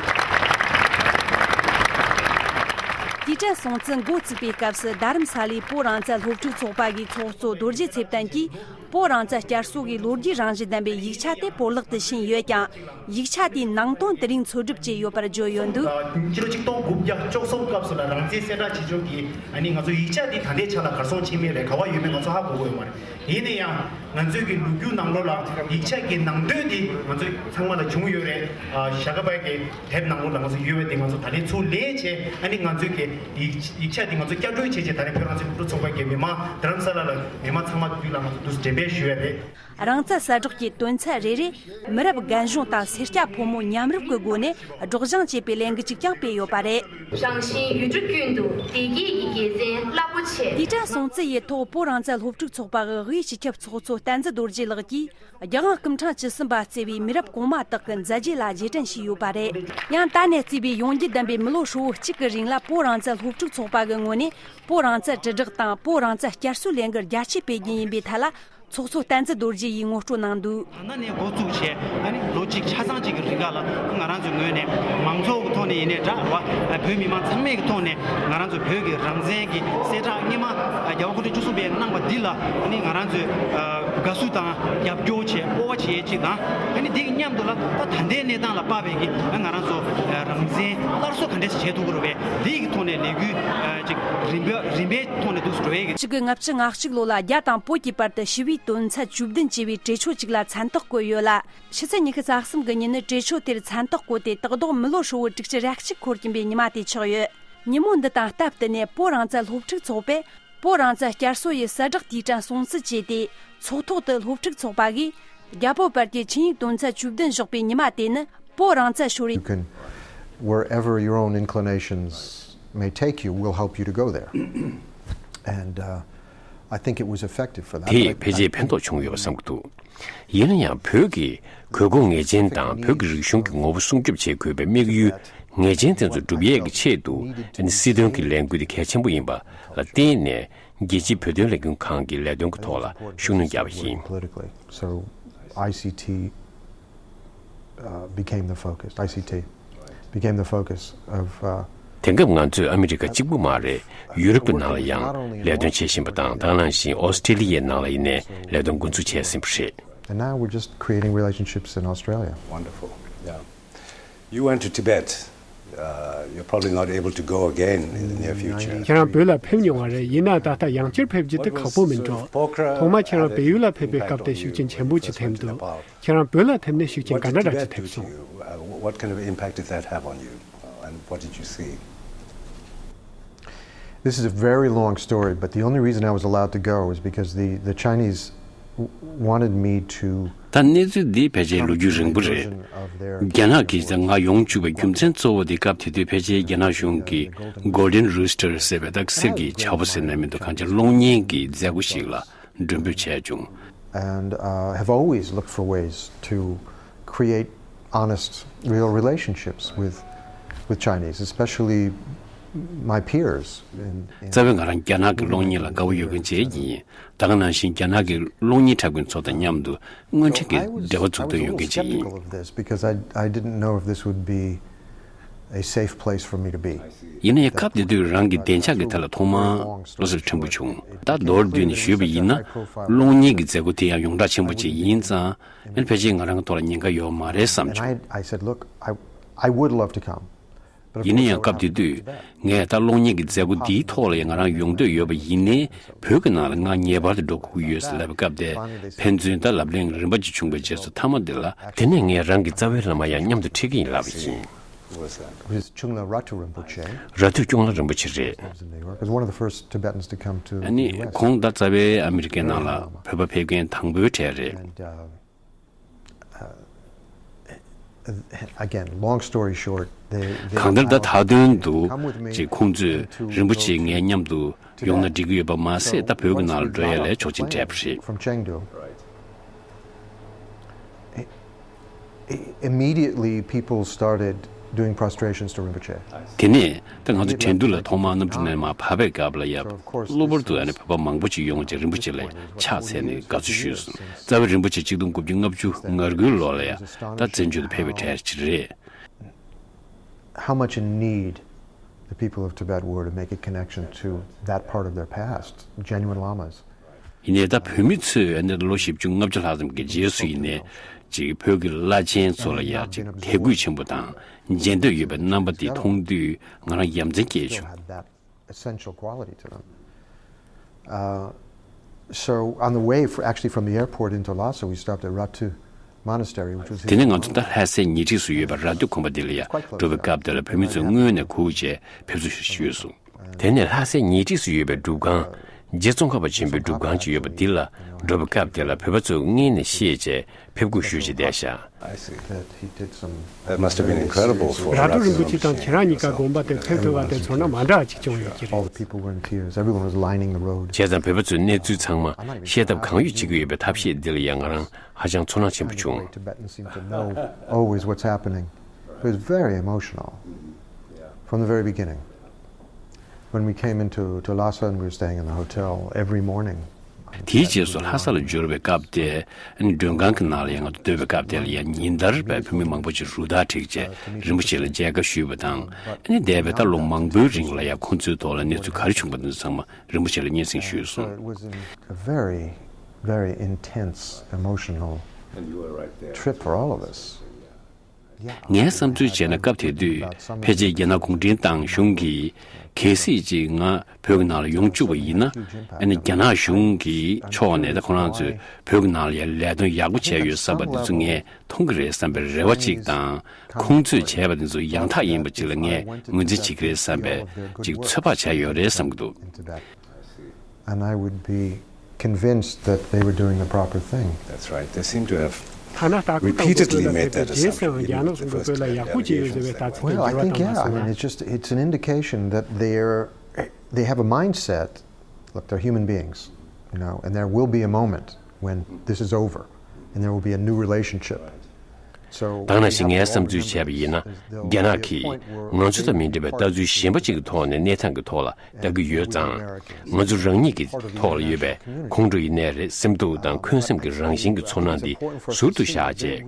དུས་དྲན་སྲུང་བརྩི་འགོ་བཙུགས་པའི་སྐབས་སུ། རྡ་རམ་ས་ལའི་བོད་རང་བཙན་སློབ་ཕྲུག་ཚོགས་པ་གི་ཚོགས་གཙོ་རྡོ་རྗེ་ཚེ་བརྟན་གྱིས། བོད་རང་བཙན་བསྐྱར་གསོ་གི་ལོ་རྒྱུས་རང་བཞིན་ལྡན་པའི་ཡིག་ཆ་དེ་བོད་ལག་ཏུ་ཕྱིན་ཡོད་ཀྱང་། ཡིག་ཆ་དེའི་ནང་དོན་དེ་རིང་འཚོལ་སྒྲུབ་བྱས་ཡོད་པར་བརྗོད་ཡོད་འདུག་ཕྱི་ལོ་ཆིག་སྟོང་དགུ་བརྒྱ་བཅུ་གསུམ་སྐབས་སུ་ལ་རང་བཙན་གསལ་བསྒྲགས་བྱེད་ཕྱོགས་ཀྱི་ཨ་ནི་ང་ཚོ་ཡིག་ཆ་འདི་ད་ལྟའི་ཆ་ལ་གར་སོང་ཕྱིན་མིན་རེད། ག་བ་ཡོད་མེད་ང་ཚོ་ཧ་གོ་གི་ཡོད་མ་རེད། ཡིན་ན་ཡང་ང་ཚོའི་གི་ལོ་རྒྱུས་ནང་ལོགས་ལ་ཡིག་ཆ་གི་ནང་དོན་འདི་ང་ཚོ་ཚང་མ་ལ་བྱུང་ཡོད་རེད། ཨ་ཞྭ་སྒབ་པའི་གི་དེབ་ནང་ལོགས་ལ་ང་ཚོ་ཡོད་པ་འདི་ང་ཚོ་ད་ལྟའི་ཚུར་ལེན་བྱས། ཨ་ནི་ང་ཚོའི་གི་ཡིག་ཡིག་ཆ་འདི་ང་ཚོ་བསྐྱར་སྐྲུན་བྱས་བྱས་ད་ལྟ་བོད་རང་བཙན་སློབ་ཕྲུག་ཚོགས་པ་གི་མི་མང་རྡ་རམ་ས་ལ་ལ་མི་མང་ཚང་མ་བརྒྱུད་ལ་ང་ཚོ་འདུག་འགྲེམས་སྤེལ་ཞུ་ཡ་རེད། རང་བཙན་གསལ་བསྒྲགས་ཀྱི་དོན་ཚན་རེ་རེ་མི་རབས་རྒན་གཞོན་དང་སེར་སྐྱ་ཕོ་མོ་མཉམ་རུབ་ཀྱི་སྒོ་ནས་སྒྲོག་སྦྱང་བྱེད་པའི་ལས་འགུལ་ཅིག་ཀྱང་སྤེལ་ཡོད་པ་རེད། རང་བཞིན་ཡུལ་གྲུ་ཀུན་ཏུ་བདེ་སྐྱིད་ཀྱི་རྒྱལ་མཚན་རླབས། དུས་དྲན་སྲུང་བརྩི་ཡི་ཐོག་བོད་རང་བཙན་སློབ་ཕྲུག་ཚོགས་པ་གི་དབུས་སྤྱི་ཁྱབ་ཚོགས་གཙོ་བསྟན་འཛིན་རྡོ་རྗེ་ལགས་ཀྱིས། རྒྱལ་དབང་སྐུ་ཕྲེང་བཅུ་གསུམ་པ་གཙོས་པའི་མི་རབས་གོང་མ་དག་གི་མཛད་རྗེས་ལ་རྗེས་དྲན་ཞུས་ཡོད་པ་རེད། ཡང་ད་ནས་བརྩིས་པའི་ཡོང་རྒྱུ་ལྡན་པའི་མི་ལོ་ཧྲིལ་བོ་གཅིག་གི་རིང་ལ་བོད་རང་བཙན་སློབ་ཕྲུག་ཚོགས་པ་གི་ངོས་ནས་བོད་རང་བཙན་དྲིལ་བསྒྲགས་དང་བོད་རང་བཙན་བསྐྱར་གསོའི་ལས་འགུལ་རྒྱ་ཆེ་སྤེལ་རྒྱུ་ཡིན་པའི་ཐད་ལ། ཚོགས་གཙོ་བསྟན་འཛིན་རྡོ་རྗེ་ཡིས་ངོ་སྤྲོད་གནང་འདུག་ད་ལྟ་ནས་འགོ་བཙུགས་བྱས་ཨ་ནི་ལོ་གཅིག་ཆ་ཚང་གཅིག་གི་རིང་ག་ལ་ང་རང་ཚོའི་ངོས་ནས་མང་ཚོགས་ཀྱི་ཐོག་ནས་ཡིན་ནའི་འདྲ་བ། བོད་མི་མང་ཚང་མའི་གི་ཐོག་ནས་ང་རང་ཚོ་བོད་ཀྱི་རང་བཙན་གྱི་གསལ་བསྒྲགས་སྔོན་མ་རྒྱལ་བ་སྐུ་ཕྲེང་བཅུ་གསུམ་པས་གནང་བ་འདི་ལ་ཨ་ནི་ང་རང་ཚོས་དགའ་བསུ་དང་རྒྱབ་སྐྱོར་བྱས་སྤོབས་པ་བྱེད་ཡས་གཅིག་དང་། ཨ་ནི་འདི་གི་མཉམ་དུ་ལ་ད་ད་ལྟའི་གནས་སྟངས་ལ་དཔག་པའི་གི་ང་རང་ཚོ་རང་བཙན་སླར་གསོ་ག་འདྲས་བྱེད་ཐུབ་ཀྱི་རེད་པས། འདི་གི་ཐོག་ནས་ལས་འགུལ་ཅིག་རིམ་པ་རིམ་པའི་ཐོག་ནས་འདུག་སེ་འགྲོ་ཡས་གི། ཕྱི་ལོ་ལ་རྒྱ་དང་བོད་ཀྱི་བར་དུ་ཞི་བའི་དོན་ཚན་བཅུ་བདུན་ཅེས་པའི་གྲོས་ཆོད་ཅིག་ལ་མཚན་རྟགས་བཀོད་ཡོད་ལ། ཕྱི་ཚེས་ཉི་ཤུ་རྩ་གསུམ་གྱི་ཉིན་ནི་གྲོས་ཆོད་དེར་མཚན་རྟགས་བཀོད་དེ་ཏག་ཏག་མི་ལོ་ཧྲིལ་བོ་དྲུག་ཅུ་རེ་གཅིག་འཁོར་གྱིན་པའི་ཉི་མ་དེ་ཆགས་ཡོད། ཉིན་མོ་འདི་དང་སྟབས་བསྟུན་ནས་བོད་རང་བཙན་སློབ་ཕྲུག་ཚོགས་པས་བོད་རང་བཙན་བསྐྱར་གསོ་ཡི་གསལ་བསྒྲགས་དུས་དྲན་སྲུང་བརྩི་བྱས་ཏེ། ཚོགས་ཐོག་ཏུ་སློབ་ཕྲུག་ཚོགས་པ་གིས་རྒྱ་བོད་བར་གྱི་ཆིངས་ཡིག་དོན་ཚན་བཅུ་བདུན་བཞག་པའི་ཉི་མ་དེ་ནི་བོད་རང་བཙན་ཤོར་བའི། You can, wherever your own inclinations may take you, we'll help you to go there. And uh, I think it was effective for that. དེས་ཕལ་ཆེར་ཕན་ཐོགས་བྱུང་ཡོད་པ་བསམ་གྱི་འདུག་ཡིན་ན་ཡང་བོད་ཀྱི་དགོས་མཁོ་ངེས་ཅན་དང་བོད་ཀྱི་རིག་གཞུང་གི་ངོ་བོ་སྲུང་སྐྱོབ་བྱེད་དགོས་པའི་དམིགས་ཡུལ་ངེས་ཅན་དེ་ཚོ་སྒྲུབ་ཡས་ཀྱི་ཆེད་དུ་སྲིད་དོན་གྱི་ལས་འགུལ་དེ་གལ་ཆེན་པོ་ཡིན་པ་ལ་བརྟེན་ནས་རྒྱལ་སྤྱིའི་བོད་དོན་ལས་འགུལ་ཁང་གི་ལས་དོན་གྱི་ཐོག་ལ་ཤུགས་སྣོན་བརྒྱབ་པ་ཡིན། Politically. So I C T uh, became the focus. I C T became the focus of uh, དེང་སྐབས་ང་ཚོས་ཨ་མི་རི་ཀ་གཅིག་པུ་མ་རེད། ཡུ་རོབ་ཀྱི་ནང་ལ་ཡང་ལས་དོན་བྱེད་བཞིན་པ་དང་། ད་ག་ནང་བཞིན་ཨོ་སི་ཀྲི་ལི་ཡའི་ནང་ལ་ཡིན་ནའི་ལས་དོན་འགོ་འཛུགས་བྱས་ཟིན་པ་རེད། And now we're just creating relationships in Australia. Wonderful. Yeah. You went to Tibet. Uh, you're probably not able to go again in the near future. ཁྱེད་རང་བོད་ལ་ཕེབས་མྱོང་བ་རེད། ཡིན་ནའང་ད་ལྟ་ཡང་བསྐྱར་ཕེབས་རྒྱུ་དེ་ཁག་པོ་མིན་འགྲོ། ཐོག་མར་ཁྱེད་རང་བལ་ཡུལ་ལ་ཕེབས་པའི་སྐབས་དེ་ཤུགས་རྐྱེན་ཆེན་པོ་ཅིག་ཐེབས་འདུག་ཁྱེད་རང་བོད་ལ་ཕེབས་ནས་ཤུགས་རྐྱེན་ག་འདྲ་འདྲ་ཅིག་ཐེབས་སོང་། What kind of impact did that have on you? Uh, and what did you see? This is a very long story, but the only reason I was allowed to go is because the, the Chinese w- wanted me to ད་གནས་ཚུལ་འདི་ཕལ་ཆེར་ལོ་རྒྱུས་རིང་པོ་རེད། རྒྱ་ནག་གིས་ད་ང་ཡོང་བཅུག་པའི་རྒྱུ་མཚན་གཙོ་བོ་དེ་སྐབས་དེ་དུས་ཕལ་ཆེར་རྒྱ་ནག་གཞུང་གིས་Golden Rooster ཟེར་བའི་ད་གསེར་གྱི་བྱ་ཕོ་ཟེར་ན་མི་འདུག་གང་ཅི་གློག་བརྙན་གྱི་མཛད་སྒོ་ཞིག་ལ་མགྲོན་འབོད་བྱས་བྱུང་། And uh, have always looked for ways to create honest, real relationships with, with Chinese, especially my peers. In, in རྩ་བའི་ང་རང་རྒྱ་ནག་གི་གློག་བརྙན་ལ་དགའ་བོ་ཡོད་མཁན་ཅིག་ཡིན། ད་ག་ནང་བཞིན་རྒྱ་ནག་གི་གློག་བརྙན་འཁྲབ་མཁན་ཚོ་དང་མཉམ་དུ་དངོས་འབྲེལ་གྱི་འབྲེལ་བ་འཛུགས་འདོད་ཡོད་མཁན་ཅིག་ཡིན། Of this because I, I didn't know if this would be a safe place for me to be. ཡིན་ནའི་སྐབས་དེ་དུས་རང་གི་བདེ་འཇགས་ཀྱི་ཐད་ལ་ཐོག་མར་བློ་འཚབ་ཕྲན་བུ་བྱུང་། ད་མདོར་བསྡུས་ནས་ཞུས་པ་ཡིན་ན། གློག་བརྙན་གྱི་མཛད་སྒོ་དེ་ཡང་ཡོངས་གྲགས་ཆེན་པོ་ཅིག་ཡིན་ཙང་། ཨ་ནི་ཕལ་ཆེར་ང་རང་གི་ཐོག་ལ་ཉེན་ཁ་ཡོད་མ་རེད་བསམ་བྱུང་། And I, I said, look, I, I would love to come. But of course, I would have to come to that. ཡིན་ན་ཡང་སྐབས་དེ་དུས་ངས་ད་གློག་བརྙན་གྱི་མཛད་སྒོ་འདིའི་ཐོག་ལ་ཡང་ང་རང་ཡོང་འདོད་ཡོད་པ་ཡིན་ནའི་བོད་ཀྱི་ནང་ལ་ང་ངེས་པར་དུ་འགྲོ་དགོས་ཀྱི་ཡོད་ཟེར་ལབ་པའི་སྐབས་དེ་ཕན་ཚུན་ད་ལབ་གླེང་རིམ་པ་ཅིག་བྱུང་བའི་རྗེས་སུ་མཐའ་མ་དེ་ལ་དེ་ནས་ངས་རང་གི་རྩ་བའི་བླ་མ་ཡང་མཉམ་དུ་འཁྲིད་ཀྱི་ཡིན་ལབ་པ་ཡིན། Who was that? It was Chungla Ratu Rinpoche. ར་ཐུ་ཅུང་ལ་རིན་པོ་ཆེ་རེད། Lives in New York. He was one of the first Tibetans to come to the ཨ་ནི་U S. ཁོང་ད་རྩ་བའི་ཨ་མི་རི་ཀའི་ནང་ལ་བོད་པ་ཕེབས་མཁན་དང་པོའི་གྲས་རེད། And, uh, uh, again, long story short, they, they, གང་ལྟར་ད་ད་དོན་དུ་ཅིག་ཁོང་ཚོས་རིན་པོ་ཆེ་ངའི་མཉམ་དུ་ཡོང་ན་འགྲིག་གི་ཡོད་པ་མ་ཟད། ད་བོད་ཀྱི་ནང་ལ་འགྲོ་ཡ་ལ་ཆོག་མཆན་སྤྲད་པ་རེད། From Chengdu. I- Immediately, people started doing prostrations to Rinpoche. དེ་ནས་ད་ང་ཚོ་དྲན་དུས་ལ་ཐོག་མར་གནམ་གྲུ་ནས་མར་བབས་པའི་སྐབས་ལ་ཡ་གློ་བུར་དུ་ཨ་ནི་བོད་པ་མང་པོ་ཅིག་ཡོང་བྱས་རིན་པོ་ཆེ་ལ་ཕྱག་འཚལ་ནས་དགའ་བསུ་ཞུས་སོང་། རྩ་བའི་རིན་པོ་ཆེ་ཆིག་སྟོང་དགུ་བརྒྱ་ལྔ་བཅུ་ང་དགུའི་ལོ་ལ་ཡ་ད་བཙན་བྱོལ་དུ་ཕེབས་པའི་གྲས་ཅིག་རེད། How much in need the people of Tibet were to make a connection to that part of their past, genuine lamas. ཡིན་ནའི་ད་བོད་མི་ཚོས་ཨ་ནི་ལོ་བཞི་བཅུ་ལྔ་བཅུ་ལྷག་ཙམ་གྱི་རྗེས་སུ་ཡིན་ནའི་ཅིག་བོད་ཀྱི་བླ་ཆེན་ཚོ་ལ་ཡ་ཅིག་དད་གུས་ཆེན་པོ་དང་མཇལ་འདོད་ཡོད་པའི་རྣམ་པ་དེ་མཐོང་དུས་ང་རང་ཡ་མཚན་སྐྱེས་བྱུང་། Had that essential quality to them. Uh, so on the way, fr- actually from the airport into Lhasa, we stopped at Ratu Monastery, which was དེ་ནས་ང་ཚོ་ད་ལྷ་སའི་ཉེ་འཁྲིས་སུ་ཡོད་པའི་ར་ཐུ་དགོན་པ་འདི་ལ་ཡ་འགྲོ་བའི་སྐབས་དེ་ལ་བོད་མི་ཚོས་སྔོན་ནས་སྒུག་བྱས་ཕེབས་བསུ་ཞུས་སོང་། དེ་ནས་ལྷ་སའི་ཉེ་འཁྲིས་སུ་ཡོད་པའི་སྒྲུབ་ཁང་ རྗེ་ཙོང་ཁ་པ་ཆེན་པོའི་སྒྲུབ་ཁང་ཅིག་ཡོད་པ་འདི་ལ་འགྲོ་བའི་སྐབས་དེ་ལ་བོད་པ་ཚོས་སྔས་ནས་ཤེས་བྱས་ཕེབས་སྒུག་ཞུ་བྱས་བསྡད་ཤག I see. That he did some That must have been incredible for ར་སྤྲོད་རིན་པོ་ཆེ་དང་ཁྱེད་རང་གཉིས་ཀ་དགོངས་པ་དེ་ཕེབས་ཐུབ་པ་དེ་ཚོར་སྣང་མ་འདྲ་བ་ཅིག་བྱུང་ཡོད་ཀྱི་རེད། All the people were in tears. Everyone was lining the road. བྱས་ཙང་བོད་པ་ཚོས་གནས་ཚུལ་ཚང་མ་ཤེས་ཐབས་གང་ཡོད་བྱེད་ཀྱི་ཡོད་པའི་ཐབས་ཤེས་འདི་ལ་ཡང་ང་རང་ཧ་ཅང་ཚོར་སྣང་ཆེན་པོ་བྱུང་། Great Tibetans seem to know always what's happening. It was very emotional from the very beginning. When we came into to Lhasa and we were staying in the hotel every morning. དེའི་རྗེས་སུ་ལྷ་ས་ལ་འབྱོར་བའི་སྐབས་དེ། མགྲོན་ཁང་གི་ནང་ལ་ཡང་ང་ཚོ་སྡོད་པའི་སྐབས་དེ་ལ་ཡང་ཉིན་ལྟར་བོད་མི་མང་པོ་ཅིག་རུ་སྟར་བསྒྲིགས་རྗེས་རིན་པོ་ཆེ་ལ་མཇལ་ཁ་ཞུས་པ་དང་། འདས་པའི་ད་ལོ་མང་པོའི་རིང་ལ་ཡང་ཁོང་ཚོའི་ཐོག་ལ་གནས་ཚུལ་ག་རེ་བྱུང་པ་དེ་ཚོ་ཚང་མ་རིན་པོ་ཆེ་ལ་སྙན་སེང་ཞུས་སོང་། It was a very, very intense emotional trip for all of us. ངའི་བསམ་ཚུལ་བྱས་ན་སྐབས་དེ་དུས་ཕལ་ཆེར་རྒྱ་ནག་གུང་ཁྲན་ཏང་གཞུང་གིས་གལ་སྲིད་ཅིག་ང་བོད་ཀྱི་ནང་ལ་ཡོང་བཅུག་པ་ཡིན་ན། ཨ་ནི་རྒྱ་ནག་གཞུང་གི་ཕྱོགས་ནས་ད་ཁོ་རང་ཚོས་བོད་ཀྱི་ནང་ལ་ཡང་ལས་དོན་ཡག་པོ་བྱས་ཡོད་བསམ་པ་འདི་ཚོ་ངས་མཐོང་གི་རེད་བསམ་པའི་རེ་བ་གཅིག་དང་། ཁོང་ཚོས་བྱས་པ་འདི་ཚོ་ཡང་དག་ཡིན་པ་ཅིག་ལ་ངས་ངོས་འཛིན་བྱེད་ཀྱི་རེད་བསམ་པའི་ཅིག་ཚོད་དཔག་བྱས་ཡོད་རེད་བསམ་གྱི་འདུག And I would be convinced that they were doing the proper thing. That's right. They seem to have ཐ་ན་ལྟ་སྐོར་དང་repeatedly མདོ་སྟོད་ལ་made that ཕེབས་པའི་རྗེས་སུའང་assumption རྒྱ་ནག་གཞུང་གི་བོད་ལ་ཡག་པོ་བྱས་ཡོད་ཟེར་བའི་ལྟ་ཚུལ་Well, གྱི་I འགྱུར་བ་think, དང་མ་yeah, I mean, སོང་ན། It's just, it's an indication that they're, they have a mindset. Look, they're human beings, you know, and there will be a moment when this is over, and there will be a new relationship. ད་ནང་བཞིན་ངའི་བསམ་ཚུལ་བྱས་པ་ཡིན་ན། རྒྱ་ནག་གིས་ང་ཚོ་དང་མི་འདྲ་བའི་ལྟ་ཚུལ་གཞན་པ་ཅིག་གི་ཐོག་ནས་གནས་སྟངས་ཀྱི་ཐོག་ལ་ལྟ་གི་ཡོད་ཙང་། ང་ཚོ་རང་ཉིད་ཀྱི་ཐོག་ལ་ཡོད་པའི་ཁོང་ཁྲོ་ཡིན་ནའི་རེད། སེམས་སྡུག་དང་འཁོན་སེམས་ཀྱི་རང་བཞིན་གྱི་ཚོར་སྣང་འདི་ཟུར་དུ་བཞག་རྗེས།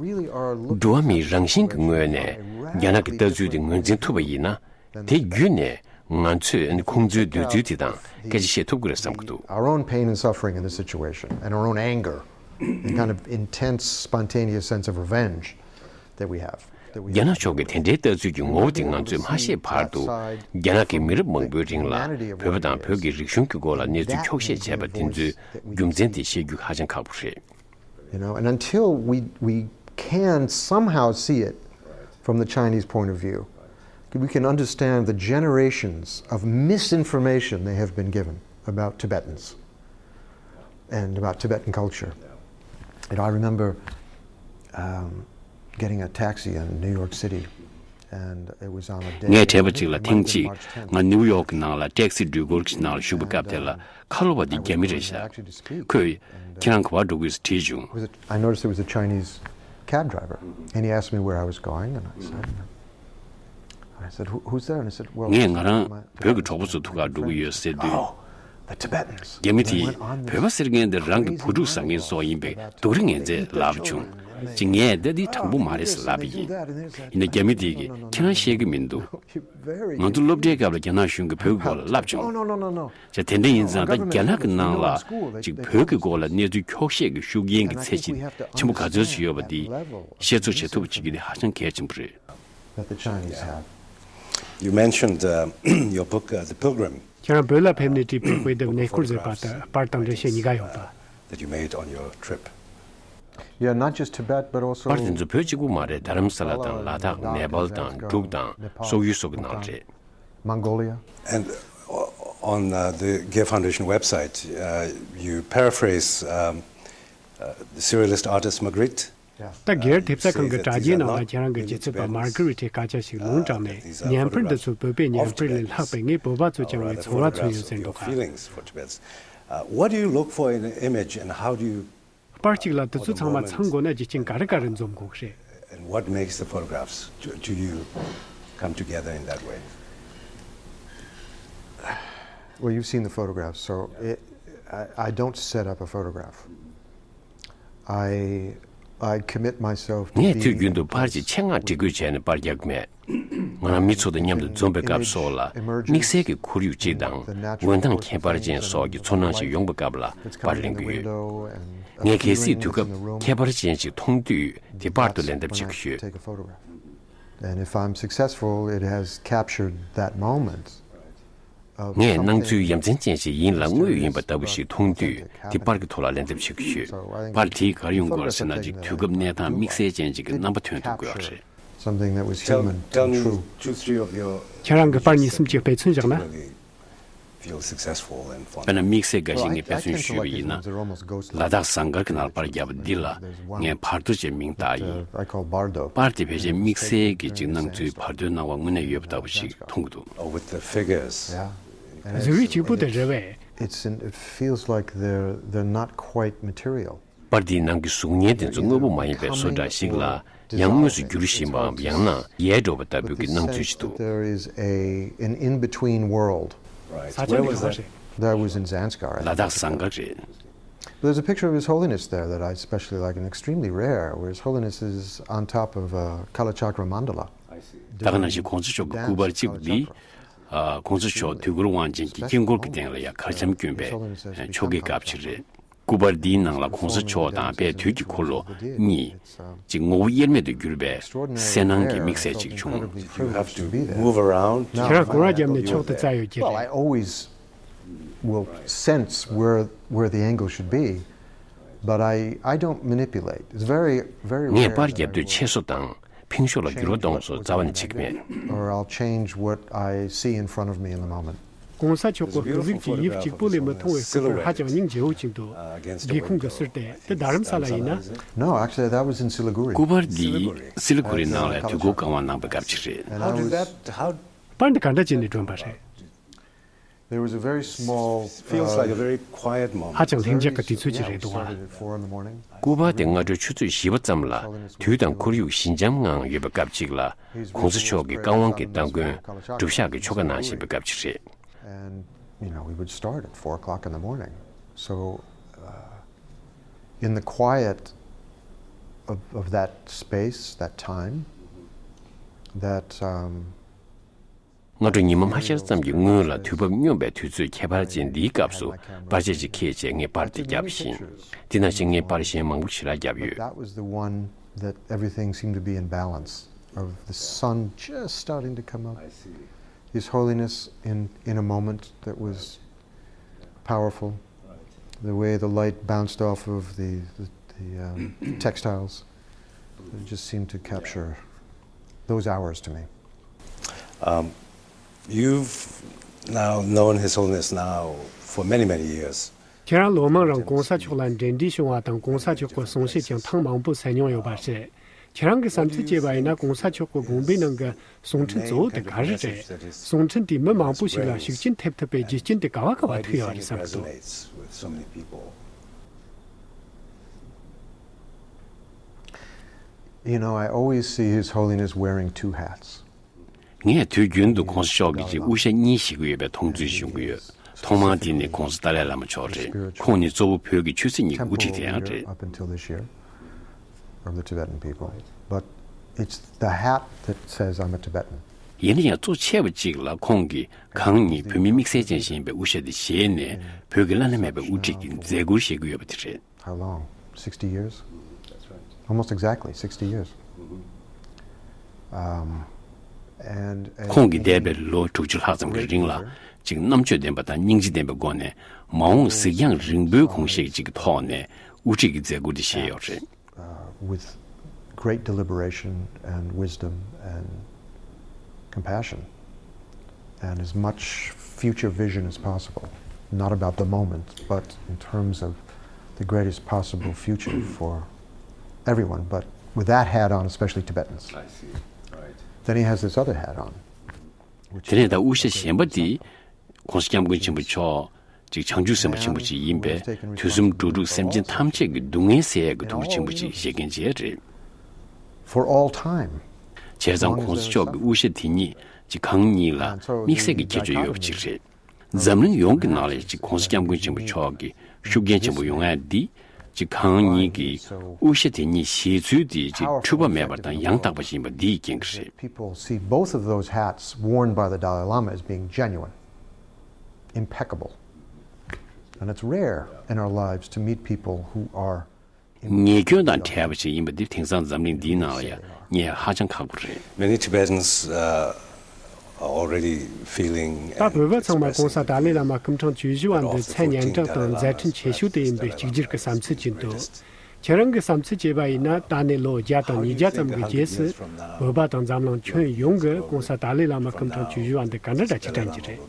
འགྲོ་བ་མིའི་རང་བཞིན་གྱི་ངོས་ནས་རྒྱ་ནག་གི་ལྟ་ཚུལ་དེ་ངོས་འཛིན་ཐུབ་པ་ཡིན་ན། དེ་བརྒྱུད་ནས་ང་ཚོས་ཁོང་ཚོའི་འདོད་ཚུལ་དེ་དང་སྐད་ཆ་བཤད་ཐུབ་ཀྱི་རེད་བསམ་གྱི་འདུག Our own pain and suffering in this situation, and our own anger, and kind of intense, spontaneous sense of revenge that we have. རྒྱ་ནག་ཕྱོགས་ཀྱི་དེ་འདྲའི་ལྟ་ཚུལ་གྱི་ངོ་བོ་དེ་ང་ཚོས་མ་ཤེས་བར་དུ། རྒྱ་ནག་གི་མི་རབས་མང་པོའི་རིང་ལ་བོད་པ་དང་བོད་ཀྱི་རིག་གཞུང་གི་སྐོར་ལ་གནས་ཚུལ་འཁྱོག་བཤད་བྱས་པ་དེ་ཚོའི་རྒྱུ་མཚན་དེ་ཤེས་རྒྱུ་ཧ་ཅང་ཁག་པོ་རེད། You know, and until we, we can somehow see it from the Chinese point of view, we can understand the generations of misinformation they have been given about Tibetans and about Tibetan culture. You know, I remember, um, getting a taxi in New York City, and it was on a day, ངས་དྲན་པ་གཅིག་ལ། ཐེངས་གཅིག་ང་ནིའུ་ཡོག་གི་ནང་ལ་ཊེག་སི་འགྲུལ་འཁོར་གྱི་ནང་ལ་ཞུགས་པའི་སྐབས་དེ་ལ། ཁ་ལོ་བ་དེ་རྒྱ་མི་རེད་ཤག་ཁོས་ཁྱེད་རང་ག་པར་འགྲོ་གི་ཡོད་ཟེར་དྲིས་བྱུང་། It was a, I noticed it was a Chinese cab driver, and he asked me where I was going, and I said, I said, "Who, who's there?" And he said, "Well," ངས་ང་རང་བོད་ཀྱི་གྲོགས་པོ་ཚོ་ཐུག་གར་འགྲོ་གི་ཡོད་ཟེར་དུས། Oh, the Tibetans. རྒྱ་མི་དེས་བོད་པ་ཟེར་མཁན་དེ་རང་གི་བུ་ཕྲུག་ཟ་མཁན་ཚོ་ཡིན་པའི་སྡུག་རུས་ངན་ཚད་ལབ་བྱུང་། ཅིག་ངས་ད་འདི་དྲང་པོ་མ་རེད་ཟེར་ལབ་པ་ཡིན། ཡིན་ན་རྒྱ་མི་དེ་གིས་ཁྱེད་རང་ཤེས་ཀྱི་མི་འདུག་ང་ཚོ་སློབ་གྲྭའི་སྐབས་ལ་རྒྱ་ནག་གཞུང་གིས་བོད་ཀྱི་སྐོར་ལ་བསླབ་བྱུང་། ཅེས། དེ་འདྲ་ཡིན་ཙང་ད་རྒྱ་ནག་གི་ནང་ལ་ཅིག་བོད་ཀྱི་སྐོར་ལ་གནས་ཚུལ་འཁྱོག་བཤད་ཀྱི་ཤུགས་རྐྱེན་གྱི་ཚད་གཞི་ཆེན་པོ་ག་ཚོད་ཅིག་ཡོད་པ་འདི་ཤེས་ཚོད་བྱེད་ཐུབ་པ་བྱེད་རྒྱུ་དེ་ཧ་ཅང་གལ་ཆེན་པོ་རེད། That the Chinese have. You mentioned, uh, your book, uh, The Pilgrim. ཁྱེད་རང་བོད་ལ་ཕེབས་ནས་བྲིས་པའི་དཔེ་དེབ་གནས་སྐོར་ཟེར་པ་དེ་པར་དང་འགྲེལ་བཤད་གཉིས་ཀ་ཡོད་པ། That you made on your trip. Yeah, not just Tibet, but also པར་དེ་ཚོ་བོད་གཅིག་པུ་མ་རེད། རྡ་རམ་ས་ལ་དང་ལ་དྭགས། ནེ་པཱལ་དང་འབྲུག་དང་སོག་ཡུལ་སོགས་ཀྱི་ནང་རེད། Mongolia. And, uh, on, uh, the Gay Foundation website, uh, you paraphrase, um, uh, the surrealist artist Magritte. ད་སྒེར་ཐེབས་རྩ་ཁང་གི་དྲ་རྒྱའི་ནང་ལ་ཁྱེད་རང་གིས་རྗེ་བཙུན་པ་མར་ཀི་རིད་ཀྱི་སྐད་ཆ་ཞིག་ལུང་དྲངས་ནས། བརྙན་ཕུར་འདི་ཚོ་བོད་པའི་བརྙན་ཕུར་ལས་ལྷག་པའི་ངའི་བོད་པ་ཚོ་བཅངས་པའི་ཚོར་བ་མཚོན་ཡོད་ཟེར་འདུག་ག། Uh, what do you look for in an image, and how do you པར་གཅིག་ལ་དེ་ཚོ་ཚང་མ་ཚང་དགོས་ན་རྒྱུ་རྐྱེན་ག་རེ་ག་རེ་འཛོམས་དགོས་རེད། And what makes the photographs to, to you come together in that way? Well, you've seen the photographs, so it, I, I don't set up a photograph. I, I commit myself to being ངས་དུས་རྒྱུན་དུ་པར་གྱི་ཆེད་མངགས་སྒྲིག་བཀོད་བྱས་ནས་པར་རྒྱག་གི་མེད། ང་རང་མི་ཚོ་དང་མཉམ་དུ་འཛོམས་པའི་སྐབས་སོགས་ལ་དམིགས་བསལ་གྱི་ཁོར་ཡུག་ཅིག་དང་། འོད་མདངས་ཁྱད་པར་ཅན་སོགས་ཀྱི་ཚོར་སྣང་ཞིག་ཡོང་པའི་སྐབས་ལ་པར་ལེན་གྱི་ཡོད། ངས་གལ་སྲིད་དུས་སྐབས་ཁྱད་པར་ཅན་ཞིག་མཐོང་དུས་དེ་པར་དུ་ལེན་ཐབས་བྱེད་ཀྱི་ཡོད། And if I'm successful, it has captured that moment. ངས་སྣང་ཚུལ་ཡ་མཚན་ཅན་ཞིག་ཡིན་ལ་དངོས་ཡོད་ཡིན་པ་ལྟ་བུ་ཞིག་མཐོང་དུས་དེ་པར་གྱི་ཐོག་ལ་ལེན་ཐབས་བྱེད་ཀྱི་ཡོད། པར་དེས་ག་རེ་ཡོང་དགོས་རེད་ཟེར་ན། ཅིག་དུས་སྐབས་གནས་སྟངས་དམིགས་བསལ་ཅན་ཅིག་གི་རྣམ་པ་ཐོན་ཐུབ་དགོས་པ་རེད། Something that was human and true. ཁྱེད་རང་གི་པར་གཉིས་གསུམ་ཅིག་དཔེ་མཚོན་བཞག་ན། དཔེར་ན་དམིགས་བསལ་འགའ་ཞིག་ངས་དཔེ་མཚོན་ཞུས་པ་ཡིན་ན། ལ་དྭགས་ཟངས་དཀར་གྱི་ནང་ལ་པར་བརྒྱབ་པ་འདི་ལ་ངས་བར་དོ་ཅེས་མིང་བཏགས་ཡིན། པར་དེ་ཕལ་ཆེར་དམིགས་བསལ་གྱི་ཅིག་སྣང་ཚུལ་བར་དོའི་སྣང་བ་དངོས་གནས་ཡོད་པ་ལྟ་བུ་ཞིག་མཐོང་གི་འདུག། གཟུགས་དབྱིབས་གཅིག་པུ་དེ་རེད་པས། It's in, it feels like they're, they're not quite material. པར་འདིའི་ནང་གི་གཟུགས་བརྙན་དེ་ཚོ་དངོས་པོ་མ་ཡིན་པའི་བཟོ་འདྲ་ཞིག་ལ་ཡང་དངོས་སུ་འགྱུར་བཞིན་པའམ་ཡང་ན་ཡལ་འགྲོ་བ་ལྟ་བུའི་གི་སྣང་ཚུལ་ཞིག་འདུག། There is a, an in-between world. ས་ཆ་འདི་ག་པར་རེད། That was in Zanskar. ལ་དྭགས་ཟངས་དཀར་རེད། There's a picture of His Holiness there that I especially like and extremely rare, where His Holiness is on top of a Kalachakra mandala. ད་ག་ནང་བཞིན་གོང་ས་མཆོག་གི་སྐུ་པར་གཅིག་འདི། གོང་ས་མཆོག་དུས་འཁོར་དབང་ཆེན་གྱི་དཀྱིལ་འཁོར་གྱི་སྟེང་ལ་ཡང་གར་འཆམ་བསྐྱོན་པའི་ཆོ་གའི་སྐབས་ཤིག་རེད། སྐུ་པར་འདིའི་ནང་ལ་གོང་ས་མཆོག་དང་དཔལ་དུས་ཀྱི་འཁོར་ལོ་གཉིས་ཀྱི་ངོ་བོ་དབྱེར་མེད་དུ་གྱུར་པའི་གསལ་སྣང་གི་དམིགས་བསལ་ཅིག་བྱུང་། You have to move around. ཁྱེད་རང་སྐོར་ར་བརྒྱབ་ནས་ཆོག་ཏུ་བཙལ་ཡོད་ཀྱི་རེད། Well, I always will sense where, where the angle should be, but I, I don't manipulate. It's very, very rare. ངས་པར་བརྒྱབ་དུས་ཆེ་སོ་དང་ཕིང་ཤོ་ལ་འགྱུར་བ་གཏོང་སོགས་རྩ་བ་ནས་བྱེད་ཀྱི་མེད། Or I'll change what I see in front of me in the moment. གོང་ས་མཆོག་གི་སྐུ་གཟུགས་ཀྱི་དབྱིབས་གཅིག་པུ་ལས་མི་མཐོང་བའི་སྐུ་པར་ཧ་ཅང་སྙིང་རྗེ་བོ་ཅིག་འདུག། སྒེའུ་ཁུང་གི་ཟུར་དེ་དེ་རྡ་རམ་ས་ལ་ཡིན་ན། No, actually, that was in Siliguri. སྐུ་པར་འདི་སི་ལི་གུ་རི་ནང་ལ་དུས་འཁོར་བཀའ་དབང་གནང་པའི་སྐབས་ཅིག་རེད། And I was པར་འདི་ག་འདྲ་བྱས་ནས་བསྒྲོན་པ་རེད། There was a very small, feels like a very quiet moment. ཧ་ཅང་ལྷིང་འཇགས་ཀྱི་དུས་ཚོད་ཅིག་རེད་འདུག་ཨ། Four in the morning. སྐུ་པར་དེ་སྔ་དྲོའི་ཆུ་ཚོད་བཞི་པ་ཙམ་ལ་དུས་དང་ཁོར་ཡུག་ཞི་འཇམ་ངང་ཡོད་པའི་སྐབས་ཅིག་ལ་གོང་ས་མཆོག་གི་བཀའ་དབང་གི་སྟ་གོན་སྒྲུབ་ཞག་གི་ཆོ་ག་གནང་བཞིན་པའི་སྐབས་ཅིག་རེད། And, you know, we would start at four o'clock in the morning. So, uh, in the quiet of, of that space, that time, that, um, སྔ་དྲོ་ཉི་མ་མ་ཤར་ཙམ་གྱི་སྔོན་ལ་དུས་བབ་སྙོམས་པའི་དུས་ཚོད་ཁྱད་པར་ཅན་འདིའི་སྐབས་སུ་པར་ཆས་ཅིག་འཁྱེར་བྱས་ངས་པར་དེ་བརྒྱབ་ཤིང་། དེ་ནང་བཞིན་ངས་པར་གཞན་མང་པོ་ཞེ་དྲག་བརྒྱབ་ཡོད། That was the one that everything seemed to be in balance, of the sun just starting to come up. His Holiness in, in a moment that was powerful. The way the light bounced off of the, the, the um, textiles, it just seemed to capture those hours to me. Um, you've now known His Holiness now for many, many years. ཁྱེད་རང་ལོ་མང་རིང་གོང་ས་མཆོག་ལ་འབྲེལ་འདྲིས་བྱུང་བ་དང་གོང་ས་མཆོག་གི་གསུང་བཤད་ཀྱང་ཐེངས་མང་པོ་གསན་མྱོང་ཡོད་པ་རེད། ཁྱེད་རང་གི་བསམ་ཚུལ་བྱས་པ་ཡིན་ན་གོང་ས་མཆོག་གི་དགོངས་པའི་ནང་གི་གསུང་འཕྲིན་གཙོ་བོ་དེ་ག་རེ་རེད། གསུང་འཕྲིན་དེས་མི་མང་པོ་ཞིག་ལ་ཤུགས་རྐྱེན་ཐེབས་ཐུབ་པའི་རྒྱུ་རྐྱེན་དེ་ག་བ་ག་བ་ཐུག་ཡོད་རེད་བསམ་གི་འདུག། You know, I always see His Holiness wearing two hats. ངས་དུས་རྒྱུན་དུ་གོང་ས་མཆོག་གིས་ཀྱི་དབུ་ཞྭ་གཉིས་བཞེས་ཀྱི་ཡོད་པའི་མཐོང་ཚུལ་བྱུང་གི་ཡོད། ཐོག་མར་དེ་ནི་གོང་ས་ཏཱ་ལའི་བླ་མ་མཆོག་རེད། ཁོང་ནི་གཙོ་བོ་བོད་ཀྱི་ཆོས་སྲིད་གཉིས་ཀྱི་དབུ་ཁྲིད་དེ་ཡང་རེད། Up until this year, of the Tibetan people. But it's the hat that says I'm a Tibetan. ཡིན་ན་ཡང་གཙོ་ཆེ་བ་གཅིག་ལ་ཁོང་གིས་གང་ཉིད་བོད་མི་དམིགས་བསལ་ཅན་ཞིག་ཡིན་པའི་དབུ་ཞྭ་དེ་བཞེས་ནས་བོད་ཀྱི་བླ་ན་མེད་པའི་དབུ་ཁྲིད་ཀྱི་མཛད་ཁུར་བཞེས་ཀྱི་ཡོད་པ་དེ་རེད། How long? Sixty years? Almost exactly sixty years. Um, and, and ཁོང་གིས་འདས་པའི་ལོ་དྲུག་ཅུ་ལྷག་ཙམ་གྱི་རིང་ལ་ཅིག་རྣམ་དཔྱོད་ལྡན་པ་དང་སྙིང་རྗེ་ལྡན་པའི་སྒོ་ནས་མ་འོངས་གཟིགས་དབྱངས་རིང་པོའི་གོམས་གཤིས་ཅིག་གི་ཐོག་ནས་དབུ་ཁྲིད་ཀྱི་མཛད་ཁུར་དེ་བཞེས་ཡོད་རེད། Uh, with great deliberation and wisdom and compassion, and as much future vision as possible, not about the moment, but in terms of the greatest possible future for everyone, but with that hat on, especially Tibetans. I see. Right. Then he has this other hat on. དེ་ནས་ད་དབུ་ཞྭ་གཞན་པ་དེ་༸གོང་ས་༸སྐྱབས་མགོན་ཆེན་པོ་མཆོག་ཅིག་བྱང་ཆུབ་སེམས་དཔའ་ཆེན་པོ་ཅིག་ཡིན་པས་དུས་གསུམ་འགྲོ་དྲུག་སེམས་ཅན་ཐམས་ཅད་ཀྱི་སྡུག་བསྔལ་སེལ་ཡས་ཀྱི་ཐུགས་རྗེ་ཆེན་པོ་ཅིག་བཞེས་མཁན་ཅིག་རེད། For all time. བྱས་ཙང་༸གོང་ས་མཆོག་གི་དབུ་ཞྭ་དེ་ཉིད་ཅིག་གང་ཉིད་ལ་དམིགས་བསལ་གྱི་ཁྱད་ཆོས་ཡོད་པ་ཅིག་རེད། འཛམ་གླིང་ཡོངས་ཀྱི་ནང་ལ་ཅིག་༸གོང་ས་༸སྐྱབས་མགོན་ཆེན་པོ་མཆོག་གི་ཤུགས་རྐྱེན་ཆེན་པོ་ཡོང་ཡ་འདི་ཅིག་གང་ཉིད་ཀྱིས་དབུ་ཞྭ་དེ་ཉིད་བཞེས་ཚུལ་དེ་ཅིག་འཁྲུལ་པ་མེད་པ་དང་ཡང་དག་པ་ཞིག་ཡིན་པ་འདི་ཡིས་རྐྱེན་གྱིས་རེད། People see both of those hats worn by the Dalai Lama as being genuine, impeccable. And it's rare in our lives to meet people who are ཉེས་སྐྱོན་དང་བྲལ་བ་ཞིག་ཡིན་པ་འདི་དེང་སང་འཛམ་གླིང་འདིའི་ནང་ལ་ཡང་རྙེད་ཧ་ཅང་ཁག་པོ་རེད། Many Tibetans, uh, are already feeling ད་བོད་པ་ཚང་མ་༸གོང་ས་ཏཱ་ལའི་བླ་མ་སྐུ་ཕྲེང་བཅུ་བཞི་བ་འདི་མཚན་སྙན་གྲགས་དང་མཛད་འཕྲིན་ཆེ་ཤོས་དེ་ཡིན་པའི་གཅིག་གྱུར་གྱི་བསམ་ཚུལ་ཅིག་འདུག། ཁྱེད་རང་གི་བསམ་ཚུལ་བྱས་པ་ཡིན་ན་ད་ནས་ལོ་བརྒྱ་དང་ཉིས་བརྒྱ་ཙམ་གྱི་རྗེས་སུ་བོད་པ་དང་འཛམ་གླིང་ཁྱོན་ཡོངས་ཀྱིས་༸གོང་ས་ཏཱ་ལའི་བླ་མ་སྐུ་ཕྲེང་བཅུ་བཞི་བ་འདི་ག་འདྲ་འདྲ་ཅིག་དྲན་གྱི་རེད།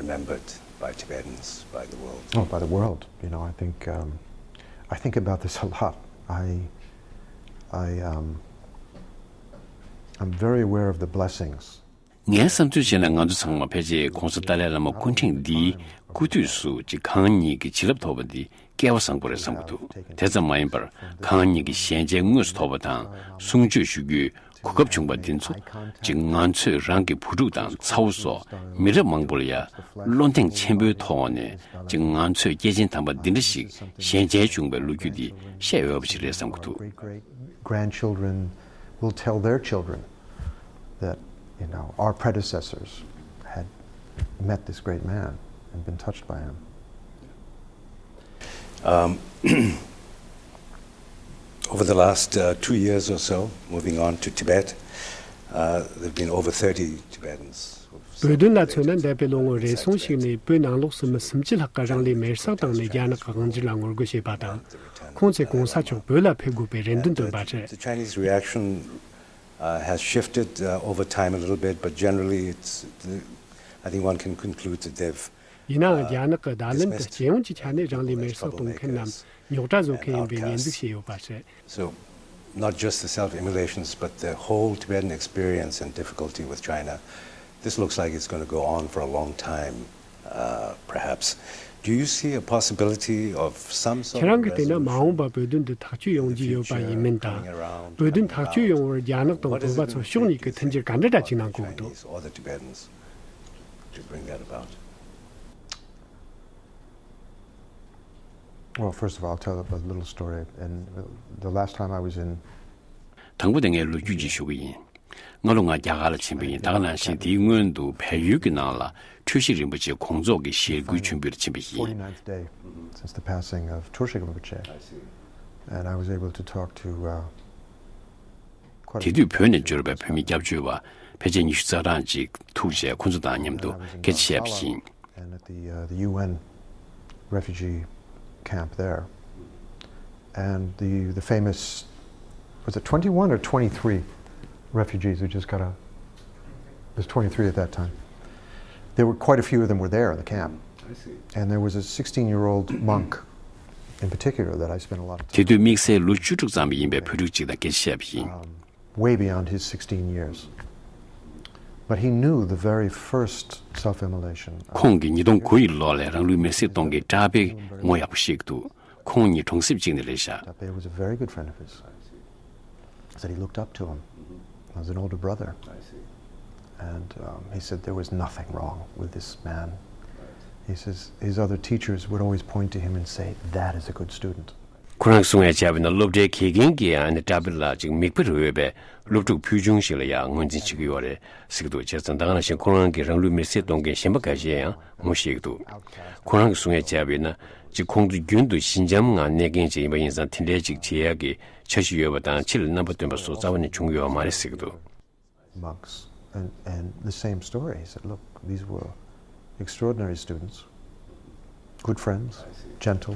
remembered by Tibetans, by the world? Oh, by the world. You know, I think, um, I think about this a lot. I, I, um, I'm very aware of the blessings. ངའི་བསམ་ཚུལ་བྱས་ན། ང་ཚོ་ཚང་མ་ཕལ་ཆེར་༸གོང་ས་ཏཱ་ལའི་བླ་མ་སྐུ་ཕྲེང་འདིའི་སྐུ་དུས་སུ་ཅིག་གང་ཉིད་ཀྱི་བྱིན་རླབས་ཐོབ་པ་འདི་སྐལ་བ་བཟང་པོ་རེད་བསམ་གྱི་འདུག་དེ་ཙམ་མ་ཡིན་པར། གང་ཉིད་ཀྱི་ཞལ་མཇལ་དངོས་སུ་ཐོབ་པ་དང་གསུང་ཆོས་ཞུ་རྒྱུའི་གོ་སྐབས་བྱུང་བ་འདི་ཚོ་ཅིག་ང་ཚོས་རང་གི་བུ་ཕྲུག་དང་ཚ་བོ་སོགས་མི་རབས་མང་པོ་ལ་ཡ་བློ་གདེང་ཆེན་པོའི་ཐོག་ནས་ཅིག་ང་ཚོས་སྐྱེས་ཆེན་དམ་པ་འདི་འདྲ་ཞིག་ཞལ་མཇལ་བྱུང་བའི་ལོ་རྒྱུས་འདི་བཤད་འོས་པ་ཞིག་རེད་བསམ་གྱི་འདུག Grandchildren will tell their children that, you know, our predecessors had met this great man and been touched by him. Um, over the last uh, two years or so, moving on to Tibet, uh, there have been over thirty Tibetans. བོད་དོན་ལ་མཚོན་ན། འདས་པའི་ལོ་ངོ་རེ་ཟུང་ཞིག་ནས་བོད་ནང་ལོགས་སུ་མི་སུམ་ཅུ་ལྷག་གིས་རང་ལུས་མེར་སྲེག་བཏང་ནས་རྒྱ་ནག་གི་དབང་སྒྱུར་ལ་ངོ་རྒོལ་བྱས་པ་དང་། ཁོང་ཚོས་གོང་ས་མཆོག་བོད་ལ་ཕེབས་དགོས་པའི་རེ་འདུན་བཏོན་པ་རེད། The Chinese reaction uh, has shifted uh, over time a little bit, but generally, it's, I think one can conclude that they've ཡིན་ནའང་། རྒྱ་ནག་གིས་བརྡ་ལན་དུ་སྤྱི་ཡོངས་ཀྱི་ཆ་ནས་རང་ལུས་མེར་སྲེག་གཏོང་མཁན་རྣམས་རྙོག་དྲ་བཟོ་མཁན་ཡིན་པའི་ཉེས་འཛུགས་བྱས་ཡོད་པ་རེད། So, not just the self-immolations, but the whole Tibetan experience and difficulty with China. This looks like it's going to go on for a long time, uh, perhaps. Do you see a possibility of some sort of resolution? ཁྱེད་རང་གིས་བལྟས་ན། མ་འོངས་པར་བོད་དོན་འདི་ཐག་གཅོད་ཡོང་རྒྱུ་ཡོད་པ་ཡིན་མིན་དང་། བོད་དོན་ཐག་གཅོད་ཡོང་བར་རྒྱ་ནག་དང་བོད་པ་ཚོ་ཕྱོགས་གཉིས་ཀྱིས་མཐུན་འགྱུར་ག་འདྲ་འདྲ་བྱེད་གནང་དགོས་ཀྱི་འདུག Chinese or the Tibetans to bring that about? Well, first of all, I'll tell a little story. And the last time I was in དང་པོ་དེ་ངས་ལོ་རྒྱུས་ཅིག་ཞུ་གི་ཡིན། སྔ་ལོ་ང་རྒྱ་གར་ལ་ཕྱིན་པ་ཡིན། ད་ག་ནང་བཞིན་དེའི་སྔོན་དུ་བལ་ཡུལ་གྱི་ནང་ལ་འཁྲུལ་ཞིག་རིན་པོ་ཆེ་དགོངས་རྫོགས་ཀྱི་ཞལ་བསྐུལ་མཆོད་འབུལ་ལ་ཕྱིན་པ་ཡིན། Forty-ninth day since the passing of Turshig Rinpoche. And I was able to talk to, uh, quite a དེ་དུས་བོད་ནས་འབྱོར་བའི་བོད་མི་སྐྱབས་བཅོལ་བ་ཕལ་ཆེར་ཉི་ཤུ་རྩ་གྲངས་ཅིག་ཐུག་བྱས་ཁོ་ཚོ་དང་མཉམ་དུ་སྐད་ཆ་བཤད་པ་ཡིན། And at the, uh, the U N refugee camp there. And the, the famous, was it twenty-one or twenty-three refugees who just got out? It was twenty-three at that time. There were quite a few of them were there in the camp. I see. And there was a sixteen-year-old monk in particular that I spent a lot of time དེ་དུས་དམིགས་བསལ་ལོ་བཅུ་དྲུག་ཙམ་ཡིན་པའི་བོད་ཕྲུག་ཅིག་དང་སྐད་ཆ་བཤད་པ་ཡིན། Um, way beyond his sixteen years. But he knew the very first self-immolation. ཁོང་གིས་ཉིས་སྟོང་དགུ་ཡི་ལོ་ལ་རང་ལུས་མེར་སྲེག་གཏོང་མཁན་གྲྭ་པའི་ངོ་ཡག་པོ་ཤེས་ཀྱི་འདུག་ཁོང་གཉིས་གྲོང་གསེབ་གཅིག་ནས་རེད་ཤག Tape was a very good friend of his. He said he looked up to him as an older brother. And um, he said there was nothing wrong with this man. He says his other teachers would always point to him and say, "That is a good student." ཁོ་རང་གསུང་ཡ་བྱས་པ་ཡིན་ན། སློབ་གྲྭའི་དགེ་རྒན་གྱིས་ཨ་ནི་གྲྭ་པ་ལ་ཅིག་མིག་དཔེ་རུ་འོས་པའི་སློབ་ཕྲུག་ཕུལ་བྱུང་ཞིག་ལ་ཡང་ངོས་འཛིན་བྱེད་ཀྱི་ཡོད་རེད་ཟེར་གྱི་འདུག་བྱས་ཙང་ད་ག་ནང་བཞིན་ཁོ་རང་གིས་རང་ལུས་མེར་སྲེག་གཏོང་མཁན་གཞན་པ་འགའ་ཤས་ཡང་ངོ་ཤེས་ཀྱི་འདུག་ཁོ་རང་གིས་གསུང་ཡ་བྱས་པ་ཡིན་ན། ཅིག་ཁོང་ཚོ་རྒྱུན་དུ་ཞི་འཇམ་ངང་གནས་མཁན་ཅིག་ཡིན་པ་ཡིན་ཙང་། དེ་འདྲའི་ཅིག་བྱེད་ཡ་གི་འཆར་གཞི་ཡོད་པ་དང་། ཕྱི་ལ་རྣམ་པ་སྟོན་པ་སོགས་རྩ་བ་ནས་བྱུང་ཡོད་མ་རེད་ཟེར་གྱི་འདུག Monks, and, and the same story. He said, "Look, these were extraordinary students, good friends, gentle.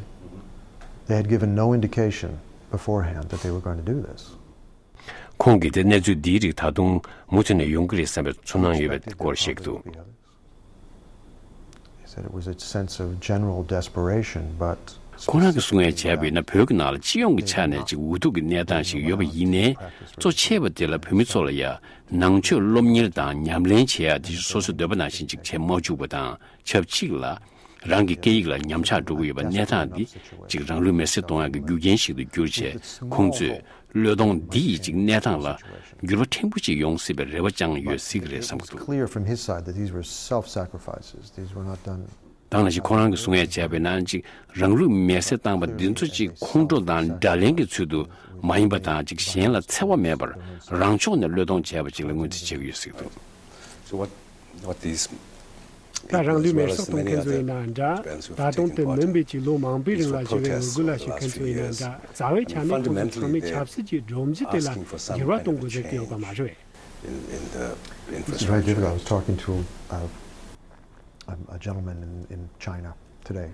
They had given no indication beforehand that they were going to do this." ཁོང་གིས་དེ་གནས་ཚུལ་འདིའི་རིགས་ད་དུང་མུ་མཐུད་ནས་ཡོང་གི་རེད་བསམ་པའི་ཚོར་སྣང་ཡོད་པའི་སྐོར་བཤད་ཀྱི་འདུག He said it was a sense of general desperation, but ཁོང་རང་གིས་གསུང་ཡ་བྱས་པ་ཡིན་ན། བོད་ཀྱི་ནང་ལ་སྤྱི་ཡོངས་ཀྱི་ཆ་ནས་ཅིག་འུ་ཐུག་གི་གནས་སྟངས་ཤིག་ཡོད་པ་ཡིན་ནའི། གཙོ་ཆེ་བ་དེ་ལ་བོད་མི་ཚོ་ལ་ཡ་ནང་ཆོས་སློབ་གཉེར་དང་ཉམས་ལེན་བྱེད་ཡ་དེ་སོ་སོའི་འདོད་པ་ནང་བཞིན་ཅིག་བྱེད་མ་བཅུག་པ་དང་། ཆབས་ཅིག་ལ་རང་གི་སྐད་ཡིག་ལ་ཉམས་ཆག་འགྲོ་གི་ཡོད་པ་གནས་སྟངས་འདི་ཅིག་རང་ལུས་མེར་སྲེག་གཏོང་ཡ་གི་རྒྱུ་རྐྱེན་ཞིག་ཏུ་གྱུར་བྱས། ཁོང་ཚོས་བློས་གཏོང་འདི་ཡིས་ཅིག་གནས་སྟངས་ལ་འགྱུར་བ་ཕྲན་བུ་ཅིག་ཡོང་སྲིད་པའི་རེ་བ་བཅངས་ཡོད་སྲིད་ཀྱི་རེད་བསམ་གྱི་འདུག Clear from his side that these were self-sacrifices. These were not done. ད་ག་ནང་བཞིན་ཁོ་རང་གིས་གསུང་ཡ་བྱས་པ་ཡིན་ན། ཅིག་རང་ལུས་མེར་སྲེག་བཏང་བ་འདི་ཚོ་ཅིག་ཁོང་ཁྲོ་དང་དགྲ་ལན་གྱི་ཚུལ་དུ་མ་ཡིན་པ་དང་། ཅིག་གཞན་ལ་འཚེ་བ་མེད་པར་རང་ཕྱོགས་ནས་བློས་གཏོང་བྱས་པ་ཅིག་ལ་ངོས་འཛིན་བྱེད་ཀྱི་ཡོད་ཟེར་གྱི་འདུག So what, what these ད་རང་ལུས་མེར་སྲེག་གཏོང་མཁན་ཚོ་ཡིན་ནའང་འདྲ། ད་དུང་དེ་མིན་པའི་ཅིག་ལོ་མང་པོའི་རིང་ལ་ཞི་བའི་ངོ་རྒོལ་ལ་ཞུགས་མཁན་ཚོ་ཡིན་ནའང་འདྲ། རྩ་བའི་ཆ་ནས་ཁོང་ཚོ་ཚང་མས་ཆབ་སྲིད་ཀྱི་སྒྲོམ་གཞི་དེ་ལ་འགྱུར་བ་གཏོང་དགོས་ཟེར་གྱི་ཡོད་པ་མ་རེད། In, in the It's very difficult. I was talking to uh, um, a gentleman in, in China today,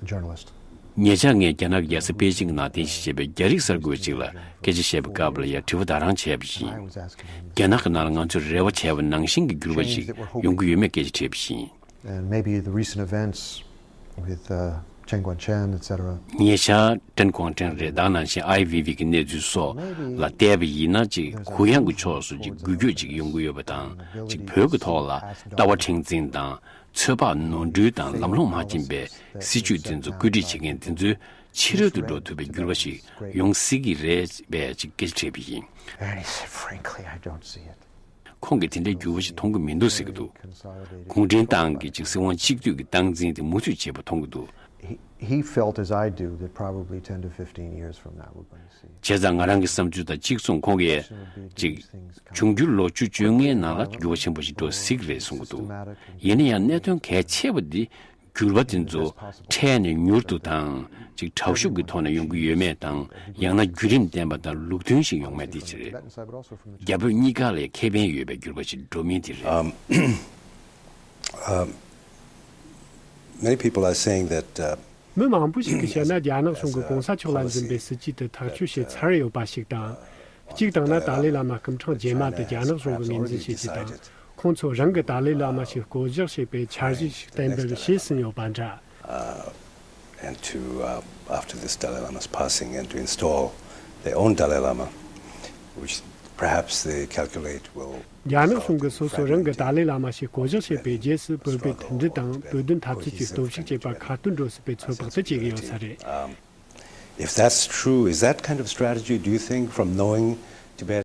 a journalist. ཉེ་ཆར་ངས་རྒྱ་ནག་གི་རྒྱལ་ས་པེ་ཅིང་ནང་རྟེན་གཞི་བྱས་པའི་རྒྱ་རིགས་གསར་འགོད་ཅིག་ལ་སྐད་ཆ་བཤད་པའི་སྐབས་ལ་ཡ་དྲི་བ་ད་རང་བྱས་པ་ཡིན། རྒྱ་ནག་གི་ནང་ལ་ང་ཚོས་རེ་བ་བྱས་པ་ནང་བཞིན་གྱི་འགྱུར་བ་ཞིག་ཡོང་གི་ཡོད་མེད་སྐད་ཆ་དྲིས་པ་ཡིན། And maybe the recent events with uh, Chen Guangcheng, et cetera. ཉེ་ཆར་ཀྲེན་ཀོང་ཀྲེན་རེད། ད་ནང་བཞིན་ཨའི་ཝི་ཝི་གི་གནས་ཚུལ་སོགས་ལ་བལྟས་པ་ཡིན་ན། ཅིག་གུ་ཡངས་ཀྱི་ཕྱོགས་སུ་ཅིག་འགུལ་སྐྱོད་ཅིག་ཡོང་གི་ཡོད་པ་དང་། ཅིག་བོད་ཀྱི་ཐོག་ལ་ལྟ་བ་མཁྲེགས་འཛིན་དང་། ཚོད་དཔག་ནོར་འཁྲུལ་དང་ལམ་ལྷོང་མ་ཕྱིན་པའི་སྲིད་ཇུས་དེ་ཚོ་བཀོད་སྒྲིག་བྱེད་མཁན་དེ་ཚོའི་ཕྱི་རོལ་དུ་འགྲོ་ཐུབ་པའི་འགྱུར་བ་ཞིག་ཡོང་སྲིད་ཀྱི་རེད་པས་ཅིག་སྐད་ཆ་དྲིས་པ་ཡིན། And he said, frankly, I don't see it. ཁོང་གིས་དེ་འདྲའི་འགྱུར་བ་ཞིག་མཐོང་གི་མི་འདུག་ཟེར་གྱི་འདུག་གུང་ཁྲན་ཏང་གི་ཅིག་སྲིད་དབང་གཅིག་སྡུད་ཀྱི་སྟངས་འཛིན་དེ་མུ་མཐུད་བྱེད་པ་མཐོང་གི་འདུག He, he felt, as I do, that probably ten to fifteen years from now we're going to see. བྱས་ཙང་ང་རང་གི་བསམ་ཚུལ་དང་གཅིག་མཚུངས། ཁོང་གིས་ཅིག་འབྱུང་འགྱུར་ལོ་བཅུ་བཅོ་ལྔའི་ནང་ལ་འགྱུར་བ་ཆེན་པོ་ཞིག་འགྲོ་སྲིད་ཀྱི་རེད་གསུང་གི་འདུག་ཡིན་ན་ཡང་གནད་དོན་གལ་ཆེ་བ་འདི་འགྱུར་བ་དེ་ཚོ་འཕྲལ་ནས་མྱུར་དུ་དང་ཅིག་དྲག་ཤུགས་ཀྱི་ཐོག་ནས་ཡོང་གི་ཡོད་མེད་དང་། ཡང་ན་བརྒྱུད་རིམ་ལྡན་པ་དང་ལུགས་མཐུན་ཞིག་ཡོང་མེད་དེ་ཅི་རེད། རྒྱ་བོད་གཉིས་ཀ་ལ་ཁེ་ཕན་ཡོད་པའི་འགྱུར་བ་ཞིག་འགྲོ་མིན་དེ་རེད། Many people are saying that uh, མི་མང་པོ་ཞིག་གིས་བཤད་ན། རྒྱ་ནག་གཞུང་གིས་གོང་ས་མཆོག་ལ་འཛིན་པའི་སྲིད་ཇུས་དེ་ཐག་གཅོད་བྱས་ཚར་ཡོད་པ་ཞིག་དང་། གཅིག་དང་ན་ཏཱ་ལའི་བླ་མ་སྐུ་ཕྲེང་རྗེས་མ་དེ་རྒྱ་ནག་གཞུང་གིས་ངོས་འཛིན་བྱེད་རྒྱུ་དང་། ཁོང་ཚོ་རང་གི་ཏཱ་ལའི་བླ་མ་ཞིག་བསྐོ་གཞག་བྱེད་པའི་འཆར་གཞི་ཞིག་གཏན་འབེབས་བྱས་ཟིན་ཡོད་པ་འདྲ། and to uh, after this Dalai Lama's passing and to install their own Dalai Lama, which perhaps they calculate will རྒྱ་ནག་གཞུང་གིས་སོ་སོ་རང་གི་ཏཱ་ལའི་བླ་མ་ཞིག་བསྐོ་གཞག་བྱས་པའི་རྗེས་སུ། བོད་པའི་མཐུན་སྒྲིལ་དང་བོད་དོན་འཐབ་རྩོད་ཀྱི་སྟོབས་ཤུགས་བཅས་པ་ཁ་གཏོད་འགྲོ་སྲིད་པའི་ཚོད་དཔག་དེ་བྱེད་ཀྱི་ཡོད་ས་རེད། If that's true, is that kind of strategy, do you think, from knowing Tibet